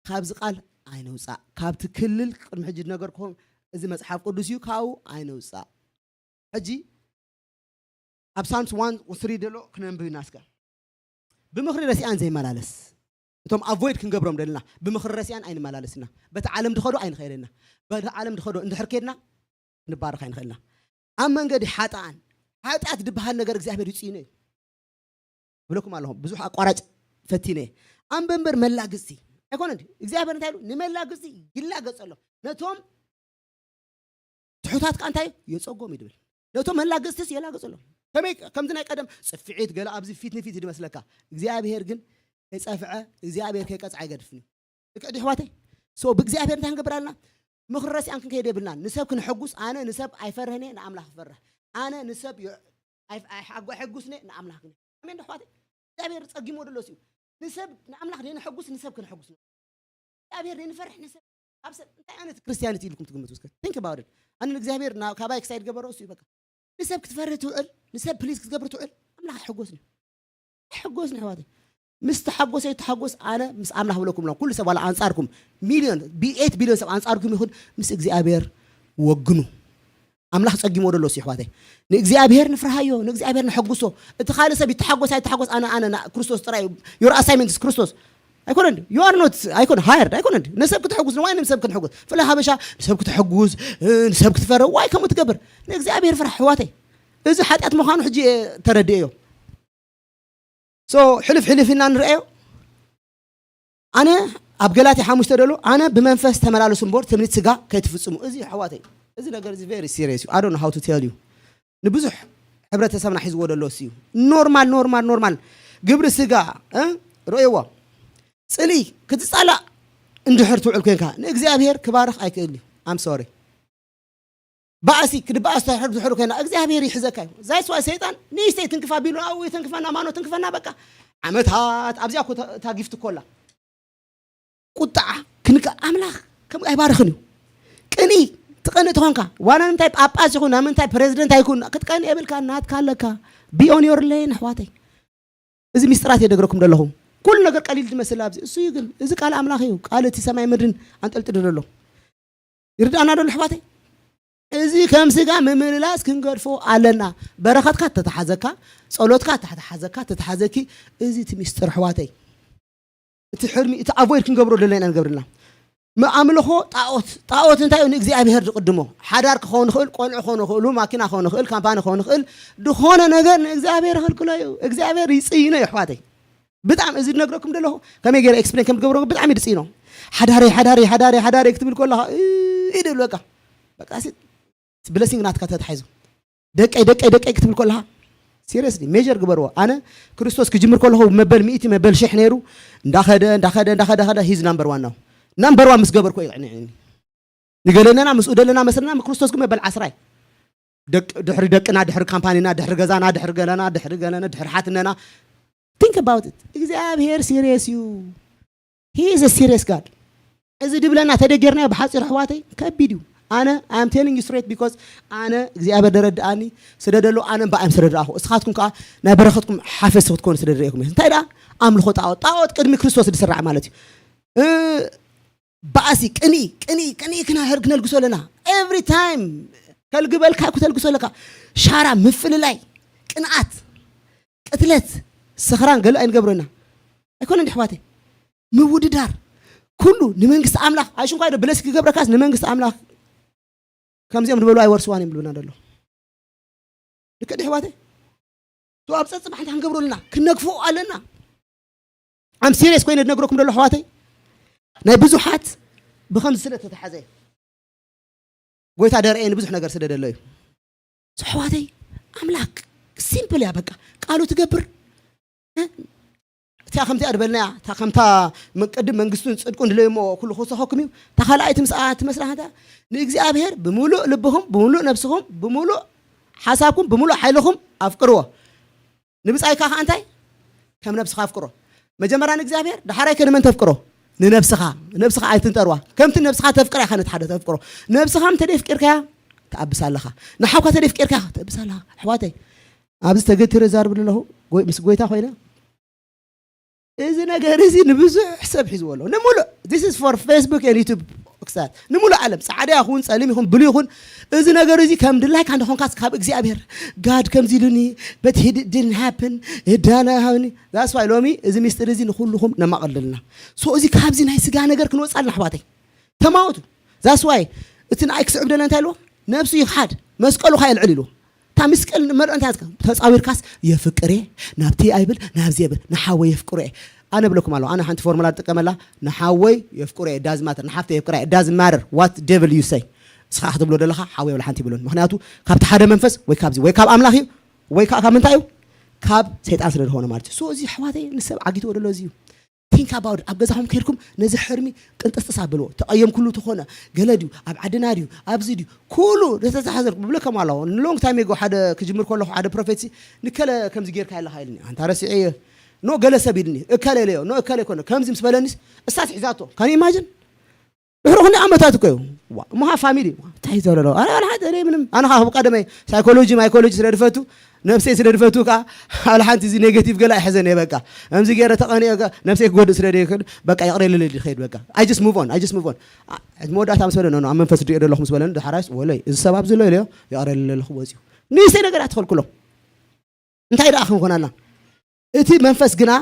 ካብዚ ቃል ኣይነውፃእ። ካብቲ ክልል ቅድሚ ሕጂ ዝነገርኩም እዚ መፅሓፍ ቅዱስ እዩ፣ ካብኡ ኣይነውፃእ። ሕጂ ኣብ ሳምስ ዋን ስሪ ደሎ ክነንብብ ኢና እስከ። ብምኽሪ ረሲኣን ዘይመላለስ፣ እቶም ኣቮይድ ክንገብሮም ደለና ብምኽሪ ረሲኣን ኣይንመላለስና። በቲ ዓለም ድኸዶ ኣይንኸይደና። በቲ ዓለም ድኸዶ እንድሕር ከድና ክንባረኽ ኣይንኽእልና። ኣብ መንገዲ ሓጥኣን ሓጢኣት ዝበሃል ነገር እግዚኣብሔር ይፅይኖ እዩ። ብለኩም ኣለኹም ብዙሕ ኣቋራጭ ፈቲነ እየ። ኣንበንበር መላግፅቲ ኣይኮነን እግዚኣብሔር እንታይ ኢሉ ንመላግፅቲ ይላገፀሎም ነቶም ትሑታት ከኣ እንታይ የጸጎም እዩ ድብል። ነቶም መላገጽትስ የላገጸሎም። ከመይ ከምዚ ናይ ቀደም ጽፍዒት ገለ ኣብዚ ፊት ንፊት ይመስለካ። እግዚኣብሔር ግን ከይጸፍዐ እግዚኣብሔር ከይቀጽዓ ኣይገድፍን እዩ። ልክዕ ድዩ ኣሕዋተይ? ሶ ብእግዚኣብሔር እንታይ ክንገብር ኣለና? ምኽሪ ረሲኣን ክንከይድ የብልናን። ንሰብ ክንሕጉስ ኣነ ንሰብ ኣይፈርህን እየ ንኣምላኽ ክፈርህ። ኣነ ንሰብ የ- ኣይ- ኣይሓጉ- ኣይሕጉስን እየ ንኣምላኽ ግን። ኣሜን ዶ ኣሕዋተይ? እግዚኣብሔር ጸጊሞ ደሎ እዩ። ንሰብ ንኣምላኽ ደይንሕጉስ ንሰብ ክንሕጉስ ነው። እግዚኣብሔር ደይንፈርሕ ንሰብ ኣብ ሰብ እንታይ ዓይነት ክርስቲያኒቲ ኢልኩም ትግምቱ እስከ think about it ኣነ ንእግዚኣብሔር ናብ ካባይ ክሳይድ ገበሮ እሱ እዩ በቃ ንሰብ ክትፈርህ ትውዕል ንሰብ ፕሊዝ ክትገብር ትውዕል ኣምላኽ ኣይሕጎስን እዩ ኣይሕጎስን ኣሕዋተይ ምስ ተሓጎሰ ይተሓጎስ ኣነ ምስ ኣምላኽ ብለኩም ሎም ኩሉ ሰብ ዋላ ኣንጻርኩም ሚልዮን ቢ ኤት ቢልዮን ሰብ ኣንጻርኩም ይኹን ምስ እግዚኣብሔር ወግኑ ኣምላኽ ጸጊሞ ደሎ ሲ ኣሕዋተይ ንእግዚኣብሔር ንፍርሃዮ ንእግዚኣብሔር ንሐጉሶ እቲ ካልእ ሰብ ይተሓጎስ ኣይተሓጎስ ኣነ ኣነ ና- ክርስቶስ ጥራይ your assignment is ክርስቶስ ኣይኮነን you are not ኣይኮነ hired ኣይኮነን ንሰብ ክትሐጉስ ንዋይ ንሰብ ክንሐጉስ ፍለ ሀበሻ ንሰብ ክትሐጉስ እ፣ ንሰብ ክትፈረ ዋይ ከምኡ ትገብር ንእግዚኣብሔር ፍራሕ ኣሕዋተይ እዚ ሓጢኣት ምዃኑ ሕጂ እየ ተረድኤዮ so ሕልፍ ሕልፍ ኢና ንርአዮ ኣነ ኣብ ገላትያ ሓሙሽተ ደሎ ኣነ ብመንፈስ ተመላለሱ እምበር ትምኒት ስጋ ከይትፍጽሙ እዚ ኣሕዋተይ እዚ ነገር እዚ very serious እዩ I don't know how to tell you ንብዙሕ ሕብረተሰብና ሒዝዎ ደሎ እሱ እዩ normal normal normal ግብሪ ስጋ እ? ርእይዎ ጽልኢ ክትጻላእ እንድሕር ትውዕል ኮንካ ንእግዚኣብሔር ክባርኽ ኣይክእል እዩ I'm sorry ባእሲ ክድበኣስ ተሕር ድሕር ኮይና እግዚኣብሔር ይሕዘካ እዩ ዛይስ ዋይ ሰይጣን ንእሽተይ ትንክፋ ቢሉ ኣብኡ ይተንክፈና ማኖ ትንክፈና በቃ ዓመታት ኣብዚኣ እኮ እታ ጊፍት እኮ ኣላ ቁጣዓ ክንከ ኣምላኽ ከም ኣይባርኽን እዩ ቅኒ ትቐኒ ተኾንካ ዋና ንምንታይ ጳጳስ ይኹን ናብ ምንታይ ፕሬዚደንት ኣይኩን ክትቀኒ የብልካ ናትካ ኣለካ be on your lane ኣሕዋተይ እዚ ሚስጥራት የደግረኩም ዘለኹም ኩሉ ነገር ቀሊል ዝመስል ኣብዚ እሱ እዩ ግን እዚ ቃል ኣምላኽ እዩ ቃል እቲ ሰማይ ምድርን ኣንጠልጥሉ ዘሎ ይርዳእና ዶ ኣሕዋተይ እዚ ከም ስጋ ምምልላስ ክንገድፎ ኣለና በረኸትካ ተተሓዘካ ጸሎትካ ተተሓዘካ ተተሓዘኪ እዚ እቲ ሚስጥር ኣሕዋተይ እቲ ሕርሚ እቲ ኣቮይድ ክንገብሮ ዘለና ንገብርና ኣምልኾ ጣኦት ጣኦት እንታይ እዩ ንእግዚኣብሔር ዝቅድሞ ሓዳር ክኸውን ይኽእል ቆልዑ ክኸውን ይኽእሉ ማኪና ክኸውን ይኽእል ካምፓኒ ክኸውን ይኽእል ዝኾነ ነገር ንእግዚኣብሔር ይኽልክሎ እዩ እግዚኣብሔር ይጽይኖ እዩ ኣሕዋተይ ብጣዕሚ እዚ ዝነግረኩም ዘለኹ ከመይ ገይረ ኤክስፕሌን ከም ዝገብሮ ብጣዕሚ ድፅኢኖ ሓዳረይ ሓዳረይ ሓዳረይ ሓዳረይ ክትብል ከለኻ ኢደ ብለካ በቃ ብለሲንግ ናትካ ተታሒዙ ደቀይ ደቀይ ደቀይ ክትብል ከለኻ ሲሪየስሊ ሜጀር ግበርዎ ኣነ ክርስቶስ ክጅምር ከለኹ መበል ሚእቲ መበል ሽሕ ነይሩ እንዳኸደ እንዳኸደ እንዳኸደ ኸደ ሂዝ ናምበር ዋን ነው ናምበር ዋን ምስ ገበርኩ ይቕንዕኒ ንገለነና ምስኡ ደለና መስለና ክርስቶስ ግን መበል ዓስራይ ድሕሪ ደቅና ድሕሪ ካምፓኒና ድሕሪ ገዛና ድሕሪ ገለና ድሕሪ ገለና ድሕሪ ሓትነና think about it እግዚኣብሔር serious እዩ he is a serious God እዚ ድብለና ተደገርናዮ ብሓፂር ኣሕዋተይ ከቢድ እዩ ኣነ I am telling you straight because ኣነ እግዚኣብሔር ደረድኣኒ ስደደሎ ኣነ እምበኣዮም ስደድኣኹ እስኻትኩም ከዓ ናይ በረኸትኩም ሓፈስቲ ክትኮኑ ስደድረእኩም እንታይ ደኣ ኣምልኾ ጣዖት ጣዖት ቅድሚ ክርስቶስ ዝስራዕ ማለት እዩ ባእሲ ቅኒ ቅኒ ቅኒ ክነልግሶ ኣለና every time ከልግበልካ እኮ ተልግሶ ኣለካ ሻራ ምፍልላይ ቅንኣት ቅትለት ስኽራን ገለ ኣይንገብሮ ኢና ኣይኮነ እንዲ ኣሕዋተይ ምውድዳር ኩሉ ንመንግስቲ ኣምላኽ ኣይሽንኳ ዶ ብለስ ክገብረካስ ንመንግስቲ ኣምላኽ ከምዚኦም ዝበሉ ኣይወርስዋን እዮም ዝብሉና ደሎ ልክዕ ዲ ኣሕዋተይ ኣብ ፀፅባሕ እንታይ ክንገብሮ ኣለና ክነግፍኦ ኣለና ኣም ሲሪየስ ኮይነ ዝነግረኩም ደሎ ኣሕዋተይ ናይ ብዙሓት ብከምዚ ስለ ተተሓዘ ጎይታ ደርኤ ንብዙሕ ነገር ስደደሎ እዩ ኣሕዋተይ ኣምላክ ሲምፕል እያ በቃ ቃሉ ትገብር እቲኣ ከምቲኣ ድበልናያ፣ እታ ከምታ መ-፣ ቅድም መንግስቱን ጽድቁን ድለዩ እሞ ኩሉ ክውሰኸኩም እዩ። እታ ካልኣይቲ ምስኣ ትመስላ፣ ንእግዚኣብሔር ብምሉእ ልብኹም፣ ብምሉእ ነብስኹም፣ ብምሉእ ሓሳብኩም፣ ብምሉእ ሓይልኹም ኣፍቅርዎ። ንብጻይ ከኣ እንታይ? ከም ነብስኻ ኣፍቅሮ። መጀመርያ ንእግዚኣብሔር፣ ዳሕራይ ከ ንመን ተፍቅሮ? ንነብስኻ። ነብስኻ ኣይትንጠርዋ። ከምቲ ነብስኻ ተፍቅራ ኢኻ ነቲ ሓደ ተፍቅሮ። ነብስኻ እንተ ደፍቂርካያ፣ ትኣብስ ኣለኻ። ንሓውካ ተደፍቂርካ፣ ትእብስ ኣለኻ። ኣሕዋተይ፣ ኣብዚ ተገቲረ ዛርብ ኣለኹ፣ ጎይ-፣ ምስ ጎይታ ኮይነ። እዚ ነገር እዚ ንብዙሕ ሰብ ሒዝዎ ኣሎ። ንምሉእ፣ this is for Facebook and YouTube ክሳት። ንምሉእ ዓለም፣ ጻዕዳ ይኹን፣ ጸሊም ይኹን፣ ብሉ ይኹን፣ እዚ ነገር እዚ ከም ድላይካ እንተኾንካስ ካብ እግዚኣብሔር፣ ጋድ ከምዚ ኢሉኒ፣ but he didn't happen፣ እዳና ሃብኒ። That's why ሎሚ እዚ ሚስጥር እዚ ንኹልኹም ነማቐልልና። So እዚ ካብዚ ናይ ስጋ ነገር ክንወጽእ ኣለና ኣሕዋተይ። ተማወቱ። That's why እቲ ንኣይ ክስዕብ ደለ እንታይ ኢልዎ? ነብሱ ይኽሓድ፣ መስቀሉ ኸኣ የልዕል ኢልዎ። እታ ምስቀል መርኦ እንታይ ትከ-፣ ተጻዊርካስ የፍቅሬ፣ ናብቲ ኣይብል፣ ናብዚ የብል፣ ንሓወይ የፍቅሮ እየ። ኣነ እብለኩም ኣለኹ፣ ኣነ ሓንቲ ፎርሙላ እጥቀመላ፣ ንሓወይ የፍቅሮ እየ፣ it doesn't matter፣ ንሓፍተይ የፍቅራ እየ፣ it doesn't matter what devil you say። ንስኻ ክትብሎ ደለኻ፣ ሓወይ ወላ ሓንቲ ይብሎን። ምኽንያቱ፣ ካብቲ ሓደ መንፈስ ወይ ካብዚ፣ ወይ ካብ ኣምላኽ እዩ፣ ወይ ከዓ ካብ ምንታይ እዩ? ካብ ሰይጣን ስለ ዝኾነ ማለት እዩ። So እዚ ኣሕዋተይ ንሰብ ዓጊትዎ ደሎ እዚ እዩ። Think about it። ኣብ ገዛኹም ከይድኩም ነዚ ሕርሚ ቅንጥስጥስ ኣብልዎ። ተቐየምኩሉ ተኾነ፣ ገለ ድዩ፣ ኣብ ዓድና ድዩ፣ ኣብዚ ድዩ፣ ኩሉ ተተሓዘልኩም ብለከም ኣለዎ። ሎንግ ታይም ጎ ሓደ ክጅምር ከለኹ ሓደ ፕሮፌሲ ንከለ ከምዚ ጌርካ ኣለኻ ኢልኒ። ኣንታ ረሲዐ እየ። ኖ ገለ ሰብ ኢልኒ፣ እከለ ኢለዮ፣ ኖ እከለ ይኮነ። ከምዚ ምስ በለኒስ እሳስ ሒዛቶ። ካን ኢማጅን? ድሕሪ ክንደይ ዓመታት እኮ እዩ። ዋ፣ እሞ ፋሚሊ፣ ዋ፣ እንታይ ዘሎ? ኣነ፣ ኣነ ሓደ ምንም፣ ኣነ ኸዓ ብቀደመይ ሳይኮሎጂ፣ ማይኮሎጂ ስለ ድፈቱ፣ ነብሰይ ስለ ድፈቱ ከኣ፣ ኣብ ሓንቲ እዚ ኔጌቲቭ ገለ ኣይሕዘን እየ በቃ። ከምዚ ገይረ ተቐኒአ ከ-፣ ነብሰይ ክጎድእ ስለ ደይክእል፣ በቃ ይቕረ ኢለ ልኸይድ በቃ። I just move on, I just move on። ኣ-፣ መወዳእታ ምስ በለ፣ ኖ፣ ኖ፣ ኣብ መንፈስ ድሪኦ ዘለኹ ምስ በለኒ፣ ድሓራይስ፣ ወለይ፣ እዚ ሰብ ኣብዚ ኣሎ ኢለዮ፣ ይቕረ ኢለ ኣለኹ ወፂኡ። ንእሽተይ ነገር ኣትኸልክሎ። እንታይ ደኣ ክንኮን ኣላ? እቲ መንፈስ ግና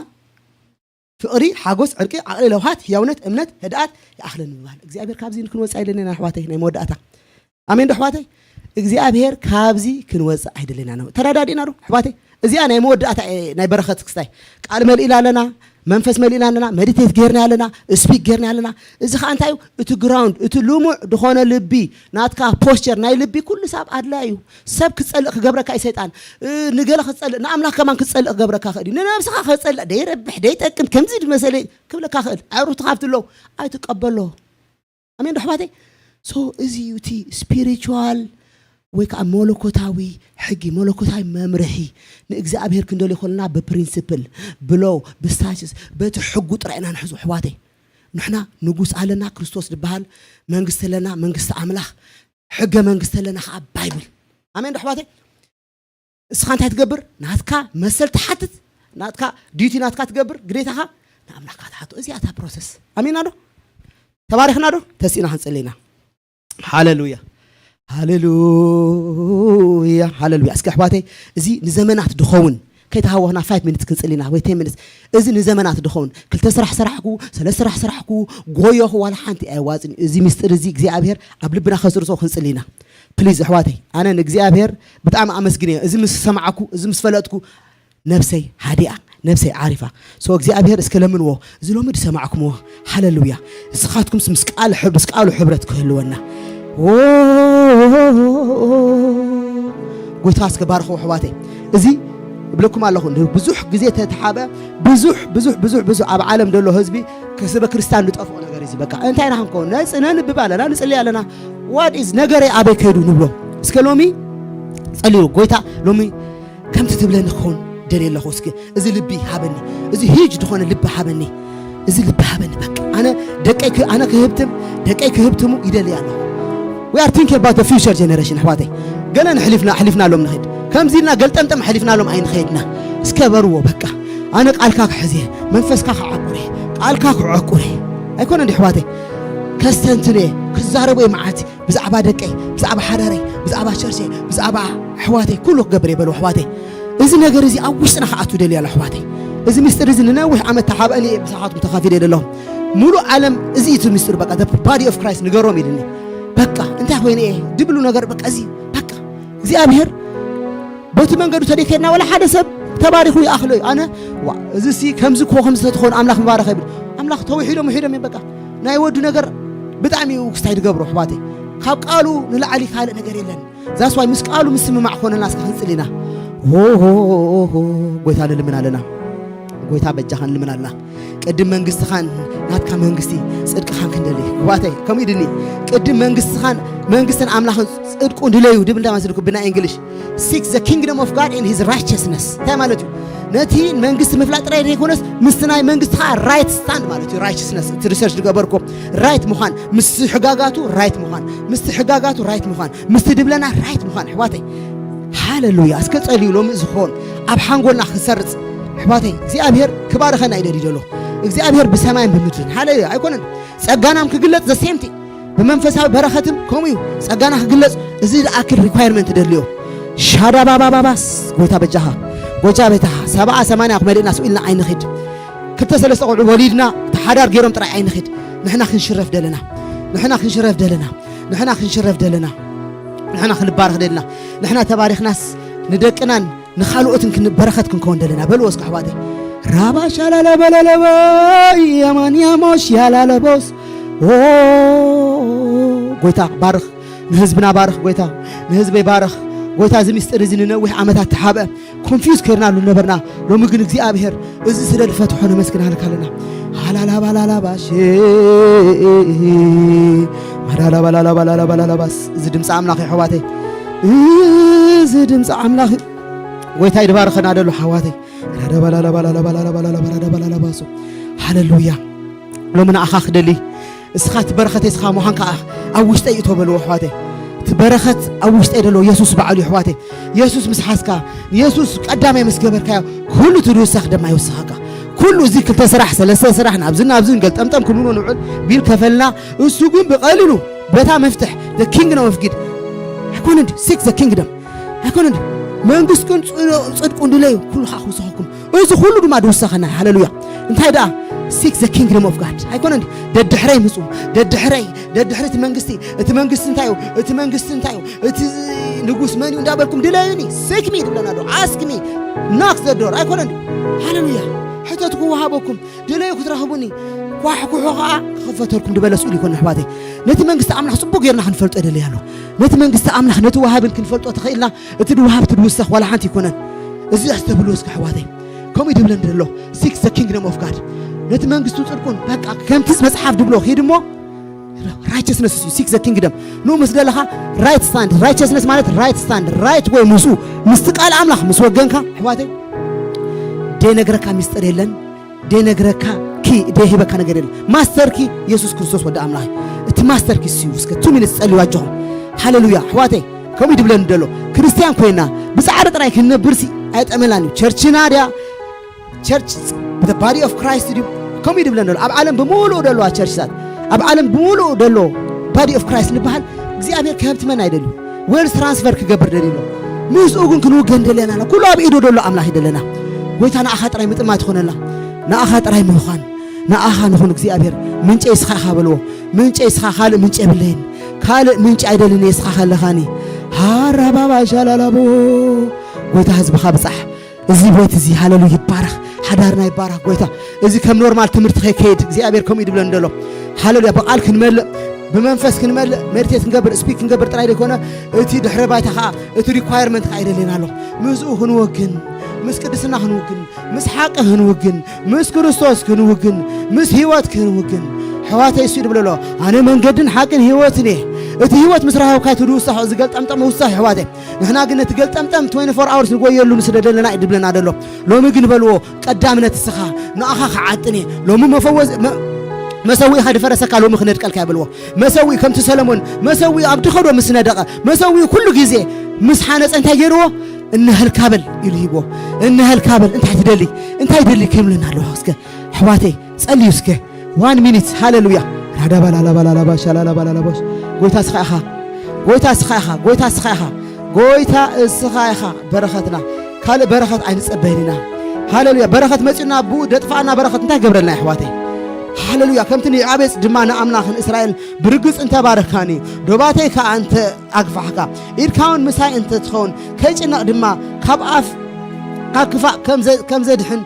ፍቕሪ፣ ሓጎስ፣ ዕርቂ፣ ዓቕሊ፣ ለውሃት፣ ህያውነት፣ እምነት፣ ህድኣት ይኣኽለኒ ምባል። እግዚኣብሔር ካብዚ ክንወጽእ ኣይደለና ኣሕዋተይ፣ ናይ መወዳእታ። ኣሜን ዶ ኣሕዋተይ? እግዚኣብሔር ካብዚ ክንወጽእ ኣይደለና ነው። ተረዳዲእና ዶ ኣሕዋተይ? እዚኣ ናይ መወዳእታ፣ እ፣ ናይ በረኸት ክስታይ። ቃል መሊእና ኣለና፣ መንፈስ መሊእና ኣለና፣ መዲቴት ጌርና ኣለና፣ ስፒክ ጌርና ኣለና። እዚ ኸዓ እንታይ እዩ? እቲ ግራውንድ፣ እቲ ልሙዕ ዝኾነ ልቢ፣ ናትካ ፖስቸር ናይ ልቢ ኩሉ ሳብ ኣድላይ እዩ። ሰብ ክጸልእ ክገብረካ እዩ ሰይጣን። እ፣ ንገለ ክጸልእ፣ ንኣምላኽ ከማን ክጸልእ ክገብረካ ክእል እዩ። ንነብስኻ ክጸልእ፣ ደይረብሕ፣ ደይጠቅም፣ ከምዚ ዝመሰለ ክብለካ ክእል። ኣዕሩኽትኻ ኣብቲ ኣለዉ፣ ኣይትቀበሎ። ኣሜን ዶ ኣሕዋተይ? ሶ፣ እዚ እዩ እቲ ስፒሪቹዋል ወይ ከዓ መለኮታዊ ሕጊ፣ መለኮታዊ መምርሒ። ንእግዚኣብሔር ክንደልዮ ከለና ብፕሪንስፕል፣ ብሎው፣ ብስታትስ፣ በቲ ሕጉ ጥራይ ኢና ንሕዞ ኣሕዋተይ። ንሕና ንጉስ ኣለና፣ ክርስቶስ ዝበሃል መንግስቲ ኣለና፣ መንግስቲ ኣምላኽ፣ ሕገ መንግስቲ ኣለና ከዓ ባይብል። ኣሜን ዶ ኣሕዋተይ? እስኻ እንታይ ትገብር? ናትካ መሰል ትሓትት፣ ናትካ ዲዩቲ ናትካ ትገብር፣ ግዴታኻ ንኣምላኽካ ትሓቶ። እዚኣ እታ ፕሮሰስ። ኣሜና ዶ? ተባሪኽና ዶ? ተሲእና ክንጽሊ ኢና። ሃሌሉያ። ሃሌሉያ። ሃሌሉያ። እስኪ ኣሕዋተይ፣ እዚ ንዘመናት ድኸውን፣ ከይተሃወኽና ፋይቭ ሚኒትስ ክንጽሊ ኢና፣ ወይ ቴን ሚኒትስ። እዚ ንዘመናት ድኸውን፣ ክልተ ስራሕ ሰራሕኩ፣ ሰለስተ ስራሕ ሰራሕኩ፣ ጎየኹ፣ ዋላ ሓንቲ ኣየዋጽን። እዚ ምስጢር እዚ እግዚኣብሔር ኣብ ልብና ከስርጾ ክንጽሊ ኢና። ፕሊዝ ኣሕዋተይ፣ ኣነ ንእግዚኣብሔር ብጣዕሚ ኣመስግን እየ። እዚ ምስ ሰማዕኩ፣ እዚ ምስ ፈለጥኩ፣ ነብሰይ ሃዲኣ፣ ነብሰይ ዓሪፋ። ሶ እግዚኣብሔር እስከ ለምንዎ፣ እዚ ሎሚ ዝሰማዕኩምዎ፣ ሃሌሉያ። ንስኻትኩምስ ምስ ቃል፣ ምስ ቃሉ ሕብረት ክህልወና። ኦ፣ ጎይታ እስከ ባርኽዎ ኣሕዋተይ። እዚ እብለኩም ኣለኹ፣ ብዙሕ ግዜ ተተሓበ፣ ብዙሕ፣ ብዙሕ፣ ብዙሕ፣ ብዙሕ ኣብ ዓለም ዘሎ ህዝቢ ከስበ ክርስቲያን ዝጠፍኦ ነገር እዚ በቃ። እንታይ ኢና ክንከውን? ነጽ-፣ ነንብብ ኣለና፣ ንጽሊ ኣለና። ዋት ኢዝ ነገረይ ኣበይ ከይዱ ንብሎ። እስከ ሎሚ ጸልዩ፣ ጎይታ ሎሚ ከምቲ ትብለኒ ክኸውን ደልየ ኣለኹ። እስኪ እዚ ልቢ ሃበኒ፣ እዚ ሂጅ ዝኾነ ልቢ ሃበኒ፣ እዚ ልቢ ሃበኒ። በቃ ኣነ ደቀይ ክ-፣ ኣነ ክህብትም፣ ደቀይ ክህብትሙ ይደልየ ኣለኹ። We are thinking about the future generation ኣሕዋተይ። ገለ ንሕሊፍና፣ ኣሕሊፍናሎም ንኸይድ። ከምዚ ኢልና ገልጠምጠም ኣሕሊፍናሎም ኣይንኸይድና። እስከ በርዎ በቃ። ኣነ ቃልካ ክሕዝ እየ፣ መንፈስካ ክዓቁር እየ፣ ቃልካ ክዕቁር እየ። ኣይኮነ እንዲ ኣሕዋተይ? ከስተንትን እየ፣ ክዛረቦ እየ መዓልቲ። ብዛዕባ ደቀይ፣ ብዛዕባ ሓዳረይ፣ ብዛዕባ ቸርቸይ፣ ብዛዕባ ኣሕዋተይ፣ ኩሉ ክገብር እየ በሉ ኣሕዋተይ። እዚ ነገር እዚ ኣብ ውሽጥና ክኣቱ ደልየ ኣሎ ኣሕዋተይ። እዚ ምስጢር እዚ ንነዊሕ ዓመት ተሓብአኒ እየ፣ ምሳኻትኩም ተኻፊለ እየ ዘለኹ። ሙሉእ ዓለም እዚ እዩ እቲ ምስጢር፣ በቃ፣ the body of Christ ንገሮም ኢልኒ። በቃ፣ እንታይ ኮይነ እየ ድብሉ ነገር፣ በቃ፣ እዚ፣ በቃ፣ እግዚኣብሔር በቲ መንገዱ ተደይከድና፣ ወላ ሓደ ሰብ ተባሪኹ ይኣኽሎ እዩ። ኣነ፣ ዋ፣ እዚ ሲ ከምዚ እኮ ከምዚ ተትኾን ኣምላኽ ምባረኸ ይብል። ኣምላኽ ተውሒዶም ውሒዶም እዮም፣ በቃ። ናይ ወዱ ነገር ብጣዕሚ እዩ ክስታይ ዝገብሮ፣ ኣሕዋተይ። ካብ ቃሉ ንላዕሊ ካልእ ነገር የለን። ዛስ ዋይ ምስ ቃሉ ምስምማዕ ኮነና እስከ ክንጽል ኢና። ሆ፣ ሆ፣ ሆ፣ ሆ፣ ጎይታ ንልምን ኣለና። ጎይታ በጃኻ ንልምን ኣለና። ቅድም መንግስትኻን ናትካ መንግስቲ ጽድቅኻን ክንደሊ። ኣሕዋተይ፣ ከምኡ ኢድኒ። ቅድም መንግስትኻን መንግስትን ኣምላኽን ጽድቁን ድለዩ ድብል እንታይ ማለት ብና እንግሊሽ? Seek the kingdom of God and his righteousness። እንታይ ማለት እዩ? ነቲ መንግስቲ ምፍላጥ ጥራይ ዘይኮነስ ምስቲ ናይ መንግስቲ ከዓ right stand ማለት እዩ። Righteousness፣ እቲ ሪሰርች ዝገበርኩ፣ ራይት ምዃን፣ ምስቲ ሕጋጋቱ ራይት ምዃን፣ ምስቲ ሕጋጋቱ ራይት ምዃን፣ ምስቲ ድብለና ራይት ምዃን። ኣሕዋተይ፣ ሃለሉያ። እስከ ጸልዩ ሎሚ እዚ ክኾን ኣብ ሓንጎልና ክሰርጽ። ኣሕዋተይ፣ እግዚኣብሔር ክባርኸና ይደሊ ዘሎ። እግዚኣብሔር ብሰማይን ብምድርን፣ ሃለሉያ፣ ኣይኮነን? ጸጋናም ክግለጽ the same thing። ብመንፈሳዊ በረኸትም ከምኡ እዩ። ጸጋና ክግለጽ እዚ ዝኣክል ሪኳየርመንት ደልዮ። ሻዳባባባባስ፣ ጎይታ በጃኻ፣ ጎጃ ቤታኻ፣ ሰብዓ ሰማንያ ክመልእና ስኡ ኢልና ኣይንኺድ። ክልተ ሰለስተ ቆልዑ ወሊድና ተሓዳር ገይሮም ጥራይ ኣይንኺድ። ንሕና ክንሽረፍ ደለና። ንሕና ክንሽረፍ ደለና። ንሕና ክንሽረፍ ደለና። ንሕና ክንባረኽ ደለና። ንሕና ተባሪኽናስ ንደቅናን ንኻልኦትን ክንበረኸት ክንከውን ደለና። በልዎ እስከ ኣሕዋተይ። ራባ ሻላላ በለለበ የማንያሞሽ ያላለቦስ። ኦ፣ ጎይታ ባርኽ፣ ንህዝብና ባርኽ ጎይታ፣ ንህዝበይ ባርኽ ጎይታ። እዚ ምስጢር እዚ ንነዊሕ ዓመታት ተሓብአ፣ ኮንፊውዝ ከይርናሉ ነበርና። ሎሚ ግን እግዚኣብሔር እዚ ስለ ዝፈትሖ ነመስግናልካ ኣለና። ሃላላባላላባሽ፣ ማዳላባላላባላላባላላባስ። እዚ ድምፂ ኣምላኽ እዩ ኣሕዋተይ፣ እዚ ድምፂ ኣምላኽ እዩ። ጎይታ ይድባርኸና ደሎ ኣሕዋተይ። ራዳባላላባላላባላላባላላባላላባሶ። ሃለሉያ። ሎሚ ንኣኻ ክደሊ፣ እስኻ እቲ በረኸተይ እስኻ ምዃንካ ኣብ ውሽጠይ እቶ በልዎ ኣሕዋተይ። እቲ በረኸት ኣብ ውሽጠይ ደሎ የሱስ በዓሉ እዩ ኣሕዋተይ። የሱስ ምስ ሓዝካ፣ የሱስ ቀዳማይ ምስ ገበርካዮ፣ ኩሉ እቲ ዝውሰኽ ድማ ይውሰኸካ። ኩሉ እዚ ክልተ ስራሕ፣ ሰለስተ ስራሕ፣ ናብዚ ናብዚ ንገልጠምጠም ክንብሎ ንውዕል ቢል ከፈልና፣ እሱ ግን ብቐሊሉ በታ መፍትሕ፣ the kingdom of God፣ ኣይኮነን ድዩ? Seek the kingdom። ኣይኮነን ድዩ? መንግስቱን ጽ-፣ ጽድቁን ድለዩ፣ ኩሉ ኸዓ ክውሰኸኩም። እዚ ኩሉ ድማ ድውሰኸና። ሃለሉያ። እንታይ ደኣ? Seek the kingdom of God። ኣይኮነን ድዩ? ደድሕረይ ምጹ። ደድሕረይ፣ ደድሕሪ እቲ መንግስቲ። እቲ መንግስቲ እንታይ እዩ? እቲ መንግስቲ እንታይ እዩ? እቲ ንጉስ መን እዩ እንዳበልኩም ድለዩኒ። Seek me ድብለና ዶ? Ask me። Knock the door። ኣይኮነን ድዩ? ሃለሉያ። ሕተቱ ክወሃበኩም። ድለዩ ክትረኽቡኒ። ኳሕኩሑ ኸዓ ክኽፈተልኩም ድበለ ስኡል ይኮን ኣሕዋተይ። ነቲ መንግስቲ ኣምላኽ ጽቡቕ ጌርና ክንፈልጦ የደለይ ኣሎ። ነቲ መንግስቲ ኣምላኽ ነቲ ወሃብን ክንፈልጦ ተኽኢልና፣ እቲ ድወሃብ እቲ ድውሰኽ ዋላ ሓንቲ ይኮነን። እዚ ኣስተብህልዎ እስከ ኣሕዋተይ። ከምኡ እዩ ድብለኒ ዘሎ። Seek the kingdom of God። ነቲ መንግስቱ ጽድቁን በቃ ከምቲ መጽሓፍ ድብሎ ኺድ እሞ ራይቸስነስ እዩ። Seek the kingdom። ንኡ ምስ ደለኻ ራይት ስታንድ። ራይቸስነስ ማለት ራይት ስታንድ፣ ራይት ወይ ምስኡ፣ ምስቲ ቃል ኣምላኽ ምስ ወገንካ ኣሕዋተይ፣ ደይነግረካ ሚስጥር የለን። ደይነግረካ ኪ፣ ደይህበካ ነገር የለን። ማስተር ኪ የሱስ ክርስቶስ ወዲ ኣምላኽ እዩ። እቲ ማስተር ኪ እሱ እዩ። እስከ ቱ ሚኒትስ ጸልዩ ኣጆኹም። ሃሌሉያ። ኣሕዋተይ፣ ከምኡ እዩ ድብለኒ ደሎ። ክርስትያን ኮይና ብጻዕሪ ጥራይ ክንነብርሲ ኣይጠመላን እዩ። ቸርችና ድያ? ቸርች፣ the body of Christ ድዩ? ከምኡ እዩ ድብለኒ ደሎ። ኣብ ዓለም ብምሉኡ ደለዋ ቸርችታት፣ ኣብ ዓለም ብምሉኡ ደሎ body of Christ ንበሃል እግዚኣብሔር ክህብትመና ኣይደልዩ። ዌልዝ ትራንስፈር ክገብር ደልዩ ኣሎ። ምስኡ ግን ክንውገን ደለና። ኩሉ ኣብ ኢዱ ደሎ ኣምላኽ እዩ ደለና። ጎይታ ንኣኻ ጥራይ ምጥማት ይኾነልና። ንኣኻ ጥራይ ምዃን። ንኣኻ ንኹን እግዚኣብሔር። ምንጨይ እስኻ ኢኻ በልዎ። ምንጨይ እስኻ፣ ካልእ ምንጪ የብለይን። ካልእ ምንጪ ኣይደልን እየ እስኻ ከለኻኒ። ሃራባባ ሻላላቦ። ጎይታ ህዝብኻ ብጻሕ። እዚ ቤት እዚ ሃለሉ ይባረኽ። ሓዳርና ይባረኽ ጎይታ። እዚ ከም ኖርማል ትምህርቲ ከይከይድ እግዚኣብሔር ከምኡ እዩ ድብለኒ ደሎ። ሃለሉያ። ብቓል ክንመልእ፣ ብመንፈስ ክንመልእ፣ ሜዲቴት ክንገብር፣ ስፒክ ክንገብር ጥራይ ዘይኮነ፣ እቲ ድሕረ ባይታ ኸዓ፣ እቲ ሪኳየርመንት ኸዓ ይደልየና ኣሎ። ምስኡ ክንወግን፣ ምስ ቅድስና ክንውግን፣ ምስ ሓቂ ክንውግን፣ ምስ ክርስቶስ ክንውግን፣ ምስ ህይወት ክንውግን። ኣሕዋተይ እሱ እዩ ድብሎ ኣሎ። ኣነ መንገድን ሓቅን ህይወትን እየ። እቲ ህይወት ምስ ረኸብካ እቲ ድውሳሕ፣ እዚ ገልጠምጠም ውሳሕ ኣሕዋተይ። ንሕና ግን ነቲ ገልጠምጠም ትዌንቲ ፎር ኣወርስ ንጎየሉ ንስደደለና እዩ ድብለና ደሎ። ሎሚ ግን በልዎ፣ ቀዳምነት እስኻ፣ ንኣኻ ክዓጥን እየ። ሎሚ መፈወስ-፣ መ-፣ መሰዊእኻ ድፈረሰካ ሎሚ ክነድቀልካ እየ በልዎ። መሰዊኡ ከምቲ ሰሎሞን መሰዊኡ ኣብ ድኸዶ ምስ ነደቐ፣ መሰዊኡ ኩሉ ግዜ ምስ ሓነጸ እንታይ ገይርዎ? እነሀልካ በል ኢሉ ሂብዎ። እነሀልካ በል፣ እንታይ ትደሊ? እንታይ ትደሊ? ክብልና ኣለዋ። እስከ ኣሕዋተይ፣ ጸልዩ እስከ። ዋን ሚኒት። ሃሌሉያ። ራዳባላላባላላባ ሻላላባላላቦሽ። ጎይታ እስኻ ኢኻ። ጎይታ እስኻ ኢኻ። ጎይታ እስኻ ኢኻ። ጎይታ እስኻ ኢኻ በረኸትና። ካልእ በረኸት ኣይንጸበይን ኢና። ሃሌሉያ። በረኸት መጺኡና ብኡ ደጥፋእና በረኸት እንታይ ገብረልና ኣሕዋተይ? ሃሌሉያ። ከምቲ ንያቤጽ ድማ ንኣምላኽ ንእስራኤል ብርግጽ እንተ ባረኽካኒ፣ ዶባተይ ከኣ እንተ ኣግፋሕካ፣ ኢድካ እውን ምሳይ እንተ ትኸውን፣ ከይጭነቕ ድማ ካብ ኣፍ፣ ካብ ክፋእ ከም ዘ-፣ ከም ዘድሕን፣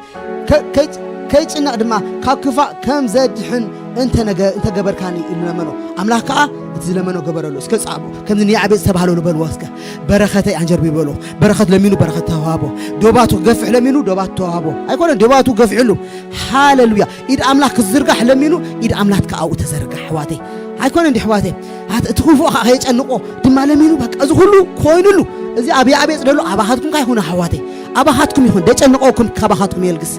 ከ-፣ ከይ-፣ ከይጭነቕ ድማ ካብ ክፋእ ከም ዘድሕን እንተ ነገ-፣ እንተ ገበርካኒ ኢሉ ለመኖ። ኣምላኽ ከኣ እቲ ዝለመኖ ገበረሉ። እስከ ጻዕቡ። ከምዚ ንያዕቤጽ ዝተባህለሉ በልዎ እስከ። በረኸተይ ኣንጀርቢ በልዎ። በረኸት ለሚኑ በረኸት ተዋህቦ። ዶባቱ ክገፍሕ ለሚኑ ዶባቱ ተዋህቦ። ኣይኮነን ዶባቱ ገፊሕሉ። ሃሌሉያ። ኢድ ኣምላኽ ክዝርጋሕ ለሚኑ ኢድ ኣምላኽ ከኣ ኣብኡ ተዘርጋሕ ኣሕዋተይ። ኣይኮነን ድዩ ኣሕዋተይ? ኣት-፣ እቲ ክፉእ ከኣ ከየጨንቆ ድማ ለሚኑ በቃ እዚ ኩሉ ኮይኑሉ። እዚ ኣብ ያዕቤጽ ደሎ ኣባኻትኩም ከኣ ይኹን ኣሕዋተይ። ኣባኻትኩም ይኹን። ደጨንቆኩም ካባኻትኩም የልግስ።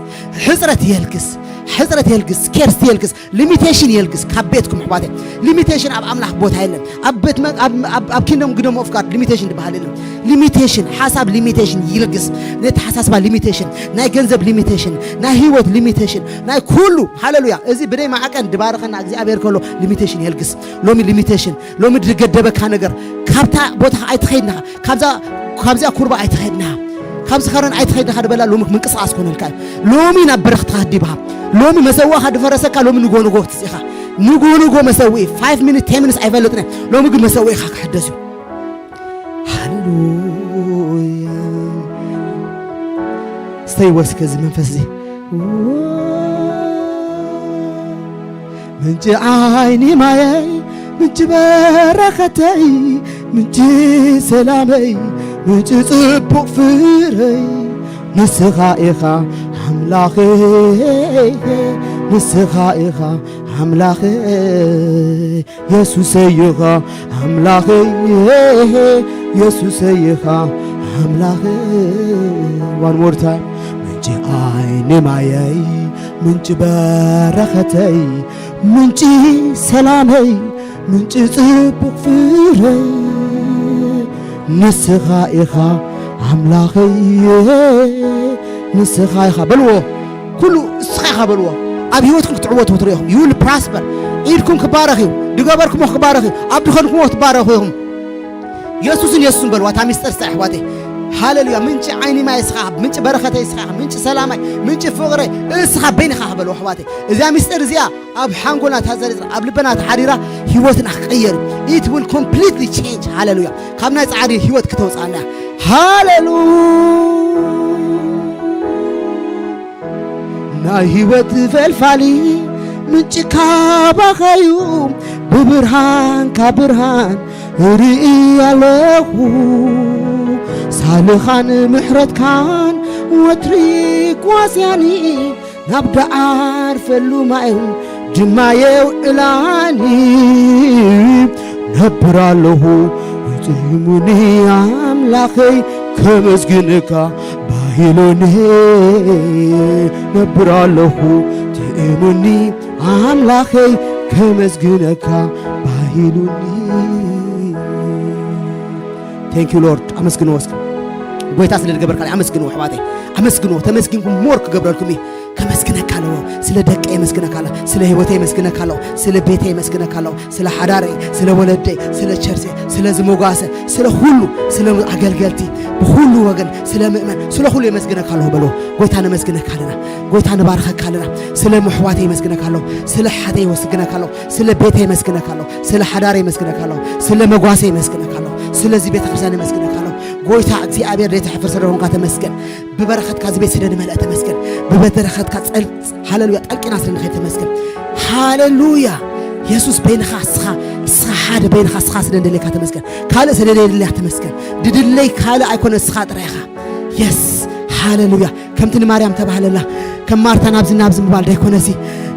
ሕጽረት የልግስ። ሕጽረት የልግስ። ስኬርስቲ የልግስ። ሊሚቴሽን የልግስ ካብ ቤትኩም ኣሕዋተይ። ሊሚቴሽን ኣብ ኣምላኽ ቦታ የለን። ኣብ ቤት መ-፣ ኣብ፣ ኣብ፣ ኣብ ኪንደም ግደም ኦፍ ጋድ ሊሚቴሽን ዝበሃል የለን። ሊሚቴሽን፣ ሓሳብ ሊሚቴሽን ይልግስ። ነተሓሳስባ ሊሚቴሽን፣ ናይ ገንዘብ ሊሚቴሽን፣ ናይ ህይወት ሊሚቴሽን፣ ናይ ኩሉ። ሃሌሉያ። እዚ ብደይ ማዕቀን ድባረኸና እግዚኣብሔር ከሎ ሊሚቴሽን የልግስ። ሎሚ ሊሚቴሽን፣ ሎሚ ድገደበካ ነገር ካብታ ቦታ ኣይትኸይድና፣ ካብዛ፣ ካብዚኣ ኩርባ ኣይትኸይድና፣ ካብዚ ከረን ኣይትኸይድና ድበላ ሎሚ ምንቅስቃስ ኮነልካ እዩ። ሎሚ ናብ በረኽትኻ ዲብኻ፣ ሎሚ መሰዋእኻ ድፈረሰካ ሎሚ ንጎ ንጎ ክትጽኢኻ። ንጎ ንጎ መሰውኢ፣ ፋይቭ ሚኒት፣ ቴን ሚኒትስ ኣይፈልጥን እየ። ሎሚ ግን መሰውኢኻ ክሕደስ እዩ። ሃሌሉያ። ስተይ ወስከ እዚ መንፈስ እዚ። ምንጪ ዓይኒ ማየይ፣ ምንጪ በረኸተይ፣ ምንጪ ሰላመይ፣ ምንጪ ጽቡቕ ፍረይ፣ ንስኻ ኢኻ ኣምላኸይ፣ ንስኻ ኢኻ ኣምላኸይ፣ የሱሰይ ኢኻ ኣምላኸይ፣ የሱሰይ ኢኻ ኣምላኸይ። One more time። ምንጪ ዓይኒ ማየይ፣ ምንጪ በረኸተይ፣ ምንጪ ሰላመይ፣ ምንጪ ጽቡቕ ፍረይ፣ ንስኻ ኢኻ ኣምላኸይ፣ ንስኻ ኢኻ በልዎ። ኩሉ እስኻ ኢኻ በልዎ። ኣብ ህይወትኩም ክትዕወቱ ክትሪኢኹም። You will prosper። ኢድኩም ክባረኽ እዩ። ድገበርኩሞ ክባረኽ እዩ። ኣብ ድኸንኩሞ ትባረኹ ኢኹም። የሱስን የሱስን በልዋ። እታ ሚስጥር እስኻ ኣሕዋተይ። ሃሌሉያ። ምንጪ ዓይኒ ማይ እስኻ፣ ምንጪ በረኸተይ እስኻ፣ ምንጪ ሰላማይ፣ ምንጪ ፍቕረይ እስኻ በይንኻ በልዋ ኣሕዋተይ። እዚኣ ሚስጥር እዚኣ ኣብ ሓንጎልና ተዘሪዝራ፣ ኣብ ልበና ተሓዲራ ህይወትና ክቀየር እዩ። It will completely change። ሃሌሉያ። ካብ ናይ ጻዕዲ ህይወት ክተውጻና። ሃሌሉያ። ናይ ህይወት ፈልፋሊ ምንጪ ካባኻዩ፣ ብብርሃንካ ብርሃን ርኢ ኣለኹ። ሳልኻን ምሕረትካን ወትሪ ጓስያኒ፣ ናብ ደዓርፈሉ ማይ ድማ የውዕላኒ። ነብር ኣለኹ ጥዑሙኒ ኣምላኸይ ከመስግነካ ባሂሎኒ። ነብር ኣለኹ ጥዑሙኒ ኣምላኸይ ከመስግነካ ባሂሉኒ። Thank you Lord። ኣመስግንዎ እስኪ። ጎይታ ስለ ዝገበርካለይ ኣመስግንዎ ኣሕዋተይ። ኣመስግንዎ። ተመስጊንኩም ሞር ክገብረልኩም እዩ። ከመስግነካ ኣለዎ። ስለ ደቀይ የመስግነካ ኣለዎ። ስለ ህይወተይ የመስግነካ ኣለዎ። ስለ ቤተይ የመስግነካ ኣለዎ። ስለ ሓዳረይ፣ ስለ ወለደይ፣ ስለ ቸርሰይ፣ ስለ ዝመጓሰ፣ ስለ ኩሉ፣ ስለ ኣገልገልቲ፣ ብኩሉ ወገን ስለ ምእመን፣ ስለ ኩሉ የመስግነካ ኣለዎ በልዎ። ጎይታ ነመስግነካ ኣለና። ጎይታ ንባርኸካ ኣለና። ስለ ምሕዋተይ የመስግነካ ኣለዎ። ስለ ሓተይ የመስግነካ ኣለዎ። ስለ ቤተይ የመስግነካ ኣለዎ። ስለ ሓዳረይ የመስግነካ ኣለዎ። ስለ መጓሰይ የመስግነካ ኣለዎ። ስለዚ ቤተክርስትያን የመስግነካ ኣለዎ። ጎይታ እግዚኣብሔር ደይትሕፍር ስለ ዝኾንካ ተመስገን። ብበረኸትካ እዚ ቤት ስለ ንመልአ ተመስገን። ብበረኸትካ ጸል-፣ ሃሌሉያ፣ ጠልቂና ስለ ንኸይድ ተመስገን። ሃሌሉያ። የሱስ በይንኻ እስኻ፣ እስኻ ሓደ በይንኻ እስኻ ስለ እንደሌካ ተመስገን። ካልእ ስለ ደሌና ተመስገን። ድድለይ ካልእ ኣይኮነ፣ እስኻ ጥራይ ኢኻ። የስ፣ ሃሌሉያ። ከምቲ ንማርያም ተባህለላ፣ ከም ማርታ ናብዚ ናብዚ ምባል ዳይኮነሲ፣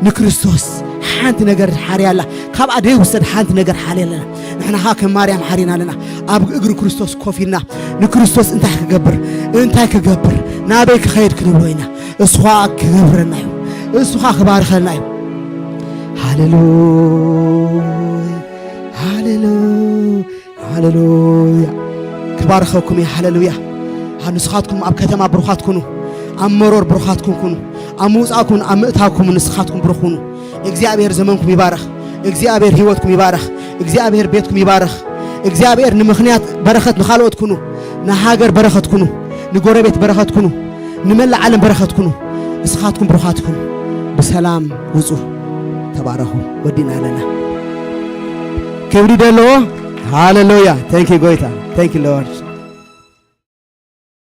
ንክርስቶስ ሓንቲ ነገር ሓርያ ኣላ። ካብኣ ደይውሰድ ሓንቲ ነገር ሓርያ ኣለና። ንሕና ኸኣ ከም ማርያም ሓሪና ኣለና። ኣብ እግሪ ክርስቶስ ኮፍ ኢልና ንክርስቶስ እንታይ ክገብር፣ እንታይ ክገብር፣ ናበይ ክኸይድ ክንብሎ ኢና። እሱ ኸኣ ክገብረና እዩ። እሱ ኸኣ ክባርኸና እዩ። ሃሌሉያ፣ ሃሌሉያ፣ ሃሌሉያ። ክባርኸኩም እየ። ሃሌሉያ። ኣብ ንስኻትኩም ኣብ ከተማ ብሩኻት ኩኑ፣ ኣብ መሮር ብሩኻትኩም ኩኑ፣ ኣብ ምውጻእኩም ኣብ ምእታውኩም ንስኻትኩም ብሩኽ ኩኑ። እግዚኣብሔር ዘመንኩም ይባረኽ። እግዚኣብሔር ህይወትኩም ይባረኽ። እግዚኣብሔር ቤትኩም ይባረኽ። እግዚኣብሔር ንምኽንያት በረኸት ንኻልኦት ኩኑ፣ ንሃገር በረኸት ኩኑ፣ ንጎረቤት በረኸት ኩኑ፣ ንመላእ ዓለም በረኸት ኩኑ። ንስኻትኩም ብሩኻት ኩኑ። ብሰላም ውጹ። ተባረኹ። ወዲና ኣለና። ክብሪ ደለዎ። ሃሌሉያ። Thank you ጎይታ። Thank you Lord።